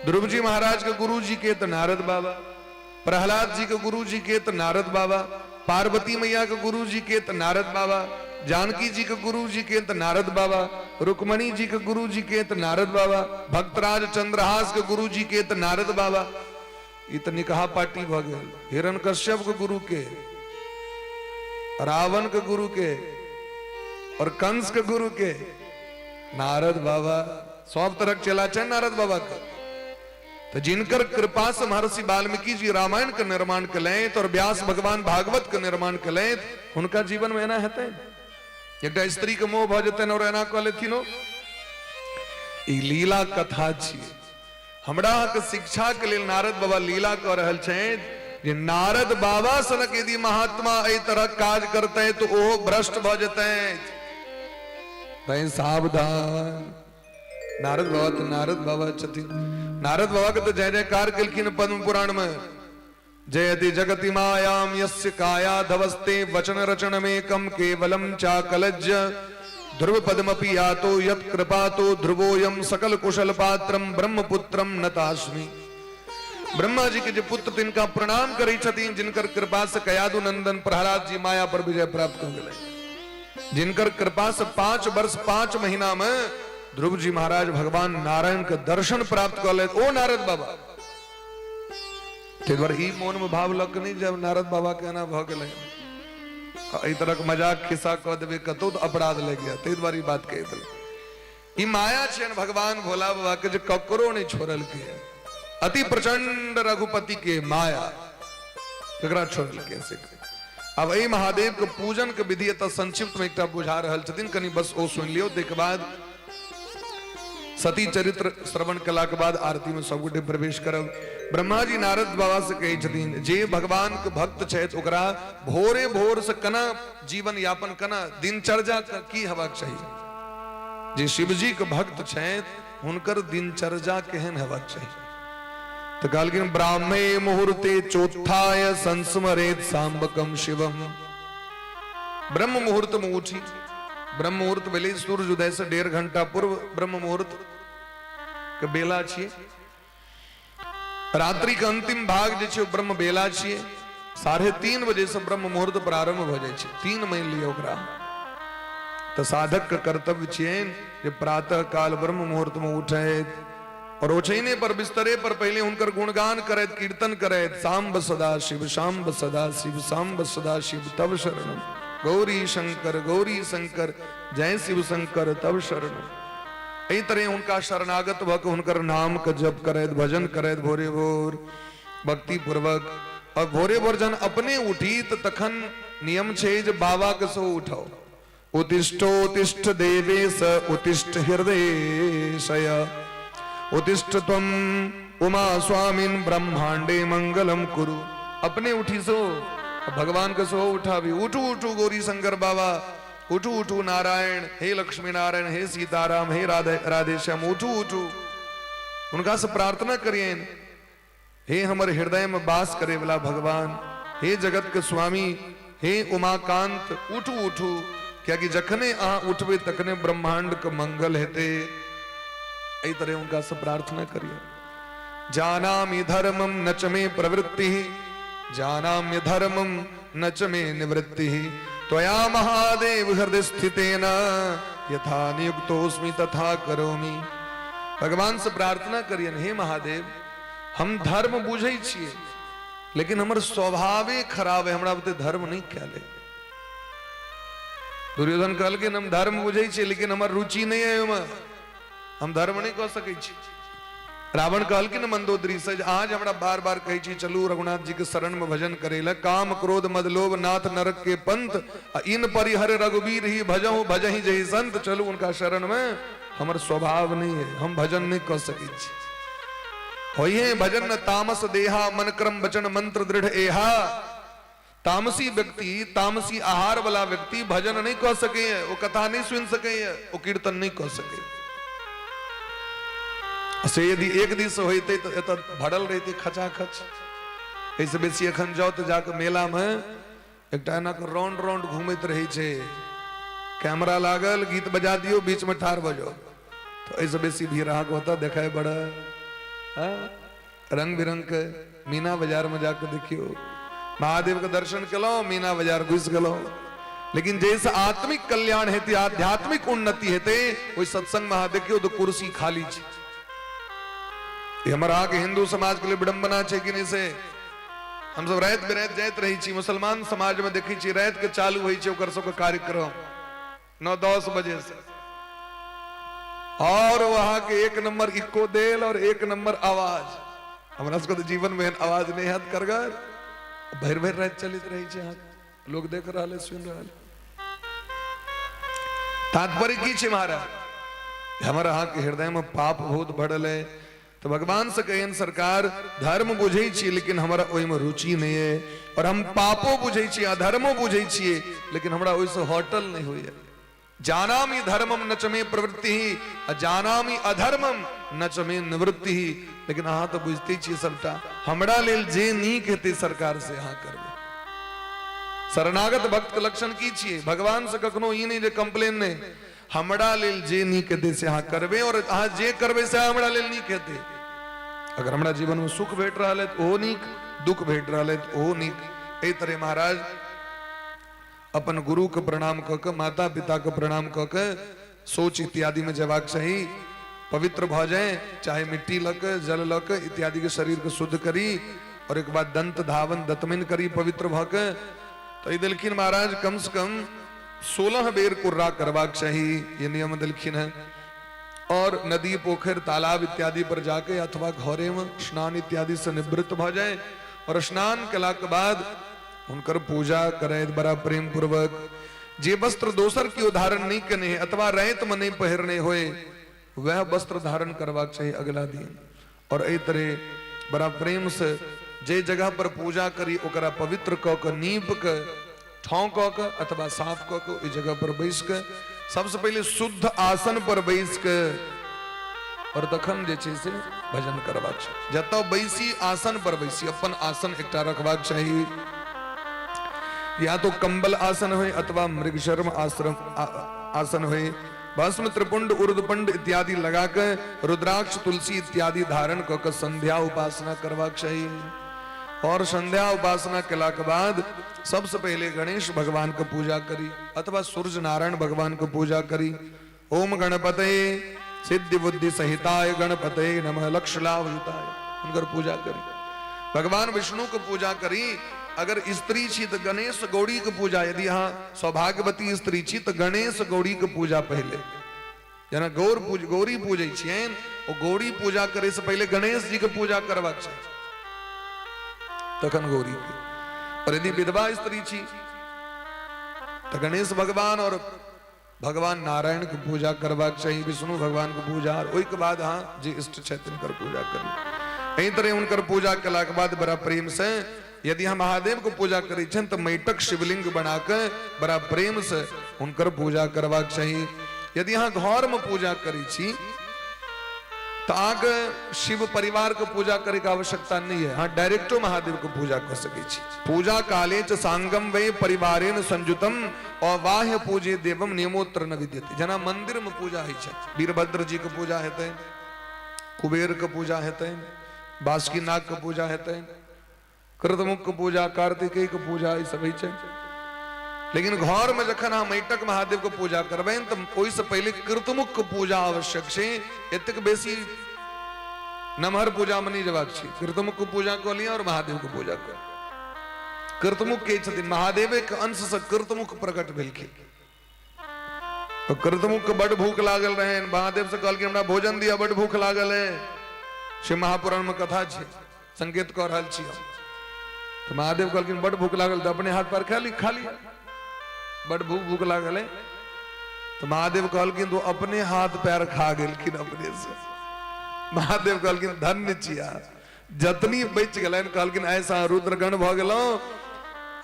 ध्रुव जी महाराज के गुरु जी के तऽ नारद बाबा, प्रहलाद जी के गुरु जी के तऽ नारद बाबा, पार्वती मैया के गुरु जी के तऽ नारद बाबा, जानकी जी के गुरु जी के तऽ नारद बाबा, रुक्मणी जी के गुरु जी के तऽ नारद बाबा, भक्तराज चंद्रहास के गुरु जी के तऽ नारद बाबा। ई तऽ निकहा पार्टी भऽ गेल। हिरण्यकश्यप के गुरु के, रावण के गुरु के और कंस के गुरु के नारद बाबा। सब तरह चेला छै नारद बाबा के। तो जिनकर कृपा से महर्षि वाल्मीकि जी रामायण के निर्माण केलथि और व्यास भगवान भागवत के निर्माण केलथि, हुनका जीवन में एना हेतै? एकटा स्त्री के मोह भऽ जेतनि और एना कऽ लेथिन? ई लीला कथा छियै। हमरा अहाँके शिक्षा के लेल नारद बाबा लीला कऽ रहल छथि जे नारद बाबा सनक यदि महात्मा एहि तरह काज करतै तऽ ओहो भ्रष्ट भऽ जेतै। तैं सावधान। नारद बाबा तऽ नारद बाबा छथिन। नारद बाबा के तऽ जय जयकार केलखिन पद्म पुराण में, जयति जगति मायाम यस्य काया धवस्ते वचन रचन में कम केवलम चाकलज्ज ध्रुव पदमपि यातो यत् कृपातो ध्रुवोयम सकल कुशल पात्रम ब्रह्मपुत्रम नतास्मि। ब्रह्मा जी के जे पुत्र तिनका प्रणाम करै छथिन, जिनकर कृपा से कयादु नंदन प्रहलाद जी माया पर विजय प्राप्त कर गेलै, जिनकर कृपा से 5 वर्ष 5 महीना में ध्रुव जी महाराज भगवान नारायण के दर्शन प्राप्त कर ले, ओ नारद बाबा। ताहि दुआरे ई मोन में भाव लग नहीं जब नारद बाबा के एना भऽ गेलै, एहि तरहक मजाक खिस्सा कऽ देबै कतौ तऽ अपराध लागि जायत, ताहि दुआरे ई बात कहि देलहुँ। ई माया छनि भगवान भोला बाबा के जे ककरो नहि छोड़लकै। अति प्रचंड रघुपति के माया ककरा छोड़लकै से। अब एहि महादेव के पूजन के विधि एतऽ संक्षिप्त में एकटा बुझा रहल छथिन, कनि बस ओ सुनि लियौ। ताहिके बाद सती चरित्र श्रवण कला के बाद आरती में सब गोटे प्रवेश करब। ब्रह्मा जी नारद बाबा से कहै छथिन जे भगवान के भक्त छथि ओकरा भोरे भोर से केना जीवन यापन, केना दिनचर्या की हेबाक चाही। जे शिवजी के भक्त छथि हुनकर दिनचर्या केहन हेबाक चाही? तऽ कहलखिन ब्राह्मे मुहूर्ते चोत्थाय संस्मरेत सांबकम शिवम। ब्रह्म मुहूर्त में उठी, ब्रह्म मुहूर्त भेलै सूर्य उदय से 1.5 घंटा पूर्व ब्रह्म मुहूर्त के बेला छियै। रात्रि के अंतिम भाग जे छै ब्रह्म बेला छियै। 3:30 बजे से ब्रह्म मुहूर्त प्रारंभ भऽ जाइ छै, 3 मानि लिअ ओकरा। तऽ साधक के कर्तव्य छियनि जे प्रातः काल ब्रह्म मुहूर्त में उठैत और ओछैने पर बिस्तरे पर पहले हुनकर गुणगान करैत कीर्तन करैत, सांब सदा शिव सांब सदा शिव सांब सदा शिव तब शरणम, गौरी शंकर गौरी शंकर जय शिव शंकर तब शरणम। एहि तरह हुनका शरणागत भऽ के हुनकर नाम के जप करैत भजन करैत भोरे भोर भक्ति पूर्वक। और भोरे भोर जहन अपने उठी तऽ तखन नियम छै जे बाबा के सेहो उठाउ। उत्तिष्ठोत्तिष्ठ देवेश उत्तिष्ठ हृदयेशय उत्तिष्ठ त्वं उमा स्वामिन ब्रह्मांडे मंगलम कुरु। अपने उठी सो भगवान के सो उठावी, उठू उठू गौरी शंकर बाबा, उठू उठू नारायण, हे लक्ष्मी नारायण, हे सीताराम, हे राधे राधे श्याम, उठू उठू। उनका से प्रार्थना करियन, हे हमर हृदय में वास करे वाला भगवान, हे जगत के स्वामी, हे उमाकांत, उठू उठू। कियाकि जखने अहाँ उठबे तखने ब्रह्मांड के मंगल हेतै। एहि तरह उनका से प्रार्थना करिए। जानामि धर्मम न च मे प्रवृत्ति, जानाम्य धर्मम न च मे निवृत्ति, त्वया महादेव हृदय स्थितेन यथा नियुक्तोस्मि तथा करोमि। भगवान से प्रार्थना करियन, हे महादेव, हम धर्म बुझै छियै लेकिन हमर स्वभावे खराब है, हमरा बुते धर्म नहीं कयल है। दुर्योधन कहलखिन हम धर्म बुझै छियै लेकिन हमर रुचि नहीं है ओहिमे, हम धर्म नहीं कऽ सकै छी। रावण कहलखिन मंदोदरी से, आज हमरा बार बार कहै छी चलू रघुनाथ जी के शरण में भजन करे ला, काम क्रोध मद लोभ नाथ नरक के पंथ, आ इन परिहर रघुवीर ही भजहु भजहि जय संत। चलू उनका शरण में, हमर स्वभाव नहीं है, हम भजन नहीं कऽ सकै छी। होइहे भजन न तामस देहा, मन क्रम वचन मंत्र दृढ़ एहा। तामसी व्यक्ति, तामसी आहार वाला व्यक्ति भजन नहीं कऽ सकैए, ओ कथा नहीं सुनि सकैए, ओ कीर्तन नहीं कऽ सकैए। से यदि एक दिस होइतै तऽ एतऽ भरल रहितै खचाखच। एहिसँ बेसी एखन जाउ तऽ जाकऽ मेलामे एकटा एना कऽ राउंड राउंड घूमैत रहै छै, कैमरा लागल, गीत बजा दियौ, बीचमे ठाढ़ भऽ जाउ, तऽ एहिसँ बेसी भीड़ अहाँके ओतऽ देखाइ पड़त। रंग बिरंग के मीना बाजार में जाके देखियो, महादेव के दर्शन केलहुँ, मीना बाजार घुसि गेलहुँ। लेकिन जैसे आत्मिक कल्याण हेतै, आध्यात्मिक उन्नति हेतै, ओहि सत्संग में अहाँ देखियौ तऽ कुर्सी खाली छै। ई हमर अहाँके हिंदू समाज के लिए विडंबना छै कि नहि? से हमसब राति बिराति जाइत रहै छी, मुसलमान समाज में देखै छी राति के चालू होइ छै ओकर सबके कार्यक्रम 9-10 बजे से, और वहां के एक नंबर इको देल और एक नंबर आवाज। हमरा सबके तऽ जीवन में एहन आवाज नहीं हैत करगर, भरि भरि राति चलैत रहै छै, अहाँके लोग देख रहल है, सुनि रहल है। तात्पर्य की छै महाराज, हमर अहाँके हृदय में पाप बहुत भरल है, तो भगवान से कहियन सरकार धर्म बुझै छी लेकिन हमरा ओहिमे रुचि नहीं है, और हम पापो बुझै छी अधर्मो बुझै छियै लेकिन हमरा ओहिसँ हटल नहीं होइए। जानामि धर्मम न च मे प्रवृत्ति आ जानामि अधर्मम न च मे निवृत्ति, लेकिन अहाँ तऽ बुझते छियै सबटा, हमरा लेल जे नीक हेतै सरकार से अहाँ करबै। शरणागत भक्त के लक्षण की छियै? भगवान से कखनो ई नहीं जे कंप्लेन नहीं, हमरा लेल जे नीक हेतै से अहाँ करबै, और अहाँ जे करबै से हमरा लेल नीक हेतै। अगर हमरा जीवन में सुख भेट रहल है तऽ ओहो नीक, दुख भेट रहल है तऽ ओहो नीक। एहि तरह महाराज अपन गुरु के प्रणाम कऽ के, माता पिता के प्रणाम कऽ के शौच इत्यादि में जेबाक चाही, पवित्र भऽ जाए, चाहे मिट्टी लऽ के, जल लऽ के इत्यादि के शरीर के शुद्ध करी, और एक बाद दंत धावन दतमनि करी पवित्र भऽ के। तो ई देलखिन महाराज कम से कम 16 बेर कुर्रा करबाक चाही, ये नियम देलखिन हैं। और नदी पोखर तालाब इत्यादि पर जाके अथवा घरे में स्नान इत्यादि से निवृत्त भऽ जाए, और स्नान केला के बाद हुनकर पूजा करैत बड़ा प्रेम पूर्वक। जे वस्त्र दोसर केओ धारण नहीं केने है अथवा राति में नहीं पहिरने होए, वह वस्त्र धारण करबाक चाही अगला दिन। और एहि तरह बड़ा प्रेम से जे जगह पर पूजा करी ओकरा पवित्र कऽ के, नीप के, ठाँव कऽ के अथवा साफ कऽ के ओहि जगह पर बैस के सबसे पहिले शुद्ध आसन पर बैस के और तखन जे छै से भजन करबाक छै। जतऽ बैसी आसन पर बैसी, अपन आसन एकटा रखबाक चाही, या तो कंबल आसन होय अथवा मृगशर्म आश्रम आसन होय। भस्म त्रिपुंड उर्दपंड इत्यादि लगा के रुद्राक्ष तुलसी इत्यादि धारण कऽ के संध्या उपासना करबाक चाही। और संध्या उपासना केला के बाद सबसे पहले गणेश भगवान के पूजा करी अथवा सूर्य नारायण भगवान के पूजा करी। ओम गणपते सिद्धि बुद्धि सहिताय गणपते नमः लक्ष्य लाभ युताय, हुनकर पूजा करी। भगवान विष्णु के पूजा करी। अगर स्त्री छी तो गणेश गौरी के पूजा, यदि अहाँ सौभाग्यवती स्त्री छी तो गणेश गौरी के पूजा पहले, जेना गौरी पूजै छियनि, ओ गौरी पूजा करे से पहले गणेश जी के पूजा करबाक चाही, तखन गौरी के। और यदि विधवा स्त्री छी तो गणेश भगवान और भगवान नारायण के पूजा करबाक चाही, विष्णु भगवान के पूजा, और ओहिके बाद अहाँ जे इष्ट छथि तिनकर पूजा करी। एहि तरह हुनकर पूजा केलाके बाद बड़ा प्रेम से यदि हम महादेव के पूजा करै छियनि तऽ माटिक शिवलिंग बना के बड़ा प्रेम से हुनकर पूजा करबाक चाही। यदि अहाँ घर में पूजा करै छी तो अहाँके शिव परिवार के पूजा करे के आवश्यकता नहीं है, अहाँ डायरेक्टो महादेव के पूजा कर सकै छी। पूजा काले च सांगम वै परिवारेण संयुतम अबाह्य पूजे देवम नियमोत्र न विद्यते। जना मंदिर में पूजा होइ छै, वीरभद्र जी के पूजा हेतै, कुबेर के पूजा हेतै, बासुकी नाग के पूजा हेतै, कृतमुख के पूजा, कार्तिकेय के पूजा, ई सब होइ छै। लेकिन घर में जखन अहाँ माटिक महादेव के पूजा करबनि तऽ ओहिसँ पहिले कृतमुख के पूजा आवश्यक छै। एतेक बेसी नमहर पूजा में नहीं जेबाक छै, कृतमुख के पूजा कऽ लिअ और महादेव के पूजा कऽ लिअ। कृतमुख के छथिन? महादेवे के अंश से कृतमुख प्रकट भेलखिन। तो कृतमुख के बड भूख लागल रहे, महादेव से कहलखिन हमरा भोजन दिया, बड भूख लागल है। शिव महापुराण में कथा छै, संकेत कऽ रहल छी हम। तो महादेव कहलखिन बड भूख लागल तऽ अपने हाथ पर खा ली, खा लिया, बड भूख भूख लागल है। तो महादेव कहलखिन तो अपने हाथ पैर खा गेलखिन अपने से। महादेव कहलखिन धन्य छिया, जतनी बचि गेलनि। कहलखिन ऐसा रुद्रगण भऽ गेलहुँ,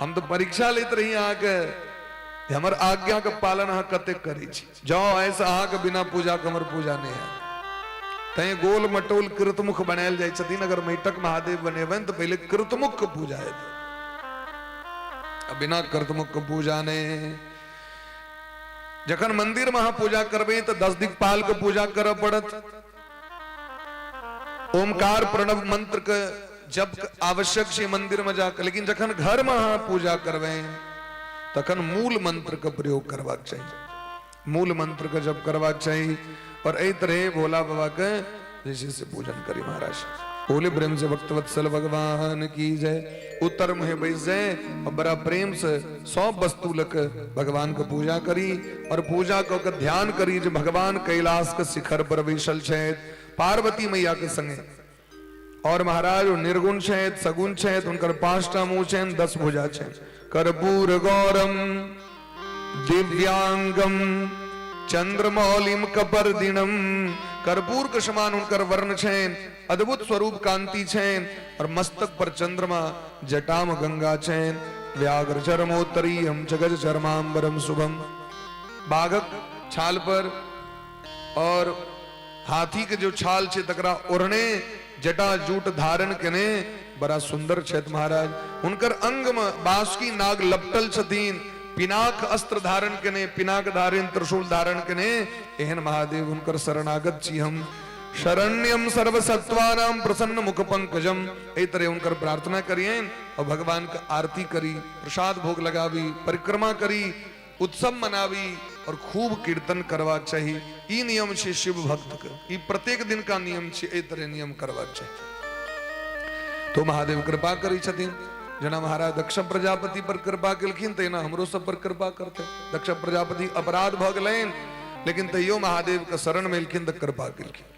हम तऽ परीक्षा लैत रही अहाँके जे हमर आज्ञाके पालन अहाँ कतेक करै छी। जाउ, आइसँ अहाँके बिना पूजाके हमर पूजा नहि हैत। तैं गोल मटोल कृतमुख बनायल जाइ छथिन। अगर माटिक महादेव बनेबनि तऽ पहिले कृतमुख के पूजा हेतै, आ बिना कृतमुख के पूजा नहि। जखन मंदिर में अहाँ पूजा करबै तऽ 10 दिक्पाल के पूजा करऽ पड़त, ओमकार प्रणव मंत्र के जप आवश्यक छै मंदिर में जाकर। लेकिन जखन घर में अहाँ पूजा करबै तखन मूल मंत्र के प्रयोग करबाक चाही, मूल मंत्र के जप करबाक चाही। और एहि तरह भोला बाबा के जे छै से पूजन करी महाराज। बोले प्रेम से भक्तवत्सल भगवान की जय। उत्तर मुहे बैस जाए और बड़ा प्रेम से सब वस्तु लक भगवान के पूजा करी और पूजा कऽ के ध्यान करी जे भगवान कैलाश के शिखर पर बैसल छथि पार्वती मैया के संगे। और महाराज ओ निर्गुण छथि, सगुण छथि, हुनकर 5टा मुंह छनि, 10 भुजा छनि। कर्पूर गौरम दिव्यांगम चंद्रमौलिम कपर्दिनम, कर्पूर के समान हुनकर वर्ण छनि, अद्भुत स्वरूप कांति छनि और मस्तक पर चंद्रमा, जटाम गंगा छनि। व्याघ्र चरमोत्तरीयम जगज चरमांबरम शुभम, बाघक छाल पर और हाथी के जो छाल छे तकरा ओढ़ने जटा जूट धारण केने बड़ा सुंदर छथि महाराज। हुनकर अंग में बासुकी नाग लपटल छथिन, पिनाक अस्त्र धारण केने, पिनाक धारण त्रिशूल धारण केने एहन महादेव हुनकर शरणागत छी हम। शरण्यम सर्वसत्वानाम प्रसन्न मुख पंकजम, एहि तरह हुनकर प्रार्थना करियन और भगवान के आरती करी, प्रसाद भोग लगावी, परिक्रमा करी, उत्सव मनावी और खूब कीर्तन करबाक चाही। ई नियम छै शिव भक्त के, ई प्रत्येक दिन का नियम छै, एहि तरह नियम करबाक चाही। तो महादेव कृपा करै छथिन। जेना महाराज दक्ष प्रजापति पर कृपा केलखिन तहिना हमरो सब पर कृपा करते। दक्ष प्रजापति अपराध भऽ गेलनि, लेकिन तैयो महादेव के शरण में एलखिन तऽ कृपा केलखिन।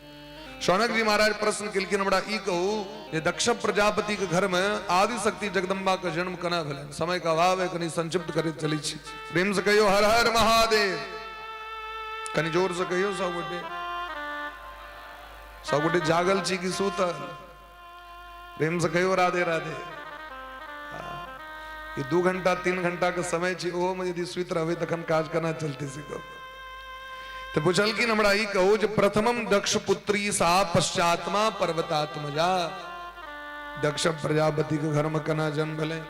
शौनक जी महाराज प्रश्न केलखिन, हमरा ई कहू जे दक्ष प्रजापति के घर में आदि शक्ति जगदम्बा के जन्म केना भेलनि? समय के अभाव है, कनी संक्षिप्त करैत चलै छी। प्रेम से कहियो हर हर महादेव, कनी जोर से कहियो। सब गोटे, सब गोटे जागल छी कि सुतल? प्रेम से कहियो राधे राधे। ई 2 घंटा 3 घंटा के समय छै, ओहो में यदि सुति रहबै तखन काज केना चलतै से कहू। तऽ पुछलखिन, हमरा ई कहू जे प्रथमम दक्ष पुत्री सा पश्चात्मा पर्वतात्मजा, दक्ष प्रजापति के घर में केना जन्म भेलै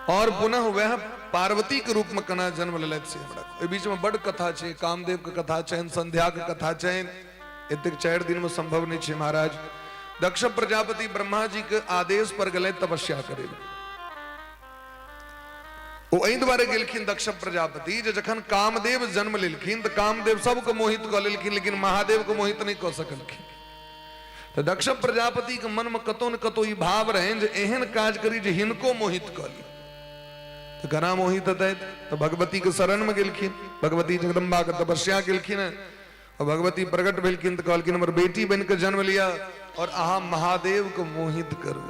और पुनः वह पार्वती के रूप में केना जन्म लेलथि से हमरा। ओहि बीच में बड कथा छै, कामदेव के कथा छनि, संध्या के कथा छनि, एतेक 4 दिन में संभव नहीं छै महाराज। दक्ष प्रजापति ब्रह्मा जी के आदेश पर गेलै तपस्या करे। ओ एहि दुआरे गेलखिन दक्ष प्रजापति जे जखन कामदेव जन्म लेलखिन तऽ कामदेव सबके मोहित कऽ लेलखिन, लेकिन महादेव के मोहित नहि कऽ सकलखिन। तऽ दक्ष प्रजापति के मन में कतौ ने कतौ ई भाव रहनि जे एहन काज करी जे हिनको मोहित कऽ ली। तऽ केना मोहित हेतै? तऽ भगवती के शरण में गेलखिन, भगवती जगदम्बा के तपस्या केलखिन और भगवती प्रकट भेलखिन तऽ कहलखिन हमर बेटी बनि कऽ जन्म लिअ और अहाँ महादेव के मोहित करू,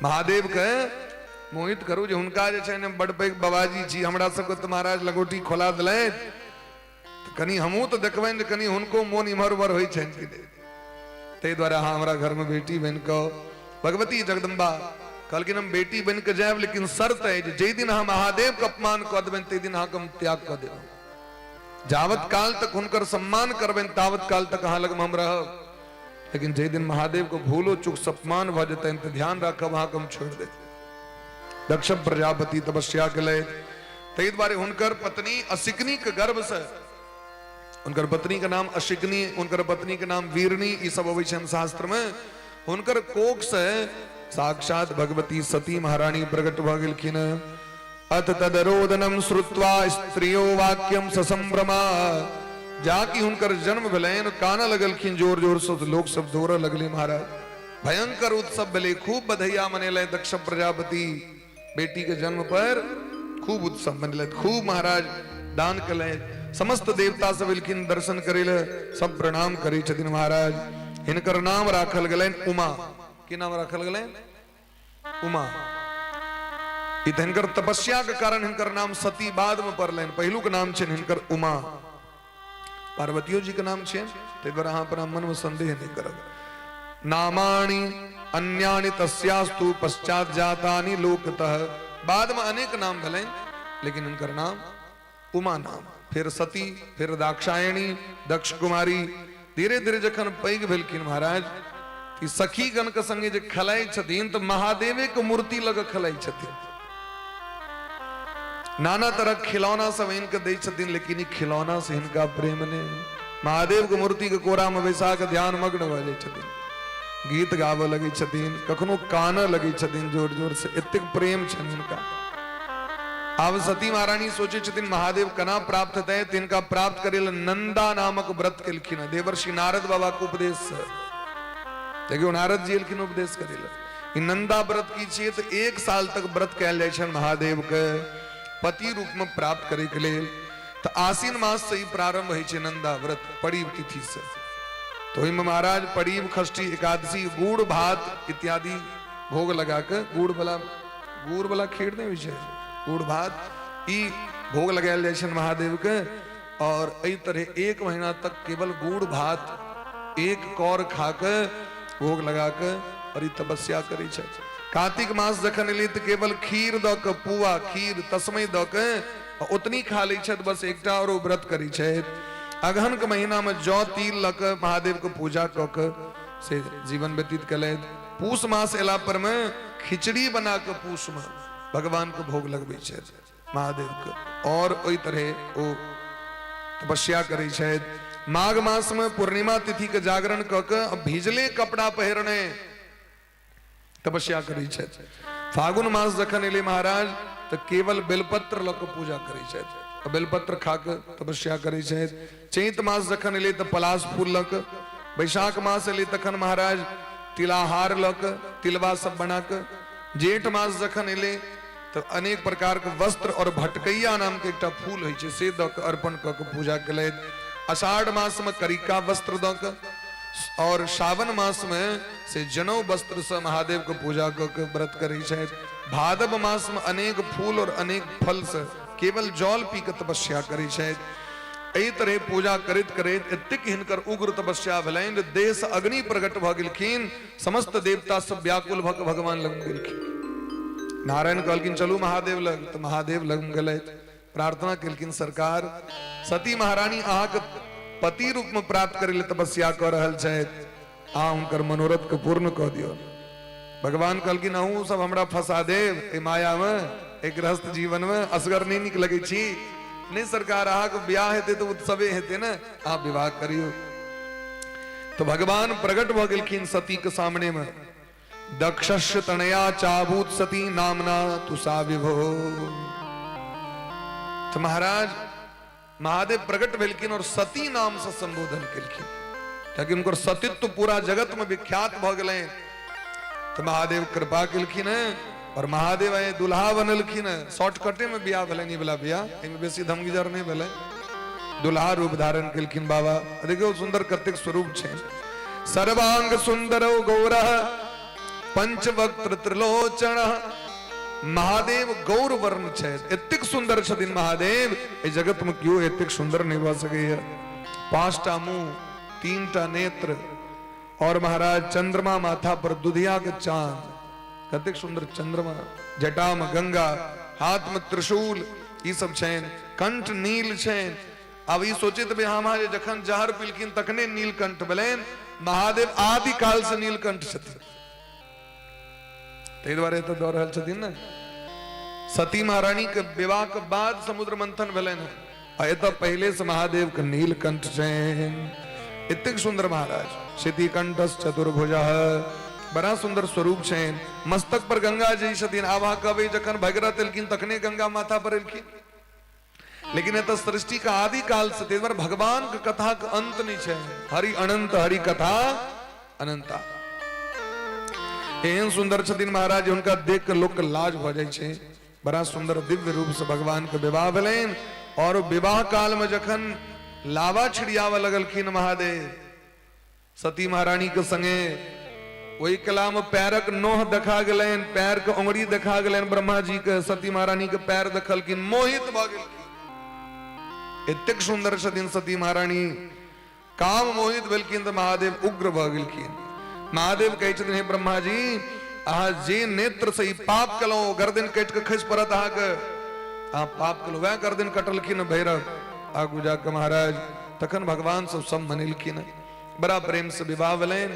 महादेव के मोहित करू जे हुनका जे छै ने बड़ पैघ बाबाजी छी, हमरा सबके तऽ महाराज लंगोटी खोला देलथि, तऽ कनि हमहूँ तऽ देखबनि जे कनि हुनको मोन इम्हर उम्हर होइ छनि कि नहि, ताहि दुआरे अहाँ हमरा घरमे बेटी बनि कऽ। भगवती जगदम्बा कहलखिन हम बेटी बनि कऽ जायब, लेकिन शर्त अछि जे जाहि दिन अहाँ महादेवके अपमान कऽ देबनि ताहि दिन अहाँके हम त्याग कऽ देब। जावत काल तक हुनकर सम्मान करबनि तावत काल तक अहाँ लगमे हम रहब, लेकिन जाहि दिन महादेव के भूलो चूक अपमान भऽ जेतनि तऽ ध्यान राखब अहाँके हम छोड़ि देब। दक्ष प्रजापति तपस्या केलथि, ताहि दुआरे हुनकर पत्नी अशिकनी के गर्भ से, हुनकर पत्नी के नाम अशिकनी, हुनकर पत्नी के नाम वीरनी, ई सब अबै छनि शास्त्र में। हुनकर कोख से साक्षात भगवती सती महारानी प्रकट भऽ गेलखिन। अथ तदरोदनम श्रुत्वा स्त्रियो वाक्यम ससंभ्रमा, जाकि हुनकर जन्म भेलनि कानऽ लगलखिन जोर जोर से, लोक सब दौड़ऽ लगलै महाराज। भयंकर उत्सव भेलै, खूब बधैया मनेलै दक्ष प्रजापति बेटी के जन्म पर, खूब उत्सव मनेलथि, खूब महाराज दान केलथि। समस्त देवता सब एलखिन दर्शन करै लए, सब प्रणाम करै छथिन महाराज। हिनकर नाम राखल गेलनि उमा। की नाम राखल गेलनि? उमा। ई तऽ हिनकर तपस्या के कारण हिनकर नाम सती बाद में पड़लनि, पहिलुक नाम छनि हिनकर उमा। पार्वतियो जी के नाम छनि, ताहि दुआरे अहाँ अपना मन में संदेह नहीं करब। नामाणि अन्यानि तस्यास्तु पश्चात जातानि लोकतः। बाद में अनेक नाम भेलनि, लेकिन हिनकर नाम उमा नाम। फिर सती, फिर दाक्षायणी, दक्ष कुमारी। धीरे धीरे जखन पैघ भेलखिन महाराज, ई सखीगण के संगे जे खेलाइ छथिन तऽ महादेवे के मूर्ति लग खेलाइ छथिन। नाना तरह खिलौना सब आनि के दै छथिन, लेकिन ई खिलौना से हिनका प्रेम नहि। महादेव के मूर्ति के कोरा में बैसा के ध्यान मग्न भऽ जाइ छथिन, गीत गाबऽ लगै छथिन, कखनो कानऽ लगै छथिन जोर जोर से, एतेक प्रेम छनि हुनका। आब सती महारानी सोचै छथिन महादेव केना प्राप्त हेतै, तिनका प्राप्त करै लेल नंदा नामक व्रत केलखिन हँ देवर्षि नारद बाबा के उपदेश से। देखियौ नारद जी एलखिन उपदेश करै लेल। ई नंदा व्रत की छियै? तऽ 1 साल तक व्रत कयल जाइ छनि महादेव के पति रूप में प्राप्त करे के लेल। तऽ आश्विन मास से ई प्रारंभ होइ छै नंदा व्रत, परीब तिथि से। तऽ ओहिमे महाराज परीब, षष्ठी, एकादशी, गुड़ भात इत्यादि भोग लगा के, गुड़ वाला खीर नहि होइ छै, गुड़ भात ई भोग लगायल जाइ छनि महादेव के। और एहि तरह 1 महीना तक केवल गुड़ भात 1 कौर खा के भोग लगा के और ई तपस्या करै छथि। कार्तिक मास जखन एलै तऽ केवल खीर दऽ के, पुआ खीर तस्मै दऽ के ओतनी खा लै छथि बस एकटा, और ओ व्रत करै छथि। अगहन के महीना में जौ तिल लऽ के महादेव के पूजा कऽ के से जीवन व्यतीत केलथि। पूस मास एला पर में खिचड़ी बना के पूस में भगवान के भोग लगबै छथि महादेव के, और ओहि तरह ओ तपस्या करै छथि। माघ मास में पूर्णिमा तिथि के जागरण कऽ के भिजले कपड़ा पहिरने तपस्या करै छथि। फागुन मास जखन एलै महाराज तऽ केवल बेलपत्र लऽ कऽ पूजा करै छथि, बेलपत्र खा कऽ तपस्या करै छथि। चैत मास जखन एलै तऽ पलाश फूल लऽ कऽ, बैशाख मास एलै तखन महाराज तिलाहार लऽ कऽ तिलबा सब बना कऽ, जेठ मास जखन एलै तऽ अनेक प्रकार के वस्त्र और भटकैया नाम के एकटा फूल होइ छै से दऽ कऽ अर्पण कऽ कऽ पूजा केलथि। आषाढ़ मास में करिका वस्त्र दऽ कऽ और सावन मास में से जनौ वस्त्र से महादेव के पूजा कऽ के व्रत करै छथि। भादव मास में अनेक फूल और अनेक फल से केवल जल पी के तपस्या करै छथि। एहि तरह पूजा करैत करैत एतेक हिनकर उग्र तपस्या भेलनि जे देह से अग्नि प्रकट भऽ गेलखिन। समस्त देवता सब व्याकुल भऽ के भगवान लग गेलखिन। नारायण कहलखिन चलू महादेव लग, तऽ महादेव लग गेलथि, प्रार्थना केलखिन सरकार सती महारानी अहाँके पति रूप में प्राप्त करै लेल तपस्या कऽ रहल छथि, अहाँ हुनकर मनोरथ के पूर्ण कऽ दियौ। भगवान कहलखिन अहूँ सब हमरा फंसा देब एहि माया में, एहि गृहस्थ जीवन में, असगर नहि नीक लगै छी। नहि सरकार, अहाँके बियाह हेतै तऽ उत्सवे हेतै ने, अहाँ विवाह करियौ। तो भगवान प्रकट भऽ गेलखिन सती के सामने में। दक्षस्य तनया चाभूत सती नामना तुषा विभो। तो महाराज महादेव प्रकट भेलखिन और सती नाम से संबोधन केलखिन, कियाकि हुनकर सतीत्व पूरा जगत में विख्यात भऽ गेलनि। तो महादेव कृपा केलखिन है और महादेव आइ दुल्हा बनलखिन है। शॉर्टकटे में बियाह भेलनि, ई वाला बियाह, एहिमे बेसी धमगिजर नहि भेलै। दुल्हा रूप धारण केलखिन बाबा। देखियौ सुंदर कतेक स्वरूप छै। सर्वांग सुंदर गौर पंचवक्त्र त्रिलोचन। महादेव गौर वर्ण छै, एतेक सुंदर छथिन महादेव, एहि जगत में केओ एतेक सुंदर नहि भऽ सकैया। 5टा मुंह, 3टा नेत्र और महाराज चंद्रमा माथा पर दुधिया के चांद, कतेक सुंदर चंद्रमा, जटा में गंगा, हाथ में त्रिशूल, ई सब छनि, कंठ नील छनि। आब ई सोचैत हेबै हम जे जखन जहर पिलखिन तखने नीलकंठ भेलनि। महादेव आदि काल से नीलकंठ छथिन, ताहि दुआरे एतऽ दऽ रहल छथिन ने। सती महारानी के विवाह के बाद समुद्र मंथन भेलनि हँ, आ एतऽ पहिले से महादेव के नीलकंठ छनि। एतेक सुंदर महाराज, शितिकंठ चतुर्भुज, बड़ा सुंदर स्वरूप छनि। मस्तक पर गंगा जी छथिन। आब अहाँ कहबै जखन भगीरथ एलखिन तखने गंगा माथा पर एलखिन, लेकिन एतऽ सृष्टि के आदि काल से ताहि दुआरे भगवान के कथा के अंत नहीं छै। हरि अनंत हरि कथा अनंता। एहन सुंदर छथिन महाराज, हुनका देख के लोक के लाज भऽ जाइ छै। बड़ा सुंदर दिव्य रूप से भगवान के विवाह भेलनि और विवाह काल में जखन लावा छिड़ियाबऽ लगलखिन महादेव सती महारानी के संगे, ओहि कला में पैरक नोह देखा गेलनि, पैर के उंगली देखा गेलनि ब्रह्मा जी के। सती महारानी के पैर देखलखिन, मोहित भऽ गेलखिन। एतेक सुंदर छथिन सती महारानी। काम मोहित भेलखिन तऽ महादेव उग्र भऽ गेलखिन। महादेव कहै छथिन, हे ब्रह्मा जी, अहाँ जे नेत्र से ई पाप केलहुँ, गर्दन काटि कऽ खसि पड़त अहाँके। अहाँ पाप केलहुँ। वएह गर्दन कटलखिन भैरव आगू जाके महाराज। तखन भगवान सब सब मनेलखिन, बड़ा प्रेम से विवाह भेलनि,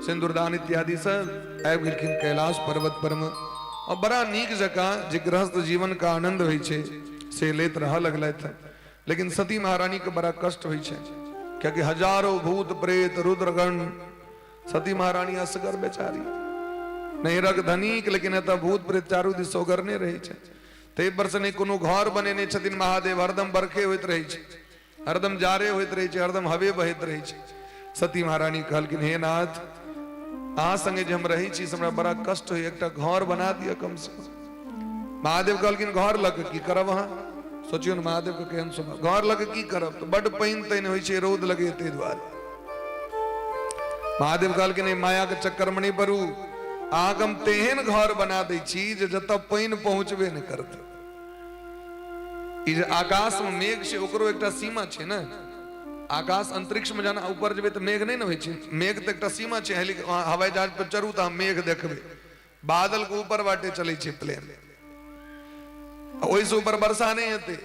सिन्दूरदान इत्यादि सब। आबि गेलखिन कैलाश पर्वत पर में और बड़ा नीक जकाँ जे गृहस्थ जीवन का आनंद होइ छै से लेत रहऽ लगलथि। लेकिन सती महारानी के बड़ा कष्ट होइ छै, कियाकि हजारों भूत प्रेत रुद्रगण, सती महारानी असगर बेचारी, नैहरक धनिक, लेकिन एतऽ भूत प्रेत चारू दिस ओगरने रहै छै। ताहि पर से नहि कोनो घर बनेने छथिन महादेव, हरदम बरखे होइत रहै छै, हरदम जारे होइत रहै छै, हरदम हवे बहैत रहै छै। सती महारानी कहलखिन, हे नाथ, अहाँ संगे जे हम रहै छी से हमरा बड़ा कष्ट होइए, एकटा घर बना दिअ कम से कम। महादेव कहलखिन, घर लऽ कऽ की करब अहाँ? सोचियौ ने महादेव के केहन स्वभाव, घर लऽ कऽ की करब? तऽ बड्ड पानि तानि होइ छै, रौद लगैए, ताहि दुआरे। महादेव कहलखिन, एहि मायाके चक्करमे नहि पड़ू, अहाँके हम तेहन घर बना दै छी जे जतऽ पानि पहुँचबे नहि करतै। ई जे आकाश में मेघ छै ओकरो एकटा सीमा छै ने। आकाश अंतरिक्ष में जहन ऊपर जेबै तऽ मेघ नहि ने होइ छै। मेघ तऽ एकटा सीमा छै। हवाई जहाज पर चढ़ू तऽ अहाँ मेघ देखबै, बादल के ऊपर बाटे चलै छै प्लेन, ओहिसँ ऊपर वर्षा नहि हेतै।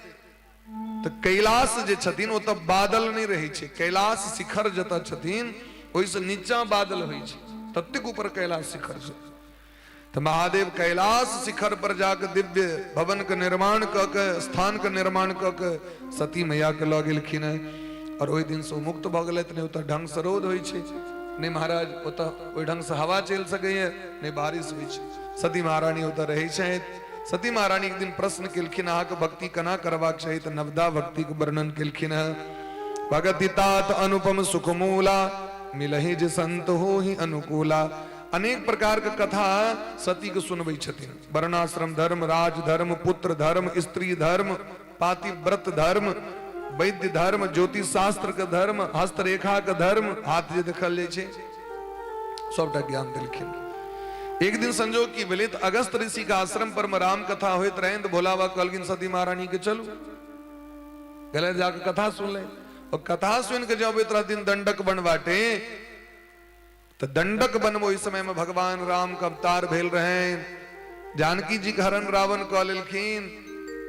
तऽ कैलाश जे छथिन ओतऽ बादल नहि रहै छै। कैलाश शिखर जतऽ छथिन ओहिसँ नीचा बादल होइ छै, ततेक ऊपर कैलाश शिखर छै। तऽ महादेव कैलाश शिखर पर जाके दिव्य भवन के निर्माण कऽ के, स्थान के निर्माण कऽ के सती मैया के लऽ गेलखिन हेँ और ओहि दिन से ओ मुक्त भऽ गेलथि। नहि ओतऽ ढंग से रौद होइ छै, नहि महाराज ओतऽ ओहि ढंग से हवा चलि सकैए, नहि बारिश होइ छै। सती महारानी ओतऽ रहै छथि। सती महारानी एक दिन प्रश्न केलखिन, अहाँके भक्ति केना करबाक चाही? तऽ नवधा भक्तिके वर्णन केलखिन हेँ। भगति तात अनुपम सुख मूला, मिलहि जे संत हो ही अनुकूला। अनेक प्रकार के कथा सती के सुनबै छथिन। वर्णाश्रम धर्म, राज धर्म, पुत्र धर्म, स्त्री धर्म, पातिव्रत धर्म, वैद्य धर्म, ज्योतिष शास्त्र के धर्म, हस्तरेखा के धर्म, हाथ जे देखल जाइ छै, सबटा ज्ञान देलखिन। एक दिन संजोग की भेलै तऽ अगस्त ऋषि के आश्रम पर में राम कथा होइत रहनि, तऽ भोला बाबा कहलखिन सती महारानी के, चलू। गेलै, जाके कथा सुनले। और कथा सुनि के जब अबैत रहथिन दंडक वन बाटे, तऽ दंडक वन में ओहि समय में भगवान राम के अवतार भेल रहनि, जानकी जी के हरण रावण कऽ लेलखिन।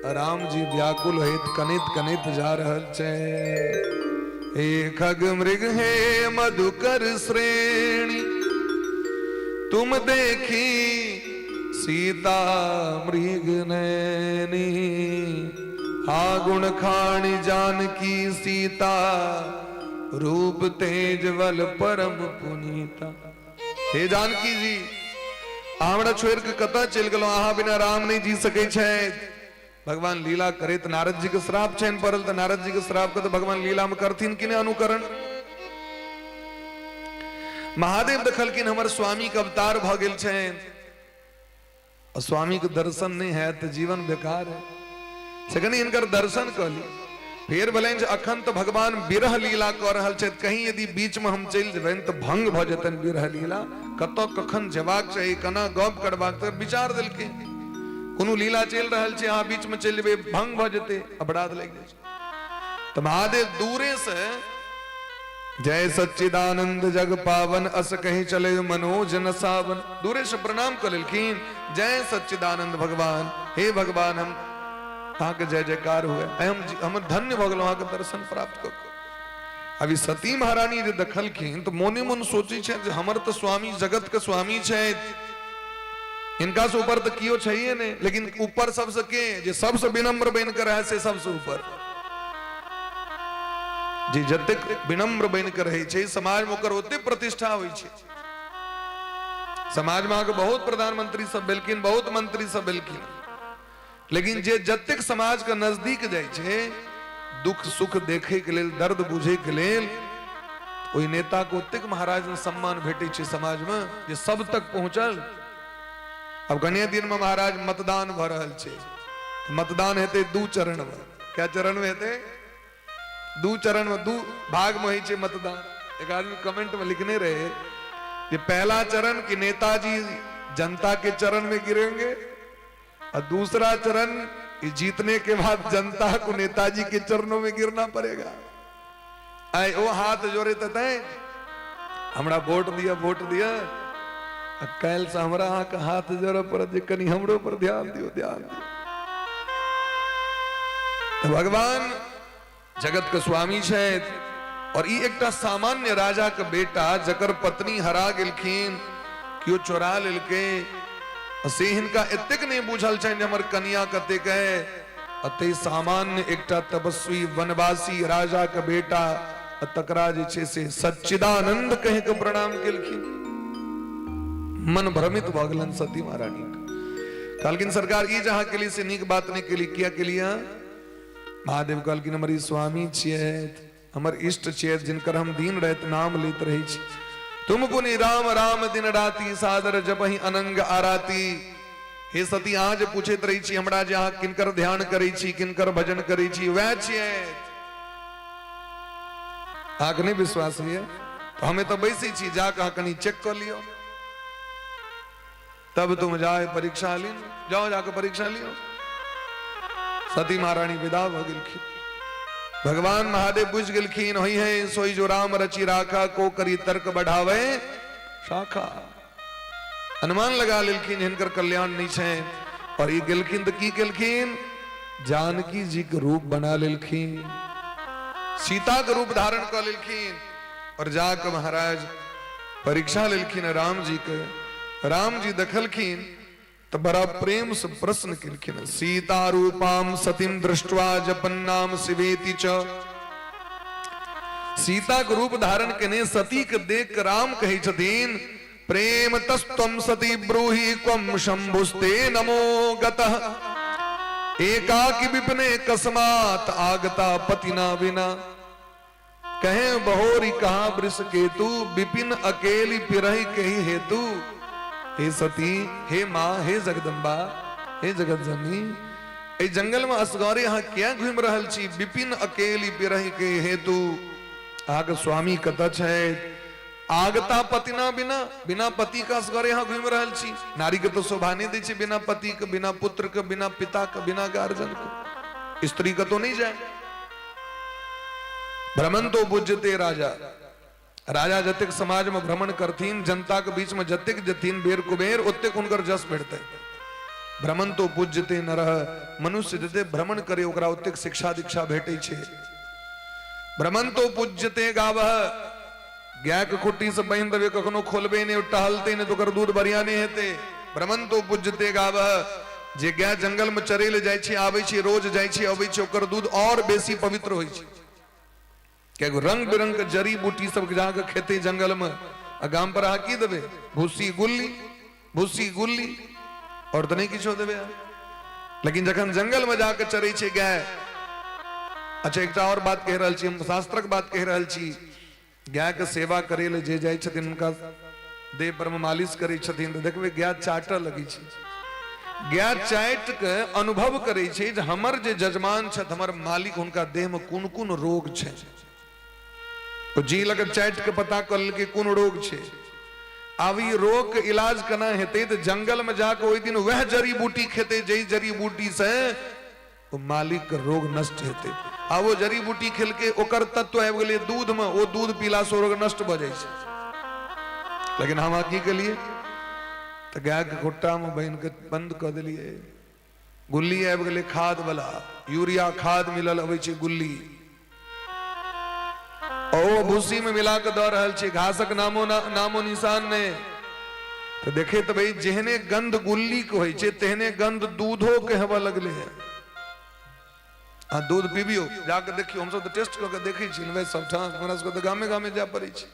राम जी व्याकुल होइत कनैत कनैत जा रहल छै। हे खग मृग हे मधुकर श्रेणी, तुम देखी सीता मृग नैनी, हा गुण खाणी जानकी सीता, रूप तेज बल परम पुनीता। हे जानकी जी, अहाँ हमरा छोड़ि कऽ कतऽ चलि गेलहुँ? अहाँ बिना राम नहि जी सकै छथि। भगवान लीला करैत नारद जी के श्राप छनि पड़ल, तऽ नारद जी के श्राप के तऽ भगवान लीला में करथिन कि नहि अनुकरण? महादेव देखलखिन हमर स्वामी के अवतार भऽ गेल छनि, आ स्वामी के दर्शन नहीं है तो जीवन बेकार है, से कनि हिनकर दर्शन कऽ ली। फेर भेलनि जे अखन तऽ भगवान विरह लीला कऽ रहल छथि, कहीं यदि बीच में हम चलि जेबनि तऽ भंग भऽ जेतनि विरह लीला। कतऽ कखन जेबाक चाही, केना गप करबाक, तऽ विचार देलखिन, कोनो लीला चलि रहल छै, अहाँ बीच में चलि जेबै, भंग भऽ जेतै, अपराध लागि जाइ छै। तऽ महादेव दूरे से जय सच्चिदानंद जग पावन, अस कहीं चले मनोज न सावन। दूरे से प्रणाम कऽ लेलखिन, जय सच्चिदानंद भगवान, हे भगवान, हम अहाँके जय जयकार हुए, हम हम धन्य भऽ गेलहुँ अहाँके दर्शन प्राप्त कऽ कऽ। अभी सती महारानी जे देखलखिन तऽ मोने मोन सोचै छथि जे हमर तऽ स्वामी जगत के स्वामी छथि, हिनका से ऊपर तऽ केओ छैहे नहि, लेकिन ऊपर सबसे के जे सबसे विनम्र बनि कऽ रहै से सबसे ऊपर। जे जतेक विनम्र बनि कऽ रहै छै समाजमे ओकर ओते प्रतिष्ठा होइ छै। समाजमे अहाँके बहुत प्रधानमंत्री सब भेलखिन, बहुत मंत्री सब भेलखिन, लेकिन जे जतेक समाज के नजदीक जाइ छै दुख सुख देखे के लेल, दर्द बुझे के लेल, ओहि नेता के ओतेक महाराज में सम्मान भेटै छै समाज में जे सब तक पहुंचल। अब कनिये दिन में महाराज मतदान भऽ रहल छै। मतदान हेतै दू चरण में। क्या चरण में हेतै? दू चरण में, दू भाग में होइ छै मतदान। एक आदमी कमेंट में लिखने रहे जे पहला चरण कि नेताजी जनता के चरण में गिरेंगे और दूसरा चरण जीतने के बाद जनता को नेताजी के चरणों में गिरना पड़ेगा। आय ओ हाथ जोड़े तो तैं हमरा वोट दिअ, वोट दिअ। आ काल्हिसँ हमरा अहाँके हाथ जोड़ऽ पड़त जे कनि हमरो पर ध्यान दियौ, ध्यान दियौ। तऽ भगवान जगत के स्वामी छथि और ई एकटा सामान्य राजा के बेटा जकर पत्नी हरा गेलखिन, केओ चोरा लेलकै, से हिनका एतेक नहि बुझल छनि जे हमर कनिया कतेक है। अते सामान्य एकटा तपस्वी वनवासी राजा के बेटा तकरा जे छै से सच्चिदानंद कहि के प्रणाम केलखिन। मन भ्रमित भऽ गेलनि सती महारानी के। कहलखिन सरकार ई जहाँ केली से नीक बात नहि केली, किया केली? महादेव कहलखिन हमर ई स्वामी छियथि, हमर इष्ट छियथि, जिनकर हम दिन राति नाम लैत रहै छी। तुम पुनि राम राम दिन राति सादर जपहि अनंग आराती। हे सती, अहाँ जे पूछैत रहै छी हमरा जे अहाँ किनकर ध्यान करै छी, किनकर भजन करै छी, वएह छियथि। अहाँके नहि विश्वास होइए तऽ हम एतऽ बैसै छी, जाकऽ अहाँ कनि चेक कऽ लिअ। तब तुम जाए परीक्षा ली, जाओ जाके परीक्षा लियो। सती महारानी विदा भ गेलखिन। भगवान महादेव बुझ गेलखिन, होई है सोई जो राम रची राखा, को करी तर्क बढ़ावे शाखा। अनुमान लगा लेलखिन हिनकर कल्याण नहीं छै। और ये गेलखिन तो की केलखिन, जानकी जी के रूप बना लेलखिन, सीता के रूप धारण कर लेलखिन और जाके महाराज परीक्षा लेलखिन राम जी के। राम जी देखलखिन तो बड़ा प्रेम से प्रश्न केलखिन, सीता रूपाम सतीम दृष्ट्वा जपन्नाम शिवेति च। सीता के रूप धारण केने सती के देख के राम कहै छथिन, प्रेम तस्त्वम सती ब्रूहि क्वम शंभुस्ते नमो गतः, एकाकी विपने कस्मात् आगता पतिना बिना। कहे बहोरी कहा वृष केतु, विपिन अकेली पिरही कही हेतु। हे सती, हे माँ, हे जगदम्बा, हे जगत जननी, एहि जंगल में असगरे अहाँ किया घूमि रहल छी? विपिन अकेली पिरही के हेतु। अहाँके स्वामी कतऽ छथि? आगता पतिना बिना, बिना पति के असगरे अहाँ घूमि रहल छी। नारी के तो शोभा नहीं दै छै बिना पति के, बिना पुत्र के, बिना पिता के, बिना गार्जियन के। स्त्री कतौ नहीं जाए। भ्रमण तो बुझते राजा, राजा जतेक समाज में भ्रमण करथिन, जनता के बीच में जतेक जथिन बेर कुबेर, ओतेक हुनकर जस भेटतै। भ्रमण तो पूज्यते नरह, मनुष्य जते भ्रमण करे ओकरा ओतेक शिक्षा दीक्षा भेटै छै। भ्रमण तो पूज्यते गावह, गाय के खुट्टी से बान्हि देबै, कखनो खोलबै नहि, टहलते नहि, तऽ ओकर दूध बढ़िया नहि हेतै। भ्रमण तो पूज्यते गावह, जे गाय जंगल में चरे ले जाइ छै, आबै छै, रोज जाइ छै, अबै छै, ओकर दूध और बेसी पवित्र होइ छै। कियाकि रंग बिरंग के जड़ी बूटी सब जाके खेते जंगल में, आ गाम पर अहाँ की देबै? भूसी गुल्ली, भूसी गुल्ली, और तऽ नहि किछो देबै अहाँ। लेकिन जखन जंगल में जाके चरै छै गाय। अच्छा, एकटा और बात कहि रहल छी, हम शास्त्रक बात कहि रहल छी। गाय के सेवा करे ले जे जाइ छथिन, हुनका देह पर में मालिश करै छथिन, तऽ देखबै गाय चाटऽ लगै छै। गाय चाटि के अनुभव करै छै जे हमर जे जजमान छथि, हमर मालिक, हुनका देह में कोन कोन रोग छै। ओ जी लग चाटि के पता कऽ लेलकै कोन रोग छै। आब ई रोग के इलाज केना हेतै? तऽ जंगल में जाके ओहि दिन वएह जड़ी बूटी खेतै जाहि जड़ी बूटी से ओ मालिक के रोग नष्ट हेतै। आब ओ जड़ी बूटी खेलकै, ओकर तत्व आबि गेलै दूध में, ओ दूध पीला से रोग नष्ट भऽ जाइ छै। लेकिन हम की केलिए? तऽ गाय के खुट्टा में बान्हि के बंद कऽ देलियै। गुल्ली आबि गेलै खाद वाला, यूरिया खाद मिलल अबै छै गुल्ली, ओ भूसी में मिला के दऽ रहल छै, घासक नामो नामो निशान नहि। तऽ देखे तऽ भाई जेहने गंध गुल्ली के होइ छै तेहने गंध दूधो के हेबऽ लगलै है। आ दूध पीबियौ, जाके देखियौ, हमसब तऽ टेस्ट कऽ के देखै छी ने सबठाम, हमरा सबके तऽ गामे गामे जाय पड़ै छै।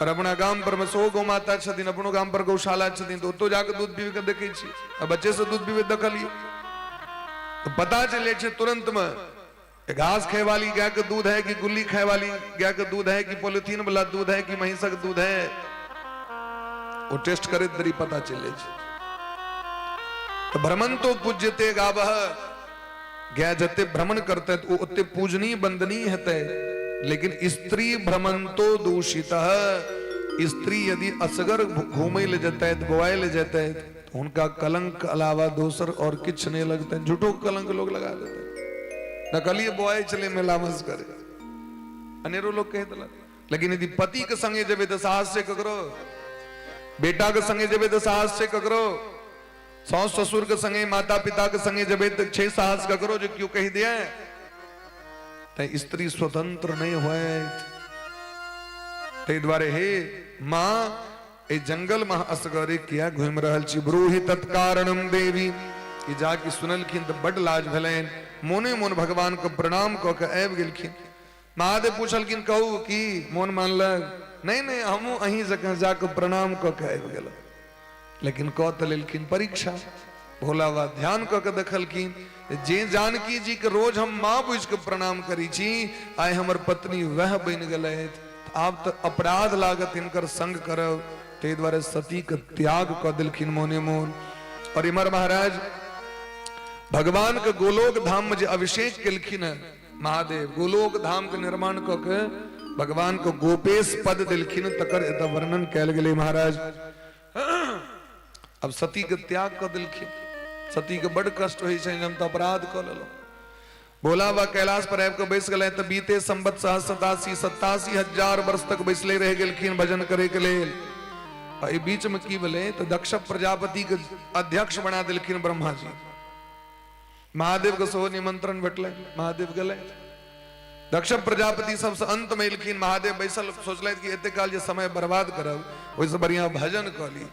और अपना गाम पर में सेहो गौ माता छथिन, अपनो गाम पर गौशाला छथिन, तऽ ओतौ जाके दूध पीबि के देखै छी। आ बच्चे से दूध पीबे देखलियै तऽ पता चलि जाइ छै तुरंत में घास खाए वाली गाय के दूध है कि गुल्ली खाए वाली गाय के दूध है कि पॉलिथीन वाला दूध है कि महिषक दूध है। वो टेस्ट करे तरी पता चले छै। तो भ्रमण तो पूज्यते गावह, गाय जते भ्रमण करते तो ओते पूजनीय बंदनीय हेतै। लेकिन स्त्री भ्रमण तो दूषित, स्त्री यदि असगर घूमे ले जतै, बोआए ले जतै, तो हुनका कलंक अलावा दोसर और किछु नहीं लगते, झूठो कलंक लोग लगा देते। नकलिए बोआए चले मेला मस करे, अनेरो लोग कह दिलक। लेकिन यदि पति के संगे जेबै तऽ साहस छै ककरो? बेटा के संगे जेबै तऽ साहस छै ककरो? सास ससुर के संगे, माता पिता के संगे जेबै तऽ छै साहस ककरो जे केओ कहि दिए? तैं स्त्री स्वतंत्र नहि होइत। ताहि दुआरे हे माँ, एहि जंगल में असगरे किया घूमि रहल छी? ब्रूहि तत्कारणम देवी। ई जाके सुनलखिन तऽ बड लाज भेलनि। मोने मोन भगवान के प्रणाम कऽ के आबि गेलखिन। महादेव पूछलखिन, कहू की मोन मानलक? नहि नहि, हमहूँ अहीं जकाँ जाके प्रणाम कऽ के आबि गेलहुँ। लेकिन कऽ तऽ लेलखिन परीक्षा। भोला बाबा ध्यान कऽ के देखलखिन जे जानकी जी के रोज हम माँ बुझि के प्रणाम करै छी, आइ हमर पत्नी वएह बनि गेलथि। आब तऽ अपराध लागत हिनकर संग करब। ताहि दुआरे सती के त्याग कऽ देलखिन मोने मोन। और इमहर महाराज भगवान के गोलोक धाम में जे अभिषेक केलखिन है महादेव, गोलोक धाम के निर्माण कऽ के भगवान के गोपेश पद देलखिन, तकर एतऽ वर्णन कयल गेलै महाराज। अब सती के त्याग कऽ देलखिन। सती के बड कष्ट होइ छै, हम तऽ अपराध कऽ लेलहुँ। भोला बाबा कैलाश पर आबि कऽ बैस गेलै तऽ बीते संवत सहस्र 87,000 वर्ष तक बैसले रहि गेलखिन भजन करे के लेल। आ एहि बीच में की भेलै तऽ दक्ष प्रजापति के अध्यक्ष बना देलखिन ब्रह्मा जी। महादेव के सेहो निमंत्रण भेटलै, महादेव गेलै। दक्ष प्रजापति सबसे अंत में एलखिन। महादेव बैसल सोचलथि कि एते काल जे समय बर्बाद करब, ओहिसँ बढ़िया भजन कऽ ली।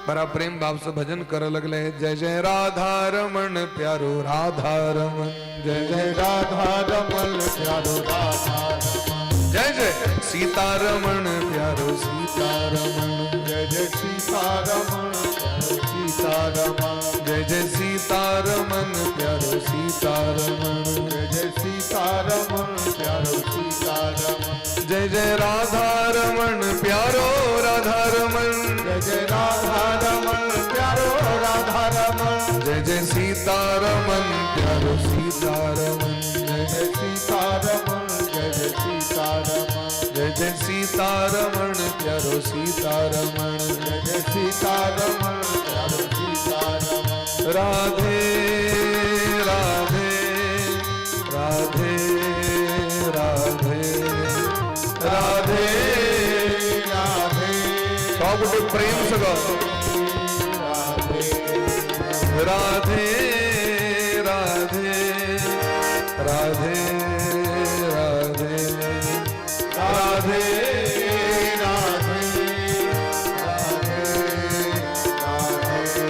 बड़ा प्रेम भाव से भजन करे लगले। जय जय राधा रमण प्यारो राधा रमण, जय जय राधा रमण प्यारो राधा रमण, जय जय सीता रमण प्यारो सीता रमण, जय जय सीता रमण प्यारो सीता रमण, जय जय सीता रमण प्यारो सीता रमण, जय जय सीता रमण प्यारो सीता रमण, जय जय राधा रमण प्यारो राधा रमण, जय जय राधा रमण प्यारो राधा रमण, जय जय सीता रमण प्यारो सीता रमण, जय जय सीता रमण, जय जय सीता रमण, जय जय सीता रमण प्यारो सीता रमण, जय जय सीता रमण प्यारो सीता रमण। राधे राधे राधे राधे राधे राधे। सब गोटे प्रेम से गाओ। राधे राधे राधे राधे राधे राधे राधे राधे राधे।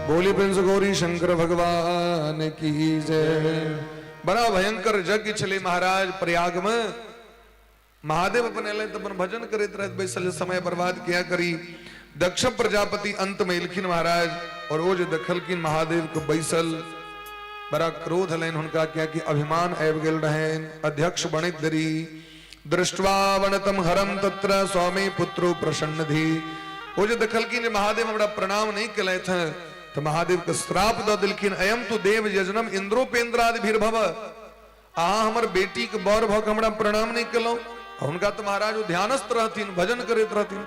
बोली प्रिंस गौरी शंकर भगवान की जय। बड़ा भयंकर यज्ञ छलै महाराज प्रयाग में। महादेव अपन एलै तऽ अपन भजन करैत रहत बैसल, समय बर्बाद किया करी। दक्ष प्रजापति अंत में एलखिन महाराज, और ओ जे देखलखिन महादेव के बैसल, बड़ा क्रोध हलनि हुनका, कियाकि अभिमान आबि गेल रहनि अध्यक्ष बनैत देरी। दृष्ट्वा वनतम हरम तत्र स्वामी पुत्रो प्रसन्न धी। ओ जे देखलखिन जे महादेव हमरा प्रणाम नहि केलथि हँ, तऽ महादेव के श्राप दऽ देलखिन, अयम तु देव यजनम इंद्रोपेन्द्रादि भीर्भव। अहाँ हमर बेटी के बर भऽ के हमरा प्रणाम नहि केलहुँ। हुनका तऽ महाराज ओ ध्यानस्थ रहथिन, भजन करैत रहथिन।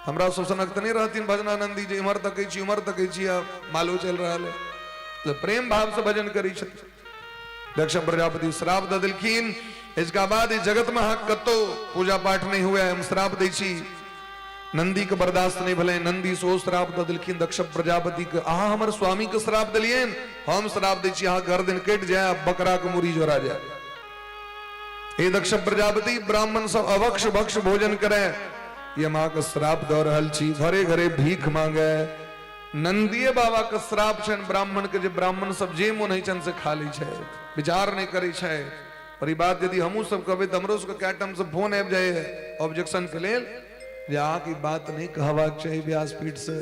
हमरा सब सनक तऽ नहि रहथिन भजनानंदी जे इम्हर तकै छी उम्हर तकै छी आ मालो चलि रहल है। तऽ प्रेम भाव से भजन करै छथिन। दक्ष प्रजापति श्राप दऽ देलखिन, इसका बाद इस जगत में अहाँ कतौ पूजा पाठ नहीं हुए, हम श्राप दै छी। नंदी के बर्दाश्त नहीं भेलै, नंदी सेहो श्राप दऽ देलखिन दक्ष प्रजापति के, अहाँ हमर स्वामी के श्राप देलियनि, हम श्राप दै छी अहाँ गर्दन कटि जाय, बकरा के मुड़ी जोड़ा जाय। हे दक्ष प्रजापति, ब्राह्मण सब अभक्ष भक्ष भोजन करे, ये हम अहाँके श्राप दऽ रहल छी, घरे घरे भीख मांगे। नंदिये बाबा के श्राप छनि ब्राह्मण के, जे ब्राह्मण सब जे मोन होइ छनि से खा लै छै, विचार नहि करै छै। और ई बात यदि हमहूँ सब कहबै तऽ हमरो सबके कए ठाम से फोन आबि जाइए ऑब्जेक्शन के लेल जे अहाँके ई बात नहि कहबाक चाही व्यासपीठ से।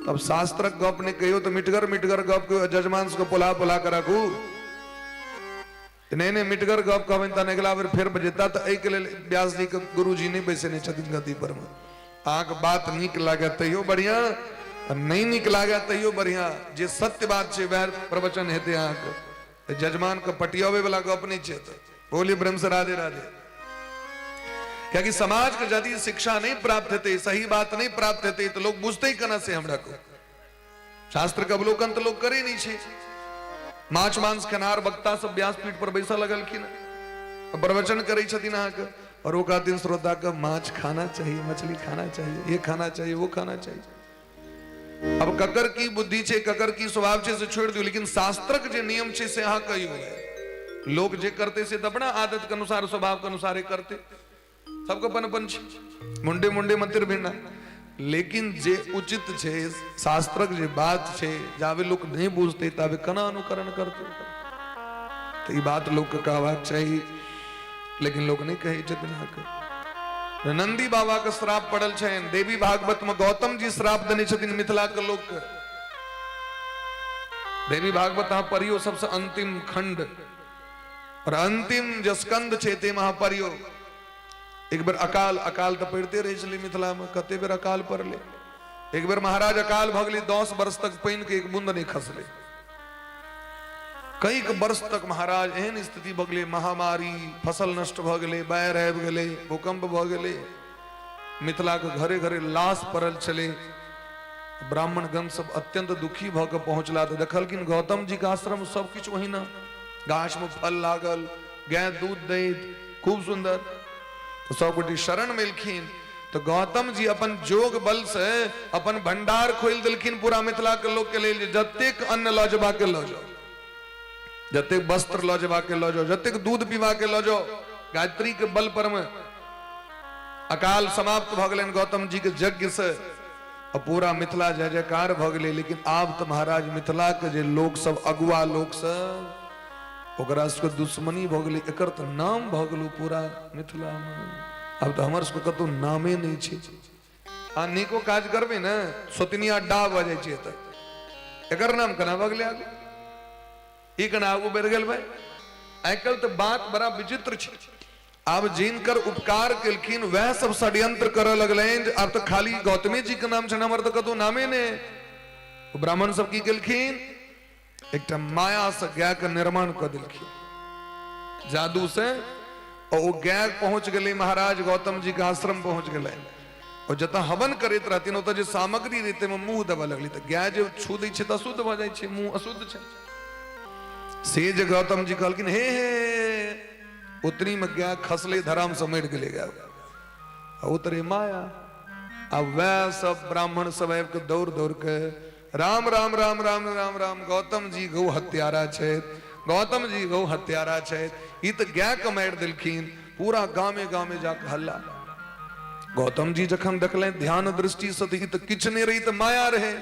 तब शास्त्रक गप नहि कहियौ तऽ मिठगर मिठगर गप कहियौ, जजमान सबके पोला पोला के राखू। नहि नहि, मिठगर गप कहबनि तहन अगिला बेर फेर बजेता। तऽ एहिके लेल व्यास जी के गुरुजी नहि बैसेने छथिन गद्दी पर मे। अहाँके बात नीक लागे तैयो बढ़िया, आ नहि नीक लागे तैयो बढ़िया, जे सत्य बात छै वएह प्रवचन हेतै। अहाँके जजमान के पटियाबै वाला गप नहि छै। तऽ बोलिए प्रेम से राधे राधे। कियाकि समाज के यदि शिक्षा नहीं प्राप्त हेतै, सही बात नहीं प्राप्त हेतै, तऽ लोग बुझतै केना से हमरा को। शास्त्र के अवलोकन तऽ लोग करे नहीं छै। माछ मांस खेनार वक्ता सब व्यासपीठ पर बैसऽ लगलखिन। प्रवचन करै छथिन अहाँके और ओ कहथिन श्रोता के माछ खाना चाहिए, मछली खाना चाहिए, ये खाना चाहिए, वो खाना चाहिए। अब ककर की बुद्धि छै, ककर की स्वभाव छै से छोड़ि दियौ, लेकिन शास्त्रक जे नियम छै से अहाँ कहियौ। लोक जे करते से तऽ अपना आदत के अनुसार, स्वभाव के अनुसारे करते, सबके अपन अपन छै, मुंडे मुंडे मतिर भिन्ना। लेकिन जे उचित छै, शास्त्रक जे बात छै, जाबे लोक नहि बुझते ताबे केना अनुकरण करते? तऽ ई बात लोकके कहबाक चाही, लेकिन लोक नहि कहै छथिन। अहाँके नंदी बाबा के श्राप पड़ल छनि। देवी भागवत में गौतम जी श्राप देने छथिन मिथिला के लोक के। देवी भागवत अहाँ पढ़ियौ, सबसे अंतिम खंड और अंतिम जे स्कंद छै ताहिमे अहाँ पढ़ियौ। एक बेर अकाल, अकाल तऽ पड़िते रहै छलै मिथिलामे, कते बेर अकाल पड़लै। एक बेर महाराज अकाल भऽ गेलै, 10 वर्ष तक पानि के एक बूंद नहि खसलै। कई वर्ष तक महाराज एहन स्थिति भऽ गेलै, महामारी, फसल नष्ट भऽ गेलै, बाढ़ि आबि गेलै, भूकंप भऽ गेलै, मिथिलाके घरे घरे लाश पड़ल छलै। ब्राह्मणगण सब अत्यंत दुखी भऽ कऽ पहुँचला तऽ देखलखिन गौतम जी के आश्रम सब किछु ओहिना, गाछ में फल लागल, गाय दूध दैत, खूब सुंदर। तऽ सब गोटे शरण में एलखिन तऽ गौतम जी अपन जोग बल से अपन भंडार खोलि देलखिन पूरा मिथिला के लोक के लेल, जे जतेक अन्न लऽ जेबा के लऽ जाओ, जतेक वस्त्र लऽ जेबा के लऽ जाओ, जतेक दूध पीबा के लऽ जाओ। गायत्री के बल पर में अकाल समाप्त भऽ गेलनि गौतम जी के यज्ञ से, आ पूरा मिथिला जय जयकार भऽ गेलै। लेकिन आब तऽ महाराज मिथिला के जे लोक सब, अगुआ लोक सब, ओकरा सबके दुश्मनी भऽ गेलै। एकर तऽ नाम भऽ गेलै पूरा मिथिलामे, आब तऽ हमर सबके कतहु नामे नहि छै। आ नीको काज करबै ने, सोतनिया डा भऽ जाइ छै। तऽ एकर नाम केना भऽ गेलै आगू? ई केना आगू बढ़ि गेल भाई? आइ काल्हि तऽ बात बड़ा विचित्र छै। आब जिनकर उपकार केलखिन वएह सब षड्यंत्र करऽ लगलनि जे आब तऽ खाली गौतमे जी के नाम छनि, हमर तऽ कतहु नामे ने। ब्राह्मण सब की केलखिन, एकटा माया से गाय के निर्माण कऽ देलखिन जादू से, और ओ गाय पहुंच गेलै महाराज गौतम जी के आश्रम पहुंच गेलै। और जतऽ हवन करैत रहथिन ओतऽ जे सामग्री रहै ताहिमे मुंह देबऽ लगलै, तऽ गाय जे छू दै छै तऽ अशुद्ध भऽ जाइ छै, मुंह अशुद्ध छै। से जे गौतम जी कहलखिन हे हे, उतनी में गाय खसलै धराम से मरि गेलै गाय। आ उतरे माया, आ वएह सब ब्राह्मण सब आबि कऽ दौड़ दौड़ के राम राम राम राम राम राम, गौतम जी गौ हत्यारा छथि, गौतम जी गौ हत्यारा छथि, ई तऽ गाय के मारि देलखिन। पूरा गामे गामे जाके हल्ला। गौतम जी जखन देखलनि ध्यान दृष्टि से तऽ ई तऽ किछु नहि रही, तऽ माया रहे।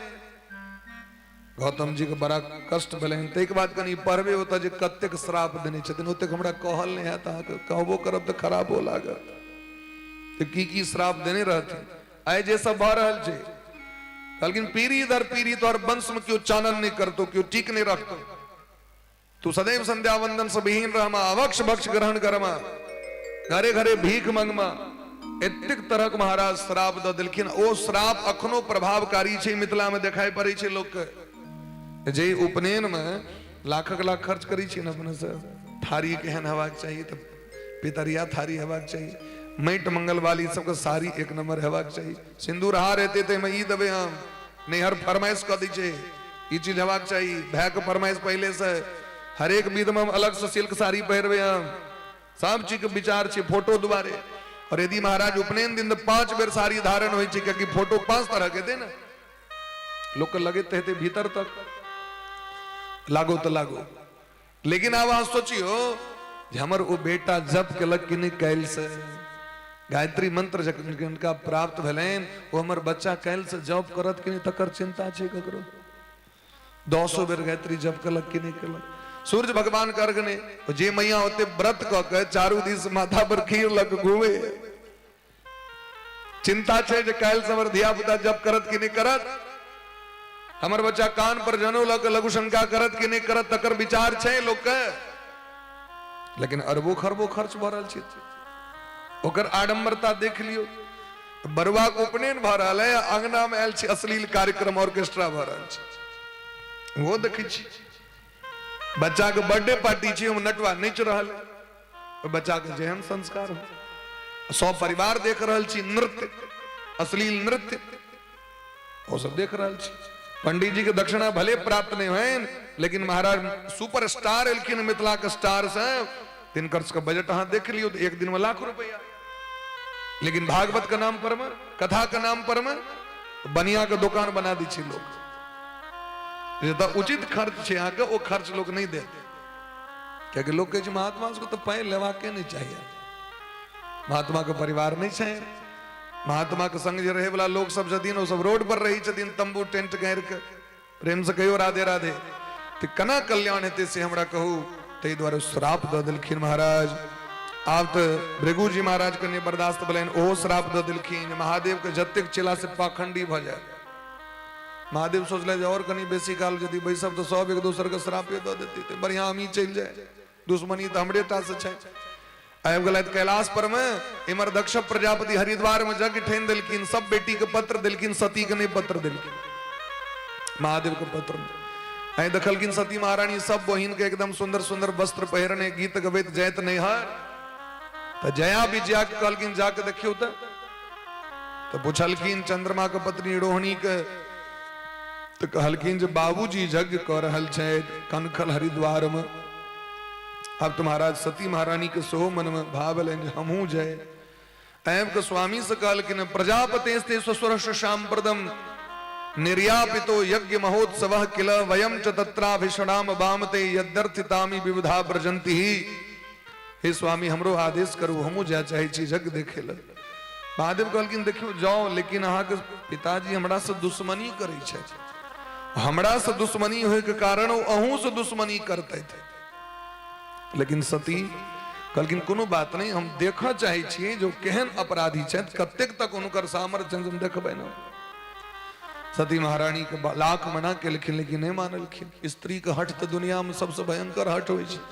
गौतम जी के बड़ा कष्ट भेलनि। ताहिके बाद कनि पढ़बै ओतऽ जे कतेक श्राप देने छथिन, ओतेक हमरा कहल नहि हैत, अहाँके कहबो करब तऽ खराबो लागत। तऽ की की श्राप देने रहथिन, आइ जे सब भऽ रहल छै। कहलखिन पीढ़ी दर पीढ़ी तोहर वंश में केओ चानन नहि करतो, केओ टीक नहि रखतो, तू सदैव संध्या वंदन से विहीन रहमा, अभक्ष भक्ष ग्रहण करमा, घरे घरे भीख मंगमा। एतेक तरहक महाराज श्राप दऽ देलखिन। ओ श्राप अखनो प्रभावकारी छै, मिथिला में देखाई पड़ै छै लोक के। जे उपनयन में लाखक लाख खर्च करै छै ने अपने से, थारी केहन हेबाक चाही, तऽ पितरिया थारी हेबाक चाही, माटि मंगल वाली सबके साड़ी एक नंबर हेबाक चाही, सिन्दूर हार हेतै ताहिमे ई देबै हम, नैहर फरमाइश कऽ दै छै ई चीज हेबाक चाही, भायके फरमाइश पहिले से, हरेक विधमे हम अलगसँ सिल्क साड़ी पहिरबै हम, सब चीजके विचार छै फोटो दुआरे। और यदि महाराज उपनयन दिन तऽ 5 बेर साड़ी धारण होइ छै, कियाकि फोटो 5 तरहके हेतै ने, लोकके लगैत हेतै भीतर तक लागो तऽ लागो। लेकिन आब अहाँ सोचियो जे हमर ओ बेटा जप केलक कि नहि काल्हि से, गायत्री मंत्र जखन हुनका प्राप्त भेलनि, ओ हमर बच्चा काल्हि से जप करत कि नहि तकर चिंता छै ककरो? 10 बेर गायत्री जप केलक कि नहि केलक? सूर्य भगवान के अर्घ नहि, जे मैया ओते व्रत कऽ के चारू दिस माथा पर खीर लऽ के घूमे, चिंता छै जे काल्हि से हमर धिया पुता जप करत कि नहि करत, हमर बच्चा कान पर जनउ लऽ के लघु शंका करत कि नहि करत, तकर विचार छै लोकके। लेकिन अरबो खरबो खर्च भऽ रहल छै, ओकर आडम्बरता देख लियौ। बरुआ के उपनयन भऽ रहल है, अंगना में आयल छै अश्लील कार्यक्रम, ऑर्केस्ट्रा भऽ रहल छै, ओहो देखै छी। बच्चा के बर्थडे पार्टी छै, ओहिमे नटुआ नाचि रहल है, बच्चा के जेहन संस्कार हो, सब परिवार देख रहल छी नृत्य, अश्लील नृत्य ओ सब देख रहल छी। पंडित जी के दक्षिणा भले प्राप्त नहीं होइन, लेकिन महाराज सुपर स्टार एलखिन मिथिला के स्टार से, तिनकर सबके बजट अहाँ देख लियौ तऽ एक दिनमे लाख रुपैआ। लेकिन भागवत के नाम पर में, कथा के नाम पर में बनिया के दुकान बना दै छै लोक। जतऽ उचित खर्च छै अहाँके, ओ खर्च लोक नहि देत, कियाकि लोक कहै छै महात्मा सबके तऽ पाइ लेबाके नहि चाहिए, महात्मा के परिवार नहि छै, महात्मा के संग जे रहै वाला लोक सब छथिन ओ सब रोड पर रहै छथिन तंबू टेंट गाड़ि के। प्रेम से कहियो राधे राधे। तऽ केना कल्याण हेतै से हमरा कहू। ताहि दुआरे श्राप दऽ देलखिन महाराज। आब तऽ भृगुजी महाराज के नहि बर्दाश्त भेलनि, ओहो श्राप दऽ देलखिन जे महादेव के जतेक चेला से पाखंडी भऽ जाय। महादेव सोचले जे और कनि बेसी काल यदि बैसब तऽ सब एक दोसर के श्रापे दऽ देतै, तऽ बढ़िआँ हमही चलि जाय, दुश्मनी तऽ हमरे टा से छै। आबि गेलथि कैलाश पर में। इम्हर दक्ष प्रजापति हरिद्वार में यज्ञ ठानि देलखिन, सब बेटी के पत्र देलखिन, सती के नहीं पत्र देलखिन, महादेव के पत्र में। आइ देखलखिन सती महारानी सब बहिन के एकदम सुंदर सुंदर वस्त्र पहिरने गीत गबैत जाइत नैहर। तऽ जया विजया के कहलखिन जाके देखियौ। तऽ पुछलखिन चंद्रमा के पत्नी रोहिणी के, तऽ कहलखिन जे बाबूजी यज्ञ कऽ रहल छथि कनखल हरिद्वार में। आब तऽ महाराज सती महारानी के सेहो मन में भाव एलनि जे हमहूँ जाय। आबि कऽ स्वामी से कहलखिन प्रजापते स्वस्वर श्याम प्रदम निर्यापितो यज्ञ महोत्सव किल वयम च तत्राभिषणाम वामते यद्यर्थितामि विविधा व्रजंती। हे स्वामी हमरो आदेश करू, हमहूँ जाय चाहै छी यज्ञ देखे लए। महादेव कहलखिन देखियौ जाओ, लेकिन अहाँके पिताजी हमरा से दुश्मनी करै छथि, हमरा से दुश्मनी होय के कारण ओ अहूँ से दुश्मनी करतथि। लेकिन सती कहलखिन कोनो बात नहीं, हम देखऽ चाहै छियै जो केहन अपराधी छथि, कतेक तक हुनकर सामर्थ्य छनि, हम देखबै ने। सती महारानी के लाख मना केलखिन लेकिन नहीं मानलखिन। स्त्री के हठ तऽ दुनिया में सबसे भयंकर हठ होइ छै,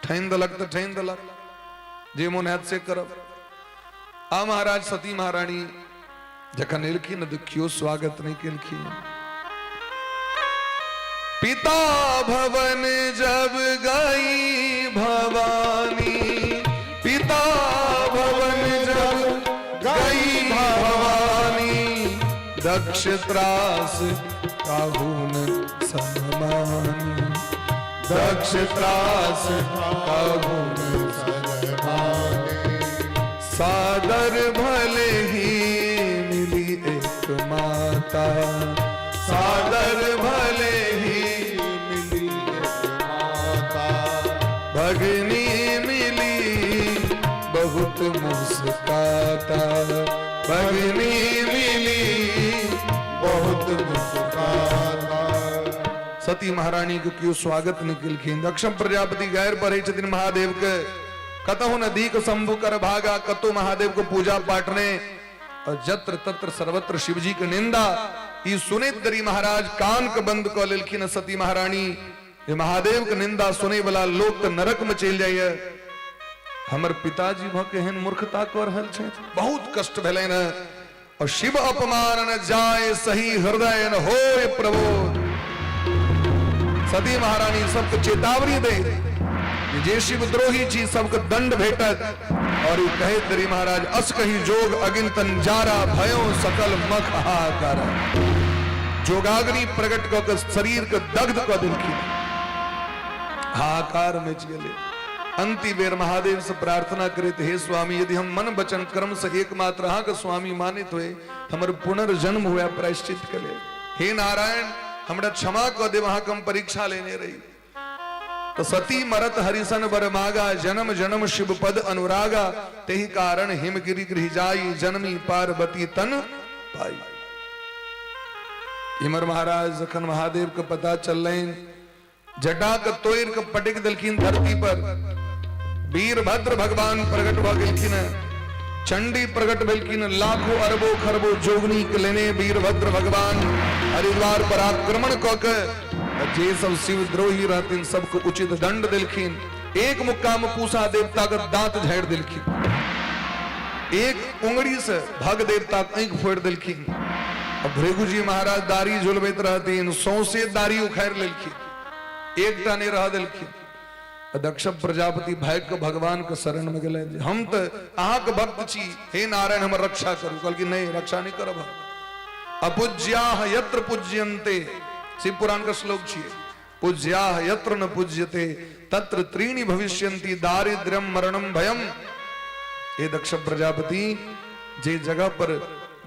ठानि देलक तऽ ठानि देलक, जे मोन हैत से करब। आ महाराज सती महारानी जखन एलखिन तऽ केओ स्वागत नहि केलखिन। पिता भवन जब गई भवानी, पिता भवन जब गई भवानी, दक्ष त्रास काहून सनमानी, दक्ष त्रास काहून सनमानी, सादर भले ही मिली एक माता, सादर भले ही मिली एक माता, भगनी मिली बहुत मुस्काता, भगनी मिली बहुत मुस्काता। सती महारानी के केओ स्वागत नहि केलखिन। दक्ष प्रजापति गैर पढ़ै छथिन महादेव के, कतहु नदीक शंभु कर भागा, कतहु महादेव के पूजा पाठ ने, और जत्र तत्र सर्वत्र शिवजी के निंदा। ई सुनैत दरी महाराज कान के बंद कऽ लेलखिन सती महारानी। जे महादेव के निंदा सुनै वाला लोक तऽ नरक में चलि जाइए, हमर पिताजी भऽ के एहन मूर्खता कऽ रहल छथि। बहुत कष्ट भेलनि हँ। और शिव अपमान न जाय सही हृदय न होय प्रबोध। सती महारानी सबके चेतावनी दे जे शिवद्रोही छी सबके दंड भेटत। और ई कहैत दरी महाराज अस कही जोग अगिन तन जारा भयो सकल मख हाहाकार। जोगाग्नि प्रकट कऽ के शरीर के दग्ध कऽ देलखिन, हाहाकार मचि गेलै। अंतिम बेर महादेव से प्रार्थना करैत, हे स्वामी यदि हम मन वचन कर्म से एकमात्र अहाँके स्वामी मानित हुए, हमर पुनर्जन्म हुए प्रायश्चित के लेल। हे नारायण हमरा क्षमा कऽ देब, अहाँके हम परीक्षा लेने रही। तो सती मरत हरिसन बर मागा, जन्म जन्म शिव पद अनुरागा, तेहि कारण हिमगिरि गृह जाई, जन्मी पार्वती तन पाई। इमर महाराज जखन महादेव के पता चललनि, जटा के तोड़ि के पटकि देलखिन धरती पर। वीरभद्र भगवान प्रकट भऽ गेलखिन, चंडी प्रकट भेलखिन, लाखों अरबों खरबों जोगनी के लेने वीरभद्र भगवान हरिद्वार पर आक्रमण कऽ के जे सब शिवद्रोही रहथिन सबके उचित दंड देलखिन। एक मुक्का में पूसा देवता के दांत झाड़ि देलखिन, एक उंगली से भग देवता के आँखि फोड़ि देलखिन। भृगुजी महाराज दाढ़ी झुलबैत रहथिन, सौंसे दाढ़ी उखाड़ि लेलखिन, एकटा नहीं रह देलखिन। दक्ष प्रजापति भागि के भगवान के शरण में गेलै, हम तऽ अहाँके भक्त छी, हे नारायण हमर रक्षा करू। कहलखिन नहीं, रक्षा नहीं करब। अपूज्याह यत्र पूज्यन्ते, शिव पुराण के श्लोक छियै। पूज्या यत्र न पूज्यते तत्र त्रीणि भविष्यन्ति दारिद्र्यम मरणम भयम। हे दक्ष प्रजापति, जे जगह पर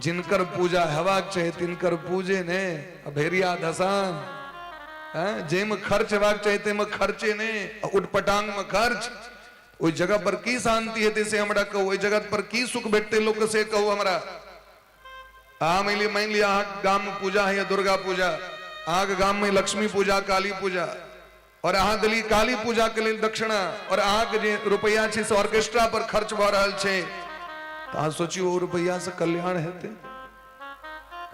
जिनकर पूजा हेबाक चाही तिनकर पूजे ने, भेड़िया धसान, जाहिमे खर्च हेबाक चाही ताहिमे खर्चे ने, उटपटांग में खर्च, ओहि जगह पर की शांति हेतै से हमरा कहू, ओहि जगह पर की सुख भेटतै लोक से कहू हमरा। अहाँ मानि लिअ अहाँके गाम में पूजा है दुर्गा पूजा, अहाँके गाम में लक्ष्मी पूजा, काली पूजा, और अहाँ देली काली पूजा के लेल दक्षिणा, और अहाँके जे रुपैआ छै से ऑर्केस्ट्रा पर खर्च भऽ रहल छै, तऽ अहाँ सोचियौ ओ रुपैआ से कल्याण हेतै?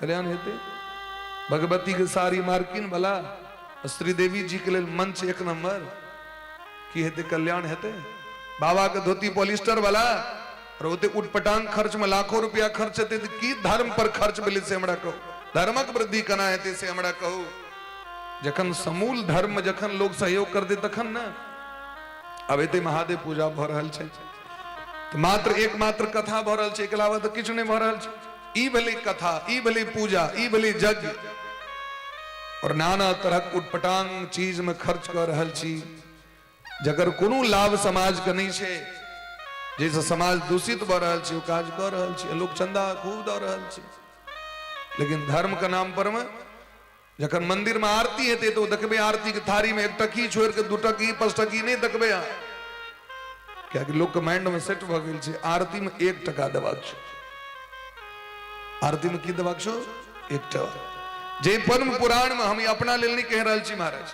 कल्याण हेतै? भगवती के साड़ी मार्किन वाला, श्रीदेवी जी के लेल मंच एक नंबर, की हेतै? कल्याण हेतै? बाबा के धोती पॉलिस्टर वाला और ओते उटपटांग खर्च में लाखों रुपया खर्च हेतै, तऽ की धर्म पर खर्च भेलै से हमरा कहू, धर्मक वृद्धि केना हेतै से हमरा कहू। जखन समूल धर्म में जखन लोग सहयोग करतै तखन ने। अब एते महादेव पूजा भऽ रहल छै तऽ मात्र एकमात्र कथा भऽ रहल छै, एहिके अलावा तऽ किछु नहि भऽ रहल छै। ई भेलै कथा, ई भेलै पूजा, ई भेलै यज्ञ, और नाना तरहक उटपटांग चीज में खर्च कऽ रहल छी जकर कोनो लाभ समाज के नहि छै, जाहिसँ समाज दूषित भऽ रहल छै, ओ काज कऽ रहल छै। लोक चंदा खूब दऽ रहल छै, लेकिन धर्म के नाम पर में जखन मंदिर में आरती हेतै तऽ ओ देखबै आरती के थारी में एक टकी छोड़ि के दू टकी पाँच टकी नहि देखबै अहाँ, कियाकि लोक के माइंड में सेट भऽ गेल छै आरती में 1 टका देबाक छै। आरती में की देबाक छौ? 1 टका। जे पद्म पुराण में हम अपना लेल नहि कहि रहल छी महाराज,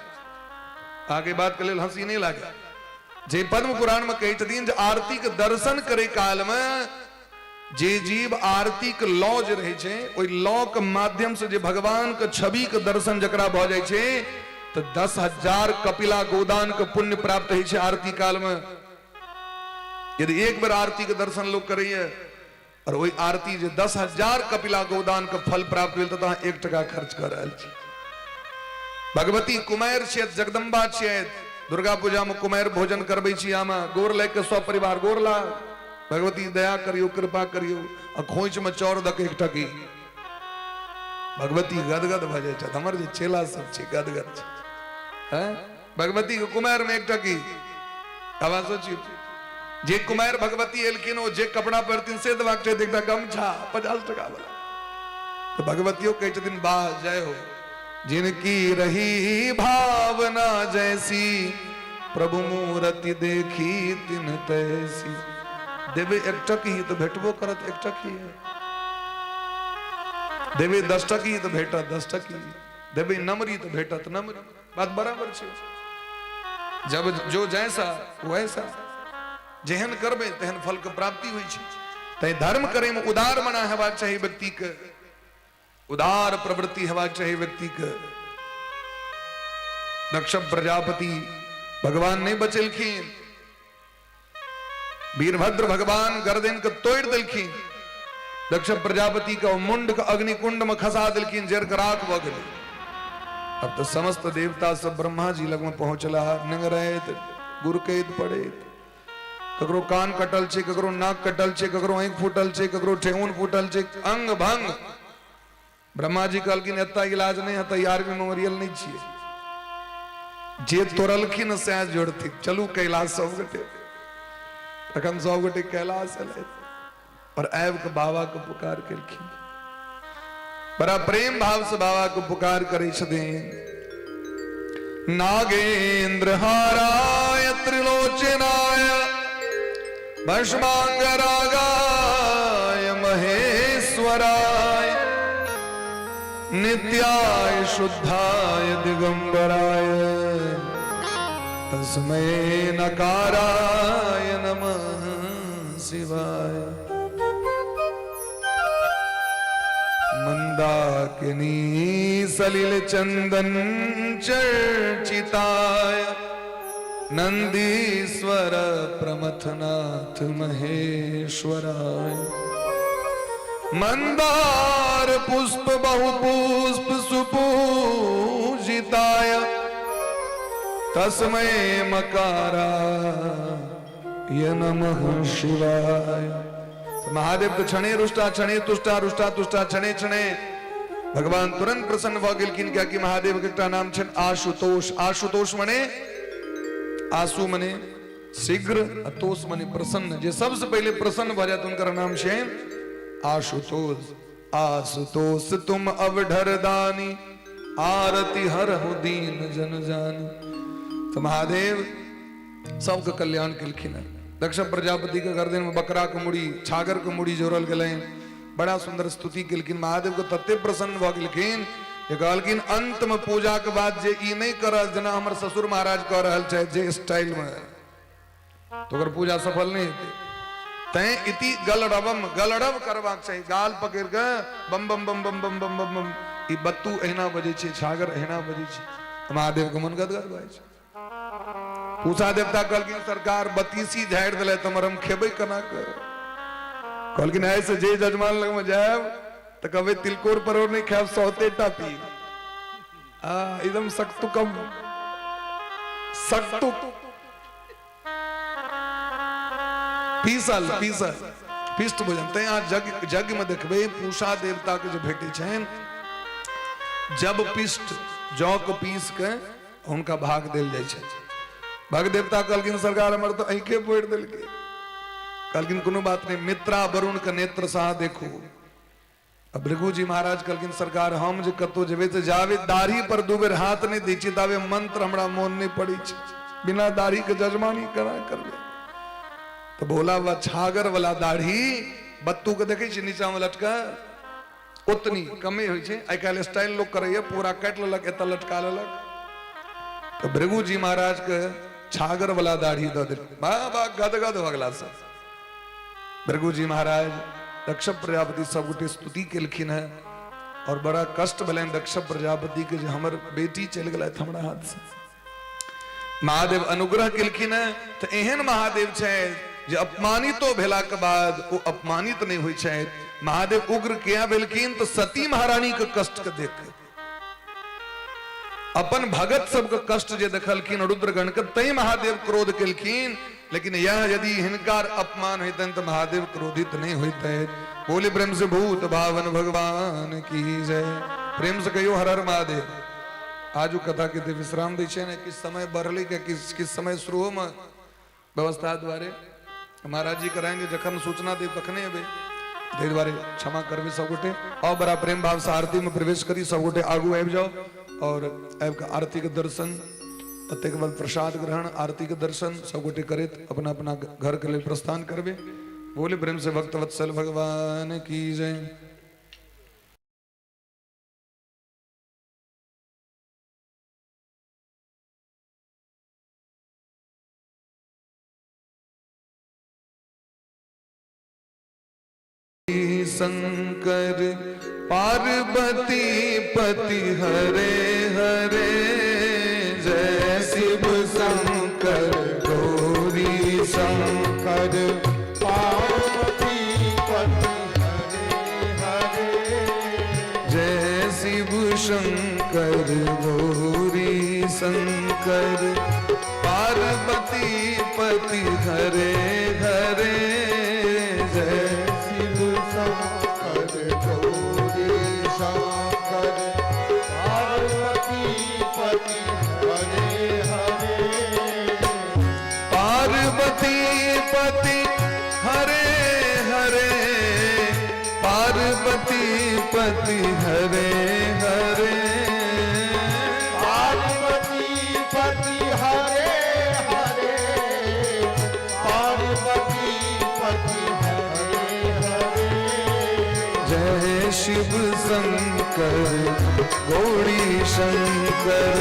आगे बात के लेल हंसी नहीं लागे, जे पद्म पुराण में कहै छथिन जे आरती के दर्शन करे काल में जे जीव आरती के लौ जे रहै छै ओहि लौ के माध्यम से जे भगवान के छवि के दर्शन जकरा भऽ जाइ छै तऽ 10,000 कपिला गोदान के पुण्य प्राप्त होइ छै आरती काल में। यदि एक बेर आरती के दर्शन लोग करैया और ओहि आरती जे 10,000 कपिला गोदान के फल प्राप्त भेल तऽ अहाँ 1 टका खर्च कऽ रहल छी। भगवती कुमारि छियथि, जगदम्बा छियथि, दुर्गा पूजा में कुमारि भोजन करबै छी, आमा गोर लागि कऽ सब परिवार गोर लाग, भगवती दया करियौ, कृपा करियौ, आ खोंइछ में चाउर दऽ के 1 टकी। भगवती गदगद भऽ जाइ छथि। हमर जे चेला सब छै गदगद छै। हैं? भगवती के कुमारि में 1 टकी। आब सोचियौ जे कुमारि भगवती एलखिन ओ जे कपड़ा पहिरथिन से देबाक चाही, एकटा गमछा 50 टका वाला। तऽ भगवतियो कहै छथिन वाह जय हो, जिनकी रही भावना जैसी प्रभु मूर्ति देखी तिन तैसी। देबै 1 टकी तऽ भेटबो करत 1 टकी, देबै 10 टकी तऽ भेटत 10 टकी, देबै नमरी तऽ भेटत नमरी। बात बराबर छै, जब जो जैसा वैसा, जेहन करबै तेहन फल के प्राप्ति होइ छै। तैं धर्म करे में उदार मना हेबाक चाही व्यक्ति के, उदार प्रवृत्ति हेबाक चाही व्यक्ति के। दक्ष प्रजापति भगवान नहीं बचेलखिन, वीरभद्र भगवान गर्दन के तोड़ देलखिन, दक्ष प्रजापति के मुंड के अग्निकुंड में खसा देलखिन, जर के राख भऽ गेलै। अब तो समस्त देवता सब ब्रह्मा जी लग में पहुंचला, नंगरैत गुरकैत पड़ैत, ककरो कान कटल छै, ककरो नाक कटल छै, ककरो आँखि फूटल छै, ककरो ठेहुन फूटल छै, अंग भंग। ब्रह्मा जी कहलखिन एतऽ इलाज नहि हेतै, आर्मी मेमोरियल नहि छियै, जे तोड़लखिन सएह जोड़थिन, चलू कैलाश सब गोटे। तखन सब गोटे कैलाश एलथि और आबि कऽ बाबा के पुकार केलखिन। बड़ा प्रेम भाव से बाबा के पुकार करै छथिन। नागेंद्र हाराय त्रिलोचनाय भस्मांग रागाय महेश्वराय नित्याय शुद्धाय दिगंबराय तस्मै नकाराय नमः शिवाय। मंदाकिनी सलिल चंदन चर्चिताय नंदीश्वर प्रमथनाथ महेश्वराय मंदार पुष्प बहु पुष्प सुपूजिताय तस्मै मकाराय नमः शिवाय। महादेव तो क्षणे रुष्टा क्षणे तुष्टा रुष्टा तुष्टा क्षणे क्षणे भगवान तुरंत प्रसन्न भऽ गेलखिन, कियाकि महादेव के एकटा नाम छनि आशुतोष। आशुतोष मने आशु मने शीघ्र, आ तोष मने प्रसन्न। जे सबसे पहिले प्रसन्न भऽ जायत हुनकर नाम छै आशुतोष। आशुतोष तुम अवढर दानी, आरती हरहु दीन जन जानी। तऽ महादेव सबके कल्याण केलखिन हेँ। दक्ष प्रजापति के गर्दन में बकरा के मुड़ी, छागर के मुड़ी जोड़ल गेलनि। बड़ा सुंदर स्तुति केलखिन। महादेव के तते प्रसन्न भऽ गेलखिन जे कहलखिन अंत में पूजा के बाद जे ई नहीं करत जेना हमर ससुर महाराज कह रहल छथि जे स्टाइल में, तो ओकर पूजा सफल नहीं हेतै। तैं इति गलरवम, गलरव करबाक चाही, गाल पकड़ के बम बम बम बम बम बम बम बम। ई बत्तू एहिना बजै छै, छागर एहिना बजै छै। महादेव के मन गदगद भऽ जाइ छै। पूसा देवता कहलखिन सरकार बत्तीसी झाड़ि देलथि हमर, हम खेबै केना के? कहलखिन ऐसे जे जजमान लग में जायब तऽ कहबै तिलकोर परोर नहीं खायब, सौते टा पीब। आ एकदम सख्तुकम सख्तुक पीसल पीसल पिष्ट भोजन। तैं अहाँ यज्ञ यज्ञ में देखबै पूषा देवता के जे भेटै छनि जब पिष्ट, जौ के पीस के हुनका भाग देल जाइ छै। भग देवता कहलखिन सरकार हमर तऽ आँखे फोड़ि देलकै। कहलखिन कोनो बात नहीं, मित्रा वरुण के नेत्र सहा देखू। आ भृगुजी महाराज कहलखिन सरकार हम जे कतौ जेबै तऽ जाबे दाढ़ी पर दू बेर हाथ नहि दै छी ताबे मंत्र हमरा मोन नहि पड़ै छै, बिना दाढ़ी के जजमानी केना करबै? तऽ भोला बाबा छागर वाला दाढ़ी बत्तू के देखै छी नीचा मे लटका, ओतनी कमे होइ छै। आइ काल्हि स्टाइल लोक करैया, पूरा काटि लेलक, एतऽ लटका लेलक। तऽ भृगुजी महाराज के छागर वाला दाढ़ी दऽ देलक। बाबा गदगद भऽ गेला सब। भृगुजी महाराज दक्ष प्रजापति सब गोटे स्तुति केलखिन हेँ और बड़ा कष्ट भेलनि दक्ष प्रजापति के जे हमर बेटी चलि गेलथि हमरा हाथ से। महादेव अनुग्रह केलखिन हेँ। तऽ एहन महादेव छै जे अपमानितो भेलाके बाद ओ अपमानित नहि होइ छथि। महादेव उग्र किया भेलखिन? तऽ सती महारानी के कष्ट के देख के, अपन भगत सबके कष्ट जे देखलखिन रुद्रगण के, तै महादेव क्रोध केलखिन। लेकिन यह यदि हिनकार अपमान होइतनि तऽ महादेव क्रोधित नहीं होइतनि। बोले प्रेम से भूत भावन भगवान की जय। प्रेम से कहियो हर हर महादेव। आजू कथा के विश्राम दै छै ने, किछु समय बढ़लै के किछु किछु समय शुरूओ में व्यवस्था द्वारे महाराज जी कराएंगे, जखन सूचना दे तखने एबै, ताहि दुआरे क्षमा करबै सब गोटे। और बड़ा प्रेम भाव से आरती में प्रवेश करी, सब गोटे आगू आबि जाओ और आबि कऽ आरती के दर्शन, ताहिके बाद प्रसाद ग्रहण, आरती के दर्शन सब गोटे करैत अपना अपना घर के लेल प्रस्थान करबै। बोले प्रेम से भक्त वत्सल भगवान की जय। शंकर पार्वती पति हरे हरे, जय शिव शंकर गौरी शंकर पार्वती पति हरे हरे, जय शिव शंकर गौरी शंकर पार्वती पति हरे हरे, जय शिव शंकर गौरी शंकर पार्वती पति हरे हरे, पार्वती पति हरे हरे, पार्वती पति हरे हरे, पार्वती पति हरे हरे, पार्वती पति हरे हरे, जय शिव शंकर गौरी शंकर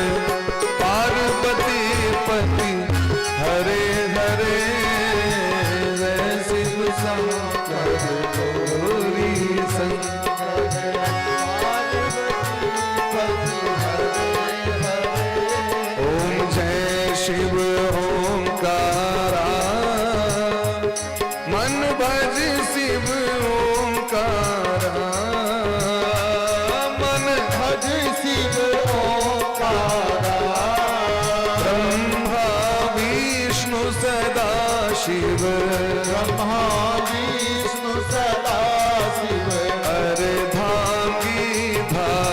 पार्वती पति हरे हरे, जय शिव शंकर गौरी शंकर पार्वती पति हरे हरे, ओम जय शिव ओंकारा, मन भज शिव ओंकारा, मन भज शिव ओंकारा, ब्रह्मा विष्णु सदा शिव, ब्रह्मा विष्णु सदा शिव, अर्धांगी धात्री।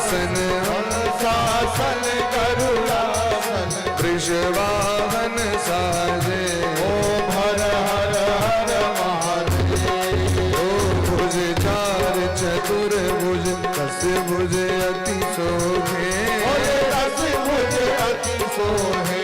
गरुड़ासन, हंसासन गरुड़ासन, वृषवाहन साजे। ओम हर हर हर महादेव। ओ भुज चार चतुर्भुज, दस भुज अति शोभे। बोले दस भुज अति सोहे।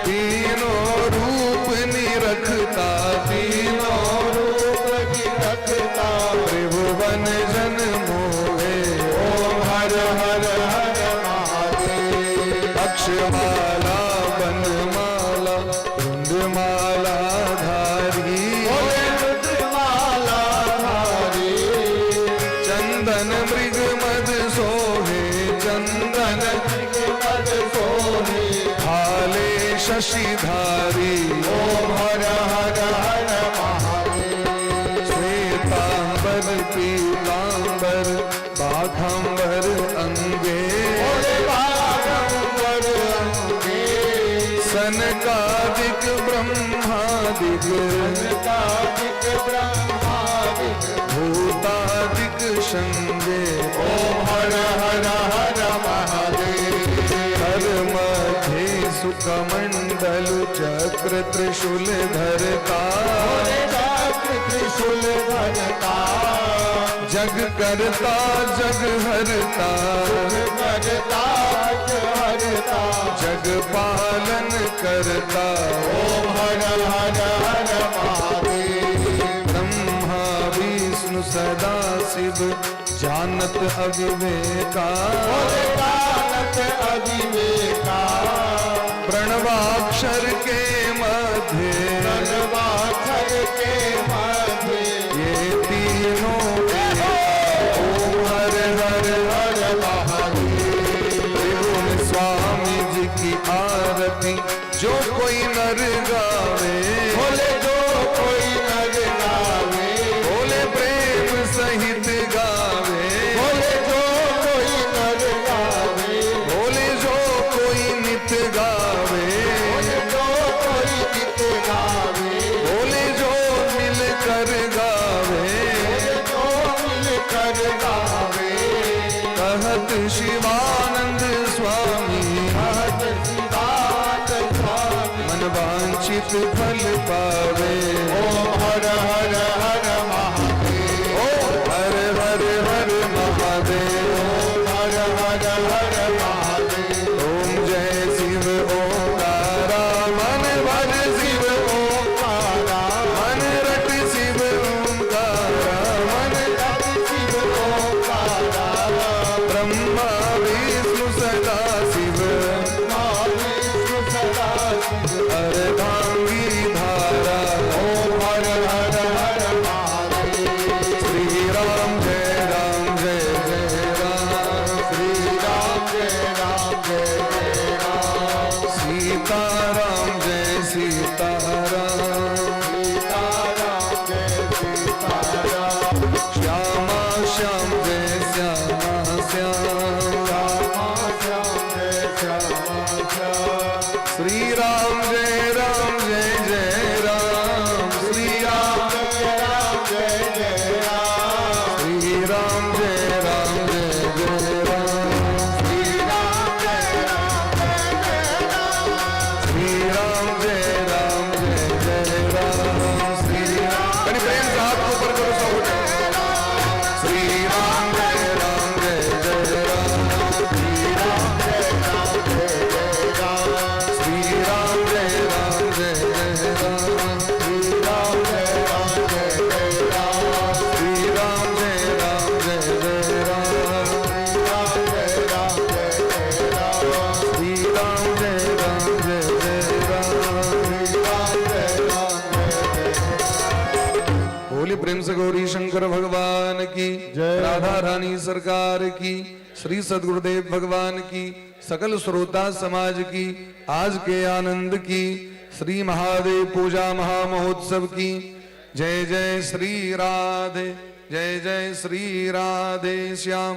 तीनों रूप निरखता, तीनों रूप निरखता, त्रिभुवन जन मोहे। ओम हर हर हर महादेव। अक्षमाला बनमाला रुंडमाला धारी। बोले रुद्रमाला धारी। चंदन मृग मद सोहे, चंदन मद सोहे। भाले शशिधारी। ओम हर हर हर महादेव। श्वेतांबर पीतांबर बाघंबर अंगे। बोले बाघंबर अंगे। सनकादिक ब्रह्मादिक, सनकादिक ब्रह्मादिक, भूतादिक संगे। ओम हर हर हर महादेव। हर मध्ये सुखमंडल चक्र त्रिशूल धरता। बोले चक्र त्रिशूल धरता। जग करता जग हरता, करता जग हरता, जग पालन करता। ओम हर हर हर महादेव। ब्रह्मा विष्णु सदा शिव जानत अविवेका। बोले जानत अविवेका। प्रणवाक्षर के मध्य, प्रणवाक्षर के मध्य, ये तीनों ओम हर हर हर महादेव। त्रिगुण स्वामी जी की आरती जो कोई नर गावे। बोले जो कोई नर गावे। बोले प्रेम सहित गावे। बोले जो कोई नर गावे। बोले जो कोई नित गावे। बोले जो कोई नित गावे। बोले जो मिल कर गावे। बोले जो मिल कर गावे। कहत शिवानंद स्वामी, कहत शिवानंद स्वामी, मन वांछित फल पावे। ओम हर हर हर महादेव। ओम हर हर हर महादेव। ओम हर हर हर महादेव। ओम जय शिव ओंकारा, मन भज शिव ओंकारा, मन रट शिव ओंकारा, मन रट शिव ओंकारा। ब्रह्मा विष्णु सदा शिव, ब्रह्मा विष्णु सदा शिव, अर्धांगी धारा। ओम हर हर हर महादेव। श्री राम जय राम जय जय राम। श्री राम जय राम जय जय राम। सीता राम जय सीता राम। सीता राम जय सीता राम। श्यामा श्याम जय श्यामा श्याम। श्यामा श्याम जय श्यामा श्याम। श्री राम जय राम जय जय राम। श्री राम जय राम जय जय राम। श्री राम जय राम जय जय राम। श्री राम जय राम जय जय राम। श्री राम जय राम जय जय राम। श्री राम, प्रेम से हाथ ऊपर करो सब। श्री राम जय राम जय जय राम। श्री राम जय राम जय जय राम। श्री राम जय राम जय जय राम। श्री राम जय राम जय जय राम। श्री राम जय राम जय जय राम। राम जय राम जय जय राम। श्री राम जय राम जय जय राम। श्री राम जय राम जय जय राम। बोले प्रेम से गौरी शंकर भगवान की जय। राधा रानी सरकार की, श्री सदगुरुदेव भगवान की, सकल श्रोता समाज की, आज के आनंद की, श्री महादेव पूजा महामहोत्सव की जय जय श्री राधे, जय जय श्री राधे श्याम।